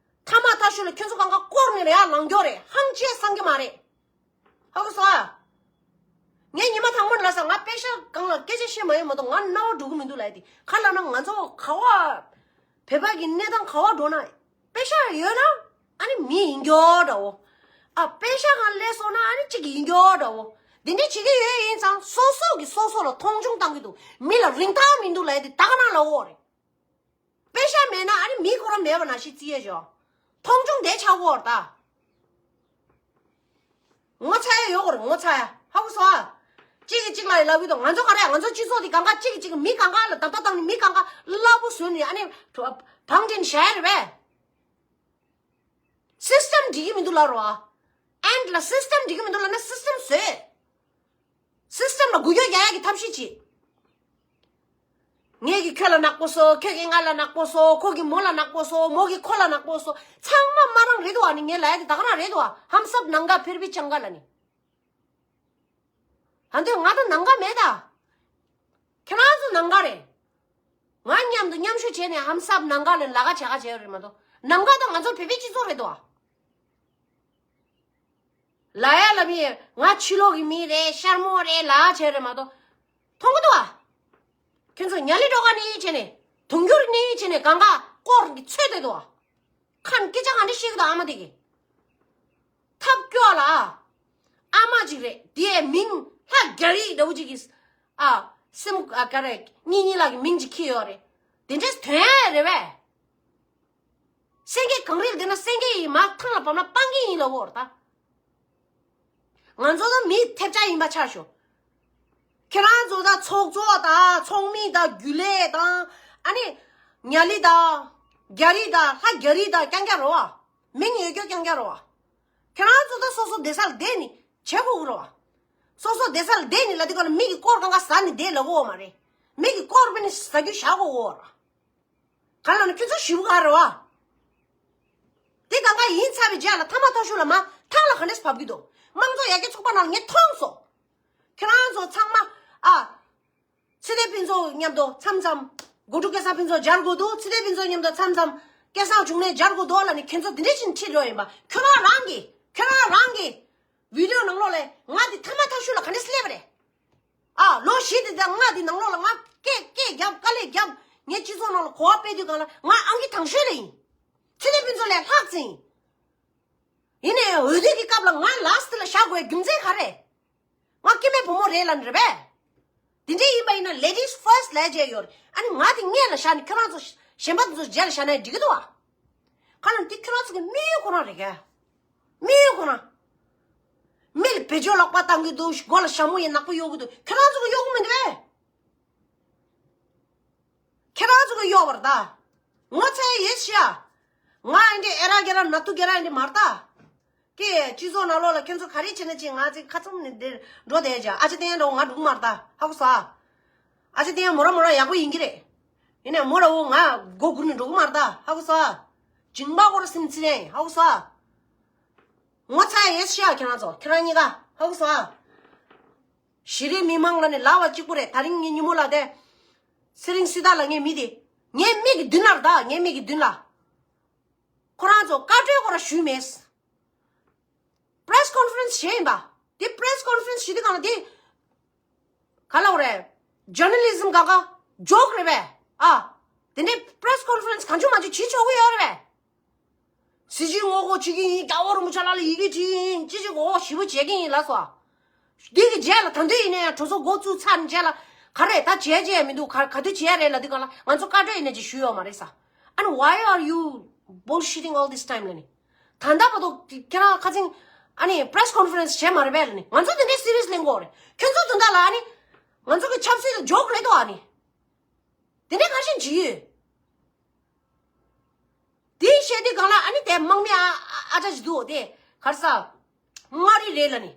མཐའ་མ་མཐའ་ཤོས་ལ་ཁྱོད་ཚོ་གང་ག་སྐོར་ནས་ལ་ཡར་ལངས་རྒྱུ་རེད་ཧང་ཅེ་སང་གི་མ་རེད། ཧ་གོ་སོང་ཨ། ངས་ཉི་མ་དང་པོ་ལ་ས་ང་པེ་ཤ་སྒང་ལ་སྐད་ཆ་བཤད་མ་ཡོད་མ་གཏོགས་ང་རྣ་བ་འགྲོ་གི་མི་འདུག་ལབ་ཡ་དེ་ག་ལབ་ན། ང་ཚོ་ག་བ་བོད་པ་གི་གནས་སྟངས་ག་བ་འགྲོ་ན་པེ་ཤ་ཡོད་ན་ཨ་ནི་མི་ཡིན་རྒྱུ་འདྲ་བོ། ཨ་པེ་ཤ་སྒང་སླེབས་སོང་ན་ཨ་ནི་གཅིག་ཡིན་རྒྱུ་འདྲ་བོ། འདི་འདྲ་བྱེད་ཀྱི་ཡོད་ཡིན་ཙང་སོ་སོ་གི་སོ་སོ་ལ་མཐོང་ཆུང་བཏང་གི་འདུག་མི་ལ་རིན་ཐང་མི་འདུག་ལབ་ཡ་དེ་ད་ག་ན་ལབ་འོ་རེད། པེ་ཤ་མེད་ན་ཨ་ནི་མི་ཁོ་རང་མེད་པ་ནང་བཞིན་བརྩི་ཡས་ཞོ། མཐོང་ཆུང་དེ་ཆགས་ཀྱི་ཡོད་རེད་ད། ངོ་ཚ་ཡ་ཡོད་རེད། ངོ་ཚ་ཡ་ཧ་གོ་སོང་ཨ། གཅིག་གིས་གཅིག་ལ་ཡི་ལབ་གི་འདུག་ང་ཚོ་ག་རེ་ང་ཚོ་སྤྱི་ཚོགས་འདི་གང་ག་གཅིག་གིས་གཅིག་མི་གང་ག་ལ་བརྡབ་བརྡབ་བཏང་ནས་མི་གང་ག་སླ་པོ་བཟོས་ནས་ཨ་ནི་བང་ཅན་བཞག་ཡ་རེད་པས། སིས་ཊམ་འགྲིག་གི་མི་འདུག་ལབ་རོགས་ཨ། ཨེན་ཌི་ལ་སིས་ཊམ་འགྲིག་གི་མི་འདུག་ལབ་ན་སིས་ཊམ་བཟོས། སིས་ཊམ་ལ་འགུལ་སྐྱོད་རྒྱག་ཡག་གི་ཐབས་ཤེས་བྱེད། ངས་ཀྱིས་ཁྱོད་ལ་ནག་པོ་བཟོ། ཁྱོད་ཀྱིས་ང་ལ་ནག་པོ་བཟོ། ཁོ་གིས་མོ་ལ་ནག་པོ་བཟོ། མོ་གིས་ཁོ་ལ་ནག་པོ་བཟོ། ཚང་མ་མ་རང་རེད་འདུག་ཨ་ནི། ངས་ལབ་ཡ་དེ་ད་ག་རང་རེད་འདུག་ཨ། ཧམ་སབ་ནང་ག་ཕེར་བི་ཅང་ག་ལ་ནི། ཨ་འདོད་ང་དང་ནང་ག་མེད་ད། ཁྱེད་རང་ཚོ་ནང་ག་རེད། ང་མཉམ་དུ་མཉམ་ཞུགས་བྱས་ནས་ཧམ་སབ་ནང་ག་ལ་ལ་ག་བྱ་ག་བྱས་ཡོད་རེད་མ་གཏོགས་ནང་ག་དང་ང་ཚོ་བོད་པའི་སྤྱི་ཚོགས་རེད་འདུག་ཨ། ལ་ཡ་ལ་མི་ང་ཕྱི་ལོགས་ཀྱི་མི་རེད། ཤར་མོ་རེད་ལ་བྱས་རེད་མ་གཏོགས་མཐོང་གི་འདུག་ཨ། ཁྱོད་ཚོ་ཉ་ལི་ཌོ་ག་ནས་བྱས་ནས་དུང་གྱུར་ནས་བྱས་ནས་གང་ག་སྐོར་གྱི་ཚོད་དེ་འདུག་ཨ། ཁ་ནས་སྐད་ཆ་ག་འདྲ་བཤད་གི་འདུག་ཨ་མ་དེ་གི། ཐབས་སྐྱོ་ལ། ཨ་མ་ཅིག་རེད། དེའི་མིང་ལྷ་རྒྱ་རིགས་འདྲ་བོ་ཅིག་གིས། ཨ། སེམས་ཨ་ག་རེ་གཉིས་གཉིས་ལག་གི་མིང་ཅིག་འཁྱེར་ཡོད་རེད། དེ་འདྲས་དོན་ཡ་རེད་པས། སེང་གེ་གངས་རིར་བསྡད་ན་སེང་གེ་ཡིས་མ་ཐང་ལ་བབས་ན་སྤང་གི་ཡིན་ལབ་འོ་ར་ད། ང་ཚོ་ད་མི་ཐེབས་ཆག་ཡིན་པ་ཆགས་ཤོག་ཁྱེད་རང་ཚོ་ད་ཚོགས་གཙོ་དང་ཚོགས་མི་དང་རྒྱུན་ལས་དང་ཨ་ནི་ཉ་ལི་དང་རྒྱ་རི་དང་ལྷ་རྒྱ་རི་དང་རྐྱང་རྐྱང་རེད་བ། མིང་ཡོད་རྒྱུ་རྐྱང་རྐྱང་རེད་བ། ཁྱེད་རང་ཚོ་ད་སོ་སོ་བསྡད་ས་ལ་བསྡད་ནི་བྱེད་དགོས་ཀྱི་རེད་བ། སོ་སོ་བསྡད་ས་ལ་བསྡད་ནི་ལབ་དུས་ག་ལ་མི་གི་སྐོར་གང་ག་ཟ་ནི་བསྡད་ལབ་གོ་མ་རེད། མི་གི་སྐོར་བས་ནི་ཟ་རྒྱུ་བཞག་གོ་གོ་ར། ག་ལ་ནི་ཁྱོད་ཚོ་ཞིབ་ག་རེད་བ། དེ་གང་ག་ཡིན་ཚར་བའི་རྗེས་ལ་ཐ་མ་ཐོ་ཤུ་ལ་མ་ཐང་ལ་ག་འདྲས་བབས་ཀྱི་འདུག་དམངས་གཙོ་ཡར་རྒྱས་ཚོགས་པ་ནང་ལ་ངས་མཐོང་སོང་། ཁྱེད་རང་ཚོ་ཚང་མ་ཨ། ཚེ་བརྟན་ཕུན་ཚོགས་མཉམ་དུ་མཚམས་མཚམས། སྒོ་ཕྲུག་སྐལ་བཟང་ཕུན་ཚོགས་མཇལ་དགོས་འདུག་ཚེ་བརྟན་ཕུན་ཚོགས་མཉམ་དུ་མཚམས་མཚམས། སྐལ་བཟང་འབྱུང་གནས་མཇལ་དགོས་འདུག་ལ་ནི་ཁྱེད་ཚོ་འདི་འདྲས་ཕྱིན་ཁྲིད་འགྲོ་ཡིན་པ། ཁྱོད་རང་རང་གིས་ཁྱོད་རང་རང་གིས་བི་ཌིའོ་ནང་ལོགས་ལས་ང་འདི་ཐ་མ་ཐག་ཤུ་ལ་ག་འདྲས་སླེབས་པ་རེད། ཨ་ལོ་བཞི་འདི་དང་ལྔ་འདི་ནང་ལོགས་ལ་ང་སྐད་སྐད་རྒྱབ་དཀའ་ལས་རྒྱབ། ངས་སྤྱི་ཚོགས་ནང་ལ་གོ་བ་སྤེལ་དུས་གང་ལ་ང་ཨང་ཀི་དང་ཤོས་ལ་ཡིན། ཚེ་བརྟན་ཕུན་ཚོགས་ལས་ལྷག་ཙམ་ཡིན། ཡིན་ནའི་འོས་བསྡུ་གི་སྐབས་ལ་ང་ལ་སི་ཊི་ལ་བཞག་དགོས་རྒྱུ་མཚན་ག་རེ། ང་སྐྱེ་དམན་བུ་མོ་རེད་ལབ་ནི་རེད་པས། དེ་འདྲས་ཡིན་པ་ཡིན་ན་ladies first ལབ་བྱས་ཡོད་རེད། ཨ་ནི་ང་དེ་སྔོན་ལ་བཞག་ནས་ཁྱོད་རང་ཚོ་གཞན་པ་དེ་ཚོ་རྗེས་ལ་བཞག་ན་འགྲིག་གི་འདུག་བ། ག་ལ་འདི་ཁྱོད་རང་ཚོ་གི་དམིགས་ཡུལ་ཁོ་རང་རེད་ག་དམིགས་ཡུལ་ཁོ་རང་། མི་ལ་བེད་སྤྱོད་ལོག་པ་བཏང་གི་འདུག་མགོ་ལ་ཞྭ་མོ་ཡི་ནག་པོ་གཡོག་གི་འདུག་ཁྱོད་རང་ཚོ་གི་གཡོག་གི་མི་འདུག་བས། ཁྱེད་རང་ཚོ་གི་གཡོག་པ་རེད་ད། ངོ་ཚ་ཡ་ཡོད་ཤི་ཡ། ང་ཨེ་འདྲས་ཨེ་ར་གེ་ར་ནག་ཐུག་གེ་ར་ཨེ་འདྲས་མ་རེད་ད། ཀྱེ་སྤྱི་ཚོགས་ནང་ལོགས་ལ་ཁྱོད་ཚོ་ག་རེ་བྱས་ན་ཅི་ང་ཚོ་ཁ་ཚུམ་ནས་འདིར་འགྲོ་བསྡད་ཀྱང་ཨ་ཅེ་བསྟན་འགྲོ་ང་འགྲོ་གི་མ་རེད་ད་ཧ་གོ་སོང་ཨ། ཨ་ཅེ་བསྟན་མོ་ར་མོ་ར་ཡག་པོ་ཡིན་གྱི་རེད། ཡིན་ནའི་མོ་ར་འོ་ང་མགོ་སྒུར་ནས་འགྲོ་གི་མ་རེད་ད་ཧ་གོ་སོང་ཨ། སྦྱིན་པ་སྐོར་སེམས་ཚིག་ནས་ཧ་གོ་སོང་ཨ། ངོ་ཚ་ཡས་ཤི་ཡ་ཁྱེད་རང་ཚོ་ཁྱེད་རང་གཉིས་ཀ་ཧ་གོ་སོང་ཨ། གཞི་རིམ་མི་མང་ལ་ནི་ལབ་པ་གཅིག་པུ་རེད། ད་རིང་ངའི་ཉིན་མོ་ལ་དེ། ཚེ་རིང་སྲི་ད་ལ་ངའི་མི་དེ། ངའི་མིག་གི་མདུན་ལ་རེད་ད་ངའི་མིག་གི་མདུན་ལ། ཁོ་རང་ཚོ་བཀའ་འཁྲོལ་སྐོར་ཞུས་མེད། པེ་རེ་སི་ཀོན་ཕ་རེན་སི་བྱས་ཡིན་པ། དེ་པེ་རེ་སི་ཀོན་ཕ་རེན་སི་བྱེད་དུས་གང་ལ་དེ། ག་ལབ་རེད། ཇར་ནལ་ལི་ཛིམ་ག་ག་ཇོག་རེད་པས། ཨ། དེ་འདྲའི་པེ་རེ་སི་ཀོན་ཕ་རེན་སི་གང་བྱུང་མང་བྱུང་བྱེད་ཆོག་གི་ཡོད་རེད་པས། གཟི་བརྗིད་ངོ་རྒོལ་བྱེད་ཀྱི་ཡིན། རྒྱལ་བ་རིན་པོ་ཆེ་ལགས་ལ་ཡི་གེ་བྲིས་ཡིན། ཅི་ཅི་ངོ་རྒོལ་ཞེ་པོ་བྱེད་ཀྱི་ཡིན་ལབ་སོང་། འདི་གི་རྗེས་ལ་ད་འདོད་ཡིན་ན་ཡང་གྲོས་ཚོགས་འགོ་བཙུགས་ཚར་ནས་རྗེས་ལ་ག་རེ་ད་བྱས་བྱས་མི་འདུག་ག་ག་དུས་བྱས་རེད་ལབ་དུས་གང་ལ་ང་ཚོ་བཀའ་འཁྲོལ་ཡིན་ན་ཅིག་ཞུས་ཡོད་མ་རེད་ས། And why are you bullshitting all this time ལ་ནི། ད་ལྟ་བར་དུ་ཁྱེད་རང་ཁ་སང་ཨ་ནི་པེ་རེ་སི་ཀོན་ཕ་རེན་སི་བྱས་མ་རེད་པས་ལ་ནི། ང་ཚོ་དེ་འདྲའི་སི་རི་ཡས་ལེན་དགོས་རེད། ཁྱོད་ཚོ་དོན་དག་ལ་ཨ་ནི་ང་ཚོ་གི་ཆབ་སྲིད་ལ་ཇོག་རེད་དོ་ཨ་ནི། དེ་འདྲའི་ག་ཞིག་བྱེད་ཡོད། དེའི་བཤད་དུས་གང་ལ་ཨ་ནི་དེ་དམག་མི་ཨ་ཨ་ཅག་ཅིག་འདུག་དེ་གར་ས། མངའ་རིས་རེད་ལ་ནི།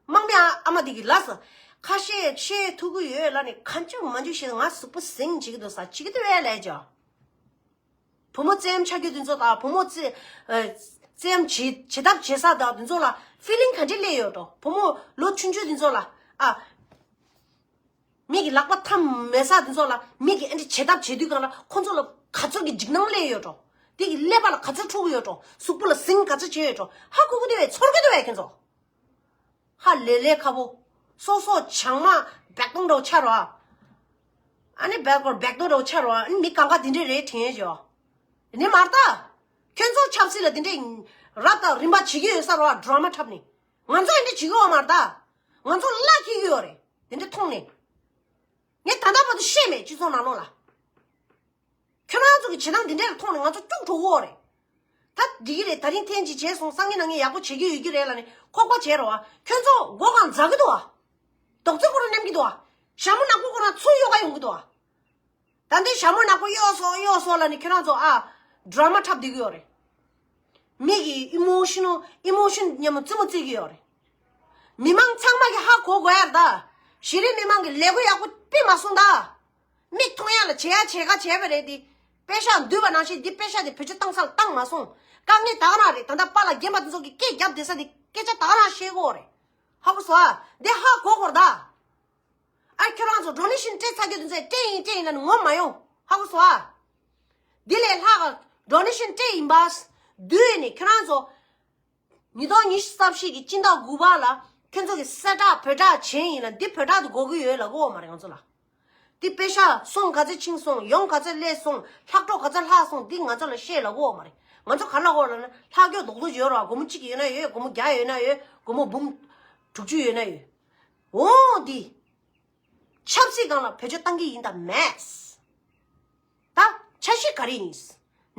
དམག་མི་ཨ་ཨ་མ་དེ་གི་ལ་ས། ཁ་ཤས་ཤས་ཐུག་གི་ཡོད་ལ་ནི་གང་བྱུང་མང་བྱུང་བཤད་ང་གཟུགས་པོ་ཟིང་བྱེད་ཀྱི་འདུག་ས་བྱེད་ཀྱི་འདུག་བས་ལས་ཀྱང་། བུ་མོ་བཙན་གཡེམ་ཆགས་རྒྱུ་དེ་ཚོ་དང་བུ་མོ་བཙན་ཨ། བཙན་གཡེམ་བྱེད་བྱེད་ཐབས་བྱེད་ས་དང་དེ་ཚོ་ལ་ཕི་ལིང་ག་འདྲ་སླེབས་ཡོད་འགྲོ། བུ་མོ་ལོ་ཆུང་ཆུང་དེ་ཚོ་ལ་ཨ། མི་གི་ལག་པ་ཐམ་མེད་ས་དེ་ཚོ་ལ་མི་གི་ཨ་འདྲ་བྱེད་ཐབས་བྱེད་དུས་གང་ལ་ཁོ་ཚོ་ལ་ག་ཚོད་ཀྱི་འཇིགས་སྣང་སླེབས་ཡོད་འགྲོ། དེ་གི་ཀླད་པ་ལ་ག་ཚོད་འཁྲུག་གི་ཡོད་འགྲོ། གཟུགས་པོ་ལ་ཟིང་ག་ཚོད་བྱས་ཡོད་འགྲོ། ཧ་གོ་གི་འདུག་བས། ཚོར་གི་འདུག་བས་ཁྱོད་ཚོ། ཧ་ལས་ལས་ཁ་བོ། སོ་སོ་བྱང་མ་བེག་ཏོང་འདྲ་བོ་ཆགས་རོ། ཨ་ནི་བེག་ཏོང་བེག་ཏོང་འདྲ་བོ་ཆགས་རོ། ཨ་ནི་མི་གང་ག་དེ་འདྲས་རེད་དྲན་ཡོད་ཇོ། ནི་མར་ད། ཁྱོད་ཚོ་ཆབ་སྲིད་ལ་དེ་འདྲས་རབ་དང་རིམ་པ་བྱེད་ཀྱི་ཡོད་ས་རོ། ཌ་ར་མ་འཁྲབ་ནི། ང་ཚོ་ཡིན་འདྲས་བྱེད་ཀྱི་ཡོད་མ་རེད་ད། ང་ཚོ་བླ་འཁྱེར་གྱི་ཡོད་རེད། དེ་འདྲས་མཐོང་ནས། ངས་ད་ལྟ་བར་དུ་བཤད་མེད་སྤྱི་ཚོགས་ནང་ལོགས་ལ། ཁྱོད་རང་ཚོ་གི་བྱེད་སྟངས་འདི་འདྲ་ལ་མཐོང་ནས་ང་ཚོ་སྐྱུག་བྲོ་བོ་རེད། ད་འགྲིག་གི་རེད། ད་རིང་ཐེངས་གཅིག་བྱས་སོང་། སང་ཉིན་གནངས་ཉིན་ཡག་པོ་བྱེད་ཀྱི་ཡོད་ཀྱི་རེད་ལབ་ནས་ཁོག་པ་བྱས་རོ་བ། ཁྱོད་ཚོ་མགོ་གང་འཛག་གི་འདུག་བ། རྡོག་རྩེ་ཁོ་རང་མནན་གྱི་འདུག་བ། ཞྭ་མོ་ནག་པོ་ཁོ་རང་ཚུར་གཡོ་ག་ཡོང་གི་འདུག་བ། ད་འདི་ཞྭ་མོ་ནག་པོ་གཡོ་སོང་གཡོ་སོང་ལབ་ནས་ཁྱོད་རང་ཚོ་ཨ་ཌ་ར་མ་འཁྲབ་བསྡད་ཀྱི་ཡོད་རེད། མི་གི་ཨི་མོ་ཤི་ནལ་ཨི་མོ་ཤན་མཉམ་པོ་རྩེད་མོ་རྩེ་གི་ཡོད་རེད། མི་མང་ཚང་མ་གི་ཧ་གོ་དགོས་ཡ་རེད་ད། གཞི་རིམ་མི་མང་གི་ལས་འགུལ་ཡག་པོ་སྤེལ་མ་སོང་ད། མིག་མཐོང་ཡ་ལ་བྱེད་ཡ་བྱེད་ག་བྱས་པ་རེད་དེ། པེ་ཤག་འདུས་པ་ནང་བཞིན་འདི་པེ་ཤག་དེ་བེད་སྤྱོད་བཏང་ས་ལ་བཏང་མ་སོང་། དཀའ་ངལ་ད་ག་རང་རེད། ད་ལྟ་པཱ་ལགས་རྒན་པ་དེ་ཚོ་གི་སྐད་རྒྱབ་བསྡད་ས་དེ་སྐད་ཆ་ད་ག་རང་བཤད་དགོས་རེད། ཧ་གོ་སོང་ཨ། འདི་ཧ་གོ་དགོས་རེད་ད། ཨ་ཁྱོད་རང་ཚོ་ཌོ་ནེ་ཤན་སྤྲད་ཚར་རྒྱུ་དེ་ཚོ་སྤྲད་ཡིན་སྤྲད་ཡིན་ལབ་ནས་ངོམ་མ་ཡོང་། ཧ་གོ་སོང་ཨ། འདི་ལས་ལྷག་ཌོ་ནེ་ཤན་སྤྲད་ཡིན་པ། བསྡུས་ནས་ཁྱོད་རང་ཚོ་ཉིས་སྟོང་ཉི་ཤུ་རྩ་བཞི་གི་སྤྱི་ཟླ་དགུ་པ་ལ་ཁྱོད་ཚོ་གི་གསལ་བསྒྲགས་བོད་སྒྲ་བྱས་ཡིན་ལ། འདི་བོད་སྒྲ་དེ་དགོས་ཀྱི་ཡོད་ལབ་ཀྱི་ཡོད་མ་རེད་ང་ཚོ་ལ། འདི་པེ་ཤག་སོང་ག་ཚོད་ཕྱིན་སོང་། ཡོང་ག་ཚོད་སླེབས་སོང་། ལྷག་འཕྲོ་ག་ཚོད་ལྷག་སོང་། འདི་ང་ཚོ་ལ་བཤད་ལབ་ཀྱི་ཡོད་མ་རེད། ང་ཚོ་ག་ལབ་ཀྱི་ཡོད་ལབ་ན། ལྷག་རྒྱུ་རྡོག་རྡོག་ཅིག་ཡོད་རེད་བ། སྒོར་མོ་གཅིག་ཡོད་ན་ཡོད། སྒོར་མོ་བརྒྱ་ཡོད་ན་ཡོད། སྒོར་མོ་འབུམ་དྲུག་ཅུ་ཡོད་ན་ཡོད། འོ་འདི། ཆབ་སྲིད་སྒང་ལ་བེད་སྤྱོད་བཏང་གི་ཡིན་དང་མེད། ད་འཆར་གཞི་ག་རེ་ཡིན།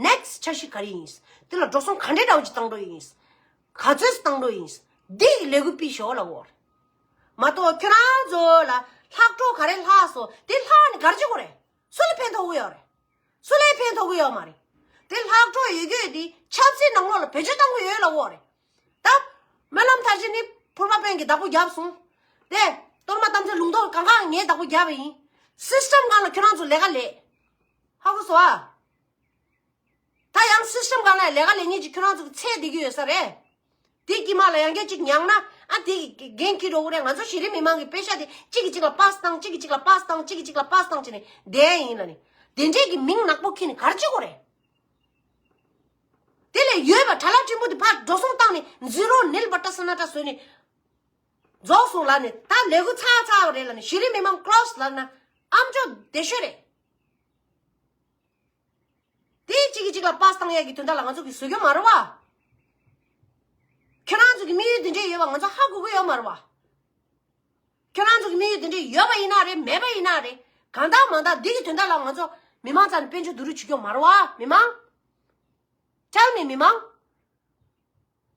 ནེག་སི་འཆར་གཞི་ག་རེ་ཡིན། དེ་ལ་འགྲོ་སོང་ག་འདྲའི་འདྲ་བོ་ཅིག་བཏང་འགྲོ་ཡིན། ག་ཚོད་བཏང་འགྲོ་ཡིན། འདི་གི་ལས་འགུལ་སྤེལ་ཤོག་ལབ་ཀྱི་ཡོད་རེད། མ་གཏོགས་ཁྱོད་རང་ཚོ་ལ་ལྷག་འཕྲོ་ག་རེ་ལྷག་སོང་། དེ་ལྷག་ནས་ག་རེ་བྱེད་དགོས་རེད། སུ་ལ་ཕན་ཐོགས་ཀྱི་ཡོད་རེད། སུ་ལ་ཕན་ཐོགས་ཀྱི་ཡོད་མ་རེད། དེ་ལྷག་འཕྲོ་ཡོད་རྒྱུ་དེ་ཆབ་སྲིད་ནང་ལོགས་ལ་བེད་སྤྱོད་བཏང་གི་ཡོད་ལབ་ཀྱི་ཡོད་རེད། ད། སྨོན་ལམ་མཐར་ཕྱིན་ནི་ཕུར་པ་དཔོན་གྱིས་བདག་པོ་བརྒྱབ་སོང་། དེ་གཏོར་མ་དམ་ཚིག་ལུང་རྟོགས་གང་ག་ངས་བདག་པོ་བརྒྱབ་པ་ཡིན། སིས་ཊམ་སྒང་ལ་ཁྱོད་རང་ཚོ་ལས་ཀ་ལས། ཧ་གོ་སོང་ཨ། ད་ཡང་སིས་ཊམ་སྒང་ལ་ལས་ཀ་ལས་མཁན་གྱི་ཁྱོད་རང་ཚོ་གི་ཚད་བསྡད་ཀྱི་ཡོད་ས་རེད། དེ་དཀྱིལ་མ་ལ་ཡང་བསྐྱར་གཅིག་མྱངས་ན་ཨ་དེ་གི་འགན་འཁྱེར་འགྲོ་གི་རེད། ང་ཚོ་གཞི་རིམ་མི་མང་གི་པེ་ཤག་དེ་གཅིག་གིས་གཅིག་ལ་པཱ་སི་བཏང་། གཅིག་གིས་གཅིག་ལ་པཱ་སི་བཏང་། གཅིག་གིས་གཅིག་ལ་པཱ་སི་བཏང་བྱས་ནས་བསྡད་ཡིན་ལབ་ནས། དེ་འདྲས་ཀྱི་མིང་ནག་པོ་འཁྱེར་ནས་ག་རེ་བྱེད་དགོས་རེད། དེ་ལས་ཡོད་པ་ཁྲ་ལ་ཕྲན་བུ་དེ་ཕར་འགྲོ་སོང་བཏང་ནས་ཛི་རོ་ནིལ་བ་ཏྲ་ས་ན་ཏྲ་བཟོས་ནས་རྫོགས་སོང་ལབ་ནས། ད་ལས་འགུལ་ཚར་ཚར་བ་རེད་ལབ་ནས། གཞི་རིམ་མི་མང་ཀོ་ལོ་སི་ལབ་ན་ཨམ་ཅོག་བདེ་ཤོས་རེད། དེ་གཅིག་གིས་གཅིག་ལ་པཱ་སི་བཏང་ཡས་ཀྱི་དོན་དག་ལ་ང་ཚོ་གིས་བཟོ་རྒྱུ་མ་རེད་བ། ཁྱེད་རང་ཚོ་གི་དམིགས་ཡུལ་དེ་འདྲས་ཡོད་པ་ང་ཚོ་ཧ་གོ་གི་ཡོད་མ་རེད་བ། ཁྱེད་རང་ཚོ་གི་དམིགས་ཡུལ་དེ་འདྲས་ཡོད་པ་ཡིན་ན་རེད། མེད་པ་ཡིན་ན་རེད། གང་ལྟར་མང་ལྟར་འདི་གི་དོན་དག་ལ་ང་ཚོ་མི་མང་རྩ་ནས་དཔལ་འབྱོར་བསྡུ་རུབ་བྱེད་རྒྱུ་མ་རེད་བ། མི་མང་། Tell me། མི་མང་།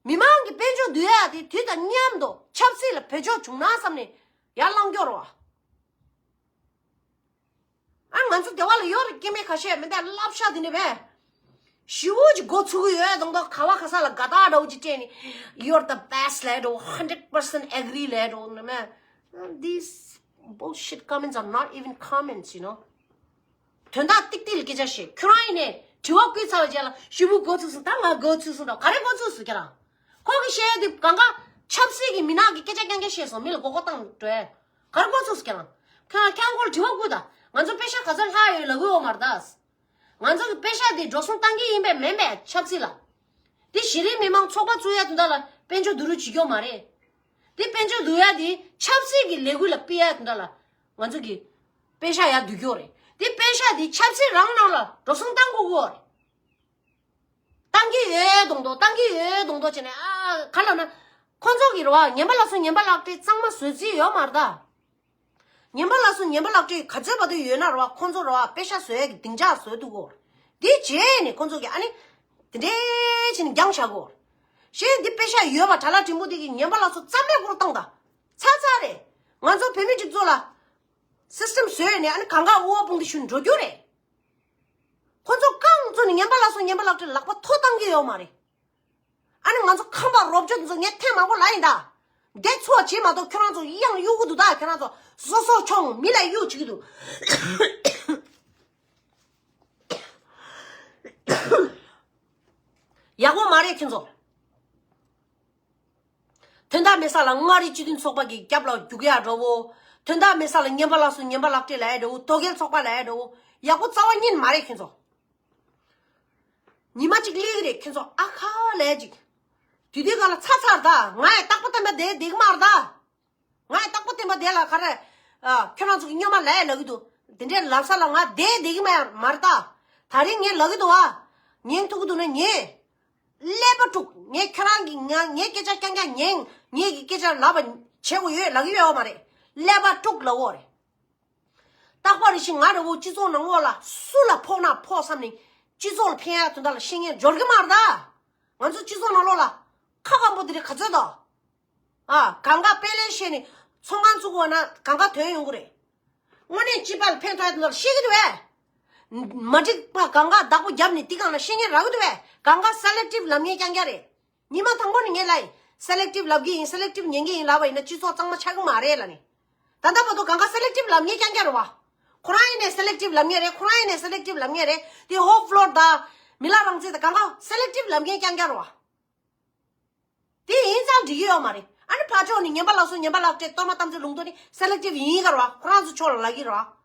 མི་མང་གི་དཔལ་འབྱོར་བསྡུ་ཡ་དེ་དུས་དང་མཉམ་དུ་ཆབ་སྲིད་ལ་བེད་སྤྱོད་བྱུང་ན་བསམ་ནས་ཡར་ལངས་སྐྱོར་བ། ཨ་ང་ཚོ་སྡེ་བ་ལ་ཡོད་རེད། སྐྱེ་དམན་ཁ་ཤས་མི་འདྲ་བསླབ་བྱ་དེ་འདྲ་བས། ཞེ་པོ་ཅིག་མགོ་ཚོས་ཀྱི་ཡོད་མདོག་མདོག། ག་བ་ག་ས་ལ་དགའ་རྟགས་འདྲ་བོ་ཅིག་སྤྲད་ནས། You're the best ལབ་འགྲོ། Hundred percent agree ལབ་འགྲོ་ནི་མེད། These bullshit comments are not even comments, you know. དོན་དག་ཏིག་ཏིག་ལ་སྐད་ཆ་བཤད། ཁྱོད་རང་ཡིན་ནས་དྲི་བ་བཀོད་ཚར་བའི་རྗེས་ལ་ཞེ་པོ་མགོ་ཚོས་སོང་། ད་ང་མགོ་ཚོས་སོང་ད། ག་རེ་མགོ་ཚོས་སོང་ཁྱེད་རང་། ཁོ་གི་བཤད་དེ་གང་ག་ཆབ་སྲིད་ཀྱི་མི་ནག་གི་སྐད་ཆ་རྐྱང་རྐྱང་བཤད་སོང་། མི་ལ་མགོ་སྐོར་བཏང་འགྲོ་ཡ། ག་རེ་མགོ་ཚོས་སོང་ཁྱེད་རང་། ཁྱེད་རང་ཁྱེད་རང་ཁོ་ལ་དྲི་བ་བཀོད་ད། ང་ཚོ་པེ་ཤག་ག་ཚོད་ལྷག་ཡོད་ལབ་གི་ཡོད་མ་རེད་ད། ང་ཚོ་གི་པེ་ཤག་དེ་འགྲོ་སོང་བཏང་གི་ཡིན་པས་མིན་པས་ཆབ་སྲིད་ལ། དེ་གཞི་རིམ་མི་མང་ཚོགས་པ་བཙུགས་ཡ་དེ་འདྲ་ལ་དཔལ་འབྱོར་བསྡུ་རུབ་བྱེད་རྒྱུ་མ་རེད། དེ་དཔལ་འབྱོར་བསྡུ་ཡ་དེ་ཆབ་སྲིད་ཀྱི་ལས་འགུལ་ལ་སྤེལ་ཡ་དེ་འདྲ་ལ་ང་ཚོ་གི་པེ་ཤག་ཡར་བསྡུ་རྒྱུ་རེད། དེ་པེ་ཤག་དེ་ཆབ་སྲིད་རང་ནང་ལ་འགྲོ་སོང་བཏང་དགོས་ཀྱི་རེད། བཏང་གི་ཡོད་མདོག་མདོག། བཏང་གི་ཡོད་མདོག་མདོག་བྱས་ནས། ཨ་ག་ལབ་ན། ཁོ་ཚོ་གི་རེད་བ། ངན་པ་ལ་སོགས་ངན་པ་ལག་སྤྲད་གཙང་མ་བཟོ་རྩིས་ཡོད་མ་རེད་ད། ངན་པ་ལ་སོགས་ངན་པ་ལག་སྤྲད་ག་ཚོད་བར་དུ་ཡོད་ན་རེད་བ། ཁོ་ཚོ་རེད་བ། པེ་ཤག་བཟོ་ཡས་ཀྱི་སྡིངས་ཆ་བཟོས་འདུག་གོ། དེ་རྗེས་ནས་ཁོ་ཚོ་གི་ཨ་ནི། དེ་འདྲས་བྱས་ནས་འགྱངས་བཞག་གོ། གཞན་འདི་པེ་ཤག་ཡོད་པ་ཁྲ་ལ་ཕྲན་བུ་དེ་གི་ངན་པ་ལ་སོགས་རྩ་མེད་བཀུར་བཏང་ད། ཚར་ཚར་རེད། ང་ཚོ་བོད་མི་སྒྲིག་འཛུགས་ལ། སིས་ཊམ་བཟོས་ནས་ཨ་ནི་གང་ག་དབུ་བ་དཔུང་སྡེ་ཞུ་འགྲོ་རྒྱུ་རེད། ཁོ་ཚོ་རྐང་བཙུགས་ནས་ངན་པ་ལ་སོགས་ངན་པ་ལག་སྤྲད་ལག་པ་ཐོག་བཏང་གི་ཡོད་མ་རེད། ཨ་ནི་ང་ཚོ་ཁམས་པ་རོབ་ཅོ་འདི་ཚོ་ངས་ཐེངས་མང་པོ་ལབ་ཡིན་ད། འདི་ཚོ་བྱེད་མ་གཏོགས་ཁྱོད་རང་ཚོ་གཡང་གཡུག་གི་འདུག་ད། ཁྱོད་རང་ཚོ་སོ་སོ་ཆོང་མི་ལ་གཡུག་བྱེད་ཀྱི་འདུག། ཡག་པོ་མ་རེད་ཁྱོད་ཚོ། དོན་དག་མེད་ས་ལ་མངའ་རིས་སྤྱི་མཐུན་ཚོགས་པ་གི་རྒྱབ་ལ་རྒྱུག་ཡ་འདྲ་བོ། དོན་དག་མེད་ས་ལ་ངན་པ་ལ་སོགས་ངན་པ་ལག་སྤྲད་ལབ་ཡ་འདྲ་བོ། དོལ་རྒྱལ་ཚོགས་པ་ལབ་ཡ་འདྲ་བོ། ཡག་པོ་རྩ་བ་ཉིད་མ་རེད་ཁྱོད་ཚོ། ཉི་མ་གཅིག་སླེབས་ཀྱི་རེད་ཁྱོད་ཚོ་ཨ་ཁ་ལབ་ཡ་ཅིག། དུས་དུས་ག་ལ་ཚར་ཚར་ད། ང་ཡང་རྟག་པ་བརྟན་པ་བསྡད་བསྡད་ཀྱི་མ་རེད་ད། ང་རྟག་པ་བརྟན་པ་དེ་ལ་ག་རེ། ཨ། ཁྱོད་རང་ཚོ་གི་སྨྱོན་མ་ལབ་ཡ་ལབ་གི་འདུག་དེ་འདྲའི་ལབ་ས་ལ་ང་བསྡད་བསྡད་གི་མ་མ་རེད་ད། ད་རིང་ངས་ལབ་གི་འདུག་ཨ། ཉན་ཐུབ་གི་འདུག་ན་ཉན། ཀླད་པ་དཀྲུག་ངས་ཁྱོད་རང་གི་ང་ངའི་སྐད་ཆ་རྐྱང་རྐྱང་ཉན། ངས་ཀྱི་སྐད་ཆ་ལབ་པ་བྱེད་དགོས་ཡོད་ལབ་གི་ཡོད་མ་རེད། ཀླད་པ་དཀྲུག་ལབ་དགོས་རེད། རྟག་པར་ཞིག་ང་རེ་བོ་སྤྱི་ཚོགས་ནང་ལོགས་ལ་སུ་ལ་ཕོག་ན་ཕོག་བསམ་ནས་སྤྱི་ཚོགས་ལ་ཕན་ཡ་དོན་དག་ལ་བཤད་མཁན་འབྱོར་གི་མ་རེད་ད། ང་ཚོ་སྤྱི་ཚོགས་ནང་ལོགས་ལ་ཁ་སྐམ་པོ་དེ་རིགས་ག་ཚོད་དོ། ཨ། གང་ག་དཔེ་ལེན་བཤད་ནས་ཚོང་ཁང་བཙུགས་པ་ན་གང་ག་དོན་ཡོང་གི་རེད། དངོས་གནས་སྤྱི་པ་ལ་ཕན་ཐོགས་ཡ་དོན་དག་ལ་བཤད་གི་འདུག་བས། མ་འགྲིག་པ་གང་ག་བདག་པོ་བརྒྱབ་ནས་དེ་གང་ལ་བཤད་མཁན་རག་གི་འདུག་བས། གང་ག་སེ་ལེག་ཊིབ་ལབ་མཁན་རྐྱང་རྐྱང་རེད། ཉི་མ་དང་པོ་ནས་ངས་ལབ་ཡིན། སེ་ལེག་ཊིབ་ལབ་གི་ཡིན། སེ་ལེག་ཊིབ་ཉན་གི་ཡིན་ལབ་པ་ཡིན་ན་སྤྱི་ཚོགས་གཙང་མ་ཆགས་གི་མ་རེད་ལབ་ནས། ད་ལྟ་བར་དུ་གང་ག་སེ་ལེག་ཊིབ་ལབ་མཁན་རྐྱང་རྐྱང་རེད་བ། ཁོ་རང་ཡིན་ནས་སེ་ལེག་ཊིབ་ལབ་མཁན་རེད། ཁོ་རང་ཡིན་ནས་སེ་ལེག་ཊིབ་ལབ་མཁན་རེད། དེ་ཧོབ་ཕློར་དང་མི་ལ་རང་བཙན་དང་གང་ག་སེ་ལེག་ཊིབ་ལབ་མཁན་རྐྱང་རྐྱང་རེད་བ། དེ་ཡིན་ཙང་འགྲིག་གི་ཡོད་མ་རེད། ཨ་ནི་ཕར་ཕྱོགས་ནས་ངན་པ་ལ་སོ་ངན་པ་ལ་སྤྲད། གཏོར་མ་གཏམ་ཚོད་ལུང་དོན་ནི་སེ་ལེག་ཊིབ་ཡིན་ག་རེད་བ། ཁོ་རང་ཚོ་ཕྱོགས་ལ་ལབ་ཀྱི་རེད་བ།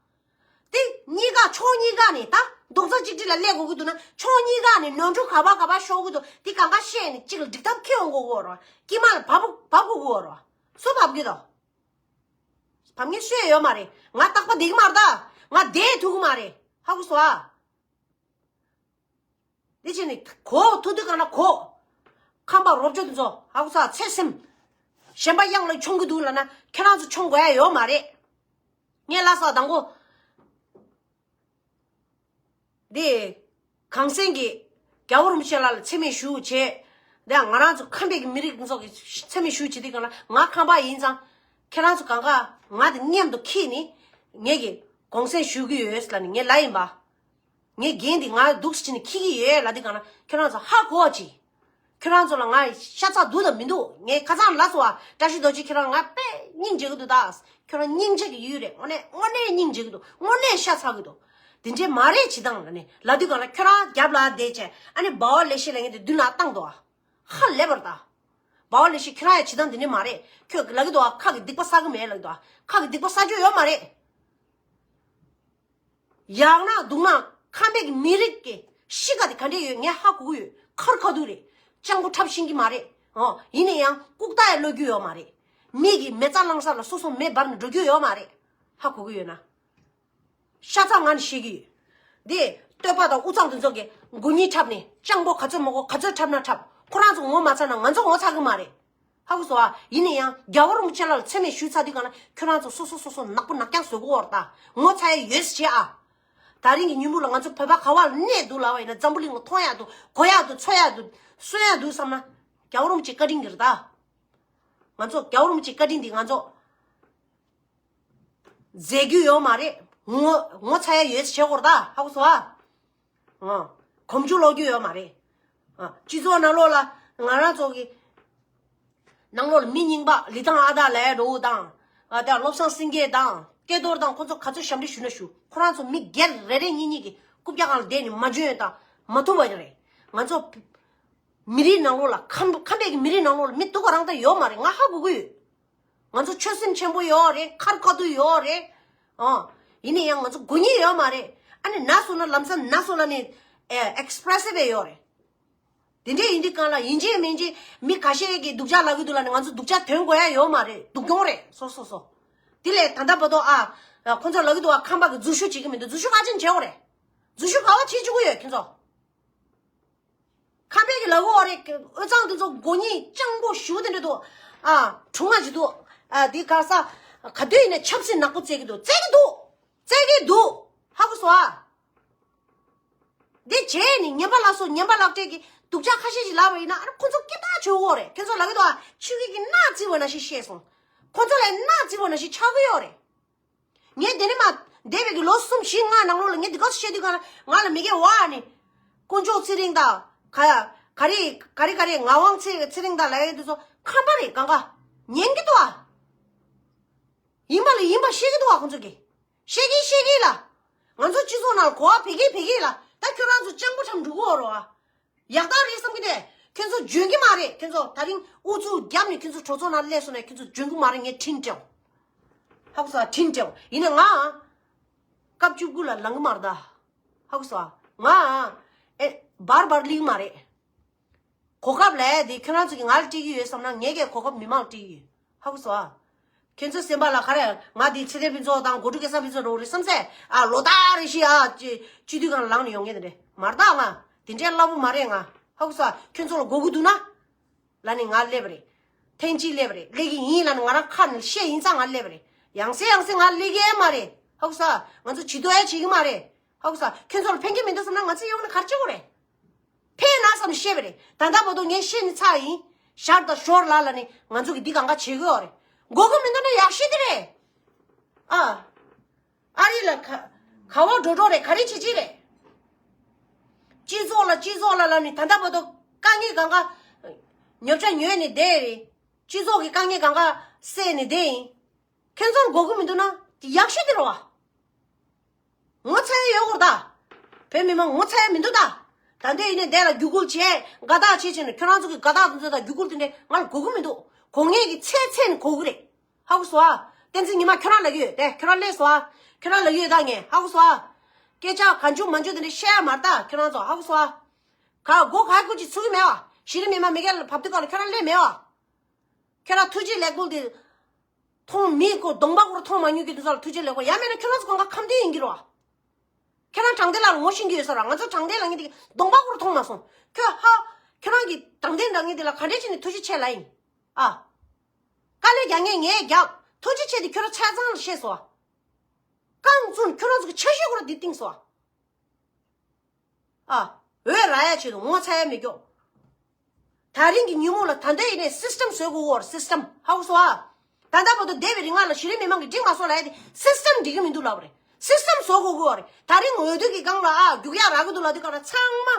དེ་གཉིས་ཀ་ཕྱོགས་གཉིས་ཀ་ནས་ད་རྡོག་རྩ་གཅིག་སྒྲིལ་ལ་སླེབས་དགོས་ཀྱི་འདུག་ན་ཕྱོགས་གཉིས་ཀ་ནས་ནོར་འཁྲུལ་ག་པ་ག་པ་ཤོར་གྱི་འདུག་དེ་གང་ག་བཤད་ནས་གཅིག་ལ་འགྲིག་ཐབས་ཁེལ་འོང་དགོས་ཀྱི་ཡོད་རེད་བ། དཀྱིལ་མ་ལ་བབས་བབས་དགོས་ཀྱི་ཡོད་རེད་བ། སུ་བབས་ཀྱི་འདུག་བབས་མཁན་སུ་ཡང་ཡོད་མ་རེད། ང་རྟག་པ་བསྡད་ཀྱི་མ་རེད་ད། ང་བསྡད་ཐུབ་ཀྱི་མ་རེད། ཧ་གོ་སོང་ཨ། འདི་བྱས་ནས་གོ་ཐུག་དུས་གང་ན་གོ། ཁམས་པ་རོབ་ཅོ་དེ་ཚོ་ཧ་གོ་ས་ཚེ་སེམས། གཞན་པ་གཡང་ལ་མཆོང་གི་འདུག་ལབ་ན་ཁྱེད་རང་ཚོ་མཆོང་དགོས་ཡ་ཡོད་མ་རེད། ངས་ལབ་ས་དང་པོ། འདི། གངས་སེང་གིས་རྒྱལ་བ་རིན་པོ་ཆེ་ལགས་ལ་མཚན་སྨད་ཞུ་བྱས། འདི་ང་རང་ཚོ་ཁམས་པའི་མི་རིགས་ཚོ་གི་མཚན་སྨད་ཞུ་བྱེད་དུས་གང་ལ་ང་ཁམས་པ་ཡིན་ཙང་། ཁྱེད་རང་ཚོ་གང་ག་ང་དང་མཉམ་དུ་འཁྱེར་ནས་ངེད་ཀྱི་དགོངས་སེལ་ཞུ་གི་ཡོད་ལབ་ནས་ངས་ལབ་ཡིན་པ། ངས་འགན་འདི་ང་འདུག་སེ་བྱས་ནས་འཁྱེར་གི་ཡོད་ལབ་དུས་གང་ལ་ཁྱེད་རང་ཚོ་ཧ་གོ་བ་ཅིག་ཁྱོད་རང་ཚོ་ལ་ང་ཤ་ཚ་འདུག་དང་མི་འདུག་ངས་ཁ་སང་ལབ་སོང་བ། བཀྲ་ཤིས་རྡོ་རྗེ་ཁྱེད་རང་ང་དཔེ་སྙིང་རྗེ་གི་འདུག་ད། ཁྱོད་རང་སྙིང་རྗེ་གི་ཡུལ་རེད། དངོས་གནས་དངོས་གནས་སྙིང་རྗེ་གི་འདུག་དངོས་གནས་ཤ་ཚ་གི་འདུག་དེ་འདྲས་མ་རེད་བྱེད་སྟངས་ལ་ནི་ལབ་དུས་གང་ལ་ཁྱོད་རང་རྒྱབ་ལ་བསྡད་བྱས་ཨ་ནི་སྦ་བ་ལེགས་བཤད་ལབ་མཁན་དེ་མདུན་ལ་བཏང་འདུག་བ། ཧ་ལས་པར་ད། སྦ་བ་ལེགས་བཤད་ཁྱེད་རང་ཡང་བྱེད་སྟངས་དེ་འདྲས་མ་རེད། ཁྱོད་ལབ་གི་འདུག་བ། ཁ་གི་སྡིག་པ་བསགས་གི་མེད་ལབ་གི་འདུག་བ། ཁ་གི་སྡིག་པ་བསགས་རྒྱུ་ཡོད་མ་རེད། ཡག་ན་སྡུག་ན་ཁམས་པའི་གི་མི་རིགས་ཀྱི་གཤིས་ཀ་དེ་ག་འདྲས་ཡོད་ངས་ཧ་གོ་གི་ཡོད། ཁར་ཁ་ཐུག་རེད། སྤྱང་པོ་འཁྲབ་ཤེས་ཀྱི་མ་རེད། ཨོ་ཡིན་ན་ཡང་ལྐུག་རྟགས་ཡང་ཀློག་རྒྱུ་ཡོད་མ་རེད། མི་གི་མེ་བཙའ་ལང་ས་ལ་སོ་སོ་མེ་འབར་ནས་འགྲོ་རྒྱུ་ཡོད་མ་རེད། ཧ་གོ་གི་ཡོད་ན། ཤ་ཚ་ང་ནས་བཤད་ཀྱི་ཡོད། འདི་བསྟོད་པ་དང་དབུ་གཙང་དེ་ཚོ་གི་མགོ་གཉིས་འཁྲབ་ནས་སྤྱང་པོ་ག་ཚོད་མ་གོ་ག་ཚོད་འཁྲབ་ན་འཁྲབ། ཁོ་རང་ཚོ་ངོ་མ་ཚ་ན་ང་ཚོ་ངོ་ཚ་གི་མ་རེད། ཧ་གོ་སོང་ཨ། ཡིན་ན་ཡང་རྒྱལ་བ་རིན་པོ་ཆེ་ལགས་ལ་མཚན་སྨད་ཞུས་ཚར་དུས་གང་ན་ཁྱོད་རང་ཚོ་སོ་སོ་སོ་སོ་ནག་པོ་ནག་རྐྱང་བཟོ་གི་ཡོད་རེད་ད། ངོ་ཚ་ཡ་ཡོད་ཟེར་བྱེད་ཨ། ད་རིང་གི་ཉིན་མོ་ལ་ང་ཚོ་བོད་པ་ག་བ་ལ་གནས་འདུག་ལབ་པ་ཡིན་ན་འཛམ་བུ་གླིང་ལ་མཐོང་ཡག་འདུག་གོ་ཡག་འདུག་འཚོ་ཡག་འདུག་གསོན་ཡག་འདུག་བསམ་ན། རྒྱལ་བ་རིན་པོ་ཆེ་བཀའ་དྲིན་གྱིས་རེད་ད། ང་ཚོ་རྒྱལ་བ་རིན་པོ་ཆེ་བཀའ་དྲིན་འདི་ང་ཚོ་མཛད་རྒྱུ་ཡོད་མ་རེད། ངོ་ངོ་ཚ་ཡ་ཡོད་ཟེར་བྱེད་དགོས་རེད་ད། ཧ་གོ་སོང་ཨ། ཨ། གོམ་རྒྱུ་ལོག་རྒྱུ་ཡོད་མ་རེད། ཨ། སྤྱི་ཚོགས་ནང་ལོགས་ལ་ང་རང་ཚོ་གི་ནང་ལོགས་ལ་མི་རྙིང་པ་ལི་ཐང་ཨ་ད་ལའི་འགྲོ་བོ་དང་། ཨ། དེ་བློ་བཟང་སེང་གེ་དང་སྐལ་རྡོར་དང་ཁོ་ཚོ་ག་ཚོད་ཞབས་འདྲེན་ཞུ་ན་ཞུ། ཁོ་རང་ཚོ་མི་སྒེར་རེ་རེ་གཉིས་གཉིས་ཀྱི་རྐུབ་བཀྱག་སྒང་ལ་བསྡད་ནས་མ་འཇོན་ཡོད་དང་མ་ཐུབ་པ་རེད། ང་ཚོ་མི་རིགས་ནང་ལོགས་ལ་ཁམས་ཁམས་པའི་གི་མི་རིགས་ནང་ལོགས་ལ་མི་སྡུག་པ་རང་ད་ཡོད་མ་རེད། ང་ཧ་གོ་གི་ཡོད། ང་ཚོ་ཆོད་སེམས་ཆེན་པོ་ཡོད་རེད། ཁར་ཁ་ཐུག་ཡོད་རེད། ཨོ། ཡིན་ན་ཡང་ང་ཚོ་དགོས་ངེས་ཡོད་མ་རེད། ཨ་ནི་ན་སོང་ན་ལམ་སང་ན་སོང་ལ་ནི་ཨེ་ཨེགས་པི་རེ་སི་ཝེ་ཡོད་རེད། དེ་འདྲས་ཡིན་དུས་གང་ལ་ཡིན་གཅིག་མིན་གཅིག་མི་ཁ་ཤས་ཀྱིས་སྡུག་ཅག་ལབ་གི་འདུག་ལབ་ནི་ང་ཚོ་སྡུག་ཅག་ཐོན་དགོས་ཡ་ཡོད་མ་རེད། སྡུག་གྱོང་རེད། སོ་སོ་སོ། དེ་ལས་ད་ལྟ་བར་དུ་ཨ་ཁོང་ཚོ་ལབ་གི་འདུག་ཨ། ཁམས་པ་གི་རྫུན་ཤོག་བྱེད་ཀྱི་མི་འདུག་རྫུན་ཤོག་ཧ་ཅང་བྱེད་དགོས་རེད། རྫུན་ཤོག་ག་བ་བྱེད་བཅུག་གི་ཡོད་ཁྱེད་ཚོ། ཁམས་པའི་གི་ལབ་གོ་རེད། དབུས་གཙང་དེ་ཚོ་མགོ་གཉིས་སྤྱང་པོ་ཞུ་དེ་འདྲ་འདུག་ཨ། གྲུང་ང་ཅིག་འདུག་ཨ། དེ་ག་ས་ག་དུས་ཡིན་ན་ཆབ་སྲིད་ནག་པོ་རྩེ་གི་འདུག་རྩེ་གི་འདུག་རྩེ་གི་འདུག་ཧ་གོ་སོང་ཨ། འདི་བྱས་ནས་ངན་པ་ལ་སོ་ངན་པ་ལག་སྤྲད་ཀྱི་སྡུག་ཅག་ཁ་ཤས་ཤིག་ལབ་པ་ཡིན་ན་ཨ་ཁོ་ཚོ་སྐད་གྲགས་ཆོད་གོ་རེད། ཁྱེད་ཚོ་ལབ་གི་འདུག་ཨ། ཆུ་སྐྱེས་ཀྱི་སྣ་བཙིར་བ་ནང་བཞིན་བཤད་སོང་། ཁོ་ཚོ་ལ་སྣ་བཙིར་བ་ནང་བཞིན་ཆགས་གི་ཡོད་རེད། ངས་འདི་ནས་མ་འདས་པའི་གི་ལོ་གསུམ་བཞི་ལྔ་ནང་ལོགས་ལ་ངས་འདི་ག་བཤད་དུས་ག་ང་ལ་མི་སྐད་བ་ནི། དཀོན་མཆོག་ཚེ་རིང་དང་། ག་ཡ། ག་རེ་ག་རེ་ག་རེ་ངག་དབང་ཚེ་ཚེ་རིང་དང་ལབ་ཡ་འདི་ཚོ་ཁམས་པ་རེད། གང་ག་ཉན་གི་འདུག་ཨ། ཡིན་པ་ལ་ཡིན་པ་བཤད་གི་འདུག་ཨ་ཁོང་ཚོ་གི། བཤད་གི་བཤད་གི་ལ། ང་ཚོ་སྤྱི་ཚོགས་ནང་ལ་གོ་བ་འཕེལ་གི་འཕེལ་གི་ལ། ད་ཁྱོད་རང་ཚོ་སྤྱང་པོ་འཁྲབ་འགྲོ་གི་ཡོད་རེད་བ། ཡག་རྟགས་རེད་བསམ་གི་དེ། ཁྱོད་ཚོ་འཇོན་གི་མ་རེད། ཁྱོད་ཚོ་ད་རིང་ཨུ་ཚུགས་བརྒྱབ་ནས་ཁྱོད་ཚོ་གྲོས་ཚོགས་ནང་སླེབས་སོང་ན་ཁྱོད་ཚོ་འཇོན་གི་མ་རེད། ངས་དྲིན་དྲན། ཧ་གོ་སོང་ཨ། དྲིན་དྲན། ཡིན་ན་ང་སྐབས་བཅུ་དགུ་ལ་ལངས་གི་མ་རེད་ད། ཧ་གོ་སོང་ཨ། ང་ཨེ་འབར་འབར་ལིང་མ་རེད། གོ་སྐབས་ལས་དེ་ཁྱོད་རང་ཚོ་གི་ང་ལ་སྤྲད་ཀྱི་ཡོད་བསམ་ན་ངས་ཀྱང་གོ་སྐབས་མི་མང་ལ་སྤྲད་ཀྱི་ཡོད། ཧ་གོ་སོང་ཨ། ཁྱོད་ཚོ་སེམས་པ་ལ་ག་རེ་ང་དེ་ཚེ་བརྟན་ཕུན་ཚོགས་དང་སྒོ་ཕྲུག་སྐལ་བཟང་ཕུན་ཚོགས་འགྲོ་རེད་བསམ་སེ། ཨ་ལོ་ལྟར་རེ་བཞིན་ཨ་སྤྱི་སྤྱི་འཐུས་སྒང་ལ་ལངས་ནས་ཡོང་མཁན་དེ་འདྲས་མ་རེད་ད། ང་དེ་འདྲའི་རླབས་པོ་མ་རེད། ང་ཧ་གོ་སོང་ཨ། ཁྱོད་ཚོ་ལ་དགོས་ཀྱི་འདུག་ན། ལ་ནི་ང་སླེབས་རེད། ཐེངས་གཅིག་སླེབས་རེད། སླེབས་ཀྱི་ཡིན་ལ་ནི་ང་རང་ཁ་ནས་བཤད་ཡིན་ཙང་ང་སླེབས་རེད། ཡང་སེ་ཡང་སེ་ང་སླེབས་ཀྱི་ཡ་མ་རེད། ཧ་གོ་སོང་ཨ། ང་ཚོ་བྱི་དོ་ཡ་བྱེད་ཀྱི་མ་རེད། ཧ་གོ་སོང་ཨ། ཁྱོད་ཚོ་ལ་ཕན་གྱི་མི་འདུག་བསམ་ན་ང་ཚོས་ཡོང་ནས་ག་རེ་བྱེད་དགོས་རེད། ཕན་ན་བསམ་བཤད་པ་རེད། ད་ལྟ་བར་དུ་ངས་བཤད་ནས་ཚར་ཡིན། ཞར་དང་ཞོར་ལ་ལ་ནི་ང་ཚོ་གི་འདི་གང་ག་བྱེད་དགོས་རེད། དགོས་ཀྱི་མི་འདུག་ན་ཡག་ཤོས་དེ་རེད། ཨ། ཨ་རི་ལ་ག་ག་བ་འགྲོ་འགྲོ་རེད། ག་རེ་བྱེད་ཅི་རེད། སྤྱི་ཚོགས་ལ་སྤྱི་ཚོགས་ལ་ལ་ནི་ད་ལྟ་བར་དུ་དཀའ་ངལ་གང་ག་ཉོ་ཆ་ཉོས་ནས་བསྡད་རེད། སྤྱི་ཚོགས་ཀྱི་དཀའ་ངལ་གང་ག་སེལ་ནས་བསྡད་ཡིན། ཁྱེད་ཚོར་དགོས་ཀྱི་མི་འདུག་ན་ཡག་ཤོས་དེ་རེད་བ། ངོ་ཚ་ཡ་ཡོད་སྐོར་ད། བོད་མི་མང་ངོ་ཚ་ཡ་མི་འདུག་ད། ད་འདོད་ཡིན་ནས་འདས་ལ་རྒྱུ་སྐུལ་བྱས་དགའ་རྟགས་བྱས་བྱས་ནས་ཁྱོད་རང་ཚོ་གི་དགའ་རྟགས་དེ་ཚོ་དང་རྒྱུ་སྐུལ་དེ་འདྲས་ང་ལ་དགོས་ཀྱི་མི་འདུག་གོ་ངེས་ཀྱི་ཚེ་ཚེ་ནས་གོ་གི་རེད། ཧ་གོ་སོང་ཨ། བསྟན་འཛིན་ཉི་མ་ཁྱོད་རང་ལ་ཡོད་དེ་ཁྱོད་རང་སླེབས་སོང་ཨ། ཁྱོད་རང་ལ་ཡོད་ད་ངས་ཧ་གོ་སོང་ཨ། སྐད་ཆ་གང་བྱུང་མང་བྱུང་དེ་འདྲས་བཤད་ཡ་མ་རེད་ད་ཁྱོད་རང་ཚོ་ཧ་གོ་སོང་ཨ། ག་སྒོ་ག་སྒོ་ཅིག་ཚུགས་ཀྱི་མེད་བ། གཞི་རིམ་མི་མང་མི་སྒེར་ལ་བབ་དུས་སྐབས་ལ་ཁྱོད་རང་སླེབས་མེད་བ། ཁྱོད་རང་ཐུགས་རྗེ་ལེགས་འབུལ་དེ། མཐོང་མི་ཀོ་གདོང་པ་ཀོ་ར་མཐོང་མ་མྱོང་གི་དེ་ཚོ་ལ་ཐུགས་རྗེ་ལེགས་པ་ཡང་མེད་ན་ཁྱོད་རང་ཚོ་གང་ག་ཁམས་ལྡན་ཡིན་གྱི་རེད་བ། ཁྱོད་རང་དྲང་བདེན་ལ་ངོ་ཤེས་ཀྱི་ཡོད་ས་ར། ང་ཚོ་དྲང་བདེན་ལ་ངས་དེ་གདོང་པ་ཀོ་ར་མཐོང་མ་སོང་། ཁྱོད་ཧ། ཁྱོད་རང་གི་དྲང་བདེན་འདྲ་ངས་དེ་ལ་ག་འདྲས་བྱས་ནས་ཐུགས་རྗེ་ཆེ་ལ་ཡིན། ཨ། དཀའ་ལས་རྒྱག་ངས་ངས་རྒྱབ། ཐུགས་རྗེ་ཆེ་དེ་ཁྱོད་རང་ཆ་ཚང་ལ་བཤད་སོང་། རྐང་བཙུན་ཁྱོད་རང་ཚོ་གི་ཆ་ཤས་ཀོ་ར་འདི་བཏིང་སོང་། ཨ། འོས་རག་ཡ་ཆེད་དུ་ངོ་ཚ་ཡ་མི་སྐྱོ། ད་རིང་གི་ཉིན་མོ་ལ་ད་ལྟ་ཡིན་ནས་སིས་ཊམ་བཟོ་དགོས་ཀོ་རེད། སིས་ཊམ་ཧ་གོ་སོང་ཨ། ད་ལྟ་བར་དུ་འདས་པའི་རིང་ལ་གཞི་རིམ་མི་མང་གི་འགྲིག་མ་སོང་ལ་ཡ་དེ་སིས་ཊམ་འགྲིག་གི་མི་འདུག་ལབ་རེད། སིས་ཊམ་བཟོ་དགོས་ཀོ་རེད། ད་རིང་འོས་བསྡུ་གི་སྒང་ལ་ཨ་རྒྱུག་ཡ་རག་གི་འདུག་ལབ་དུས་སྒང་ལ་ཚང་མ་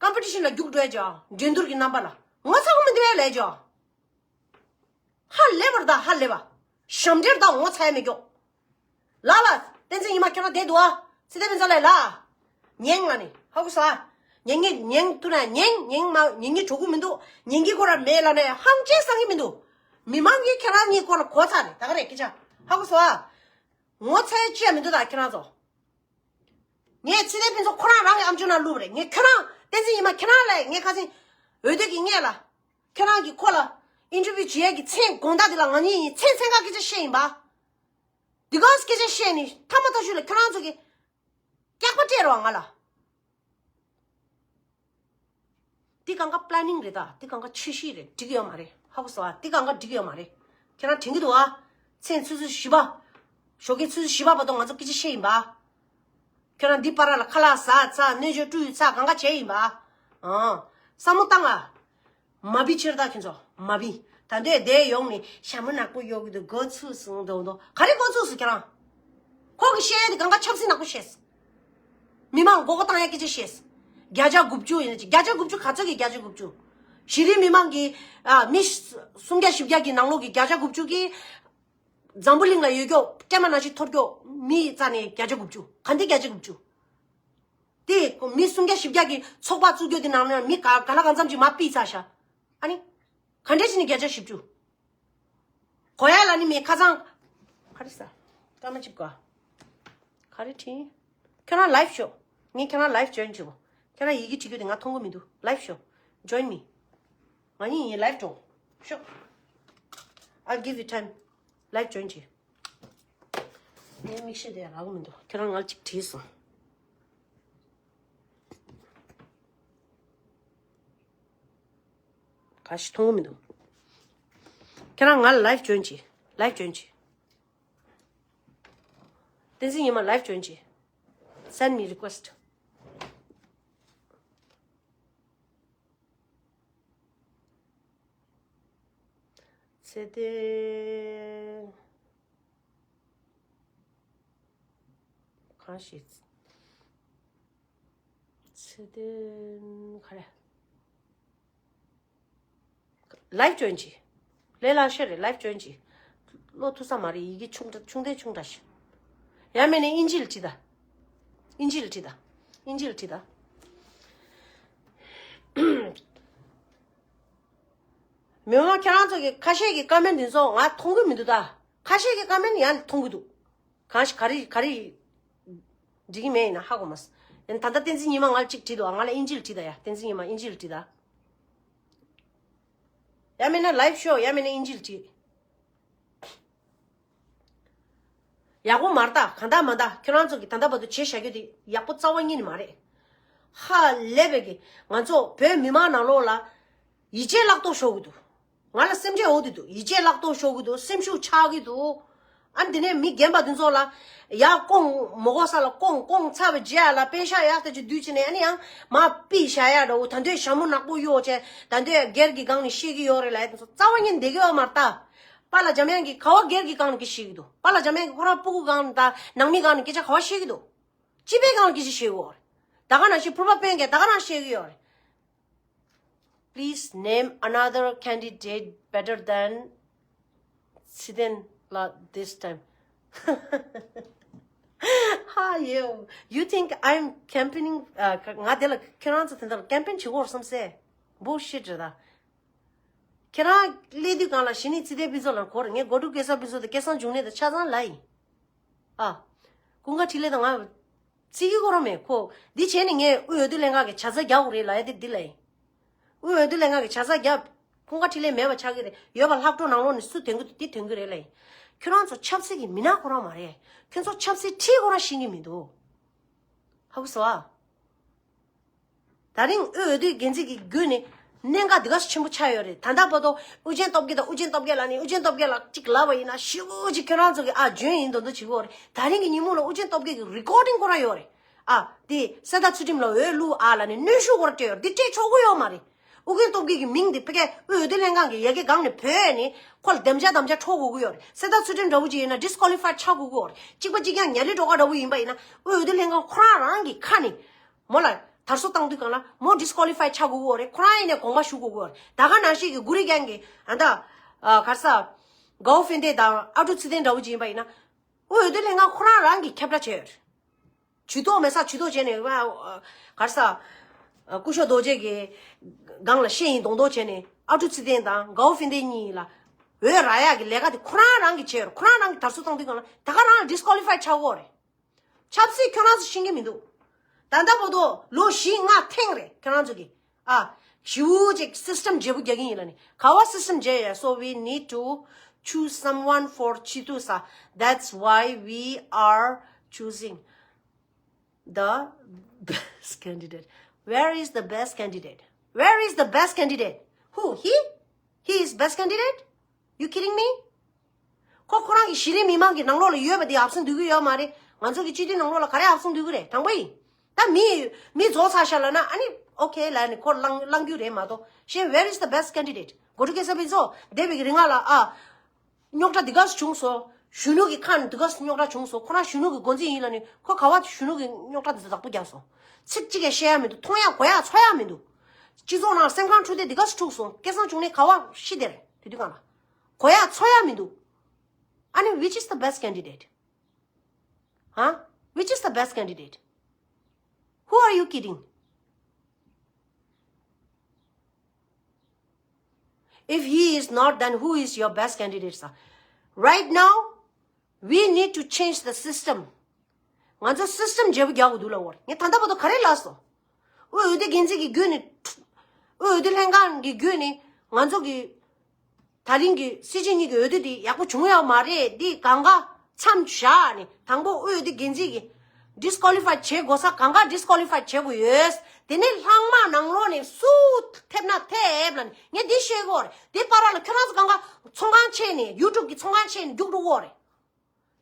ཀམ་པི་ཊི་ཤན་ལ་རྒྱུག་འགྲོ་ཡ་ཅོ། འགྲན་བསྡུར་གི་རྣམ་པ་ལ་ངོ་ཚ་གི་མི་འདུག་ཡ་ལས་ཅོ། ཧ་ལས་པར་ད་ཧ་ལས་པ། ཞབས་འདྲེན་ད་ངོ་ཚ་ཡ་མི་སྐྱོ། ལ་ལ། བསྟན་འཛིན་ཉི་མ་ཁྱོད་རང་བསྡད་འདུག་ཨ། ཚེ་བརྟན་ཕུན་ཚོགས་ལགས་ལ། ཉན་ང་ནི་ཧ་གོ་ས། ཉན་ངེས་ཉན་ཐུ་ན་ཉན་ཉན་མ་ཉན་གྱི་གྲོགས་པོ་མི་འདུག་ཉན་གྱི་ཁོ་ར་མེད་ལ་ནས་ཧང་ཅེ་སང་གི་མི་འདུག་མི་མང་གིས་ཁྱེད་རང་གཉིས་སྐོར་ལ་གོ་ཚར་རེད་ད་ག་རེད་སྐད་ཆ་ཧ་གོ་སོང་ཨ། ངོ་ཚ་ཡ་ཅི་ཡ་མི་འདུག་ད་ཁྱེད་རང་ཚོ། ངས་ཚེ་བརྟན་ཕུན་ཚོགས་ཁོ་རང་རང་གི་ཨམ་ཅོག་ནང་བླུགས་པ་རེད། ངས་ཁྱོད་རང་བསྟན་འཛིན་ཉི་མ་ཁྱེད་རང་ལ་ངས་ཁ་སང་འོས་བསྡུ་གི་སྔོན་ལ་ཁྱོད་རང་གིས་ཁོ་ལ་ཨིན་ཊར་བིའུ་བྱེད་ཡས་ཀྱི་མཚན་དགོངས་དག་འདི་ལ་ང་གཉིས་ཡིན་མཚན་མཚན་ག་སྐད་ཆ་བཤད་ཡིན་པ། འདི་ག་སྐད་ཆ་བཤད་ནི་ཐ་མ་ཐག་ཆོད་ལ་ཁྱོད་རང་ཚོ་གི་སྐྱག་པ་སྤྲད་རོགས་ང་ལ། འདི་གང་ག་པི་ལ་ནིང་རེད་ད། འདི་གང་ག་འཆར་གཞི་རེད། འགྲིག་ཡོད་མ་རེད། ཧ་གོ་སོང་ཨ། འདི་གང་ག་འགྲིག་ཡོད་མ་རེད། ཁྱེད་རང་དྲན་གྱི་འདུག་ཨ། མཚན་ཆུ་ཚོད་བཞི་པ། ཞོགས་ཀའི་ཆུ་ཚོད་བཞི་པ་བར་དུ་ང་ཚོ་སྐད་ཆ་བཤད་ཡིན་པ། ཁྱོད་རང་འདི་བར་ལ་ཁ་ལག་ཟ་ཚ་སྣོད་བཅུད་བཀྲུས་ཚ་གང་ག་བྱས་ཡིན་པ། ཨང་། བསམ་བློ་བཏང་ཨ། མ་བི་ཕྱིར་ད་ཁྱོད་ཚོ་མ་བི། ད་འདོད་བསྡད་ཡོང་ནས་ཞྭ་མོ་ནག་པོ་གཡོག་གི་འདུག་མགོ་ཚུགས་སོང་འདུག་འདུག་ག་རེ་མགོ་ཚུགས་སོང་ཁྱེད་རང་། ཁོ་གི་བཤད་ཡ་དེ་གང་ག་ཆབ་སྲིད་ནག་པོ་བཤད་སོང་། མི་མང་མགོ་སྐོར་བཏང་ཡ་སྐད་ཆ་བཤད་སོང་། བརྒྱ་ཆ་དགུ་བཅུ་ཡིན་ན་ཅི་བརྒྱ་ཆ་དགུ་བཅུ་ག་ཚོད་ཀྱི་བརྒྱ་ཆ་དགུ་བཅུ། གཞི་རིམ་མི་མང་གི་ཨ་མི་སུམ་བརྒྱ་བཞི་བརྒྱ་གི་ནང་ལོགས་ཀྱི་བརྒྱ་ཆ་དགུ་བཅུ་གི། འཛམ་བུ་གླིང་ལ་ཡོད་ཀྱོག་སྐྱེས་མ་ནང་བཞིན་ཐོར་ཀྱོག་མི་རྩ་ནས་བརྒྱ་ཆ་དགུ་བཅུ་ག་འདི་བརྒྱ་ཆ་དགུ་བཅུ། དེ་མི་སུམ་བརྒྱ་བཞི་བརྒྱ་གི་ཚོགས་པ་བཙུགས་རྒྱུ་དེ་ནང་ནས་མི་ག་ག་ལ་གང་འཚམ་ཅིག་མར་ཕུད་ཚར་ཤག་ཨ་ནི། ག་འདྲས་ཅིག་ནི་བརྒྱ་ཆ་བཞི་བཅུ། གོ་ཡ་ལ་ནི་མི་ཁ་སང་། ག་རེ་ཟ། སྐར་མ་གཅིག་གོ། ག་རེ་བྲིས། ཁྱོད་རང་ལའིབ་ཤོག་ངས་ཁྱོད་རང་ལའིབ་ཇོ་ཡིན་བྱེད་གོ། ཁྱོད་རང་ཡི་གེ་བྲིས་རྒྱུ་དེ་ང་མཐོང་གི་མི་འདུག་ལའིབ་ཤོག Join me. ང་གཉིས་ཡིན་ལའིབ་འགྲོ། ཤོག I'll give you time. ལའིབ་ཇོ་ཡིན་བྱེད། ངའི་མིག་ཤེལ་དེ་རག་གི་མི་འདུག་ཁྱེད་རང་ང་ལ་གཅིག་བྲིས་སོང་། ག་ཞིག་མཐོང་གི་མི་འདུག་ཁྱེད་རང་ང་ལ་ལའིབ་ཇོ་ཡིན་བྱེད། ལའིབ་ཇོ་ཡིན་བྱེད། བསྟན་འཛིན་ཉི་མ་ལའིབ་ཇོ་ཡིན་བྱེད། Send me request. ཚེ་བརྟན། གང་ཞིག་ཚེ་བརྟན་ག་རེ། ལའིབ་ཇོ་ཡིན་བྱེད། ལས་སླ་ཤོས་རེད་ལའིབ་ཇོ་ཡིན་བྱེད། བློ་ཐུབ་ས་མ་རེད་ཡི་གེ་ཆུང་དྲགས་ཆུང་དྲགས་ཆུང་དྲགས་ཤིག་ཡང་མིན་ན་ཨིན་ཇི་ལ་བྲིས་ད། ཨིན་ཇི་ལ་བྲིས་ད། ཨིན་ཇི་ལ་བྲིས་ད། མི་མང་ཁྱེད་རང་ཚོ་གི་ཁ་ཤས་ཀྱི་ཀོ་མེན་འདི་ཚོ་ང་མཐོང་གི་མི་འདུག་ད། ཁ་ཤས་ཀྱི་ཀོ་མེན་ཡང་མཐོང་གི་འདུག་གང་ཞིག་ག་རེ་ག་རེ་འགྲིག་གི་མེད་ཡིན་ན་ཧ་གོ་མ་སོང་། ཡིན་ད་ལྟ་བསྟན་འཛིན་ཉི་མ་ང་ལ་གཅིག་བྲིས་འདུག་ང་ལ་ཨིན་ཇི་ལ་བྲིས་ད་ཡ་བསྟན་འཛིན་ཉི་མ་ཨིན་ཇི་ལ་བྲིས་ད། ཡང་མིན་ན་ལའིབ་ཤོག་ཡང་མིན་ན་ཨིན་ཇི་ལ་བྲིས། ཡག་པོ་མ་རེད་ད། གང་ལྟར་མ་ད་ཁྱོད་རང་ཚོ་གི་ད་ལྟ་བར་དུ་བྱས་བཞག་རྒྱུ་དེ་ཡག་པོ་རྩ་བ་ཉིད་ནས་མ་རེད། ཧ་ལས་པའི་གི་ང་ཚོ་བོད་མི་མང་ནང་ལོགས་ལ་ཡིད་ཆེས་བརླག་ཏོག་ཤོར་གི་འདུག་ང་ལ་སེམས་ཁྲལ་འོ་དེ་འདུག་ཡིད་ཆེས་བརླག་ཏོག་ཤོར་གི་འདུག་སེམས་ཤུགས་ཆག་གི་འདུག་ཨ་ནི་དེ་ནས་མི་རྒན་པ་དེ་ཚོ་ལ་ཡར་སྐོང་མོ་གོ་ས་ལ་སྐོང་སྐོང་ཚར་བའི་རྗེས་ལ་པེ་ཤ་ཡག་ཐག་ཆོད་བསྡུས་བྱས་ནས། ཨ་ནི་ཡང་མ་པི་ཤ་ཡག་འདྲ་བོ། ད་འདོད་ཞྭ་མོ་ནག་པོ་གཡོག་བྱས། ད་འདོད་སྒེར་གྱི་སྒང་ནས་བཤད་གི་ཡོད་རེད་ལབ་ཡ་དེ་ཚོ་རྩ་བ་ཉིད་བསྡད་གི་ཡོད་མ་རེད་ད། པཱ་ལགས་འཇམ་དབྱངས་ཀྱིས་ག་བ་སྒེར་གྱི་སྒང་ནས་གི་བཤད་གི་འདུག་པཱ་ལགས་འཇམ་དབྱངས་ཀྱིས་ཁོ་རང་སྤུ་གུ་སྒང་ནས་ད་ནང་མི་སྒང་ནས་སྐད་ཆ་ག་བ་བཤད་གི་འདུག་སྤྱི་པའི་སྒང་ནས་སྐད་ཆ་བཤད་གི་ཡོད་རེད། ད་ག་ནང་བཞིན་ཕུར་པ་དཔོན་གྱིས་ད་ག་རང་བཤད་གི་ཡོད་རེད། Please name another candidate better than Siden la this time. Ha, you. You think I'm campaigning? ང་དེ་ལ་ཁྱེད་རང་ཚོ་དེ་འདྲ་ལ་campaign བྱེད་དགོས་བསམ་སེ། Bullshit རེད་ད། ཁྱེད་རང་སླེབས་དུས་སྒང་ལ་གཞི་ནས་ཚེ་བརྟན་ཕུན་ཚོགས་ལ་གོ་རེད། ངས་སྒོ་ཕྲུག་སྐལ་བཟང་ཕུན་ཚོགས་དེ་སྐལ་བཟང་འབྱུང་གནས་དང་ཆ་ཚང་ལབ་ཡིན། ཨ། ཀུན་དགའ་འཕྲིན་ལས་དང་ང་ཚིག་གི་གོ་ར་མེད་ཁོ། འདི་བྱས་ནས་ངས་དབུས་འོས་བསྡུ་ལྷན་ཁང་གི་བྱ་ཚ་རྒྱག་དགོས་རེད་ལབ་ཡ་དེ་འདི་ལབ་ཡིན། དབུས་འོས་བསྡུ་ལྷན་ཁང་གི་བྱ་ཚ་རྒྱབ། ཀུན་དགའ་འཕྲིན་ལས་མེད་པ་ཆགས་ཀྱི་རེད། ཡོད་པ་ལྷག་འཕྲོ་ནང་ལོགས་ནས་སུ་དོན་གྱི་འདུག་འདི་དོན་གྱི་རེད་ལབ་ཡིན། ཁྱོད་རང་ཚོ་ཆབ་སྲིད་ཀྱི་མི་སྣ་ཁོ་རང་མ་རེད། ཁྱོད་ཚོ་ཆབ་སྲིད་ཁྲིད་ཁོ་རང་ཤེས་ཀྱི་མི་འདུག་ཧ་གོ་སོང་ཨ། ད་རིང་དབུས་འོས་བསྡུའི་འགན་འཛིན་གྱི་བརྒྱུད་ནས་གནད་འགག་འདི་ག་ཆེན་པོ་ཆགས་ཡོད་རེད། ད་ལྟ་བར་དུ་ཨུ་རྒྱན་སྟོབས་རྒྱལ་དང་ཨུ་རྒྱན་སྟོབས་རྒྱལ་ལ་ནི་ཨུ་རྒྱན་སྟོབས་རྒྱལ་ལ་གཅིག་ལབ་པ་ཡིན་ན་ཞེ་པོ་ཅིག་ཁྱོད་རང་ཚོ་གི་ཨ་འཇོན་ཡིན་མདོག་མདོག་བྱེད་ཀྱི་ཡོད་རེད། ད་རིང་གི་ཉིན་མོ་ལ་ཨུ་རྒྱན་སྟོབས་རྒྱལ་གྱི་རི་ཀོར་ཌིང་ཁོ་རང་ཡོད་རེད། ཨ་དེ་གསེར་རྟ་ཚུལ་ཁྲིམས་ལ་འོས་བླུག་ཨ་ལ་ནི་གནོན་ཤུགས་ཁོ་རང་སྤྲད་ཡོད་རེད། འདི་སྤྲད་ཆོག་གི་ཡོད་མ་རེད། ཨུ་རྒྱན་སྟོབས་རྒྱལ་གྱི་མིང་འདི་ཕ་གིའི་དབུས་འོས་བསྡུ་ལྷན་ཁང་གི་ཡ་གི་སྒང་ནས་བོས་ནས་ཁོ་ལ་དམ་བཅའ་དམ་བཅའ་འཕྲོག་དགོས་ཀྱི་ཡོད་རེད། གསེར་རྟ་ཚུལ་ཁྲིམས་འདྲ་བོ་ཅིག་ཡིན་ན་ཌིས་ཀོ་ལི་ཕའི་ཆགས་དགོས་ཀྱི་ཡོད་རེད། གཅིག་པ་གཅིག་རྐྱང་ཉ་ལི་སྒྲོལ་དཀར་འདྲ་བོ་ཡིན་པ་ཡིན་ན་དབུས་འོས་བསྡུ་ལྷན་ཁང་ཁོ་རང་རང་གི་ཁ་ནས་མོ་ལ་དར་སྲོལ་བཏང་དུས་སྒང་ལ་མོ་ཌིས་ཀོ་ལི་ཕའི་ཆགས་དགོས་ཀྱི་ཡོད་རེད། ཁོ་རང་ཡིན་ནས་དགོངས་པ་ཞུ་དགོས་ཀྱི་ཡོད་རེད། ད་ག་ནང་བཞིན་གྱི་གུ་རི་རྒན་གྱི་ཨ་ད་ག་རེ་ཟ་གའོ་ཧྥིན་ཏེ་དང་ཨ་ཀྲུག་ཚེ་བརྟན་འདྲ་བོ་ཅིག་ཡིན་པ་ཡིན་ན་དབུས་འོས་བསྡུ་ལྷན་ཁང་ཁོ་རང་རང་གིས་ཁྱབ་བསྒྲགས་བྱས་ཡོད་རེད། ཇུས་གཏོགས་མེད་ས་ཇུས་གཏོགས་བྱས་ནས་ཨ་ག་རེ་ཟ། སྐུ་ཞབས་རྡོ་རྗེ་གི་སྒང་ལ་བཤད་ཡིན་མདོག་མདོག་བྱས་ནས་ཨ་ཀྲུག་ཚེ་བརྟན་དང་གའོ་ཧྥིན་ཏེ་གཉིས་ལ་འོས་རག་ཡག་གི་ལས་ཀ་དེ་ཁོ་རང་རང་གིས་བྱས་ཡོད་རེད། ཁོ་རང་རང་གིས་དར་སྲོལ་བཏང་དུས་སྒང་ལ་ད་ག་རང་ཌིས་ཀོ་ལི་ཕའི་ཆགས་ཀྱི་ཡོད་རེད། ཆབ་སྲིད་ཁྱོད་རང་ཚོ་ཤེས་ཀྱི་མི་འདུག་ད་ལྟ་བར་དུ་ལོ་བཞི་ལྔ་ཐེངས་རེད་ཁྱོད་རང་ཚོ་གིས། ཨ། ཞེ་པོ་ཅིག་སིས་ཊམ་བརྗེ་པོ་རྒྱག་གི་ཡིན་ལབ་ནི། ག་བ་སིས་ཊམ་བརྗེ་ཡ། So we need to choose someone for ཆེ་མཐོ་ས། That's why we are choosing the best candidate. Where is the best candidate? Where is the best candidate? Who? He? He is best candidate? You kidding me? ཁོ་ཁོ་རང་གི་གཞི་རིམ་མི་མང་གི་ནང་ལོགས་ལ་ཡོད་པ་དེ་ཨབ་སེན་སྡོད་ཀྱི་ཡོད་མ་རེད། ང་ཚོ་གི་སྤྱི་འཐུས་ནང་ལོགས་ལ་ག་རེ་ཨབ་སེན་སྡོད་ཀྱི་རེད། དྲང་པོ་ཡིན། ད་མི་མི་རྫོགས་ཚར་ཤག་ལབ་ན་ཨ་ནི་ཨོ་ཁེ་ལབ་ནས་ཁོ་ལངས་ལངས་རྒྱུ་རེད་མ་གཏོགས། གཞན་where is the best candidate? གོ་ཊུ་སྐལ་བཟང་ཕུན་ཚོགས་འདས་པའི་གི་རིང་ལ་ཨ་རྙོག་དྲ་འདི་ག་སེ་བྱུང་སོང་། གཞོན་ནུ་གི་ཁ་ནས་འདི་ག་སེ་རྙོག་དྲ་བྱུང་སོང་། ཁོ་རང་གཞོན་ནུ་གི་འགོ་འཛིན་ཡིན་ལབ་ནས་ཁོ་ག་བ་གཞོན་ནུ་གི་རྙོག་དྲ་འདི་ཚོ་བདག་པོ་རྒྱག་སོང་། ཚིག་གཅིག་ཡང་བཤད་ཡ་མི་འདུག་མཐོང་ཡ་གོ་ཡ་ཚོར་ཡ་མི་འདུག་སྤྱི་ཚོགས་ནང་སེམས་ཁམས་འཁྲུག་དེ་འདི་ག་སེ་འཁྲུག་སོང་། སྐལ་བཟང་འབྱུང་གནས་ག་བ་ཤི་དེར་དེ་དུས་གང་ལ་གོ་ཡ་ཚོར་ཡ་མི་འདུག་ཨ་ནི་which is the best candidate? Huh? Which is the best candidate? Who are you kidding? If he is not, then who is your best candidate, sir? Right now, we need to change the system. ང་ཚོ་སིས་ཊམ་བརྗེ་པོ་རྒྱག་དགོས་འདུག་ལབ་ཡོད་རེད། ངས་ད་ལྟ་བར་དུ་ག་རེ་ལབ་སོང་། དབུས་འོས་བསྡུ་འགན་འཛིན་གྱི་བརྒྱུད་ནས། དབུས་འོས་བསྡུ་ལྷན་ཁང་གི་བརྒྱུད་ནས་ང་ཚོ་གི་ད་རིང་གི་སྲིད་སྤྱི་གཉིས་ཀྱི་འོས་བསྡུ་འདི་ཡག་པོ་བྱུང་ཡོད་མ་རེད། འདི་གང་ག་མཚམས་བཞག་ནས་དང་པོ་དབུས་འོས་བསྡུ་འགན་འཛིན་གྱིས་ཌིས་ཀོ་ལི་ཕའི་བྱེད་དགོས་ས་གང་ག་ཌིས་ཀོ་ལི་ཕའི་བྱེད་དགོས་ཡོད། དེ་ནས་ལྷག་མ་ནང་ལོགས་ནས་སུ་ཐེབས་ན་ཐེབས་ལབ་ནས་ངས་འདི་བཤད་གོ་རེད། འདི་བར་ལ་ཁྱོད་རང་ཚོ་གང་ག་ཚོང་ཁང་ཕྱེ་ནས་ཡུ་ཊུབ་ཀྱི་ཚོང་ཁང་ཕྱེ་ནས་རྒྱུགས་འགྲོ་གོ་རེད།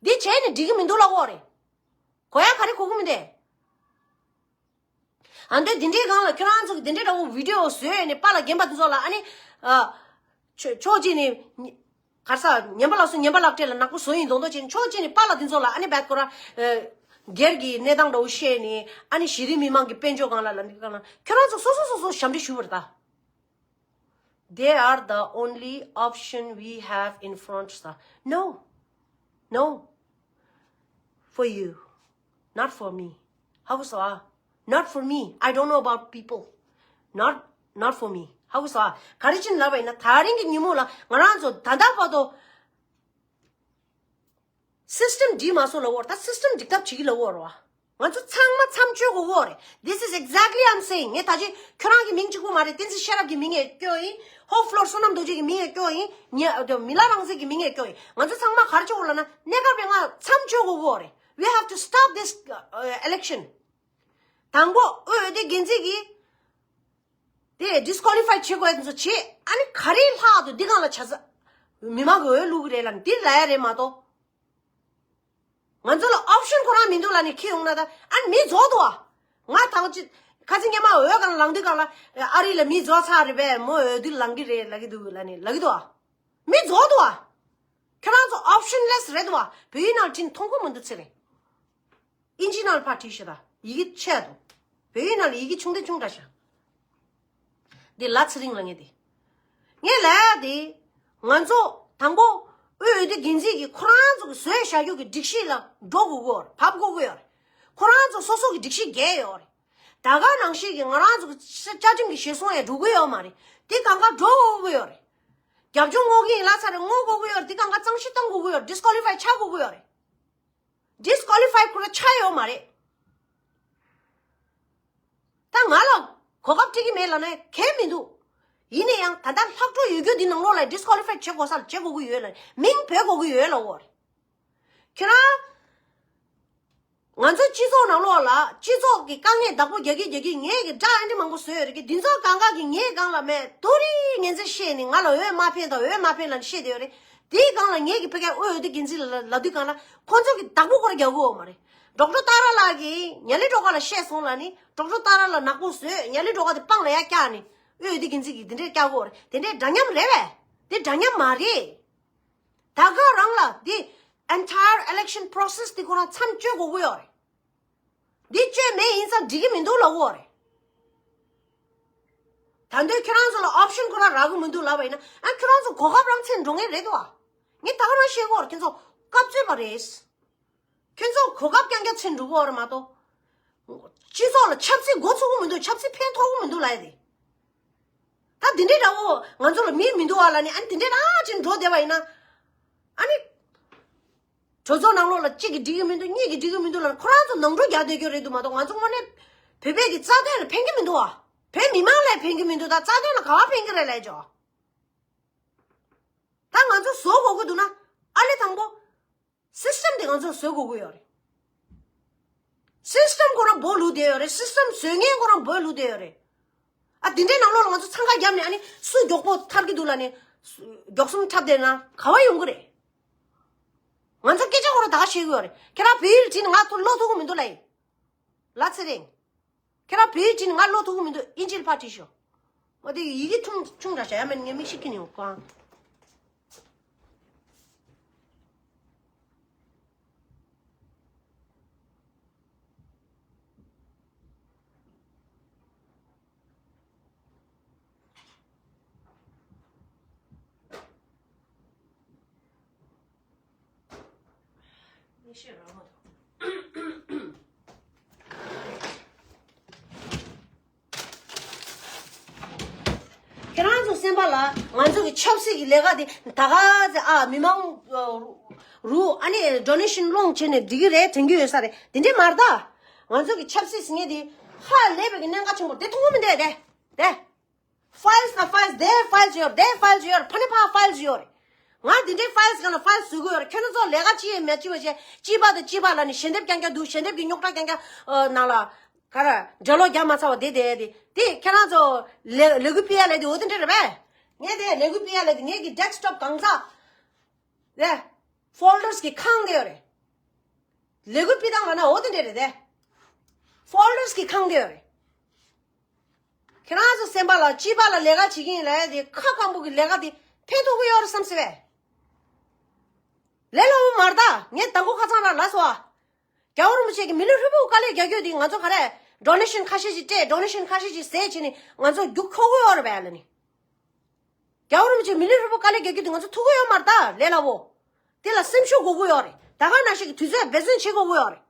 འདི་བྱས་ནས་འགྲིག་གི་མི་འདུག་ལབ་གོ་རེད། གོ་ཡ་ག་རེ་གོ་གི་མི་འདུག་ཨ་འདོད་དེ་འདྲའི་སྒང་ལ་ཁྱོད་རང་ཚོ་གི་དེ་འདྲའི་འདྲ་བོ་བི་ཌི་ཡོ་བཟོས་ནས་པཱ་ལགས་རྒན་པ་དེ་ཚོ་ལ་ཨ་ནི། ཨ། ཕྱོགས་ཕྱོགས་གཅིག་ནས་ག་རེ་ཟ་ཉན་པ་ལགས་སུ་ཉན་པ་ལགས་སྤྲད་ལ་ནག་པོ་བཟོ་ཡིན་མདོག་མདོག་བྱས་ནས་ཕྱོགས་གཅིག་ནས་པཱ་ལགས་དེ་ཚོ་ལ་ཨ་ནི་བད་ཁོ་ར། ཨ། སྒེར་གྱི་གནས་སྟངས་འདྲ་བོ་བཤད་ནས་ཨ་ནི་གཞི་རིམ་མི་མང་གི་དཔལ་འབྱོར་སྒང་ལ་ལ་འདི་སྒང་ལ་ཁྱོད་རང་ཚོ་སོ་སོ་སོ་སོ་ཞབས་འདྲེན་ཞུ་བར་ད། They are the only option we have in front, sir. No. No. For you. Not for me. ཧ་གོ་སོང་ཨ། Not for me. I don't know about people. Not, not for me. ཧ་གོ་སོང་ཨ། ག་རེ་བྱས་ནས་ལབ་པ་ཡིན་ན་ད་རིང་གི་ཉིན་མོ་ལ་ང་རང་ཚོ་ད་ལྟ་བར་དུ་སིས་ཊམ་འགྲིག་མ་སོང་ལབ་ཡོད་རེད། ད་སིས་ཊམ་འགྲིག་ཐབས་བྱེད་ཀྱི་ལབ་ཡོད་རེད་བ། ང་ཚོ་ཚང་མ་མཚམས་གཅོད་དགོས་ཀྱི་ཡོད་རེད། This is exactly I'm saying. ངས་ད་ཅི་ཁྱོད་རང་གི་མིང་གཅིག་པུ་མ་རེད། བསྟན་འཛིན་ཤེས་རབ་ཀྱི་མིང་ཡང་སྐྱོན་ཡིན། ཧོབ་ལྷོར་བསོད་ནམས་རྡོ་རྗེ་གི་མིང་ཡང་སྐྱོན་ཡིན། ཉེ་མི་ལ་རང་བཙན་གྱི་མིང་ཡང་སྐྱོན་ཡིན། ང་ཚོ་ཚང་མ་ག་རེ་བྱེད་དགོས་ལབ་ན། གནས་སྐབས་རིང་ང་མཚམས་གཅོད་དགོས་ཀྱི་ཡོད་རེད། We have to stop this, uh, election. དང་པོ་དབུས་འོས་བསྡུ་འགན་འཛིན་གྱིས་དེ་disqualify བྱེད་དགོས་ཡ་དེ་ཚོ་བྱེད། ཨ་ནི་ག་རེ་ལྷག་འདུག་འདི་སྒང་ལ་བྱ་ས། མི་མང་གི་འོས་བླུག་གི་རེད་ལབ་ནས་འདི་ལབ་ཡ་རེད་མ་གཏོགས། ང་ཚོ་ལ་option ཁོ་རང་མི་འདུག་ལབ་ནས་འཁྱེར་ཡོང་ན་ད་ཨ་ནི་མི་རྫོགས་འདུག་ཨ། ང་ད་ཅི་ཁ་སང་ཉི་མ་འོས་སྒང་ལངས་དུས་སྒང་ལ་ཨ་རི་ལ་མི་རྫོགས་ཚར་རེད་པས། མོ་འོས་བསྡུ་ལངས་ཀྱི་རེད་ལབ་ཀྱི་འདུག་ལབ་ནས་ལབ་ཀྱི་འདུག་ཨ། མི་རྫོགས་འདུག་ཨ། ཁྱོད་རང་ཚོ་optionless རེད་འདུག་ཨ། བོད་ཡིག་ནང་བྲིས་མཐོང་གི་མི་འདུག་ཚེ་རིང་། ཨིན་ཇི་ནང་ལ་ཕར་བྲིས་ཤོག་ད། ཡི་གེ་ཆེ་འདུག་བོད་ཡིག་ནང་ལ་ཡི་གེ་ཆུང་དང་ཆུང་དྲགས་ཤག་འདི་ལ་ཚེ་རིང་ལ་ངས་དེ། ངས་ལབ་ཡ་དེ། ང་ཚོ་དང་པོ་དབུས་འོས་བསྡུ་འགན་འཛིན་གྱིས་ཁོ་རང་ཚོ་གི་བཟོས་བཞག་རྒྱུ་གི་སྒྲིག་གཞི་ལ་འགྲོ་དགོས་ཀྱི་ཡོད་རེད། བབས་དགོས་ཀྱི་ཡོད་རེད། ཁོ་རང་ཚོ་སོ་སོ་གི་སྒྲིག་གཞི་འགལ་ཡོད་རེད། ད་ག་ནང་བཞིན་གྱི་ང་རང་ཚོ་གི་བཅའ་ཁྲིམས་ཀྱི་གཞིར་བཟུང་ཡང་འགྲོ་གི་ཡོད་མ་རེད། དེ་གང་ག་འགྲོ་དགོས་ཀྱི་ཡོད་རེད། རྒྱབ་ལྗོངས་བསྔོག་གི་ཡིན་ལབ་ཚར་རེད། བསྔོག་དགོས་ཀྱི་ཡོད་རེད། དེ་གང་ག་གཙང་བཤེར་བཏང་དགོས་ཀྱི་ཡོད་རེད། disqualify ཆགས་དགོས་ཀྱི་ཡོད་རེད། disqualify ཁོ་རང་ཆགས་ཡོད་མ་རེད། ད་ང་ལ་གོ་སྐབས་སྤྲད་ཀྱི་མེད་ལབ་ན་གལ་མི་འདུག་ཡིན་ན་ཡང་ད་ལྟ་ལྷག་འཕྲོ་ཡོད་རྒྱུ་འདི་ནང་ལོགས་ལ་disqualify བྱེད་དགོས་ས་ལ་བྱེད་དགོས་ཀྱི་ཡོད་ལ། མིང་འབོད་དགོས་ཀྱི་ཡོད་ལབ་ཡོད་རེད། ཁྱེད་རང་། ང་ཚོ་སྤྱི་ཚོགས་ནང་ལོགས་ལ་སྤྱི་ཚོགས་ཀྱི་དཀའ་ངལ་བདག་པོ་རྒྱག་གིན་རྒྱག་གིན་ངས་ཀྱི་དགྲ་ཨ་འདྲ་མང་པོ་བཟོས་ཡོད་རེད་ཀྱི། འདི་ཚོ་གང་ག་གི་ངའི་སྒང་ལ་མེད་དུ་རི་ངན་ཚེ་བཤད་ནས་ང་ལ་འོས་མ་ཕན་དང་འོས་མ་ཕན་ལབ་ནས་བཤད་བསྡད་ཡོད་རེད། དེའི་སྒང་ལ་ངེད་ཀྱི་ཕ་གིའི་དབུས་འོས་བསྡུ་འགན་འཛིན་ལ་ལབ་དུས་སྒང་ལ་ཁོ་ཚོ་གི་བདག་པོ་ཁོ་རང་རྒྱག་གི་ཡོད་མ་རེད། ཌོག་ཊར་ཏཱ་ར་ལགས་ཀྱིས་ཉ་ལི་སྒྲོལ་དཀར་ལ་བཤད་སོང་ལབ་ནི་ཌོག་ཊར་ཏཱ་ར་ལགས་ནག་པོ་བཟོས། ཉ་ལི་སྒྲོལ་དཀར་དེ་སྤང་ལ་ཡར་བཀྱགས་ནི་དབུས་འོས་བསྡུ་འགན་འཛིན་གྱིས་དེ་འདྲས་བཀྱག་གི་ཡོད་རེད། དེ་འདྲས་འདྲ་མཉམ་རེད་པས། དེ་འདྲ་མཉམ་མ་རེད། ད་ག་རང་ལ་དེ་entire election process དེ་ཁོ་རང་མཚམས་གཅོད་དགོས་ཀྱི་ཡོད་རེད། འདི་བཅོས་མེད་ཡིན་ཙང་འགྲིག་གི་མི་འདུག་ལབ་ཡོད་རེད། ད་འདོད་ཁྱོད་རང་ཚོ་ལ་option ཁོ་རང་རག་གི་མི་འདུག་ལབ་པ་ཡིན་ན། ཨ་ཁྱོད་རང་ཚོ་གོ་སྐབས་རང་ཚད་འགྲོ་ངེས་རེད་དོ། ངས་ད་ག་རང་བཤད་ཀྱི་ཡོད་རེད། ཁྱོད་ཚོ་སྐབས་ཚོད་པ་རེད། ཁྱོད་ཚོ་གོ་སྐབས་རྐྱང་རྐྱང་ཚད་འགྲོ་གི་ཡོད་རེད་མ་གཏོགས། སྤྱི་ཚོགས་ལ་ཆབ་སྲིད་འགོ་ཚུགས་ཀྱི་མི་འདུག་ཆབ་སྲིད་ཕན་ཐོགས་ཀྱི་མི་འདུག་ལབ་ཡ་དེ། ད་འདི་འདྲའི་འདྲ་བོ་ང་ཚོ་ལ་མིང་མི་འདུག་ཨ་ལབ་ནས། ཨ་ནི་འདི་འདྲའི་རང་ཅིག་འགྲོ་བསྡད་པ་ཡིན་ན། ཨ་ནི། གྲོས་ཚོགས་ནང་ལོགས་ལ་གཅིག་གིས་འགྲིག་གི་མི་འདུག་གཉིས་ཀྱིས་འགྲིག་གི་མི་འདུག་ལབ་ནས་ཁོ་རང་ཚོ་ནང་འགྲོ་རྒྱག་བསྡད་རྒྱུ་རེད་འདུག་མ་གཏོགས། ང་ཚོ་དངོས་གནས་བོད་པའི་གི་རྩ་དོན་ལ་ཕན་གྱི་མི་འདུག་ཨ། བོད་མི་མང་ལ་ཕན་གྱི་མི་འདུག་ད་རྩ་དོན་ལ་ག་པར་ཕན་གྱི་རེད་ལབ་ཅོག་ད་ང་ཚོ་བཟོ་དགོས་ཀྱི་འདུག་ན། ཨ་ལས་དང་པོ། སིས་ཊམ་དེ་ང་ཚོ་བཟོ་དགོས་ཀྱི་ཡོད་རེད། སིས་ཊམ་ཁོ་རང་འབོ་ལུས་བསྡད་ཡོད་རེད། སིས་ཊམ་བཟོ་མཁན་ཁོ་རང་འབོ་ལུས་བསྡད་ཡོད་རེད། ཨ་དེ་འདྲའི་ནང་ལོགས་ལ་ང་ཚོ་འཚང་ཁ་བརྒྱབ་ནས། ཨ་ནི་སུ་མགྱོགས་པོ་ཐར་གྱི་འདུག་ལབ་ནས་མགྱོགས་གསུམ་འཁྲབ་བསྡད་ན་ག་པར་ཡོང་གི་རེད། ང་ཚོ་སྐད་ཆ་ཁོ་རང་ད་ག་བཤད་ཀྱི་ཡོད་རེད། ཁྱེད་རང་བོད་ཡིག་བྲིས་ནས་ང་ཚོ་ཀློག་ཐུབ་ཀྱི་མི་འདུག་ལབ་ཡིན། ལ་ཚེ་རིང་། ཁྱེད་རང་བོད་ཡིག་བྲིས་ནས་ང་ཀློག་ཐུབ་ཀྱི་མི་འདུག་ཨིན་ཇིར་ཕར་བྲིས་ཤོག་འོ་དེ་ཡི་གེ་ཆུང་ཆུང་དྲགས་ཤག་ཡ་མེད་ངས་མིག་ཤེལ་འཁྱེར་ནས་ཡོང་གང་། ཁྱེད་རང་ཚོ་སེམས་པ་ལ་ང་ཚོ་གི་ཆབ་སྲིད་ཀྱི་ལས་ཀ་དེ་ད་ག་ཚེ་ཨ་མི་མང་རུ་ཨ་ནི་ཌོ་ནེ་ཤན་སློང་བྱས་ནས་འགྲིག་གི་རེད་དྲན་གྱི་ཡོད་ས་རེད། དེ་འདྲས་མ་རེད་ད། ང་ཚོ་གི་ཆབ་སྲིད་ཟེར་མཁན་དེ་ཧ་ལས་པའི་གི་གནད་འགག་ཆེན་པོ་དེ་མཐོང་གི་མི་འདུག་དེ་དེ། ཕའིལ་ན་ཕའིལ། དེ་ཕའིལ་ཡོད་རེད། དེ་ཕའིལ་ཡོད་རེད། ཕ་ནི་ཕ་ཕའིལ་ཡོད་རེད། ང་འདི་འདྲའི་ཕའིལ་གང་ལ་ཕའིལ་བཟོ་གི་ཡོད་རེད། ཁྱོད་རང་ཚོ་ལས་ཀ་ཅི་ཡང་མ་བྱེད་པ་བྱས་སྐྱིད་པ་དང་སྐྱིད་པ་ལབ་ནས་ཞལ་འདེབས་རྐྱང་རྐྱང་འདུག་ཞལ་འདེབས་ཀྱི་རྙོག་དྲ་རྐྱང་རྐྱང་ཨ་ནང་ལ་ག་རེ་འགྲེལ་ལོག་རྒྱག་མ་ཚར་བ་དེ་དེ་དེ་དེ་ཁྱེད་རང་ཚོ་ལས་ལས་འགུལ་སྤེལ་ཡ་ལས་དེ་འོ་དེ་འདྲ་རེད་པས། ངས་དེ་ལས་འགུལ་སྤེལ་ཡ་ལས་དེ་ངེད་ཀྱི་ཌེ་སི་ཊོབ་གང་ཟག་རེད། ཕོལ་ཌར་གྱི་ཁང་དེ་ཡོད་རེད། ལས་འགུལ་སྤེལ་སྟངས་ལབ་ན་འོ་དེ་འདྲ་རེད་དེ། ཕོལ་ཌར་གྱི་ཁང་དེ་ཡོད་རེད། ཁྱེད་རང་ཚོ་སེམས་པ་ལ་སྐྱིད་པ་ལ་ལས་ཀ་བྱེད་ཀྱི་ཡིན་ལབ་ཡ་དེ་ཁ་སྐམ་པོ་གི་ལས་ཀ་དེ་ཕན་ཐོགས་ཀྱི་ཡོད་རེད་བསམ་སྲིད་པས། ལས་སླ་པོ་མ་རེད་ད། ངས་དང་པོ་ཁ་སང་རང་ལབ་སོང་ཨ། རྒྱལ་བ་རིན་པོ་ཆེ་གིས་མི་ལུས་ཧྲིལ་པོ་དཀའ་ལས་རྒྱག་རྒྱུ་དེ་ང་ཚོ་ག་རེ་ཌོ་ནེ་ཤན་ཁ་ཤས་ཤིག་སྤྲད། ཌོ་ནེ་ཤན་ཁ་ཤས་ཤིག་ཟས་བྱས་ནས་ང་ཚོ་རྒྱུག་ཁོག་གི་ཡོད་རེད་པས་ལབ་ནི། རྒྱལ་བ་རིན་པོ་ཆེ་མི་ལུས་ཧྲིལ་པོ་དཀའ་ལས་རྒྱག་རྒྱུ་དེ་ང་ཚོ་ཐུག་གི་ཡོད་མ་རེད་ད། ལས་སླ་པོ། དེ་ལ་སེམས་ཤུགས་དགོས་ཀྱི་ཡོད་རེད། ད་ག་ནང་བཞིན་གྱི་དུས་ཚོད་འབད་བརྩོན་བྱེད་དགོས་ཀྱི་ཡོད་རེད།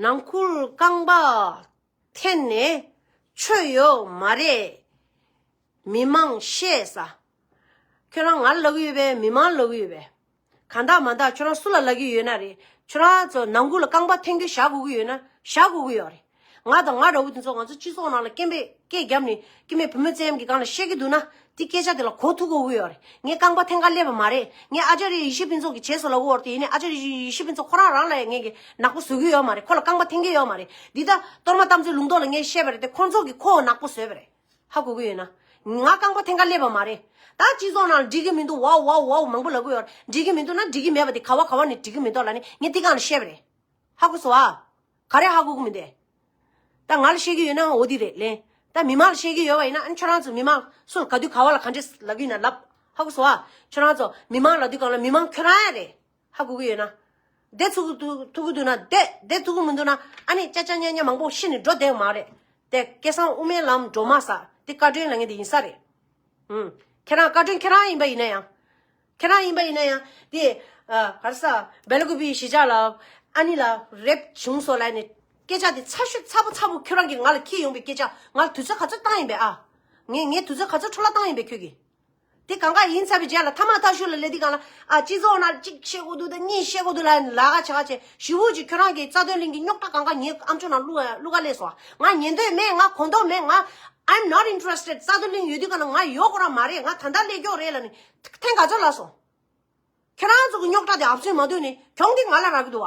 ནང་ཁུལ་རྐང་པ་འཐེན་ནས་ཆོས་ཡོད་མ་རེད། མི་མང་ཤེས་ས། ཁྱོད་རང་ང་ལབ་ཀྱི་ཡོད་པས། མི་མང་ལབ་ཀྱི་ཡོད་པས། གང་དག་མ་དག་ཁྱོད་རང་སུ་ལ་ལབ་ཀྱི་ཡོད་ན་རེད། ཁྱོད་རང་ཚོ་ནང་ཁུལ་ལ་རྐང་པ་འཐེན་གྱི་བཞག་དགོས་ཀྱི་ཡོད་ན་བཞག་དགོས་ཀྱི་ཡོད་རེད། ང་དང་ང་འདྲ་བོ་དེ་ཚོ་ང་ཚོ་སྤྱི་ཚོགས་ནང་ལ་སྐད་འབོད་སྐད་བརྒྱབ་ནས་སྐྱེ་དམན་བུད་མེད་ཙམ་གྱི་སྒང་ལ་བཤད་ཀྱི་འདུག་ན། དེ་སྐད་ཆ་དེ་ལ་གོ་ཐུབ་དགོས་ཀྱི་ཡོད་རེད། ངས་རྐང་པ་འཐེན་ག་སླེབས་པ་མ་རེད། ངས་ཨ་ཅར་ཡེ་ཤེས་ཕུན་ཚོགས་ཀྱིས་བྱས་སོང་ལབ་ཀྱི་ཡོད་རེད་དེ། ཡིན་ནའི་ཨ་ཅར་ཡེ་ཤེས་ཕུན་ཚོགས་ཁོ་རང་རང་ལ་ངས་ཀྱི་ནག་པོ་བཟོ་གི་ཡོད་མ་རེད། ཁོ་ལ་རྐང་པ་འཐེན་གྱི་ཡོད་མ་རེད། འདི་ལྟར་གཏོར་མ་རྟ་མགོ་ཚོའི་ལུང་རྟོགས་ལ་ངས་བཤད་པ་རེད་དེ། ཁོང་ཚོ་གིས་ཁོ་ནག་པོ་བཟོས་པ་རེད། ཧ་གོ་གི་ཡོད་ན། ང་རྐང་པ་འཐེན་ག་སླེབས་པ་མ་རེད། ད་སྤྱི་ཚོགས་ནང་འགྲིག་གི་མི་འདུག་ཝའོ་ཝའོ་ཝའོ་མང་པོ་ལབ་གི་ཡོད་རེད། འགྲིག་གི་མི་འདུག་ན་འགྲིག་གི་མེད་པ་དེ་ག་བ་ག་བ་ནས་འགྲིག་གི་མི་འདུག་ལབ་ནས་ངས་འདི་སྒང་ལ་བཤད་པ་རེད། ཧ་གོ་སོང་ཨ། ག་རེ་ཧ་གོ་གི་མི་འདུག་ད་ང་ལ་བཤད་ཀྱི་ཡོད་ན་འོ་འདི་རེད་ལན། ད་མི་མང་ལ་བཤད་ཀྱི་ཡོད་པ་ཡིན་ན། ཨ་ནི་ཁྱོད་རང་ཚོ་མི་མང་སུ་ལ་ག་དུས་ག་བ་ལ་ག་འདྲས་ལབ་ཀྱི་ཡིན་ན་ལབ། ཧ་གོ་སོང་ཨ། ཁྱོད་རང་ཚོ་མི་མང་ལབ་དུས་སྒང་ལ་མི་མང་ཁྱོད་རང་ཡང་རེད། ཧ་གོ་གི་ཡོད་ན། བསྡད་ཐུབ་ཀྱི་འདུག་ཐུབ་ཀྱི་འདུག་ན་བསྡད། བསྡད་ཐུབ་ཀྱི་མི་འདུག་ན་ཨ་ནི་ཅ་ཅ་ཉ་ཉ་མང་པོ་ཤི་ནས་འགྲོ་བསྡད་མ་རེད། དེ་སྐལ་བཟང་དབུ་མའི་ལམ་སྒྲོལ་མ་ཟེར་དེ་བཀའ་དྲིན་ལབ་མཁན་དེ་ཡིན་ས་རེད། ཨུམ། ཁྱེད་རང་བཀའ་དྲིན་ཁྱེད་རང་ཡིན་པ་ཡིན་ན་ཡང་། ཁྱེད་རང་ཡིན་པ་ཡིན་ན་ཡང་དེ། ཨ། ག་རེ་ཟ། སྦེལ་ཀོབ་པའི་གཞིས་ཆགས་ལ་ཨ་ནི་ལ་རེབ་བྱུང་སོང་ལབ་ནས་སྐད་ཆ་དེ་ཚ་ཤོས་ཚ་པོ་ཚ་པོ་ཁྱོད་རང་གིས་ང་ལ་འཁྱེར་ཡོང་པའི་སྐད་ཆ་ང་ལ་དུས་ཚོད་ག་ཚོད་བཏང་ཡིན་པས་ཨ། ངས་ངས་དུས་ཚོད་ག་ཚོད་འཕྲོ་བརླག་བཏང་ཡིན་པས་ཁྱོད་ཀྱིས། དེ་གང་ག་ཡིན་ཚར་བའི་རྗེས་ལ་ཐ་མག་ཐག་ཤུ་ལ་སླེབས་དུས་སྒང་ལ། ཨ། སྤྱི་ཚོགས་ནང་གཅིག་བཤད་དགོས་འདུག་ད་གཉིས་བཤད་དགོས་འདུག་ལབ་ནས་ལབ་ག་བྱ་ག་བྱས། ཞེ་པོ་ཅིག་ཁྱོད་རང་གིས་རྩ་དོན་གླིང་གི་རྙོག་དྲ་གང་ག་ངའི་ཨམ་ཅོག་ནང་བླུག་བླུག་ག་སླེབས་སོང་། ང་ཉན་འདོད་མེད། ང་གོ་འདོད་མེད། ང་I'm not interested། རྩ་དོན་གླིང་ཡོད་དུས་སྒང་ལ་ང་ཡོད་དགོས་ར་མ་རེད། ང་ད་ལྟ་སླེབས་ཀྱོག་རེད་ལབ་ནས་ཐེངས་ག་ཚོད་ལབ་སོང་། ཁྱེད་རང་ཚོ་གི་རྙོག་དྲ་དེ་ཨབ་སོན་མ་ཐུག་ནས་གྱོང་དེ་ང་ལ་རག་གི་འདུག་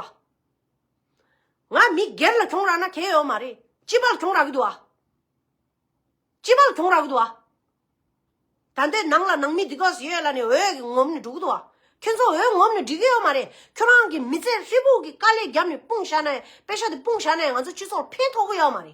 བ། ང་མི་སྒེར་ལ་གྱོང་རག་ན་གལ་ཡོད་མ་རེད། སྤྱི་པ་ལ་གྱོང་རག་གི་འདུག་བ། སྤྱི་པ་ལ་གྱོང་རག་གི་འདུག་བ། ད་ལྟའི་ནང་ལ་ནང་མི་འདི་ག་ཟེ་ཡོད་ལབ་ནས་འོས་ཀྱི་ངོམ་ནས་འགྲོ་གི་འདུག་བ། ཁྱོད་ཚོ་འོས་ངོམ་ནས་འགྲིག་གི་ཡོད་མ་རེད། ཁྱོད་རང་གི་མི་ཚེ་ཧྲིལ་པོ་གི་དཀའ་ལས་བརྒྱབ་ནས་སྤུངས་བཞག་ན་ཡང་། པེ་ཤ་དེ་སྤུངས་བཞག་ན་ཡང་ང་ཚོ་སྤྱི་ཚོགས་ལ་ཕན་ཐོགས་གི་ཡོད་མ་རེད།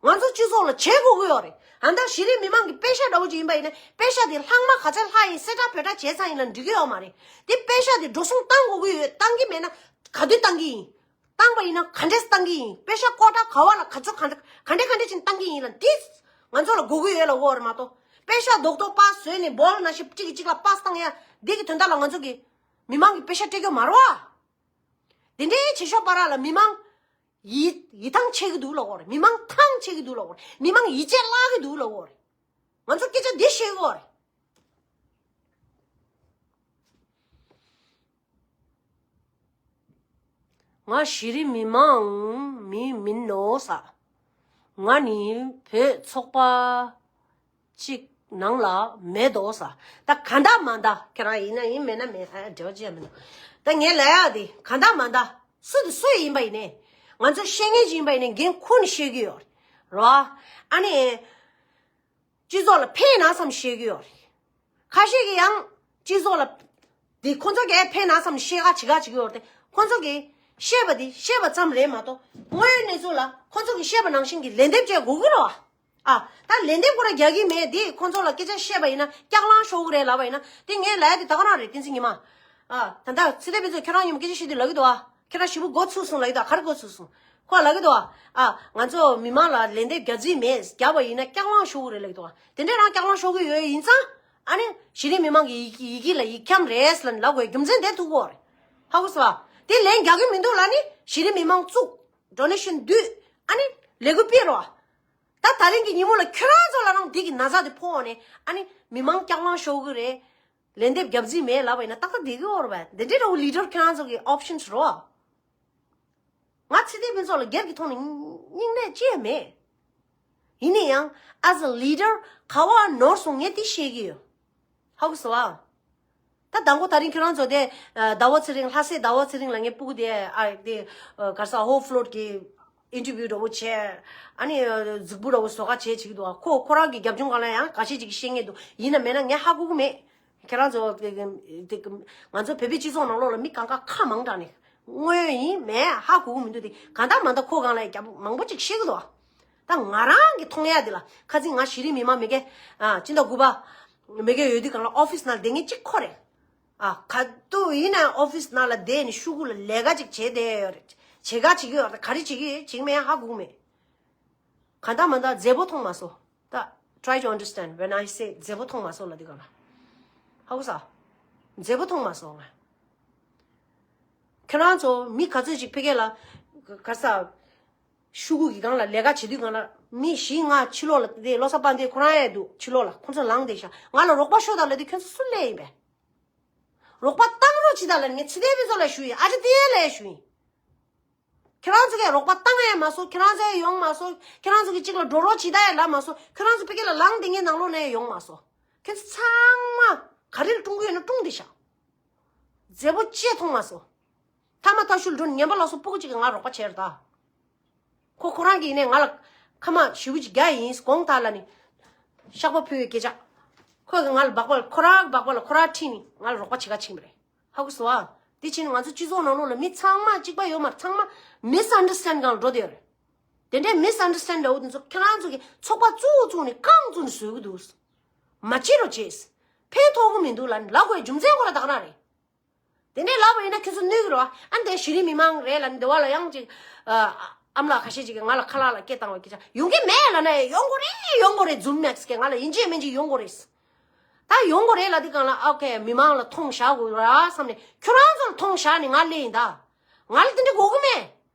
ང་ཚོ་སྤྱི་ཚོགས་ལ་བྱེད་དགོས་ཀྱི་ཡོད་རེད། ཨ་ད་གཞི་རིམ་མི་མང་གི་པེ་ཤ་འདྲ་བོ་ཅིག་ཡིན་པ་ཡིན་ན། པེ་ཤ་དེ་ལྷག་མ་ག་ཚད་ལྷག་ཡིན་གསལ་བསྒྲགས་བོད་སྒྲ་བྱས་ཚར་ཡིན་ལ་འགྲིག་གི་ཡོད་མ་རེད། དེ་པེ་ཤ་དེ་འགྲོ་སོང་བཏང་དགོས་ཀྱི་ཡོད། བཏང་གི་མེད་ན་ག་དུས་བཏང་གི་ཡིན། བཏང་པ་ཡིན་ན་ག་འདྲས་བཏང་གི་ཡིན། པེ་ཤ་ཀོ་ཊ་ག་བ་ལ་ག་ཚོད་ག་འདྲ་ག་འདྲས་ག་འདྲས་ཅིག་བཏང་གི་ཡིན་ལ་འདི་ང་ཚོ་ལ་དགོས་ཀྱི་ཡོད་ལབ་ཀྱི་ཡོད་རེད་མ་གཏོགས། པེ་ཤ་རྡོག་རྡོག་པ་བཟོས་ནས་སྦོལ་ནང་བཞིན་གཅིག་གིས་གཅིག་ལ་པཱས་བཏང་ཡ་འདི་གི་དོན་དག་ལ་ང་ཚོ་གི་མི་མང་གི་པེ་ཤ་སྤྲད་ཀྱི་ཡོད་མ་རེད་བ། དེ་འདྲའི་བྱེད་ཤོག་པ་ར་ལ་མི་མང་ཡིད་ཡིད་ཐང་ཆད་ཀྱི་འདུག་ལབ་ཀྱི་ཡོད་རེད། མི་མང་ཐང་ཆད་ཀྱི་འདུག་ལབ་ཀྱི་ཡོད་རེད། མི་མང་ཡིད་ཆད་བརླག་གི་འདུག་ལབ་ཀྱི་ཡོད་རེད། ང་ཚོ་སྐད་ཆ་འདི་བཤད་ཀྱི་ཡོད་རེད། ང་གཞི་རིམ་མི་མང་མི་མིན་ནོ་ས། ང་ནི་བོད་ཚོགས་པ་གཅིག་ནང་ལ་མེད་དོ་ས། ད་ག་འདྲ་མ་འདྲ་ཁྱེད་རང་ཡིན་ན་ཡིན་མེད་ན་མེད། ཨ་འབྲེལ་བ་ཅི་ཡང་མི་འདུག་ད་ངས་ལབ་ཡག་དེ་ག་འདྲ་མ་འདྲ་སུ་དེ་སུ་ཡིན་པ་ཡིན་ནའི། ང་ཚོ་བཤད་མཁན་ཅིག་ཡིན་པ་ཡིན་ནའི་འགན་ཁུར་ནས་བཤད་ཀྱི་ཡོད་རེད། རོ། ཨ་ནི། སྤྱི་ཚོགས་ལ་ཕན་ན་བསམ་བཤད་ཀྱི་ཡོད་རེད། ཁ་ཤས་ཀྱིས་ཡང་སྤྱི་ཚོགས་ལ་དེ་ཁོ་ཚོ་གིས་ཕན་ན་བསམ་བཤད་ག་བྱེད་ག་བྱེད་ཀྱི་ཡོད་རེད་དེ། ཁོ་ཚོ་གིས་བཤད་པ་དེ་བཤད་པ་ཙམ་རེད་མ་གཏོགས། དངོས་ཡོད་གནས་ཚུལ་ལ་ཁོ་ཚོ་གིས་བཤད་པ་ནང་བཞིན་གྱི་ལན་འདེབས་བྱེད་དགོས་ཀྱི་རེད་བ། ཨ། ད་ལན་འདེབས་ཁོ་རང་རྒྱག་གི་མེད་དེ། ཁོ་ཚོ་ལ་སྐད་ཆ་བཤད་པ་ཡིན་ན་སྐྱག་ལང་ཤོར་གི་རེད་ལབ་པ་ཡིན་ན། དེ་ངས་ལབ་ཡ་དེ་ད་ག་རང་རེད། བསྟན་འཛིན་ཉི་མ། ཨ། ད་ལྟ་ཚེ་བརྟན་ཕུན་ཚོགས་ཁྱོད་རང་ཉིན་མོ་སྐད་ཆ་བཤད་དུས་ལབ་ཀྱི་འདུག་ཨ། ཁྱེད་རང་ཞེ་པོ་མགོ་ཚོས་སོང་ལབ་ཀྱི་འདུག་ག་རེ་མགོ་ཚོས་སོང་། ཁོ་ལབ་ཀྱི་འདུག་ཨ། ཨ། ང་ཚོ་མི་མང་ལ་ལན་འདེབས་རྒྱག་རྩིས་མེད། རྒྱག་པ་ཡིན་ན་སྐྱག་ལང་ཤོར་གི་རེད་ལབ་ཀྱི་འདུག་ཨ། དེ་འདྲས་རང་སྐྱག་ལང་ཤོར་གི་ཡོད་ཡིན་ཙང་། ཨ་ནི་གཞི་རིམ་མི་མང་གི་ཡི་ཡི་གེ་ལ་ཡིག་འཁྱམ་རེད་ལབ་ནས་ལབ་དགོས་རྒྱུ་མཚན་དེ་ཐུག་གི་རེད། ཧ་གོ་སོང་ཨ། དེ་ལན་རྒྱག་གི་མི་འདུག་ལབ་ནི་གཞི་རིམ་མི་མང་བཙུགས། ཌོ་ནེ་ཤན་བསྡུས། ཨ་ནི་ལས་འགུལ་སྤེལ་རོགས། ད་ད་རིང་གི་ཉིན་མོ་ལ་ཁྱོད་རང་ཚོ་ལ་རང་འདི་གི་ན་ཚ་དེ་ཕོག་ནས། ཨ་ནི་མི་མང་སྐྱག་ལང་ཤོར་གི་རེད། ལན་འདེབས་རྒྱག་རྩིས་མེད་ལབ་པ་ཡིན་ན་ཏག་ཏག་བསྡད་ཀྱི་ཡོད་རེད་པས། འདི་འདྲའི་འདྲ་བོ་ལི་ཌར་ཁྱོད་རང་ཚོ་གི་ཨོབ་ཤན་རོ། ང་ཚེ་བརྟན་ཕུན་ཚོགས་ལ་སྒེར་གྱི་ཐོག་ནས་སྙིང་ནད་ཅི་ཡང་མེད། ཡིན་ན་ཡང་as a leader ག་བ་ནོར་སོང་ངས་དེ་ཤེས་ཀྱི་ཡོད། ཧ་གོ་སོང་ཨ། ད་དང་པོ་ད་རིང་ཁྱོད་རང་ཚོ་དེ། ཟླ་བ་ཚེ་རིང་། ལྷ་སའི་ཟླ་བ་ཚེ་རིང་ལ་ངའི་སྤུ་གུ་དེ། ཨ། དེ། ག་རེ་ཟ། ཧོ་ཕ་ལོ་ཌི་གི་ཨིན་ཊར་བིའུ་འདྲ་བོ་བྱས། ཨ་ནི་གཟུགས་པོ་འདྲ་བོ་བཟོ་ག་བྱས་བྱེད་ཀྱི་འདུག་ཨ། ཁོ་ཁོ་རང་གི་རྒྱབ་ལྗོངས་སྒང་ལ་ཡང་འགའ་ཤས་ཅིག་གིས་ཤེས་ངེས་འདུག་ཡིན་ན་མེད་ན་ངས་ཧ་གོ་གི་མེད། ཁྱེད་རང་ཚོ་དེ་དེ་ང་ཚོ་བོད་པའི་སྤྱི་ཚོགས་ནང་ལོགས་ལ་མི་གང་ག་ཁ་མང་དྲགས་ནས་དངོས་ཡོད་ཡིན་མེད་ཧ་གོ་གི་མི་འདུག་དེ་གང་ལྟར་མ་ལྟར་ཁོ་སྒང་ལ་རྒྱབ་མང་པོ་ཅིག་ཤེས་ཀྱི་འདུག་ད་ང་རང་གི་མཐོང་ཡ་དེ་ལ་ཁ་སང་ང་གཞི་རིམ་མི་མང་མི་སྒེར། ཨ། སྤྱི་ཟླ་དགུ་པ་མི་སྒེར་ཡོད་དུས་སྒང་ལ་ཨོ་ཕིས་ནང་བསྡད་མཁན་གཅིག་ཁོ་རེད། ཨ། ག་དུས་ཡིན་ན་ཨོ་ཕིས་ནང་ལ་བསྡད་ནས་ཤོག་གུ་ལ་ལས་ཀ་ཅིག་བྱས་བསྡད་ཡོད་རེད། བྱེད་ག་བྱེད་ཀྱི་ཡོད་རེད། ག་རེ་བྱེད་ཀྱི་ཡོད་བྱེད་ཀྱི་མེད་ཧ་གོ་གི་མེད། གང་ལྟར་མ་ལྟར་མཛེས་པོ་མཐོང་མ་སོང་། ད། Try to understand when I say མཛེས་པོ་མཐོང་མ་སོང་ལབ་དུས་སྒང་ལ། ཧ་གོ་སོང་། མཛེས་པོ་མཐོང་མ་སོང་ང་། ཁྱེད་རང་ཚོ་མི་ག་ཚོད་ཅིག་ཕ་གི་ལ། ག་རེ་ཟ། ཤོག་གུ་གི་སྒང་ལ་ལས་ཀ་བྱེད་དུས་སྒང་ལ་མི་བཞི་ལྔ་ཕྱི་ལོགས་ལ་བསྡད། བློ་བཟང་དཔལ་ལྡན་ཁོ་རང་ཡང་འདུག་ཕྱི་ལོགས་ལ་ཁོ་ཚོ་ལངས་བསྡད་ཤག་ང་ལ་རོགས་པ་ཤོག་དང་ལབ་དུས་ཁྱོད་ཚོ་སུ་སླེབས་ཡིན་པས། རོགས་པ་བཏང་རོགས་བྱེད་ད་ལབ་ནས་ངས་ཚེ་བརྟན་ཕུན་ཚོགས་ལ་ཞུ་ཡིན། ཨ་ཅེ་ཏི་ཡེ་ལ་ཞུ་ཡིན། ཁྱེད་རང་ཚོ་གིས་རོགས་པ་བཏང་ཡ་མ་སོང་། ཁྱེད་རང་ཚོ་ཡ་ཡོང་མ་སོང་། ཁྱེད་རང་ཚོ་གིས་གཅིག་ལ་འགྲོ་རོགས་བྱེད་ད་ཡ་ལབ་མ་སོང་། ཁྱེད་རང་ཚོ་ཕ་གི་ལ་ལངས་དེ་ངའི་ནང་ལོགས་ནས་ཡ་ཡོང་མ་སོང་། ཁྱེད་ཚོ་ཚང་མ་ག་རེ་ལ་སྲུང་གི་ཡོད་ན་སྲུང་དེ་ཤག་མཛེས་པོ་ཅེས་མཐོང་མ་སོང་། ཐ་མ་ཐ་ཤུལ་འགྲོ་ཉན་པ་ལ་སོགས་སྤུ་གུ་གཅིག་གིས་ང་རོགས་པ་བྱས་ར་ད། ཁོ་ཁོ་རང་གིས་ནས་ང་ལ་ཁ་མ་ཞུ་གི་ཅིག་རྒྱག་ཡིན་དགོངས་དག་ལ་ནི། བཤགས་པ་ཕུལ་བའི་སྐད་ཆ། ཁོ་གིས་ང་ལ་སྦག་པ་ལ་ཁོ་རང་གི་སྦག་པ་ལ་ཁོ་རང་ཁྲིད་ནི་ང་ལ་རོགས་པ་བྱེད་ག་ཕྱིན་པ་རེད། ཧ་གོ་སོང་ཨ། དེ་ཕྱིན་ང་ཚོ་སྤྱི་ཚོགས་ནང་ལོགས་ལ་མི་ཚང་མ་གཅིག་པ་ཡོད་མ་རེད། ཚང་མ་མི་སི་ཨན་ཌར་སི་ཊེན་སྒང་ལ་འགྲོ་བསྡད་ཡོད་རེད། དེ་འདྲའི་མི་སི་ཨན་ཌར་སི་ཊེན་འདྲ་བོ་དེ་ཚོ་ཁྱེད་རང་ཚོ་གིས་ཚོགས་པ་བཙུགས་བཙུགས་ནས་རྐང་བཙུགས་ནས་བཟོ་གི་འདུག་མ་བྱེད་རོགས་བྱེད། ཕན་ཐོགས་གི་མི་འདུག་ལབ་ནས་ལབ་དགོས་རྒྱུ་མཚན་ཁོ་རང་ད་ག་རང་རེད། དེ་འདྲའི་ལབ་པ་ཡིན་ན་ཁྱོད་ཚོ་གནོད་ཀྱི་རེད་བ། ཨ་ནི་དེ་གཞི་རིམ་མི་མང་རེད་ལབ་ནི་འདི་བ་ལ་ཡང་ཅིག་ཨ་ཨམ་ལགས་ཁ་ཤས་ཅིག་གིས་ང་ལ་ཁ་ལག་ལ་སྐད་བཏང་བ་སྐད་ཆ་ཡོང་གི་མེད་ལབ་ན་ཡོང་དགོས་རེད། ཡོང་དགོས་རེད། ཛུམ་མེག་སི་གིས་ང་ལ་ཡིན་གཅིག་མིན་གཅིག་ཡོང་དགོས་རེད། ད་ཡོང་དགོས་རེད་ལབ་དུས་སྒང་ལ་ཨོ་ཁེ་མི་མང་ལ་མཐོང་བཞག་དགོས་ར་བསམ་ནས་ཁྱོད་རང་ཚོ་ལ་མཐོང་བཞག་ནས་ང་སླེབས་ཡིན་ད། ང་ལ་དེ་འདྲ་དགོས་ཀྱི་མེད།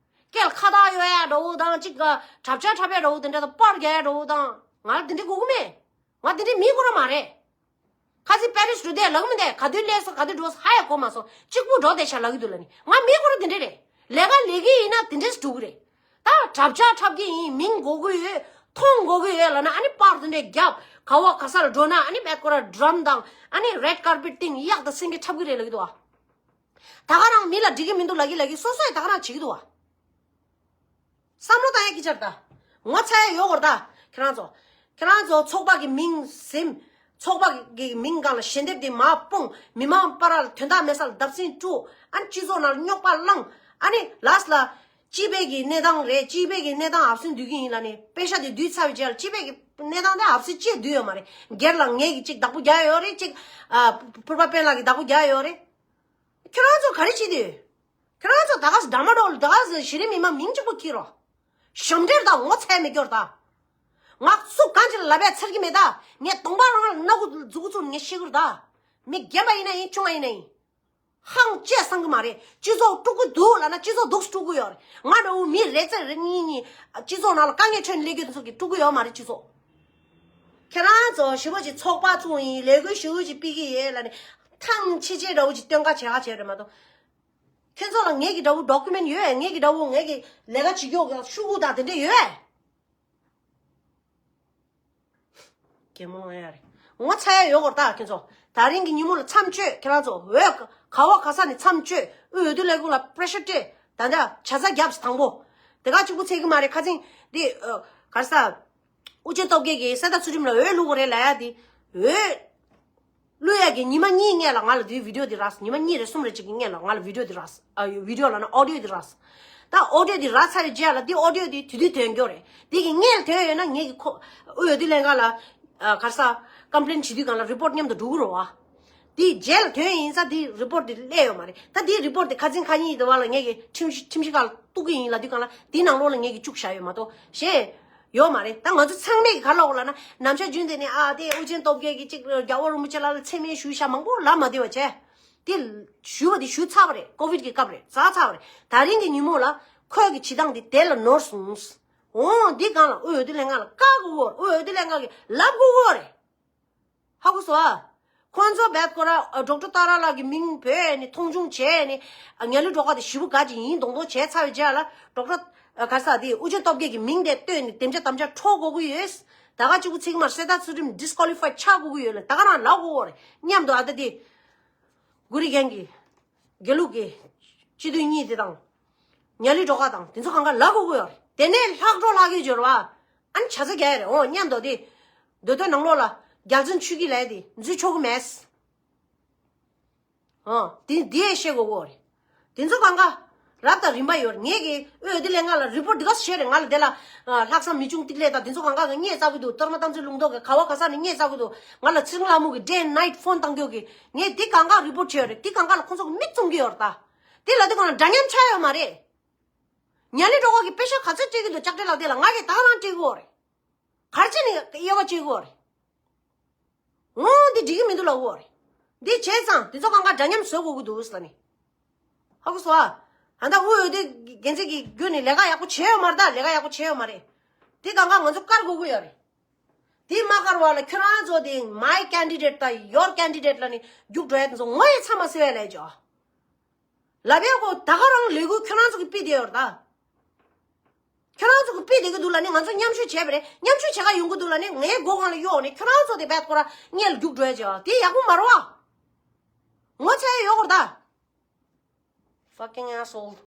སྐེ་ལ་ཁ་བཏགས་གཡོག་ཡ་འདྲ་བོ་དང་ཅིག་གྲབས་ཆ་འཁྲབ་ཡ་འདྲ་བོ་དེ་འདྲ་དང་པར་རྒྱག་ཡ་འདྲ་བོ་དང་ང་ལ་དེ་འདྲ་དགོས་ཀྱི་མེད། ང་དེ་འདྲའི་མི་ཁོ་རང་མ་རེད། ཁ་སང་པེ་རིས་འགྲོ་དུས་ལབ་མི་འདུག་ག་དུས་སླེབས་སོང་ག་དུས་འགྲོ་སོང་ཧ་ཡང་གོ་མ་སོང་། གཅིག་པུ་འགྲོ་བསྡད་ཤག་ལབ་ཀྱི་འདུག་ལབ་ནི། ང་མི་ཁོ་རང་དེ་འདྲ་རེད། ལས་ཀ་ལས་ཀྱི་ཡིན་ན་དེ་འདྲས་འགྲོ་གི་རེད། ད་གྲབས་ཆ་འཁྲབ་ཀྱི་ཡིན། མིང་དགོས་ཀྱི་ཡོད། མཐོང་དགོས་ཀྱི་ཡོད་ལབ་ན་ཨ་ནི་པར་དེ་འདྲས་རྒྱབ། ག་བ་ག་ས་ལ་འགྲོ་ན་ཨ་ནི་བེད་ཁོ་རང་ཌི་རམ་དང་ཨ་ནི་རེད་ཀར་པེཊ་སྟེང་གཡག་དང་སེང་གེ་འཁྲབ་ཀྱི་རེད་ལབ་ཀྱི་འདུག་ག་ད་ག་རང་མི་ལ་འགྲིག་གི་མི་འདུག་ལབ་ཀྱི་ལབ་ཀྱི་སོ་སོས་ད་ག་རང་བྱེད་ཀྱི་འདུག་ག་བསམ་བློ་བཏང་ཡ་སྐད་ཆ་རེད་ད། ངོ་ཚ་ཡ་ཡོད་དགོས་རེད་ད། ཁྱེད་རང་ཚོ། ཁྱེད་རང་ཚོ་ཚོགས་པ་གི་མིང་ཟིན། ཚོགས་པ་གི་མིང་སྒང་ལ་ཞལ་འདེབས་དེ་མར་སྤུངས། མི་མང་བར་ལ་དོན་དག་མེད་ས་ལ་བརྡབ་གསིག་དཀྲུགས། ཨ་ནི་སྤྱི་ཚོགས་ནང་ལ་རྙོག་པ་བསླངས། ཨ་ནི་ལཱསི་ལ་སྤྱི་པའི་གི་གནས་སྟངས་རེད། སྤྱི་པའི་གི་གནས་སྟངས་ཨབ་སེ་བསྡུ་གི་ཡིན་ལབ་ནས་པེ་ཤག་དེ་བསྡུས་ཚར་བའི་རྗེས་ལ་སྤྱི་པའི་གི་གནས་སྟངས་དེ་ཨབ་སེ་ཅིག་བསྡུས་ཡོད་མ་རེད། སྒེར་ལ་ངེད་ཀྱིས་ཅིག་བདག་པོ་རྒྱག་ཡོད་རེད། ཅིག་ཨ་ཕུར་པ་དཔོན་ལགས་ཀྱིས་བདག་པོ་རྒྱག་ཡོད་རེད། ཁྱོད་རང་ཚོ་ག་རེ་བྱེད་དུས། ཁྱོད་རང་ཚོ་ད་ག་སེ་འདྲ་མ་འགྲོ་ད་ག་སེ་གཞི་རིམ་མི་མང་མིང་གཅིག་པོ་ཁྱེར་རོགས། ཞབས་འདྲེན་དང་ངོ་ཚ་མེད་སྐྱོར་དང་། ང་སུ་གང་ཅིག་ལ་ལབ་ཡ་ཚར་གྱི་མེད་ད། ངས་གདོང་པ་རང་ལ་སྣ་ཁུག་མཛུ་གུ་བཙུགས་ནས་ངས་བཤད་ཀྱི་རེད་ད། མི་རྒན་པ་ཡིན་ན་ཡིན་ཆུང་བ་ཡིན་ན་ཡིན། ཧང་ཅེས་བསམ་གྱི་མ་རེད། སྤྱི་ཚོགས་དཀྲུག་གི་འདུག་ལབ་ན་སྤྱི་ཚོགས་འདུག་སེ་དཀྲུག་གི་ཡོད་རེད། ང་འདྲ་བོ་མི་རེ་ཙམ་རེ་གཉིས་གཉིས་སྤྱི་ཚོགས་ནང་ལ་དཀའ་ངལ་འཕྲད་ནས་སླེབས་རྒྱུ་དེ་ཚོ་གིས་དཀྲུག་གི་ཡོད་མ་རེད་སྤྱི་ཚོགས། ཁྱེད་རང་ཚོ་ཞེ་པོ་ཅིག་ཚོགས་པ་བཙུགས་ཡིན། ལས་འགུལ་ཞེ་པོ་ཅིག་སྤེལ་གྱི་ཡོད་ལབ་ནས་ཐང་ཆད་ཆད་འདྲ་བོ་ཅིག་སྟོན་ག་བྱེད་ག་བྱེད་རེད་མ་གཏོགས། ཁྱེད་ཚོ་ལ་ངེད་ཀྱི་འདྲ་བོ་ཌོ་ཀུ་མེན་ཡོད། ངེད་ཀྱི་འདྲ་བོ་ངེད་ཀྱི་ལས་ཀ་བྱེད་ཀྱོག་ཤུ་གུ་དང་དེ་འདྲས་ཡོད། གད་མོ་ལངས་ཡ་རེད། ངོ་ཚ་ཡ་ཡོད་སྐོར་ད་ཁྱེད་ཚོ། ད་རིང་གི་ཉིན་མོ་ལ་མཚམས་གཅོད། ཁྱེད་རང་ཚོ་འོས་ག་བ་ག་ས་ནས་མཚམས་གཅོད། དབུས་འོས་བསྡུ་ལས་ཁུངས་ལ་པེ་རེ་ཤར་སྤྲད། ད་ལྟ་བྱ་ཚ་རྒྱབ་དང་པོ། དེ་ག་གཅིག་པུ་ཚད་ཀྱི་མ་རེད། ཁ་སང་འདི་ཨ་ག་རེ་ཟ། ཨུ་རྒྱན་སྟོབས་རྒྱལ་གྱིས་གསེར་རྟ་ཚུལ་ཁྲིམས་ལ་འོས་བླུག་དགོས་རེད་ལབ་ཡ་དེ། འོས་བླུག་ཡ་གི་ཉི་མ་གཉིས་སྔོན་ལ་ང་ལ་དེའི་བི་ཌི་ཡོ་དེ་རག་སོང་། ཉི་མ་གཉིས་རེ་གསུམ་རེ་ཅིག་གི་སྔོན་ལ་ང་ལ་བི་ཌི་ཡོ་དེ་རག་སོང་། ཨ་བི་ཌི་ཡོ་ལབ་ན་ཨོ་ཌི་ཡོ་དེ་རག་སོང་། ད་ཨོ་ཌི་ཡོ་དེ་རག་ཚར་བའི་རྗེས་ལ་དེ་ཨོ་ཌི་ཡོ་དེ་དེ་དུས་ཐོན་རྒྱུ་རེད། དེ་གི་སྔོན་ལ་ཐོན་ཡོད་ན་ངེད་ཀྱི་ཁོ་དབུས་འོས་བསྡུ་ལྷན་ཁང་ལ་ཨ་ག་རེ་ཟ་ཀམ་པི་ལེན་བྱེད་དུས་སྒང་ལ་རི་པོར་ཊི་མཉམ་དུ་འགྲོ་གི་རེད་བ། དེའི་རྗེས་ལ་ཐོན་ཡིན་ཙང་དེའི་རི་པོར་ཊི་དེ་སླེབས་ཡོད་མ་རེད། ད་དེའི་རི་པོར་ཊི་དེ་ཁ་སང་ཁ་ཉིན་དེ་བ་ལ་ངེད་ཀྱི་ཁྲིམས་ཁྲིམས་ཞིབ་ཁང་ལ་གཏུག་གི་ཡིན་ལབ་དུས་སྒང་ལ་དེའི་ནང་ལོགས་ལ་ངེད་ཀྱིས་བཅུག་བཞག་ཡོད་མ་གཏོགས་གཞན་ཡོད་མ་རེད། ད་ང་ཚོ་ཚང་མས་ཀྱི་ག་རེ་ལབ་དགོས་ལབ་ན། ནམ་ཞག་རྒྱུན་དེ་ནས་ཨ་དེ་ཨུ་རྒྱན་སྟོབས་རྒྱལ་གྱིས་ཅིག་རྒྱལ་བ་རིན་པོ་ཆེ་ལགས་ལ་མཚན་སྨད་ཞུས་ཤག་མང་པོ་ལབ་མ་བདེ་བ་བྱས། དེ་ཞུས་པ་དེ་ཞུས་ཚར་བ་རེད། ཀོ་ཝིཌ་ཀྱི་སྐབས་རེད། ཚར་ཚར་བ་རེད། ད་རིང་གི་ཉིན་མོ་ལ་ཁོས་ཀྱི་བྱེད་སྟངས་དེ་དེ་ལ་ནོར་སོང་། འོ་འདི་སྒང་ལ་དབུས་འོས་བསྡུ་ལྷན་ཁང་ལ་བཀག་དགོས་ཀྱི་ཡོད་རེད། དབུས་འོས་བསྡུ་ལྷན་ཁང་གིས་ལབ་དགོས་ཀྱི་ཡོད་རེད། ཧ་གོ་སོང་ཨ། ཁོང་ཚོ་བད་ཁོ་ར་ཨ་ཌོག་ཊར་ཏཱ་ར་ལགས་ཀྱི་མིང་བོས་ནས་མཐོང་ཆུང་བྱས་ནས་ཨ་ངལ་ལུས་སྒྲོལ་དཀར་དེ་ཞེ་པོ་དགའ་ཅིག་ཡིན་མདོག་མདོག་བྱས་ཚར་བའི་རྗེས་ལ་ཌོག་ཊར་ཨ་ག་རེ་ཟ་དེ་ཨུ་རྒྱན་སྟོབས་རྒྱལ་གྱི་མིང་དེ་བཏོན་ནས་དམ་བཅའ་དམ་བཅའ་འཕྲོག་དགོས་ཀྱི་ཡོད། ད་ག་གཅིག་པུ་ཚིག་མར་གསེར་རྟ་ཚུལ་ཁྲིམས་ཌི་སི་ཀོ་ལི་ཕའི་ཆགས་དགོས་ཀྱི་ཡོད་ལ་ད་ག་རང་ལབ་དགོས་ཀྱི་ཡོད་རེད། མཉམ་དུ་ཨ་ད་དེ་གུ་རི་རྒན་གྱི་དགེ་ལུགས་ཀྱི་སྤྱི་འཐུས་གཉིས་དེ་དང་། ཉ་ལི་སྒྲོལ་དཀར་དང་དེ་ཚོ་གང་ག་ལབ་དགོས་ཀྱི་ཡོད་རེད། དེ་ནས་ལྷག་འཕྲོ་ལྷག་གི་འབྱོར་བ། ཨ་ནི་བྱ་ཚ་རྒྱག་ཡ་རེད། འོ་མཉམ་དུ་དེ། མདོ་སྟོད་ནང་ལོགས་ལ་རྒྱལ་བཙུན་ཆོས་སྐྱིད་ལབ་ཡ་དེ་འཛུལ་ཆོག་གི་མེད། འོ་དེ་དེ་ཡས་ཤེས་དགོས་ཀྱི་ཡོད་རེད། དེ་ཚོ་གང་ག་རབ་དང་རིམ་པ་ཡོད་རེད། ངེད་ཀྱིས་དབུས་འོས་བསྡུ་ལྷན་ཁང་ལ་རི་པོར་ཊི་འདི་ག་བྱས་རེད། ང་ལ་དེ་ལ་ལྷག་བསམ་མི་ཆུང་ཏིག་ལེ་དང་དེ་ཚོ་གང་ག་གིས་བརྙས་བཙལ་གི་འདུག། སྟོད་མངའ་རྟ་མགོ་ལུང་རྟོགས་ཀྱིས་ག་བ་ག་ས་ནས་བརྙས་བཙལ་གི་འདུག། ང་ལ་ཚེ་རིང་ལྷ་མོ་གིས་ཌེ་ཨེན་ཌི་ནའིཊ་ཕོན་བཏང་གི་ཡོད་གི། ངས་འདི་གང་ག་རི་པོར་ཊི་བྱས་ཡོད་རེད། འདི་གང་ག་ལ་ཁོང་ཚོ་གིས་མིག་བཙུམ་གི་ཡོད་རེད་ད། དེ་ལ་དེ་གང་ལ་འདྲ་མཉམ་ཆགས་ཡོད་མ་རེད། ཉ་ལི་སྒྲོལ་དཀར་གྱིས་པེ་ཤག་ག་ཚོད་སྤྲད་ཀྱི་འདུག་ལྕགས་སྤྲེལ་ལགས། དེ་ལ་ང་གིས་ད་ག་རང་སྤྲད་ཀྱི་ཡོད་རེད། ག་རེ་བྱས་ནས་དབྱེ་བ་འབྱེད་ཀྱི་ཡོད་རེད། འོ་འདི་འགྲིག་གི་མི་འདུག་ལབ་ཀྱི་ཡོད་རེད། འདི་བྱས་ཙང་དེ་ཚོ་གང་ག་འདྲ་མཉམ་བཟོ་དགོས་ཀྱི་འདུག་ཟེར་ནས། ཧ་གོ་སོང་ཨ། ད་ལྟ་དབུས་འོས་བསྡུའི་འགན་འཛིན་གྱི་བརྒྱུད་ནས་ལས་ཀ་ཡག་པོ་བྱས་ཡོད་མ་རེད་ད། ལས་ཀ་ཡག་པོ་བྱས་ཡོད་མ་རེད། དེ་གང་ག་ང་ཚོ་བཀར་དགོས་ཀྱི་ཡོད་རེད། དེ་མ་དགར་བ་ལ་ཁྱོད་རང་ཚོ་དེ་my candidate དང་your candidate ལ་ནི་རྒྱུགས་འགྲོ་ཡ་དེ་ཚོ་ངོ་ཡི་ཚ་མ་སེ་བས་ལས་ཇོ། ལབ་ཡ་གོ་ད་ག་རང་ལས་འགུལ་ཁྱོད་རང་ཚོ་གི་པི་དེ་ཡོད་ད། ཁྱོད་རང་ཚོ་གི་པི་དེ་གི་འདུག་ལ་ནི་ང་ཚོ་མཉམ་ཞུགས་བྱས་པ་རེད། མཉམ་ཞུགས་བྱེད་ག་ཡོང་གི་འདུག་ལ་ནི་ངའི་མགོ་སྒང་ལ་གཡོག་ནི་ཁྱོད་རང་ཚོ་དེ་བད་ཁོ་ར་སྔས་ལ་རྒྱུགས་འགྲོ་ཡ་ཇོ། དེ་ཡག་པོ་མ་རེད་བ། ངོ་ཚ་ཡ་ཡོད་གོ་ད། Fucking asshole.